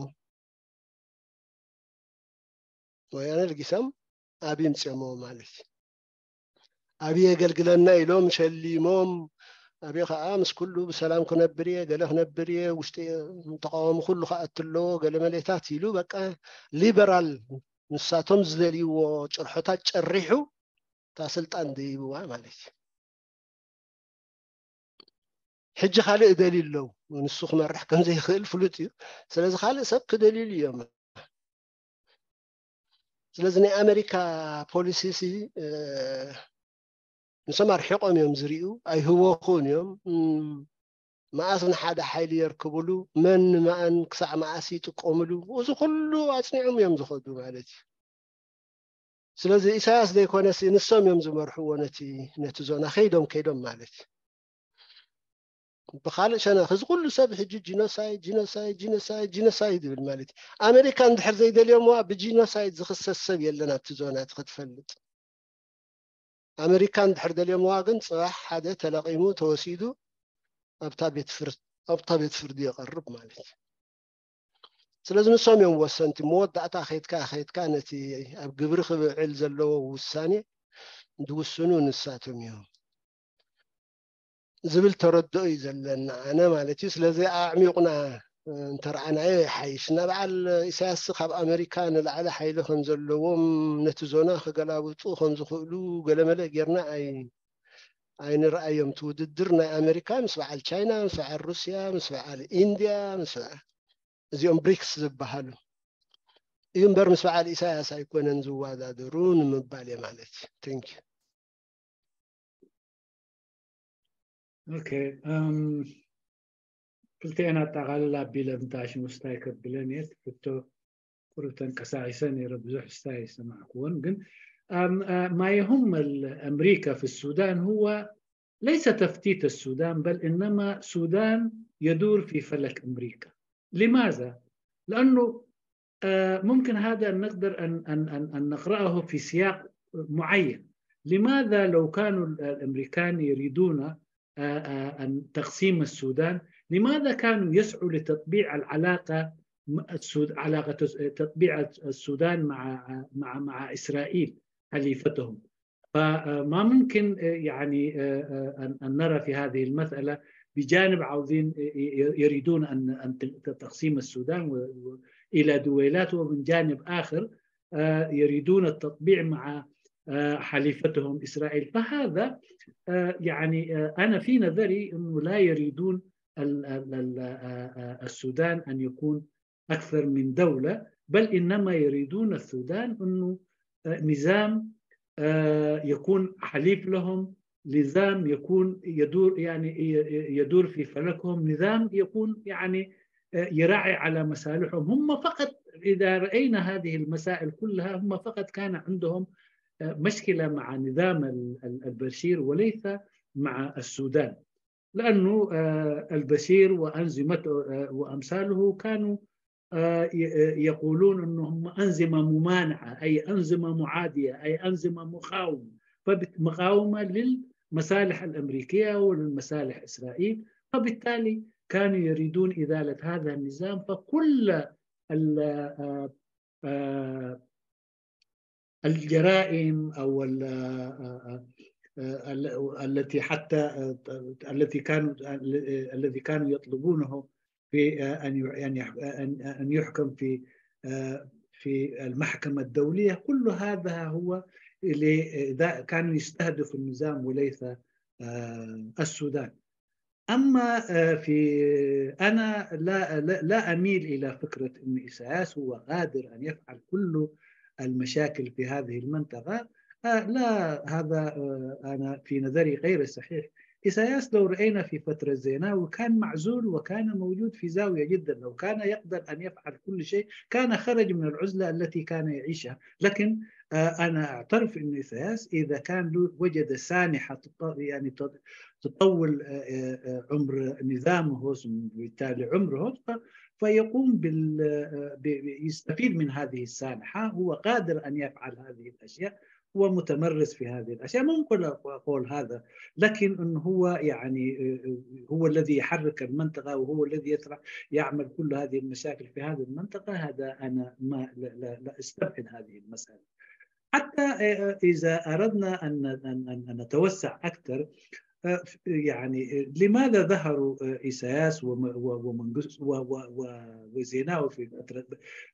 ወያነ ልጊሶም ኣብይ ይምፅኦሞ ማለት እዩ። ኣብይ የገልግለና ኢሎም ሸሊሞም፣ ኣብይ ከዓ ምስ ኩሉ ብሰላም ክነብር እየ፣ ገለ ክነብር እየ፣ ውሽጢ ተቃዋሚ ኩሉ ክኣቱ ኣለዎ፣ ገለ መሌታት ኢሉ በቃ ሊበራል ንሳቶም ዝደልይዎ ጭርሖታት ጨሪሑ እታ ስልጣን ደይብዋ ማለት እዩ። ሕጂ ካልእ እደልዩ ኣለዉ። ንሱ ክመርሕ ከም ዘይኽእል ፍሉጥ እዩ። ስለዚ ካልእ ሰብ ክደልዩሉ እዮም። ስለዚ ናይ ኣሜሪካ ፖሊሲ ሲ ንሶም ኣርሒቆም እዮም ዝርእዩ፣ ኣይህወኹን እዮም። መኣስ ንሓደ ሓይሊ የርክብሉ፣ መን ንመኣን ክሳዕ መኣስ ይጥቀምሉ፣ እዚ ኩሉ ኣፅኒዖም እዮም ዝኸዱ ማለት እዩ። ስለዚ ኢሳያስ ዘይኮነሲ ንሶም እዮም ዝመርሕዎ ነቲ ነቲ ዞና ከይዶም ከይዶም ማለት እዩ። ብካልእ ሸነኽ እዚ ኩሉ ሰብ ሕጂ ጂኖሳይድ ጂኖሳይድ ጂኖሳይድ ጂኖሳይድ ይብል ማለት እዩ። ኣሜሪካ እንድሕር ዘይደልዮምዋ ብጂኖሳይድ ዝኽሰስ ሰብ የለን ኣብቲ ዞና እቲ ክትፈልጥ። ኣሜሪካ እንድሕር ደልዮምዋ ግን ፅባሕ ሓደ ተለቂሙ ተወሲዱ ኣብታ ቤት ፍርድ ኣብታ ቤት ፍርዲ ይቐርብ ማለት እዩ። ስለዚ ንሶም እዮም ወሰንቲ። መወዳእታ ከይድካ ከይድካ ነቲ ኣብ ግብሪ ክብዕል ዘለዎ ውሳኔ ዝውስኑ ንሳቶም እዮም ዝብል ተረድኦ እዩ ዘለና ኣነ ማለት እዩ። ስለዚ ኣዕሚቑና እንተረኣናዮ ይሓይሽ። እና በዓል ኢሳያስ ካብ ኣሜሪካ ንላዕሊ ሓይሊ ከም ዘለዎም ነቲ ዞና ክገላብጡ ከም ዝኽእሉ ገለመለ ጌርና ኣይ ኣይንረኣዮም። እቲ ውድድር ናይ ኣሜሪካ ምስ በዓል ቻይና፣ ምስ በዓል ሩስያ፣ ምስ በዓል ኢንድያ፣ ምስ በዓል እዚኦም ብሪክስ ዝበሃሉ እዩ እምበር ምስ በዓል ኢሳያስ ኣይኮነን ዝወዳደሩ ንምባል እየ ማለት እዩ። Thank you። ኦኬ፣ እም፣ ክልቲኤን ኣጠቓልል ኣቢለ ምታሽ ምስታይ ከብለን እየ። ሕቶ ቁሩብ ተንቀሳቒሰ ነይረ፣ ብዙሕ ስታይ ኣይሰማዕኩዎን። ግን፣ እም፣ እ፣ ما يهم الأمريكا في السودان هو ليس تفتيت السودان، بل إنما سودان يدور في فلك أمريكا. لماذا؟ لأنه، آه، ممكن هذا نقدر أن، أن، أن، أن نقرأه في سياق معين. لماذا لو كانوا الأمريكان يريدون، آه، آه، أن تقسيم السودان، لماذا كانوا يسعوا لتطبيع العلاقة م-، السود-، علاقة الس-، تطبيع السودان مع، مع، مع إسرائيل حليفتهم؟ فما ممكن، آه، يعني، آه، آه، أن، أن نرى في هذه المسألة بجانب عاوزين، آه، ي-، يريدون أن، أن ت-، تقسيم السودان و-، و-، إلى دويلات، ومن جانب آخر، آه، يريدون التطبيع مع، آه، حليفتهم إسرائيل. فهذا، آه، يعني، آه، أنا في نظري أنه لا يريدون ال-، ال-، ال-، آه، آه، السودان أن يكون أكثر من دولة، بل إنما يريدون السودان أنه، آه، نظام، آه، يكون حليف لهم، نظام يكون يدور، يعني، ي-، ي-، يدور في فلكهم، نظام يكون، يعني، آه، يراعي على مصالحهم هم فقط. إذا رأينا هذه المسائل كلها، هم فقط كان عندهم، آه، مشكلة مع نظام ال-، ال-، البشير وليس مع السودان. لأنه، آه، البشير وأنظمته، آه، وأمثاله كانوا، آه، ي-، آه، يقولون أنهم أنظمة ممانعة، أي أنظمة معادية، أي أنظمة مقاومة، فبت-، مقاومة للمصالح الأمريكية وللمصالح إسرائيل، فبالتالي كانوا يريدون إزالة هذا النظام. فكل ال-، آه، آه، الجرائم أو ال-، آه، آه، آه، ال-، التي حتى، آه، التي كانوا، الذي كانوا يطلبونه في، آه، أن يع-، أن يح-، أن، أن يحكم في، آه، في المحكمة الدولية، كل هذا هو اللي، آه، إذا كان يستهدف النظام وليس، آه، السودان. أما، آه، في، أنا لا، لا، لا أميل إلى فكرة أن إساياس هو قادر أن يفعل كل المشاكل في هذه المنطقة. آه، لا، هذا، آه، أنا في نظري غير صحيح. إساياس لو رأينا في فترة زيناوي كان معزول وكان موجود في زاوية جدًا. لو كان يقدر أن يفعل كل شيء كان خرج من العزلة التي كان يعيشها. لكن، آه، أنا أعترف أن إساياس إذا كان له-، وجد سانحة تط-، يعني تط-، تطول، آه، آه، آه، عمر نظامه، بالتالي عمره، ف-، فيقوم بال-، آه، ب-، ب-، يستفيد من هذه السانحة. هو قادر أن يفعل هذه الأشياء، هو متمرس في هذه الأشياء. ممكن أقول هذا، لكن أنه هو، يعني، آه، آه، هو الذي يحرك المنطقة وهو الذي يسرع يعمل كل هذه المشاكل في هذه المنطقة، هذا أنا ما، لا، لا، لا أستبعد هذه المسألة. حتى، آه، إذا أردنا أن، أن، أن، أن نتوسع أكثر، آه، يعني، آه، لماذا ظهروا، آه، إيساياس وم-، و-، ومنقس-، و-، و-، و-، وزيناوي في فترة،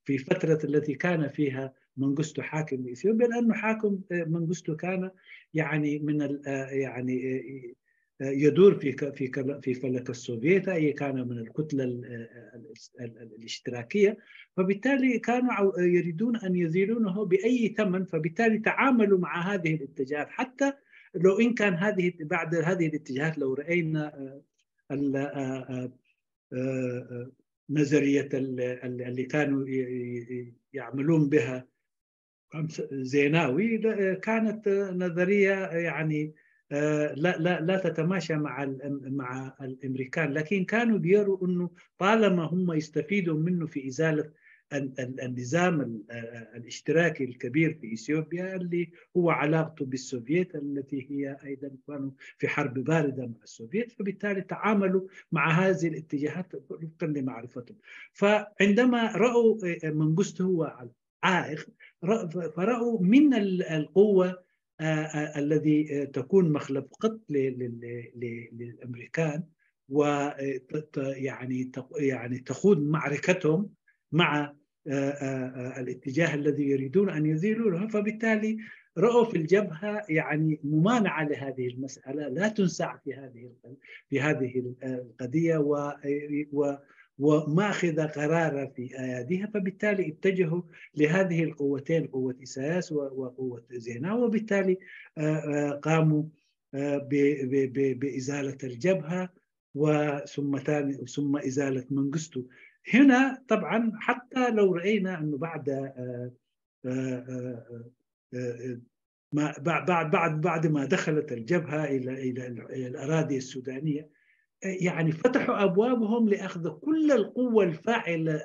في فترة التي كان فيها منقستو حاكم لإثيوبيا؟ لأنه حاكم، آه، منقستو كان، يعني، من ال-، آه، يعني، آه، آه، يدور في ك-، في كل-، في فلك السوفيت، أي كان من الكتلة ال-، آه، ال-، ال-، ال-، الاشتراكية، فبالتالي كانوا عو-، يريدون أن يزيلونه بأي ثمن، فبالتالي تعاملوا مع هذه الاتجاهات، حتى لو إن كان هذه، بعد هذه الاتجاهات لو رأينا، آه، ال-، آه، آه، آه، آه، نظرية ال-، ال-، اللي كانوا ي-، ي-، ي-، يعملون بها أمس-، زيناوي، ل-، كانت نظرية، يعني، آه، لا، لا، لا تتماشى مع ال-، مع الأمريكان، لكن كانوا بيروا إنه طالما هم يستفيدوا منه في إزالة ال-، ال-، النظام ال-، آه، الاشتراكي الكبير في إثيوبيا اللي هو علاقته بالسوفيت التي هي أيضًا كانوا في حرب باردة مع السوفيت، فبالتالي تعاملوا مع هذه الاتجاهات وفقًا لمعرفتهم. فعندما رأوا، آه، منقست هو عائق، ر-، ف-، فرأوا من ال-، القوة، آه، آه، الذي، آه، تكون مخلب قط ل-، ل-، ل-، ل-، للأمريكان، و، آه، ت-، ت-، يعني تق-، يعني تخوض معركتهم مع، آه، آه، آه، الاتجاه الذي يريدون أن يزيلوا له. فبالتالي، رأوا في الجبهة يعني ممانعة لهذه المسألة، لا تنساع في هذه في هذه القضية، و وماخذة قرارها في أياديها، فبالتالي اتجهوا لهذه القوتين، قوة إساياس وقوة زيناو، وبالتالي قاموا بإزالة الجبهة، وثم ثاني ثم إزالة منغستو. هنا طبعا حتى لو رأينا أنه بعد ما بعد بعد بعد ما دخلت الجبهة إلى إلى الأراضي السودانية، يعني فتحوا أبوابهم لأخذ كل القوة الفاعلة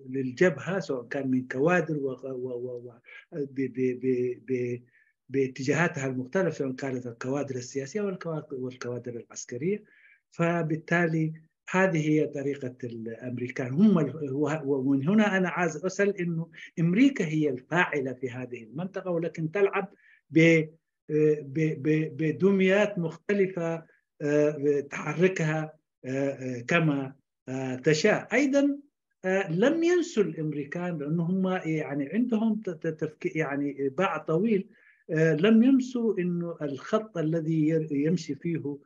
للجبهة، سواء كان من كوادر باتجاهاتها المختلفة، سواء كانت الكوادر السياسية والكوادر العسكرية. فبالتالي هذه هي طريقة الأمريكان هم. ومن هنا أنا عايز أسأل إنه أمريكا هي الفاعلة في هذه المنطقة، ولكن تلعب بدميات مختلفة، تحركها كما تشاء. أيضا لم ينسوا الأمريكان، لأنه هم يعني عندهم تفكير يعني باع طويل، لم ينسوا إنه الخط الذي يمشي فيه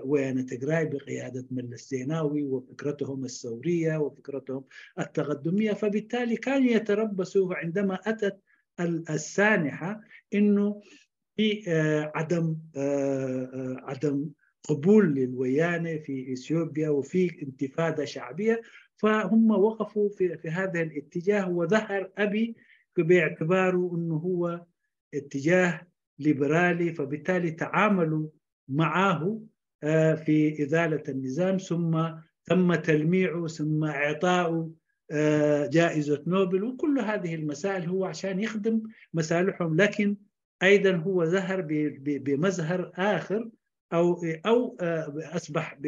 ويانا تجراي بقيادة ملس زيناوي وفكرتهم الثورية وفكرتهم التقدمية، فبالتالي كانوا يتربصوا عندما أتت السانحة إنه في عدم عدم قبول للويانة في إثيوبيا وفي انتفاضة شعبية، فهم وقفوا في, في هذا الاتجاه. وظهر أبي باعتباره أنه هو اتجاه ليبرالي، فبالتالي تعاملوا معه في إزالة النظام، ثم تم تلميعه، ثم إعطاءه جائزة نوبل، وكل هذه المسائل هو عشان يخدم مصالحهم. لكن أيضا هو ظهر بمظهر آخر، أو أو أصبح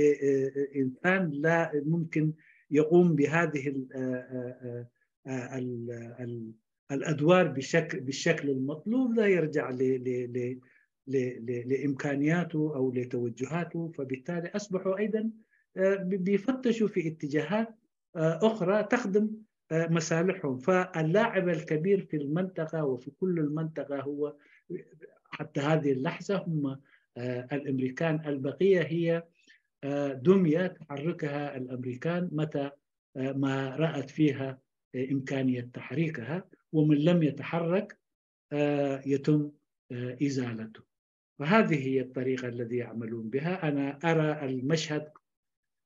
إنسان لا ممكن يقوم بهذه الأدوار بشكل بالشكل المطلوب، لا يرجع لإمكانياته أو لتوجهاته، فبالتالي أصبحوا أيضا بيفتشوا في اتجاهات أخرى تخدم مصالحهم. فاللاعب الكبير في المنطقة وفي كل المنطقة هو حتى هذه اللحظة هم الأمريكان. البقية هي دمية تحركها الأمريكان متى ما رأت فيها إمكانية تحريكها، ومن لم يتحرك يتم إزالته. وهذه هي الطريقة الذي يعملون بها. أنا أرى المشهد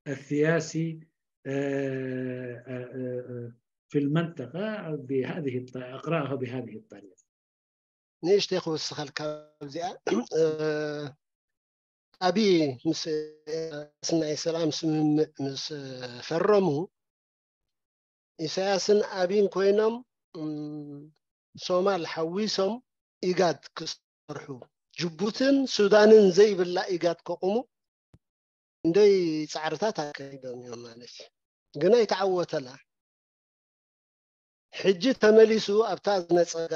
السياسي في المنطقة بهذه الط- أقرأها بهذه الطريقة. ንእሽተይ ክውስኸልካ ኣብዚኣ። ኣቢ ምስ ስናይ ሰላም ስምምዕ ምስ ፈረሙ፣ ኢሳያስን ኣቢን ኮይኖም ሶማል ሓዊሶም ኢጋድ ክሰርሑ፣ ጅቡትን ሱዳንን ዘይብላ ኢጋድ ከቑሙ እንደይ ጻዕርታት ኣካይዶም እዮም ማለት እዩ። ግን ኣይተዓወተላ። ሕጂ ተመሊሱ ኣብታ ዝነጸጋ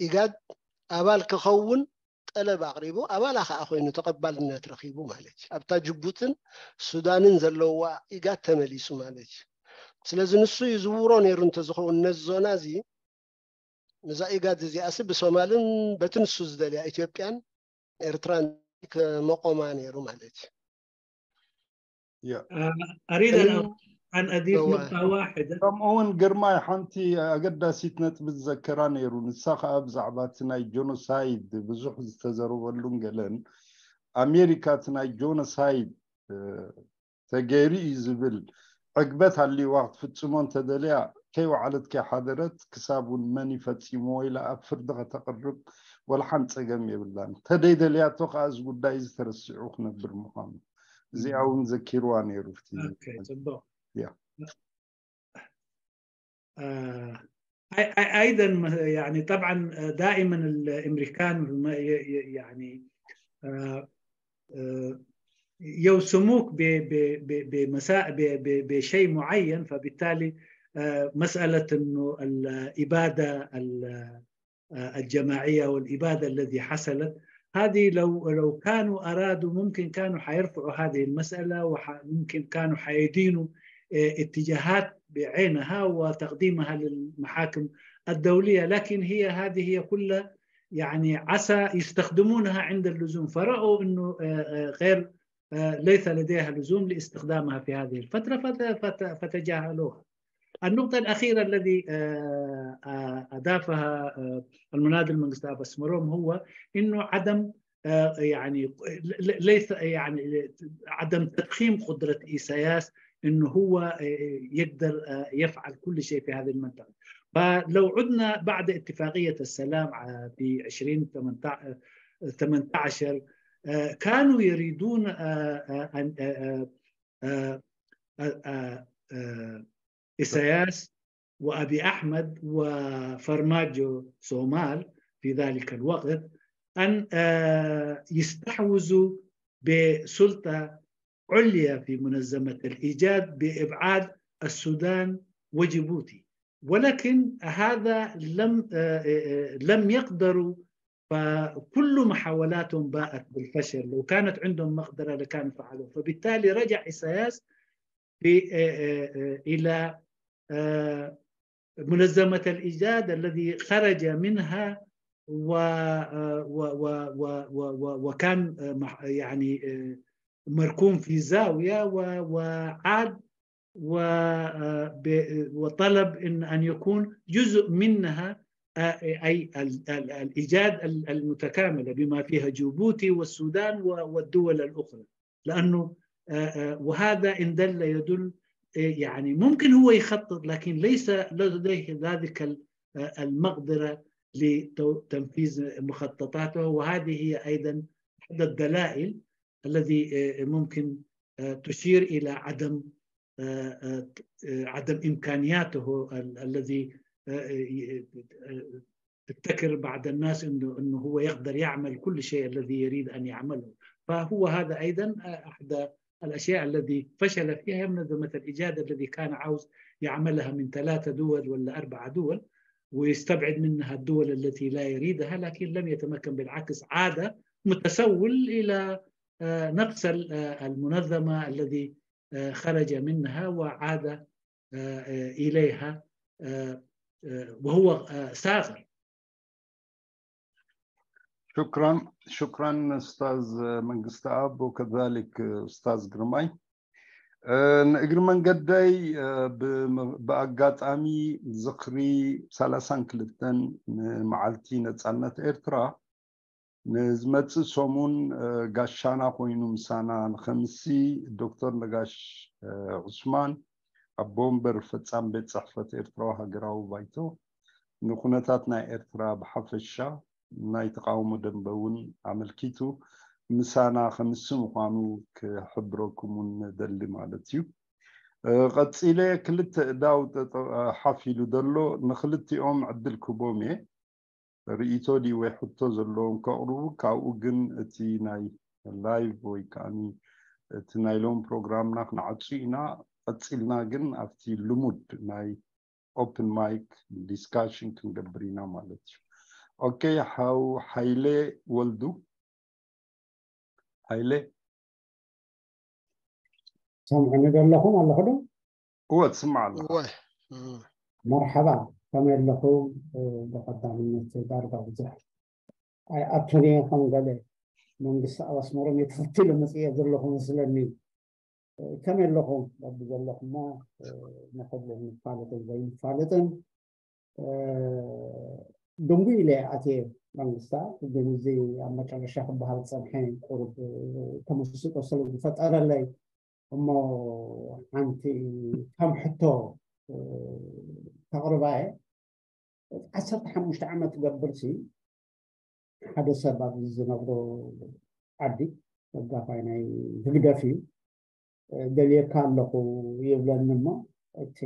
ኢጋድ ኣባል ክኸውን ጠለብ ኣቕሪቡ፣ ኣባላ ከኣ ኮይኑ ተቐባልነት ረኺቡ ማለት እዩ። ኣብታ ጅቡትን ሱዳንን ዘለዋ ኢጋድ ተመሊሱ ማለት እዩ። ስለዚ ንሱ ይዝውሮ ነይሩ እንተዝኸውን ነዚ ዞና እዚ፣ ነዛ ኢጋድ እዚኣሲ ብሶማልን በቲ ንሱ ዝደልያ ኢትዮጵያን ኤርትራን ከመቆማ ነይሩ ማለት እዩ። أريد أن أضيف نقطة واحدة. ከምኡ እውን ግርማይ ሓንቲ ኣገዳሲት ነጥቢ ዝዘከራ ነይሩ። ንሳ ከዓ ብዛዕባ እቲ ናይ ጆኖሳይድ ብዙሕ ዝተዘረበሉን ገለን ኣሜሪካ እቲ ናይ ጆኖሳይድ ተገይሩ እዩ ዝብል ዕግበት ኣልዋ ክትፍፅሞ እንተደልያ ከይወዓለት ከይሓደረት ክሳብ እውን መን ይፈፂምዎ ኢላ ኣብ ፍርዲ ከተቕርብ ወላ ሓንቲ ፀገም የብላን። ተደይደልያቶ ከዓ እዚ ጉዳይ እዚ ተረሲዑ ክነብር ምዃኑ እዚኣ እውን ዘኪርዋ ነይሩ። ፅቡቅ። أيضا يعني طبعا دائما الامريكان يعني يوسموك بمساء بشيء معين، فبالتالي مسألة انه الابادة الجماعية والابادة الذي حصلت هذه لو لو كانوا ارادوا ممكن كانوا حيرفعوا هذه المسألة، وممكن كانوا حيدينوا اتجاهات بعينها وتقديمها للمحاكم الدولية، لكن هي هذه هي كلها يعني عسى يستخدمونها عند اللزوم، فرأوا أنه غير ليس لديها لزوم لاستخدامها في هذه الفترة فتجاهلوها. النقطة الأخيرة الذي أضافها المناضل منقستاف أسمروم هو أنه عدم يعني ليس يعني عدم تضخيم قدرة إيساياس أنه هو يقدر يفعل كل شيء في هذه المنطقة. فلو عدنا بعد اتفاقية السلام في عشرين ثمانية عشر، كانوا يريدون أن إيساياس وأبي أحمد وفرماجو صومال في ذلك الوقت أن يستحوذوا بسلطة عليا في منظمة الإيجاد بإبعاد السودان وجيبوتي، ولكن هذا لم لم يقدروا، فكل محاولاتهم باءت بالفشل. لو كانت عندهم مقدرة لكانوا فعلوا. فبالتالي رجع إيساياس في إلى منظمة الإيجاد الذي خرج منها و و و و و وكان يعني مركون في زاوية وعاد وطلب إن أن يكون جزء منها أي الإيجاد المتكاملة بما فيها جيبوتي والسودان والدول الأخرى، لأنه وهذا إن دل يدل يعني ممكن هو يخطط، لكن ليس لديه ذلك المقدرة لتنفيذ مخططاته، وهذه هي أيضا أحد الدلائل الذي ممكن تشير إلى عدم عدم إمكانياته الذي تفتكر بعض الناس انه انه هو يقدر يعمل كل شيء الذي يريد ان يعمله. فهو هذا ايضا احدى الاشياء الذي فشل فيها منظمه الايجاد الذي كان عاوز يعملها من ثلاثه دول ولا اربعه دول، ويستبعد منها الدول التي لا يريدها، لكن لم يتمكن، بالعكس عاد متسول الى نفس المنظمه الذي خرج منها وعاد اليها وهو ثاغر. شكرا شكرا استاذ منقستاف وكذلك استاذ جرماي. ንእግሪ መንገደይ ብኣጋጣሚ ዝኽሪ ሰላሳን ክልተን ንመዓልቲ ነፃነት ኤርትራ ንዝመፅእ ሰሙን ጋሻና ኮይኑ ምሳና ንኸምሲ ዶክተር ነጋሽ ዑስማን ኣቦ ወንበር ፈፃም ቤት ፅሕፈት ኤርትራዊ ሃገራዊ ባይቶ ንኩነታት ናይ ኤርትራ ብሓፈሻ ናይ ተቃውሞ ደንበ እውን ኣመልኪቱ ምሳና ከምሲ ምዃኑ ክሕብረኩም እውን ንደሊ ማለት እዩ። ቀፂለ ክልተ እዳው ሓፍ ኢሉ ዘሎ ንክልቲኦም ዕድል ክቦም እየ። ርእይቶ ድዩ ወይ ሕቶ ዘለዎም ከቕርቡ፣ ካብኡ ግን እቲ ናይ ላይቭ ወይ ከዓ እቲ ናይ ሎም ፕሮግራምና ክንዓፁ ኢና። ቀፂልና ግን ኣብቲ ልሙድ ናይ ኦፕን ማይክ ዲስካሽን ክንገብር ኢና ማለት እዩ። ኦኬ፣ ሓው ሓይለ ወልዱ። ሓይለ ሰምዕኒ ዘለኹም ኣለኹ ዶ? እወ ትስማዕ ኣለኹ። መርሓባ፣ ከመይ ኣለኹም? ብቐዳምነት ዳርጋ ብዙሕ ኣይኣቱን እየ፣ ከም ገለ መንግስቲ ኣብ ኣስመሮም እየ ተፈቲለ መፅየ ዘለኹ መስለኒ። ከመይ ኣለኹም? በቢ ዘለኹሞ ንኽእል ንፋለጥን ዘይንፋለጥን ድንጉ ኢለ ኣትየ መንግስታ። ግን እዚ ኣብ መጨረሻ ክበሃል ዝፀንሐ ቁሩብ ተመስጦ ስለ ዝፈጠረለይ እሞ ሓንቲ ከም ሕቶ ከቕርባ እየ። ዓሰርተ ሓሙሽተ ዓመት ትገብርሲ ሓደ ሰብ ኣብዚ ዝነብሮ ዓዲ ደጋፋይ ናይ ህግደፍ እዩ። ደልየካ ኣለኹ ይብለኒ እሞ እቲ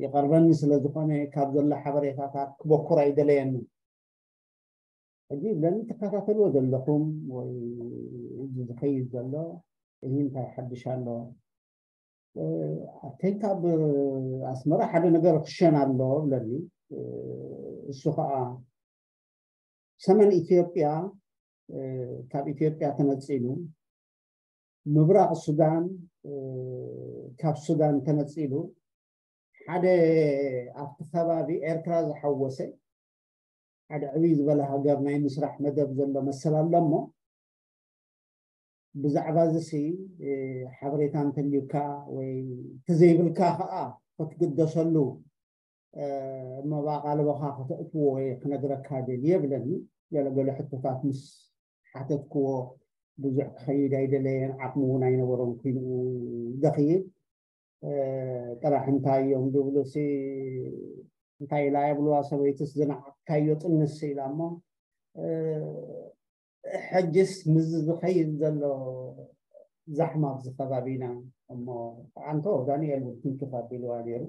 ይቐርበኒ ስለ ዝኾነ ካብ ዘሎ ሓበሬታታት ክበኩር ኣይደለየንን። ሕጂ ይብለኒ ትከታተልዎ ዘለኹም ወይ እዚ ዝኸይድ ዘሎ እዚ እንታይ ሓድሽ ኣሎ? ኣተይካ ኣብ ኣስመራ ሓደ ነገር ክሸን ኣሎ ብለኒ። እሱ ከዓ ሰሜን ኢትዮጵያ ካብ ኢትዮጵያ ተነፂሉ ምብራቕ ሱዳን ካብ ሱዳን ተነፂሉ ሓደ ኣብቲ ከባቢ ኤርትራ ዝሓወሰ ሓደ ዕብይ ዝበለ ሃገር ናይ ምስራሕ መደብ ዘሎ መሰል ኣሎ እሞ ብዛዕባ እዚ ሲ ሓበሬታ እንተልዩካ ወይ ተዘይብልካ ከዓ ክትግደሰሉ እሞ ብኣቓልቦኻ ከተእትዎ ወይ ክነግረካ ደልየ ብለኒ። ገለገለ ሕቶታት ምስ ሓተትክዎ ብዙሕ ክኸይድ ኣይደለየን፣ ዓቕሚ እውን ኣይነበሮን ኩይንኡ ደኽይድ። ጥራሕ እንታይ እዮም ዝብሉ ሲ እንታይ ኢላ የብልዋ ሰበይትስ ዝነዓቕካዮ ጥንስ ኢላ እሞ ሕጅስ ምስዚ ዝኸይድ ዘሎ ዛሕማ ኣብዚ ከባቢና እሞ ኣንቶ ዳንኤል ውድንኪፍ ኣቢልዋ ነይሩ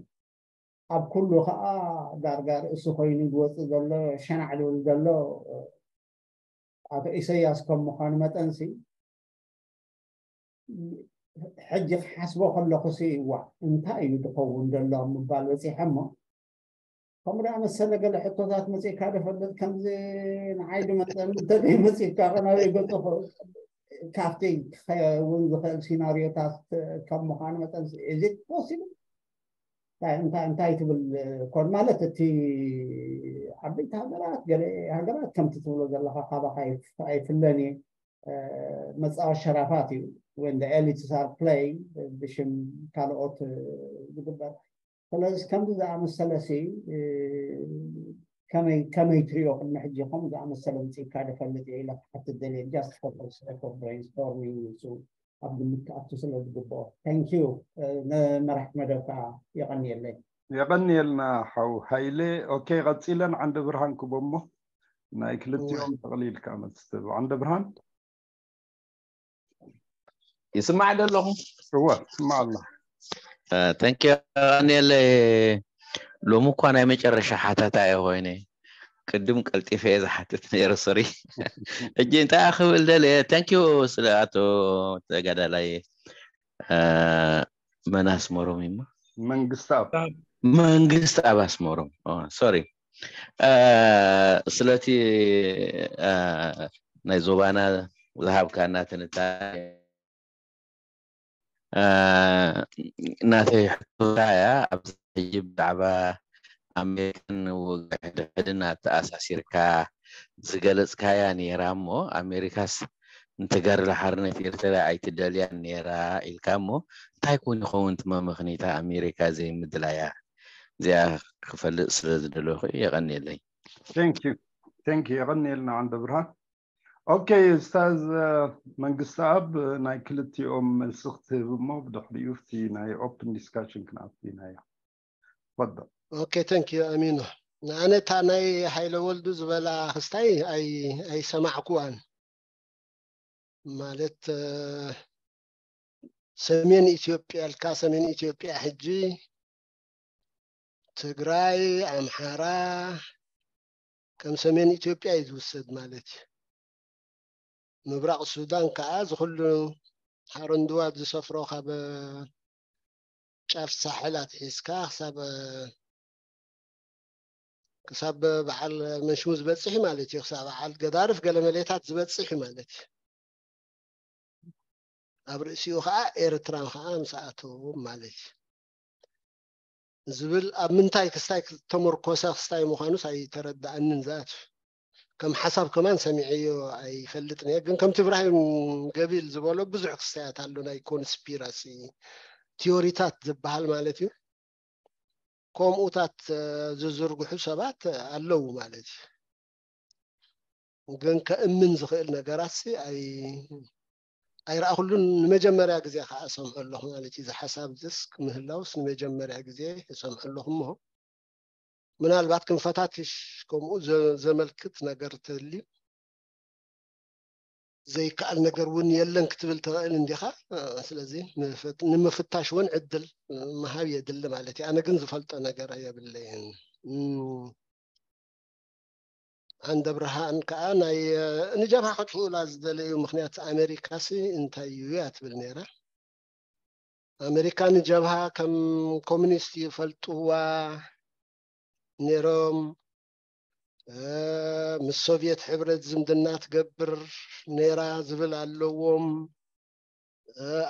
ኣብ ኩሉ ከዓ ዳርጋ ርእሲ ኮይኑ ዝወፅእ ዘሎ ሸናዕ ዝብል ዘሎ ኣቶ ኢሰያስ ከም ምዃኑ መጠንሲ ሕጂ ክሓስቦ ከለኹ ሲ ዋ እንታይ እዩ ዝኸውን ዘሎ ምባል በፂሐ እሞ ከምኡ ደኣ መሰለ ገለ ሕቶታት መፂእካ ዶ ፈልጥ ከምዚ ንዓይ ዝመፀኒ እንተዘይመፂእካ ከ ናበይ ገፁ ካብቲ ክኸውን ዝኽእል ሲናሪዮታት ከም ምዃኑ መጠን is it possible እንታይ እንታይ እንታይ ትብል ኮን ማለት እቲ ዓበይቲ ሃገራት ገለ ሃገራት ከምቲ ትብሎ ዘለካ ካባካ ኣይፍ- ኣይፍለን እየ መፃወት ሸራፋት እዩ when the elites are play ብሽም ካልኦት ዝግበር ስለዚ ከምዚ ዝኣመሰለ ሲ ከመይ ከመይ ትሪኦ ቅድሚ ሕጂ ከምኡ ዝኣመሰለ ምፅኢካ ዝፈልጥ እየ ኢለ ክሓትት ደልየ just for the sake of brainstorming ንሱ ኣብ ግምት ክኣቱ ስለ ዝግብኦ thank you ንመራሕቲ መደብ ከዓ የቐንየለይ የቐንየልና ሓው ሃይለ ኦኬ ቀፂለን ዓንደ ብርሃን ክቦሞ ናይ ክልቲኦም ጠቕሊልካ መልስ ትህብ ዓንደ ብርሃን ይስማዕ ዶ ኣለኹ እወ ትስማዕ ኣላ ተንኪ ቀንየለ ሎሚ እኳ ናይ መጨረሻ ሓታታ እየ ኮይነ ቅድም ቀልጢፈ እየ ዝሓትት ነይረ ሶሪ ሕጂ እንታይ ክብል ደልየ ተንኪዩ ስለ ኣቶ ተጋዳላይ መን ኣስመሮም እዩ መንግስታብ መንግስታብ ኣስመሮም ሶሪ ስለቲ ናይ ዞባና ዝሃብካና ትንታኔ ናተይ ሕቶታ እያ ኣብዚ ሕጂ ብዛዕባ ኣሜሪካን ወግዒ ሕድሕድን ኣተኣሳሲርካ ዝገለፅካያ ነይራ እሞ ኣሜሪካስ ንተጋድሎ ሓርነት ኤርትራ ኣይትደልያን ነይራ ኢልካ እሞ እንታይ ኮን ይኸውን እቲ መመኽኒታ ኣሜሪካ ዘይምድላያ እዚኣ ክፈልጥ ስለ ዝደለኹ የቐንየለይ thank you thank you የቐንየልና ዓንደ ብርሃን ኦኬ ስታዝ መንግስቲ ኣብ ናይ ክልቲኦም መልሲ ክትህብ እሞ ብድሕሪኡ እቲ ናይ open discussion ክንኣቱ ኢና እያ ፈዶ ኦኬ thank you ኣሚኑ ንኣነ እታ ናይ ሃይለ ወልዱ ዝበላ ክስታይ ኣይሰማዕኩዋን ማለት ሰሜን ኢትዮጵያ ልካ ሰሜን ኢትዮጵያ ሕጂ ትግራይ ኣምሓራ ከም ሰሜን ኢትዮጵያ እዩ ዝውሰድ ማለት እዩ ምብራቕ ሱዳን ከዓ ዝኩሉ ሓረንድዋት ዝሰፍሮ ካብ ጫፍ ሳሕል ኣትሒዝካ ክሳብ ክሳብ በዓል መንሽሙ ዝበፅሕ ማለት እዩ ክሳብ በዓል ገዳርፍ ገለመሌታት ዝበፅሕ ማለት እዩ ኣብ ርእሲኡ ከዓ ኤርትራ ከዓ ምስ ኣተዎም ማለት እዩ ዝብል ኣብ ምንታይ ክስታይ ተመርኮሰ ክስታይ ምዃኑስ ኣይተረዳኣንን ዝኣት ከም ሓሳብ ከማን ሰሚዐዮ ኣይፈልጥን እየ ግን ከምቲ እብራሂም ገቢል ዝበሎ ብዙሕ ክስታያት ኣሎ ናይ ኮንስፒራሲ ቲዮሪታት ዝበሃል ማለት እዩ ከምኡታት ዝዝርግሑ ሰባት ኣለዉ ማለት እዩ ግን ከእምን ዝኽእል ነገራት ኣይረኣክሉን ንመጀመርያ ግዜ ከዓ እሰምዖ ኣለኹ ማለት እዩ ዝሓሳብ ዝስ ምህላውስ ንመጀመርያ ግዜ እሰምዖ ኣለኹ እሞ ምናልባት ክንፈታትሽ ከምኡ ዘመልክት ነገር ተልዩ ዘይከኣል ነገር እውን የለን ክትብል ትኽእል እንዲኻ ስለዚ ንምፍታሽ እውን ዕድል ምሃብ የድሊ ማለት እዩ ኣነ ግን ዝፈልጦ ነገር የብለይን ዓንደ ብርሃን ከዓ ናይ ንጀብሃ ከጥፍኡላ ዝደለዩ ምክንያት ኣሜሪካሲ እንታይ እዩ እያ ትብል ነይራ ኣሜሪካ ንጀብሃ ከም ኮሚኒስት ይፈልጥዋ ነይሮም ምስ ሶቪየት ሕብረት ዝምድና ትገብር ነይራ ዝብል ኣለዎም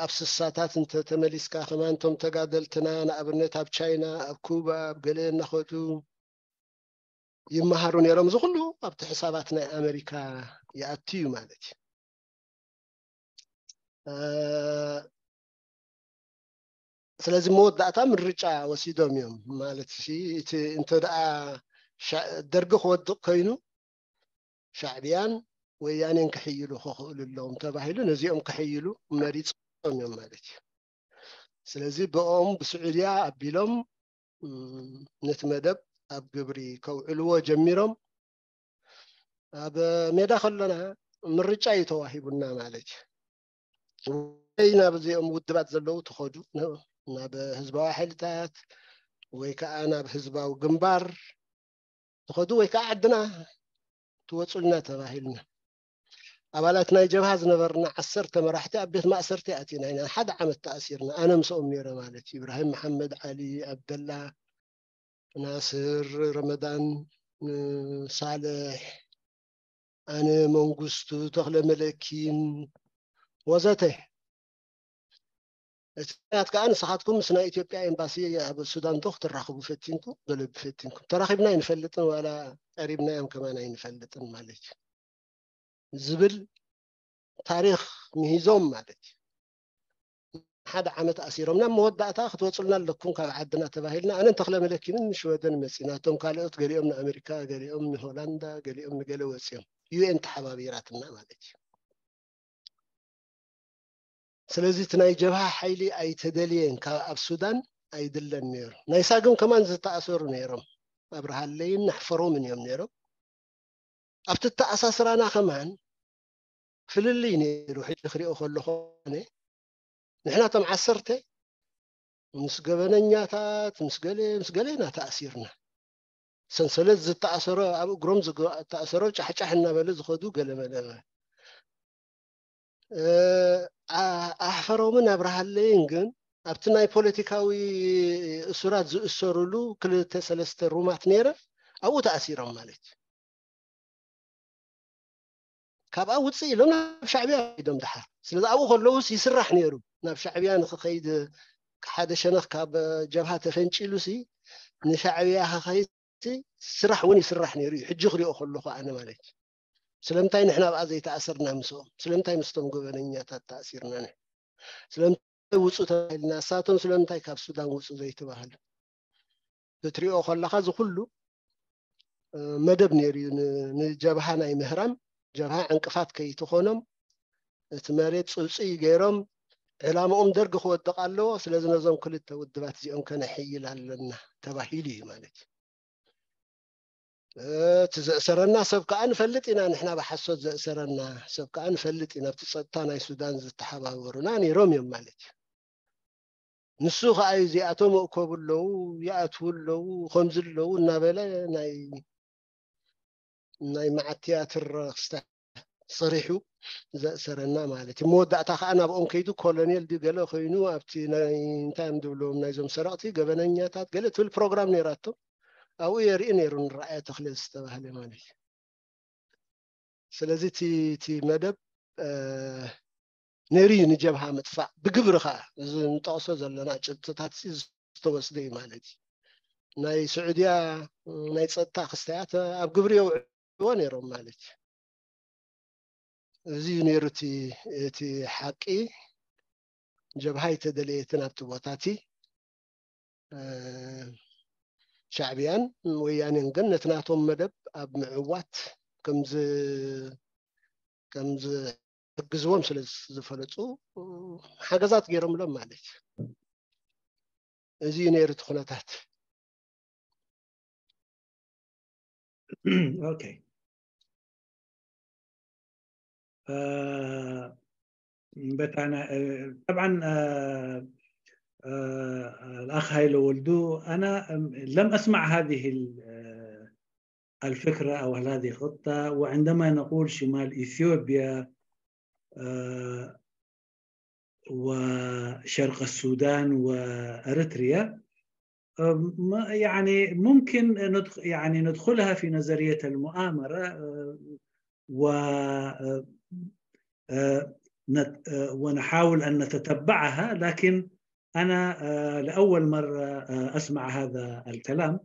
ኣብ ስሳታት እንተተመሊስካ ከማን እቶም ተጋደልትና ንኣብነት ኣብ ቻይና ኣብ ኩባ ኣብ ገለ እናኸዱ ይመሃሩ ነይሮም። እዚ ኩሉ ኣብቲ ሕሳባት ናይ ኣሜሪካ ይኣቱ እዩ ማለት እዩ። ስለዚ መወዳእታ ምርጫ ወሲዶም እዮም ማለት ሲ እቲ እንተ ደኣ ደርጊ ክወድቕ ኮይኑ ሻዕብያን ወያኔን ክሕይሉ ክኽእሉ ኣለዎም ተባሂሉ ነዚኦም ክሕይሉ መሪፆም እዮም ማለት እዩ። ስለዚ ብኦም ብስዑድያ ኣቢሎም ነቲ መደብ ኣብ ግብሪ ከውዕልዎ ጀሚሮም። ኣብ ሜዳ ከሎና ምርጫ እዩ ተዋሂቡና ማለት እዩ። ወይ ናብ እዚኦም ውድባት ዘለዉ ትኸዱ ናብ ህዝባዊ ሓይልታት ወይ ከዓ ናብ ህዝባዊ ግንባር ትኸዱ ወይ ከዓ ዓድና ትወፁልና ተባሂልና። ኣባላት ናይ ጀብሃ ዝነበርና ዓሰርተ መራሕቲ ኣብ ቤት ማእሰርቲ ኣቲና ኢና። ሓደ ዓመት ተኣሲርና። ኣነ ምስኦም ነይረ ማለት እዩ። ኢብራሂም መሓመድ፣ ዓሊ፣ ዓብደላ፣ ናስር፣ ረመዳን፣ ሳልሕ፣ ኣነ፣ መንግስቱ፣ ተኽለ መለኪን ወዘተ። እቲ ምክንያት ከዓ ንስኻትኩም ምስ ናይ ኢትዮጵያ ኤምባሲ ኣብ ሱዳን ዶ ክትራኸቡ ፈቲንኩም፣ ገለ ፈቲንኩም። ተራኺብና ኣይንፈልጥን ዋላ ቀሪብናዮም ከማን ኣይንፈልጥን ማለት እዩ ዝብል ታሪኽ ምሂዞም ማለት እዩ። ሓደ ዓመት ኣሲሮምና መወዳእታ ክትወፁልና ኣለኩም ካብ ዓድና ተባሂልና ኣነን ተኽለ መለኪንን ንሽወደን መፂና እቶም ካልኦት ገሊኦም ንኣሜሪካ ገሊኦም ንሆላንዳ ገሊኦም ንገለ ወፂኦም ዩኤን ተሓባቢራትና ማለት እዩ። ስለዚ እቲ ናይ ጀብሃ ሓይሊ ኣይተደልየን ካብ ኣብ ሱዳን ኣይድለን ነይሩ። ናይ ሳግም ከማን ዝተኣሰሩ ነይሮም ኣብርሃለይን ናሕፈሮምን እዮም ነይሮም። ኣብቲ ተኣሳስራና ከማን ፍልልይ ነይሩ። ሕጂ ክሪኦ ከለኹ ኣነ ንሕና እቶም ዓሰርተ ምስ ገበነኛታት ምስ ገለ ምስ ገለ ኢና ተኣሲርና። ሰንሰለት ዝተኣሰሮ ኣብ እግሮም ዝተኣሰሮ ጫሕጫሕ እናበለ ዝኸዱ ገለመለ ኣሕፈሮምን ኣብርሃለይን ግን ኣብቲ ናይ ፖለቲካዊ እሱራት ዝእሰሩሉ ክልተ ሰለስተ ሩማት ነይረ ኣብኡ ተኣሲሮም ማለት እዩ። ካብኣ ውፅእ ኢሎም ናብ ሻዕብያ ኢዶም ድሓር ስለዚ ኣብኡ ከለውስ ይስራሕ ነይሩ ናብ ሻዕብያ ንክኸይድ ሓደ ሸነኽ ካብ ጀብሃ ተፈንጪሉ ሲ ንሻዕብያ ክኸይድ ስራሕ እውን ይስራሕ ነይሩ እዩ ሕጂ ክሪኦ ከለኹ ኣነ ማለት እዩ። ስለምንታይ ንሕና ኣብኣ ዘይተኣሰርና ምስኦም ስለምንታይ ምስቶም ገበነኛታት ተኣሲርና ን ስለምንታይ ውፁ ተባሂልና እሳቶም ስለምንታይ ካብ ሱዳን ውፁ ዘይተባህሉ ክትሪኦ ከለካ እዚ ኩሉ መደብ ነይሩ እዩ ንጀብሃ ናይ ምህራም ጀብሃ ዕንቅፋት ከይትኾኖም እቲ መሬት ፅውፅይ ገይሮም ዕላምኦም ደርጊ ክወድቕ ኣለዎ ስለዚ ነዞም ክልተ ውድባት እዚኦም ከነሕይል ኣለና ተባሂሉ እዩ ማለት እዩ። እቲ ዘእሰረና ሰብ ከዓ ንፈልጥ ኢና ንሕና ብሓሶት ዘእሰረና ሰብ ከዓ ንፈልጥ ኢና ኣብቲ ፀጥታ ናይ ሱዳን ዝተሓባበሩና ነይሮም እዮም ማለት እዩ። ንሱ ከዓ እዩ እዚኣቶም እእከቡ ኣለዉ ይኣትዉ ኣለዉ ከምዚ ኣለዉ እናበለ ናይ ናይ መዓት ትያትር ክስተ ሰሪሑ ዘእሰረና ማለት እዩ። መወዳእታ ከዓ ናብኦም ከይዱ ኮሎኔል ድዩ ገለ ኮይኑ ኣብቲ ናይ እንታይ እዮም ዝብልዎም ናይዞም ሰረቕቲ ገበነኛታት ገለ ትብል ፕሮግራም ነይራቶም ኣብኡ የርኢ ነይሩ ንረኣየ ተኽለ ዝተባህለ ማለት እዩ። ስለዚ እቲ መደብ ነይሩ እዩ ንጀብሃ ምጥፋእ ብግብሪ ከዓ እዚ ንጠቕሶ ዘለና ጭብጥታት ዝተወስደ እዩ ማለት እዩ። ናይ ስዑድያ ናይ ፀጥታ ክስተያት ኣብ ግብሪ የውዕልዎ ነይሮም ማለት እዩ። እዚ እዩ ነይሩ እቲ ሓቂ። ጀብሃ ኣይተደለየትን ኣብቲ ቦታ እቲ ሻዕብያን ወያኔን ግን ነቲ ናቶም መደብ ኣብ ምዕዋት ከም ዝሕግዝዎም ስለ ዝፈለጡ ሓገዛት ገይሮምሎም ማለት እዩ። እዚ እዩ ነይሩ እቲ ኩነታት። ኦኬ በታና طبعا الأخ هايلو ولدو أنا لم أسمع هذه الفكرة أو هذه الخطة وعندما نقول شمال إثيوبيا وشرق السودان وأريتريا يعني ممكن ندخل يعني ندخلها في نظرية المؤامرة و نت- آه، ونحاول أن نتتبعها، لكن أنا آه، لأول مرة آه، أسمع هذا الكلام،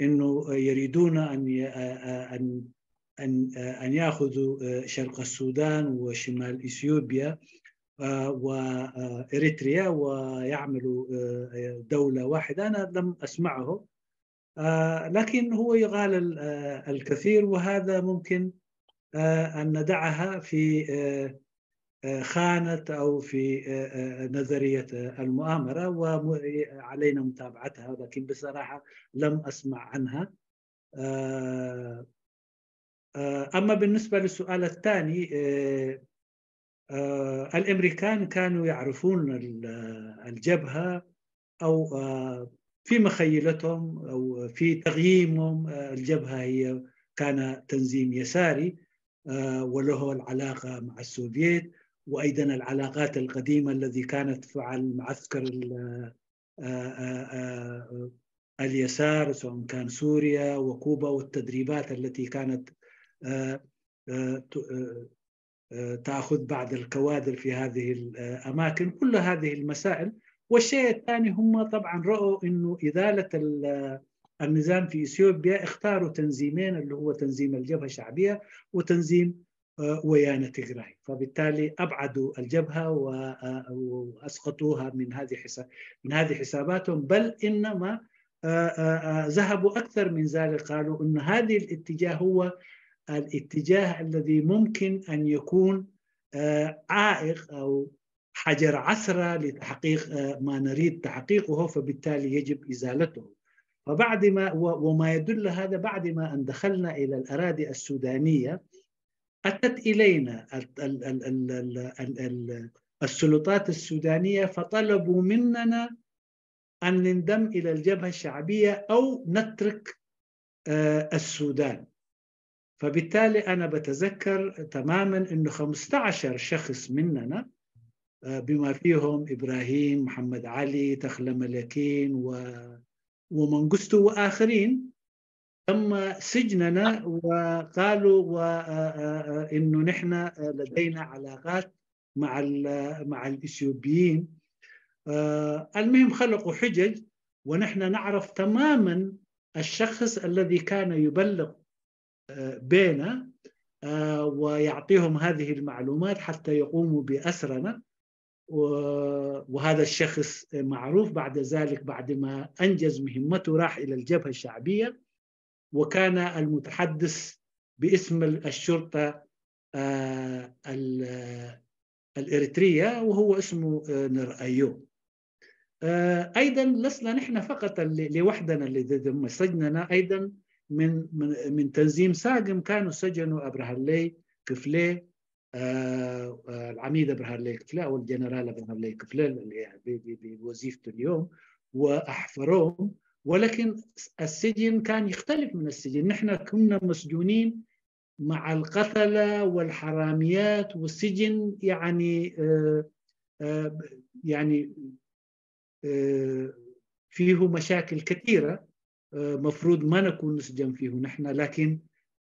إنه يريدون أن ي- آه، آه، أن أن آه، أن يأخذوا آه، شرق السودان وشمال إثيوبيا آه، وإريتريا ويعملوا آه، دولة واحدة. أنا لم أسمعه، آه، لكن هو يغالل آه، الكثير، وهذا ممكن آه، أن ندعها في آه، آه، خانة أو في آه، آه، نظرية آه، المؤامرة، وعلينا متابعتها، لكن بصراحة لم أسمع عنها. آه، آه، أما بالنسبة للسؤال الثاني، آه، آه، الأمريكان كانوا يعرفون ال- الجبهة، أو آه، في مخيلتهم أو في تقييمهم آه، الجبهة هي كان تنظيم يساري، آه، وله العلاقة مع السوفييت، وأيضا العلاقات القديمة التي كانت مع المعسكر ال- آه، آه، آه، اليسار، سواء كان سوريا وكوبا، والتدريبات التي كانت آه، آه، ت- آه، آه، تأخذ بعض الكوادر في هذه الأماكن، كل هذه المسائل. والشيء الثاني، هم طبعا رأوا أنه إزالة ال- النظام في إثيوبيا، اختاروا تنظيمين، اللي هو تنظيم الجبهة الشعبية وتنظيم آه، ويانا تجراي. فبالتالي أبعدوا الجبهة و- آه، وأسقطوها من هذه حساب من هذه حساباتهم، بل إنما آه، آه، آه، ذهبوا أكثر من ذلك، قالوا أن هذه الاتجاه هو الاتجاه الذي ممكن أن يكون آه، عائق أو حجر عثرة لتحقيق آه، ما نريد تحقيقه، فبالتالي يجب إزالته. فبعد ما و- وما يدل هذا، بعد ما أن دخلنا إلى الأراضي السودانية، أتت إلينا ال- ال- ال- ال- ال- ال- ال- السلطات السودانية، فطلبوا مننا أن ننضم إلى الجبهة الشعبية أو نترك آه، السودان. فبالتالي أنا بتذكر تماما أنه خمستعش شخص مننا، آه، بما فيهم إبراهيم محمد علي، تخلة ملكين و- ومنقستو وآخرين، تم سجننا، وقالوا و- آه، آه، آه، إنه نحن آه، لدينا علاقات مع ال- مع الإثيوبيين. آه، المهم، خلقوا حجج، ونحن نعرف تماما الشخص الذي كان يبلغ آه، بينا آه، ويعطيهم هذه المعلومات حتى يقوموا بأسرنا. و- وهذا الشخص معروف بعد ذلك، بعد ما أنجز مهمته راح إلى الجبهة الشعبية، وكان المتحدث باسم الشرطة آه، ال- الإريترية، وهو اسمه آه، نر أيوب. آه، أيضا لسنا نحن فقط اللي لوحدنا اللي ضد سجننا، أيضا من من من تنظيم ساقم كانوا سجنوا أبرهالي كفلي، آه، آه، العميد أبرهالي كفلي أو الجنرال أبرهالي كفلي اللي ب- ب- ب- بوظيفته اليوم، وأحفروهم. ولكن السجن كان يختلف من السجن، نحن كنا مسجونين مع القتلة والحراميات، والسجن يعني آه، آه، يعني آه، فيه مشاكل كثيرة، آه، مفروض ما نكون نسجن فيه نحن، لكن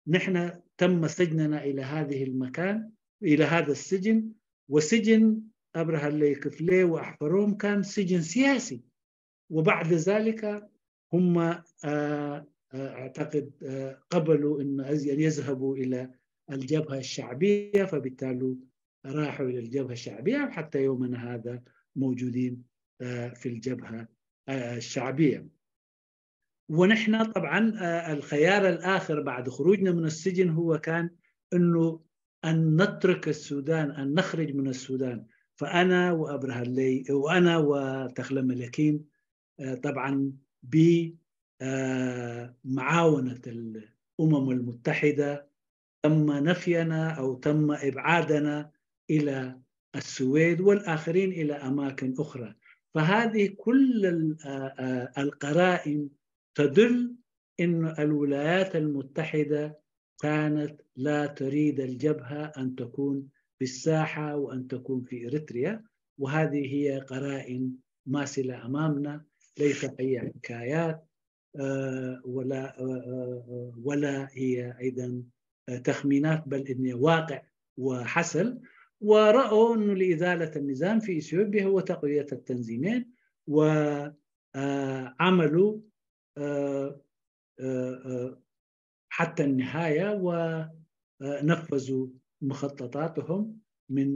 نحن تم سجننا إلى هذه المكان، إلى هذا السجن. وسجن أبرهالي كفلي وأحفروم كان سجن سياسي، وبعد ذلك هم آه، آه، أعتقد آه، قبلوا أن أن يذهبوا إلى الجبهة الشعبية، فبالتالي راحوا إلى الجبهة الشعبية، وحتى يومنا هذا موجودين آه، في الجبهة آه، الشعبية. ونحن طبعا آه، الخيار الآخر بعد خروجنا من السجن هو كان أنه أن نترك السودان، أن نخرج من السودان. فأنا وأبرهالي وأنا وتخلة ملكين آه، طبعا بمعاونة الأمم المتحدة تم نفينا أو تم إبعادنا إلى السويد والآخرين إلى أماكن أخرى. فهذه كل ال- آه، آه، القرائن تدل أن الولايات المتحدة كانت لا تريد الجبهة أن تكون في الساحة وأن تكون في إريتريا، وهذه هي قرائن ماثلة أمامنا، ليس أي حكايات آه، ولا آه، آه، ولا هي أيضا آه، تخمينات، بل إنه واقع وحصل. ورأوا أنه لإزالة النظام في إثيوبيا هو تقوية التنظيمين، وعملوا آه، آه، آه، حتى النهاية، ونفذوا مخططاتهم من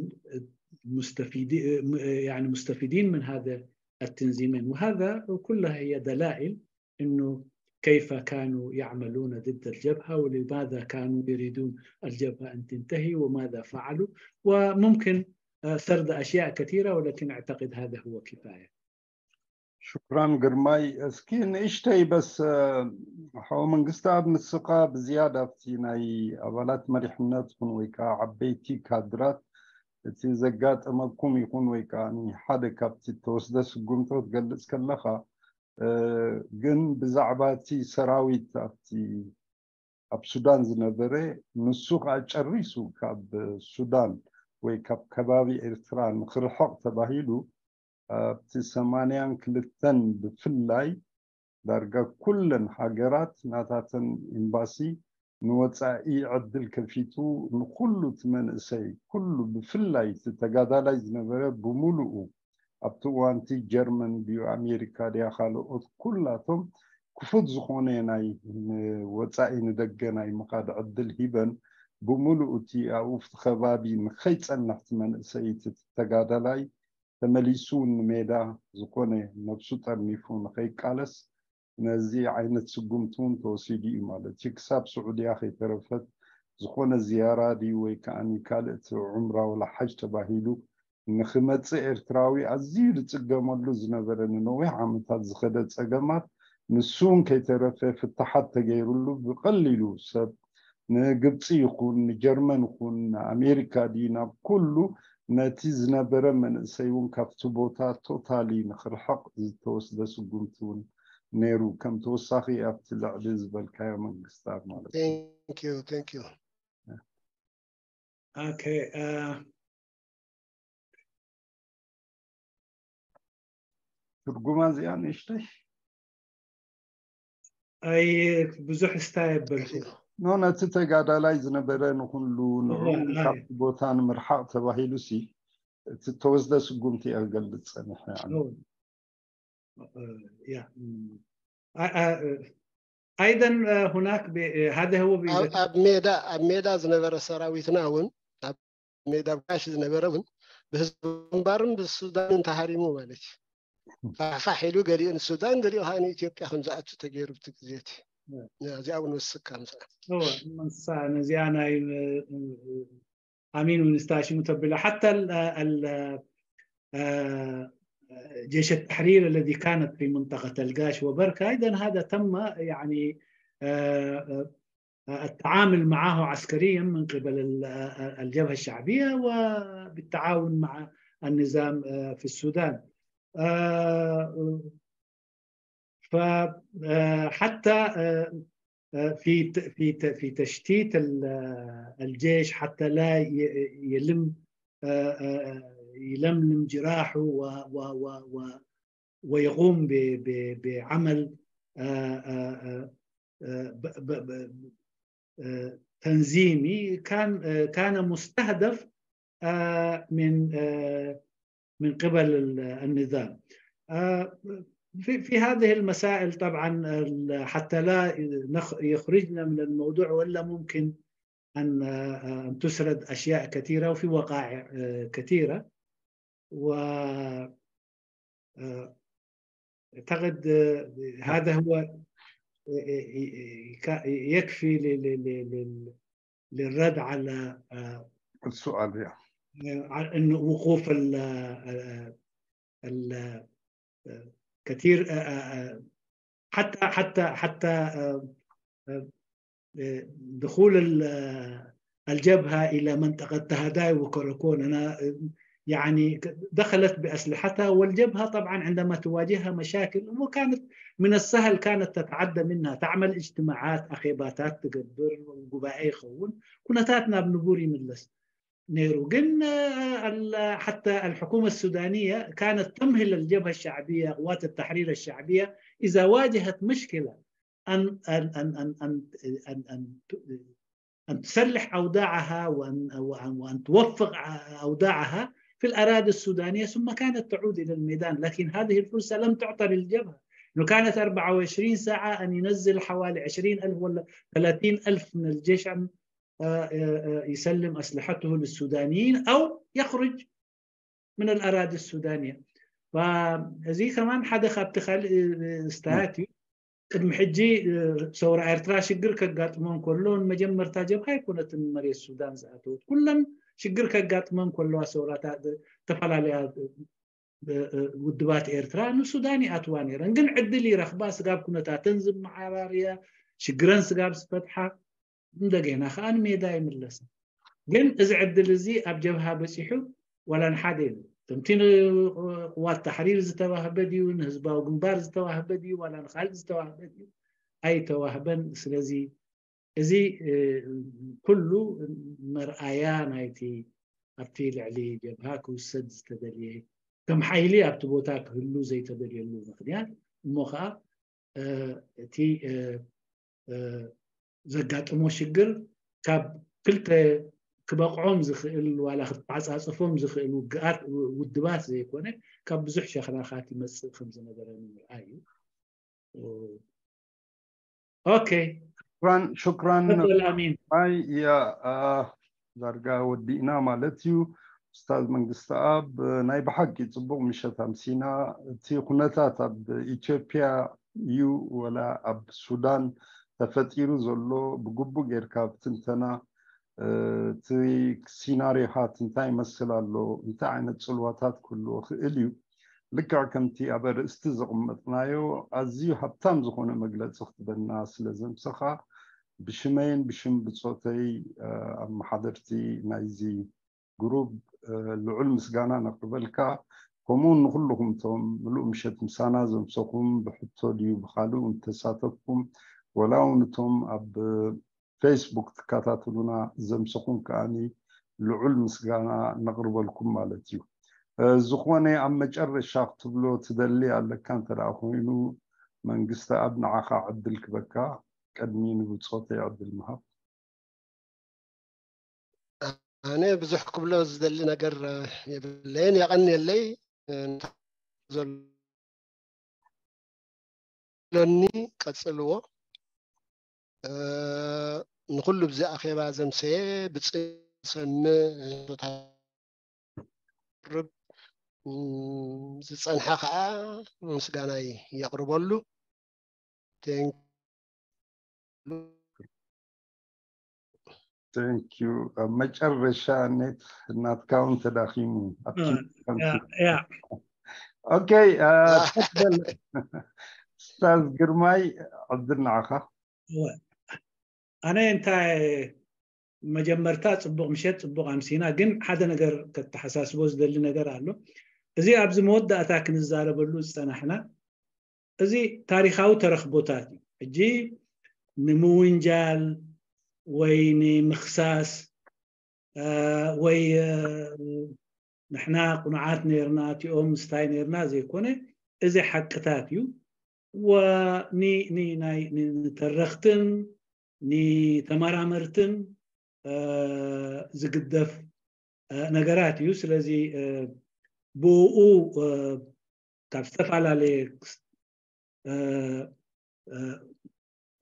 مستفيدين، يعني مستفيدين من هذا التنظيمين. وهذا كلها هي دلائل أنه كيف كانوا يعملون ضد الجبهة، ولماذا كانوا يريدون الجبهة أن تنتهي، وماذا فعلوا. وممكن آه، سرد أشياء كثيرة، ولكن أعتقد هذا هو كفاية. ሽኩራን ግርማይ። እስኪ ንእሽተይ በስ ሓው መንግስቲ ኣብ ንስኻ ብዝያዳ ኣብቲ ናይ ኣባላት መሪሕነት ይኹን ወይ ከዓ ዓበይቲ ካድራት እቲ ዘጋጠመኩም ይኹን ወይ ከዓ ሓደ ካብቲ ተወስደ ስጉምቶ ትገልጽ ከለኻ ግን ብዛዕባ እቲ ሰራዊት ኣብቲ ኣብ ሱዳን ዝነበረ ንሱ ከዓ ጨሪሱ ካብ ሱዳን ወይ ካብ ከባቢ ኤርትራ ንክርሕቕ ተባሂሉ ኣብቲ ሰማንያን ክልተን ብፍላይ ዳርጋ ኩለን ሃገራት ናታተን ኤምባሲ ንወፃኢ ዕድል ከፊቱ ንኩሉ እቲ መንእሰይ ኩሉ ብፍላይ እቲ ተጋዳላይ ዝነበረ ብምሉኡ ኣብቲ እዋንቲ ጀርመን ድዩ ኣሜሪካ ድያ ካልኦት ኩላቶም ክፉት ዝኾነ ናይ ወፃኢ ንደገ ናይ ምኻድ ዕድል ሂበን ብምሉኡ እቲ ኣብኡ እቲ ከባቢ ንኸይፀንሕ እቲ መንእሰይ እቲ ተጋዳላይ ተመሊሱ እውን ንሜዳ ዝኾነ ነብሱ ጠርኒፉ ንኸይቃለስ ነዚ ዓይነት ስጉምቲ እውን ተወሲዱ እዩ ማለት እዩ። ክሳብ ስዑድያ ከይተረፈት ዝኾነ ዝያራ ድዩ ወይ ከዓ ካልእ እቲ ዑምራ ወላ ሓጅ ተባሂሉ ንክመፅእ ኤርትራዊ ኣዝዩ ዝፅገመሉ ዝነበረ ንነዊሕ ዓመታት ዝኸደ ፀገማት ንሱ እውን ከይተረፈ ፍታሓት ተገይሩሉ ብቐሊሉ ሰብ ንግብፂ ይኹን ንጀርመን ይኹን ንኣሜሪካ ድዩ ናብ ኩሉ ነቲ ዝነበረ መንእሰይ እውን ካብቲ ቦታ ቶታሊ ንክርሕቕ ዝተወስደ ስጉምቲ እውን ነይሩ ከም ተወሳኺ ኣብቲ ልዕሊ ዝበልካዮ መንግስታት ማለት እዩ። Thank you, thank you. Okay. Uh, ትርጉማ እዚኣ ንእሽተይ ኣይ ብዙሕ ስታይ የበልኩ ኖ ነቲ ተጋዳላይ ዝነበረ ንኩሉ ንዑ እዋ፣ ኣይ። ካብቲ ቦታ ንምርሓቕ ተባሂሉ ሲ እቲ ተወስደ ስጉምቲ እየ ክገልፅ ፀኒሐ። ኖ። እ፣ ያ፣ እም። ኣ-፣ ኣ-፣ እ፣ ኣይደን፣ እ፣ ሁናክ ብ-፣ እ፣ ሃደ ህወ ብ-፣ ኣብ ኣብ ሜዳ ኣብ ሜዳ ዝነበረ ሰራዊትና እውን ኣብ ሜዳ ጋሽ ዝነበረ እውን ብህዝቢ ግንባርን ብሱዳንን ተሃሪሙ ማለት እዩ። ፋሕፋሕ ኢሉ ገሊኡ ንሱዳን ገሊኡ ከዓ ንኢትዮጵያ ከም ዝኣቱ ተገይሩ ብቲ ግዜ እቲ። እዚኣ እውን ወስካ ምስኣ እወ፣ እሳ ነዚኣ ናይ፣ እ፣ እ፣ እ፣ ኣሚን እውን ስታሽሙ ተብላ። حتى ال-، ال-، آه، جيش التحرير الذي كانت في منطقة القاش وبركة، أيضًا هذا تم، يعني، آه، آه، التعامل معه عسكريًا من قبل ال-، آه، الجبهة الشعبية وبالتعاون مع النظام، آه، في السودان. آه، ف-، آه، حتى، آه، آه، في ت-، في ت-، في تشتيت ال-، آه، الجيش حتى لا ي-، يلم، آه، آه، يلملم جراحه و-، و-، و-، و-، ويقوم ب-، ب-، بعمل، آه، آه، آه، آه، ب-، ب-، ب-، آه، تنظيمي كان، آه، كان مستهدف، آه، من، آه، من قبل ال-، النظام. آه، في، في هذه المسائل طبعًا ال-، حتى لا نخ-، يخرجنا من الموضوع، ولا ممكن أن، آه، أن تسرد أشياء كثيرة وفي وقائع، آه، كثيرة. و، آه، أعتقد، آه، هذا هو، آه، آه، آه، يكفي ل-، ل-، ل-، ل-، للرد على، آه، السؤال يا آه، على إنه وقوف ال-، آه، ال-، آه، كثير، آه، آه، آه، حتى، حتى، حتى، آه، آه، آه، دخول ال-، آه، الجبهة إلى منطقة تهداي وكوروكون. أنا، آه، يعني ك-، دخلت بأسلحتها، والجبهة طبعًا عندما تواجهها مشاكل، وكانت من السهل كانت تتعدى منها، تعمل اجتماعات، ኣኼባታት ትገብር፣ ጉባኤ ይኸውን፣ ኩነታት ናብ ንቡር ይምለስ ነይሩ። ግን፣ آه، ال-، حتى الحكومة السودانية كانت تمهل الجبهة الشعبية، قوات التحرير الشعبية، إذا واجهت مشكلة أن، أن، أن، أن، أن، أن، أن ت-، أن تسلح أوداعها وأن, وأن, وأن توفق أوداعها في الأراضي السودانية، ثم كانت تعود إلى الميدان. لكن هذه الفرصة لم تعطى للجبهة، إنه كانت أربعة وعشرين ساعة أن ينزل حوالي عشرين ألف ولا ثلاثين ألف من الجيش، أن آه، آه، آه، يسلم أسلحته للسودانيين أو يخرج من الأراضي السودانية. فዚ كمان حدا خابت خال استهاتي. ቅድሚ ሕጂ ሰውራ ኤርትራ ሽግር ከጋጥሞን ከሎ መጀመርታ ጀብሃ ኣይኮነትን መሬት ሱዳን ዝኣተወት። ኩለን ሽግር ከጋጥመን ከለዋ ሰውራታት ተፈላለያ ውድባት ኤርትራ ንሱዳን ይኣትዋ ነይረን። ግን ዕድል ይረኽባ፣ ስጋብ ኩነታተን ዝመዓራርያ፣ ሽግረን ስጋብ ዝፈትሓ፣ እንደገና ከዓ ንሜዳ ይምለሳ። ግን እዚ ዕድል እዚ ኣብ ጀብሃ በፂሑ ዋላ ንሓደ የለን። ከምቲ ንቅዋት ታሕሪር ዝተዋህበ ድዩ፣ ንህዝባዊ ግንባር ዝተዋህበ ድዩ፣ ዋላ ንካልእ ዝተዋህበ ድዩ፣ ኣይተዋህበን። ስለዚ እዚ ኩሉ መርኣያ ናይቲ ኣብቲ ልዕሊ ጀብሃ ክውሰድ ዝተደልየ፣ ከም ሓይሊ ኣብቲ ቦታ ክህሉ ዘይተደልየሉ ምክንያት እሞ ከዓ እቲ ዘጋጥሞ ሽግር ካብ ክልተ ክበቕዖም ዝኽእል ዋላ ክትተዓፃፅፎም ዝኽእል ውግኣት ውድባት ዘይኮነ ካብ ብዙሕ ሸኽላኻት ይመፅእ ከም ዝነበረ ንምርኣይ እዩ። ኦኬ። ሽክራን ሽክራን ተፈል ኣሚን። ኣይ ያ ዳርጋ ወዲእና ማለት እዩ። ኡስታዝ መንግስቲ ኣብ ናይ ብሓቂ ፅቡቅ ምሸት ኣምሲና። እቲ ኩነታት ኣብ ኢትዮጵያ እዩ ወላ ኣብ ሱዳን ተፈጢሩ ዘሎ ብግቡእ ጌርካ ብትንተና እቲ ሲናሪዮታት እንታይ ይመስል ኣሎ፣ እንታይ ዓይነት ፅልዋታት ክህልዎ ክእል እዩ። ልክዕ ከምቲ ኣብ ኣርእስቲ ዘቕመጥናዮ ኣዝዩ ሃብታም ዝኾነ መግለፂ ክትበና ስለ ዘምሰኻ ብሽመይን ብሽም ብፆተይ ኣመሓደርቲ ናይዚ ግሩብ ልዑል ምስጋና ነቕርበልካ። ከምኡ ንኩልኹም እቶም ምሉእ ምሸት ምሳና ዘምሰኹም ብሕቶ ድዩ ብካልእ እውን ተሳተፍኩም ወላ እውን እቶም ኣብ ፌስቡክ ትከታተሉና ዘምሰኹም ከዓኒ ልዑል ምስጋና ነቕርበልኩም ማለት እዩ። ዝኾነ ኣብ መጨረሻ ክትብሎ ትደሊ ኣለካ እንተ ኮይኑ መንግስቲ ኣብ ንዓኻ ዕድል ክበካ ቅድሚ ንብፆተይ ዕድል ምሃብ። ኣነ ብዙሕ ክብሎ ዝደሊ ነገር የብለይን። የቐንየለይ ዘሎኒ ቀጽልዎ። ንኩሉ ብዚ ኣኼባ ዘምሰየ ብጽ ሰምዕ ርብ ዝጸንሐ ከዓ ምስጋናይ የቕርበሉ። Thank you። ኣብ መጨረሻ ኔት ናትካ እውን ተዳኺሙ። ያ ኦኬ። ስታዝ ግርማይ ዕድል ንዓኻ። ኣነ እንታይ መጀመርታ ጽቡቕ ምሸት፣ ጽቡቕ ኣምሲና። ግን ሓደ ነገር ከተሓሳስቦ ዝደሊ ነገር ኣሎ። እዚ ኣብዚ መወዳእታ ክንዛረበሉ ዝጸናሕና እዚ ታሪኻዊ ተረኽቦታት እዩ። ሕጂ ንምውንጃል ወይ ንምኽሳስ ወይ ንሕና ቁኑዓት ነርና እቲኦም ምስታይ ነርና ዘይኮነ፣ እዚ ሓቅታት እዩ። ወ- ኒ- ኒ- ናይ- ኒ- ንተረኽትን ንተመራመርትን ዝግደፍ ነገራት እዩ። ስለዚ ብኡ ካብ ዝተፈላለየ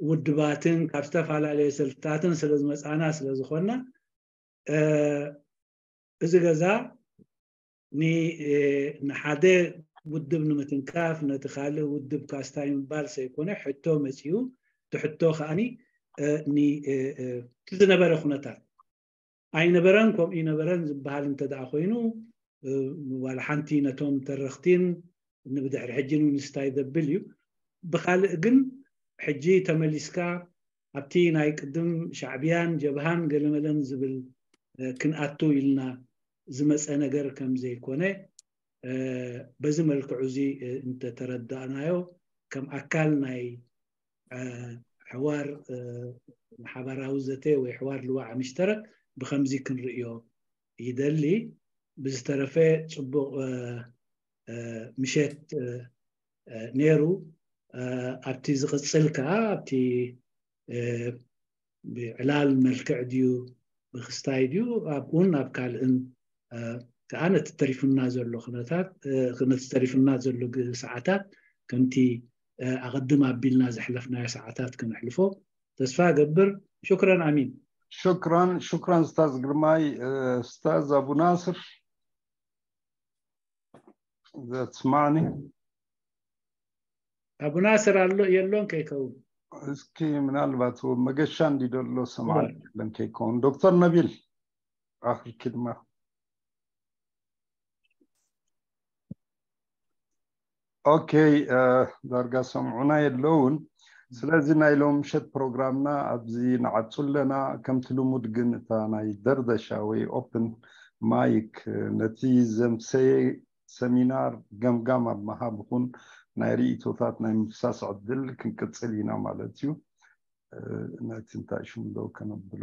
ውድባትን ካብ ዝተፈላለየ ሰልፍታትን ስለ ዝመፃና ስለ ዝኾንና እዚ ገዛ ንሓደ ውድብ ንምትንካፍ ነቲ ካልእ ውድብ ካስታይ ምባል ዘይኮነ ሕቶ መፂኡ። እቲ ሕቶ ከዓኒ እቲ ዝነበረ ኩነታት ኣይነበረን ከምኡ ይነበረን ዝበሃል እንተ ደኣ ኮይኑ ዋላ ሓንቲ ነቶም ተረኽቲን ንብድሕሪ ሕጂ ንምስታይ ዘብል እዩ። ብኻልእ ግን ሕጂ ተመሊስካ ኣብቲ ናይ ቅድም ሻዕብያን ጀብሃን ገለመለን ዝብል ክንኣቱ ኢልና ዝመፀ ነገር ከም ዘይኮነ በዚ መልክዑ እዚ እንተተረዳእናዮ ከም ኣካል ናይ ሕዋር ሓባራዊ ዘተ ወይ ሕዋር ልዋዕ ምሽተረክ ብከምዚ ክንርእዮ ይደሊ። ብዝተረፈ ፅቡቕ ምሸት ነይሩ። ኣብቲ ዝቕፅል ከዓ ኣብቲ ብዕላል መልክዕ ድዩ፣ ብክስታይ ድዩ፣ ኣብኡን ኣብ ካልእን ከዓ ነቲ ተሪፉና ዘሎ ኩነታት ነቲ ተሪፉና ዘሎ ሰዓታት ከምቲ ኣቐድም ኣቢልና ዘሕለፍናዮ ሰዓታት ክነሕልፎ ተስፋ እገብር። ሽክረን ኣሚን። ሽክራን ሽክራን ስታዝ ግርማይ። ስታዝ ኣቡ ናስር ዘትስማዕኒ? ኣቡ ናስር ኣሎ የሎን ከይከውን። እስኪ ምናልባት መገሻ እንዲ ደሎ ሰማዕኒ የለን ከይከውን። ዶክተር ነቢል ኣኽልኪ ድማ። ኦኬ፣ ዳርጋ ሰምዑና የለውን። ስለዚ ናይ ሎም ምሸት ፕሮግራምና ኣብዚ ንዓጹ ኣለና። ከምቲ ልሙድ ግን እታ ናይ ደርደሻ ወይ ኦፕን ማይክ ነቲ ዘምሰየ ሰሚናር ገምጋም ኣብ መሃብ ኹን ናይ ርእይቶታት ናይ ምፍሳስ ዕድል ክንቅጽል ኢና ማለት እዩ። ነቲ እንታይ ሽሙ ዶ ከነብሎ?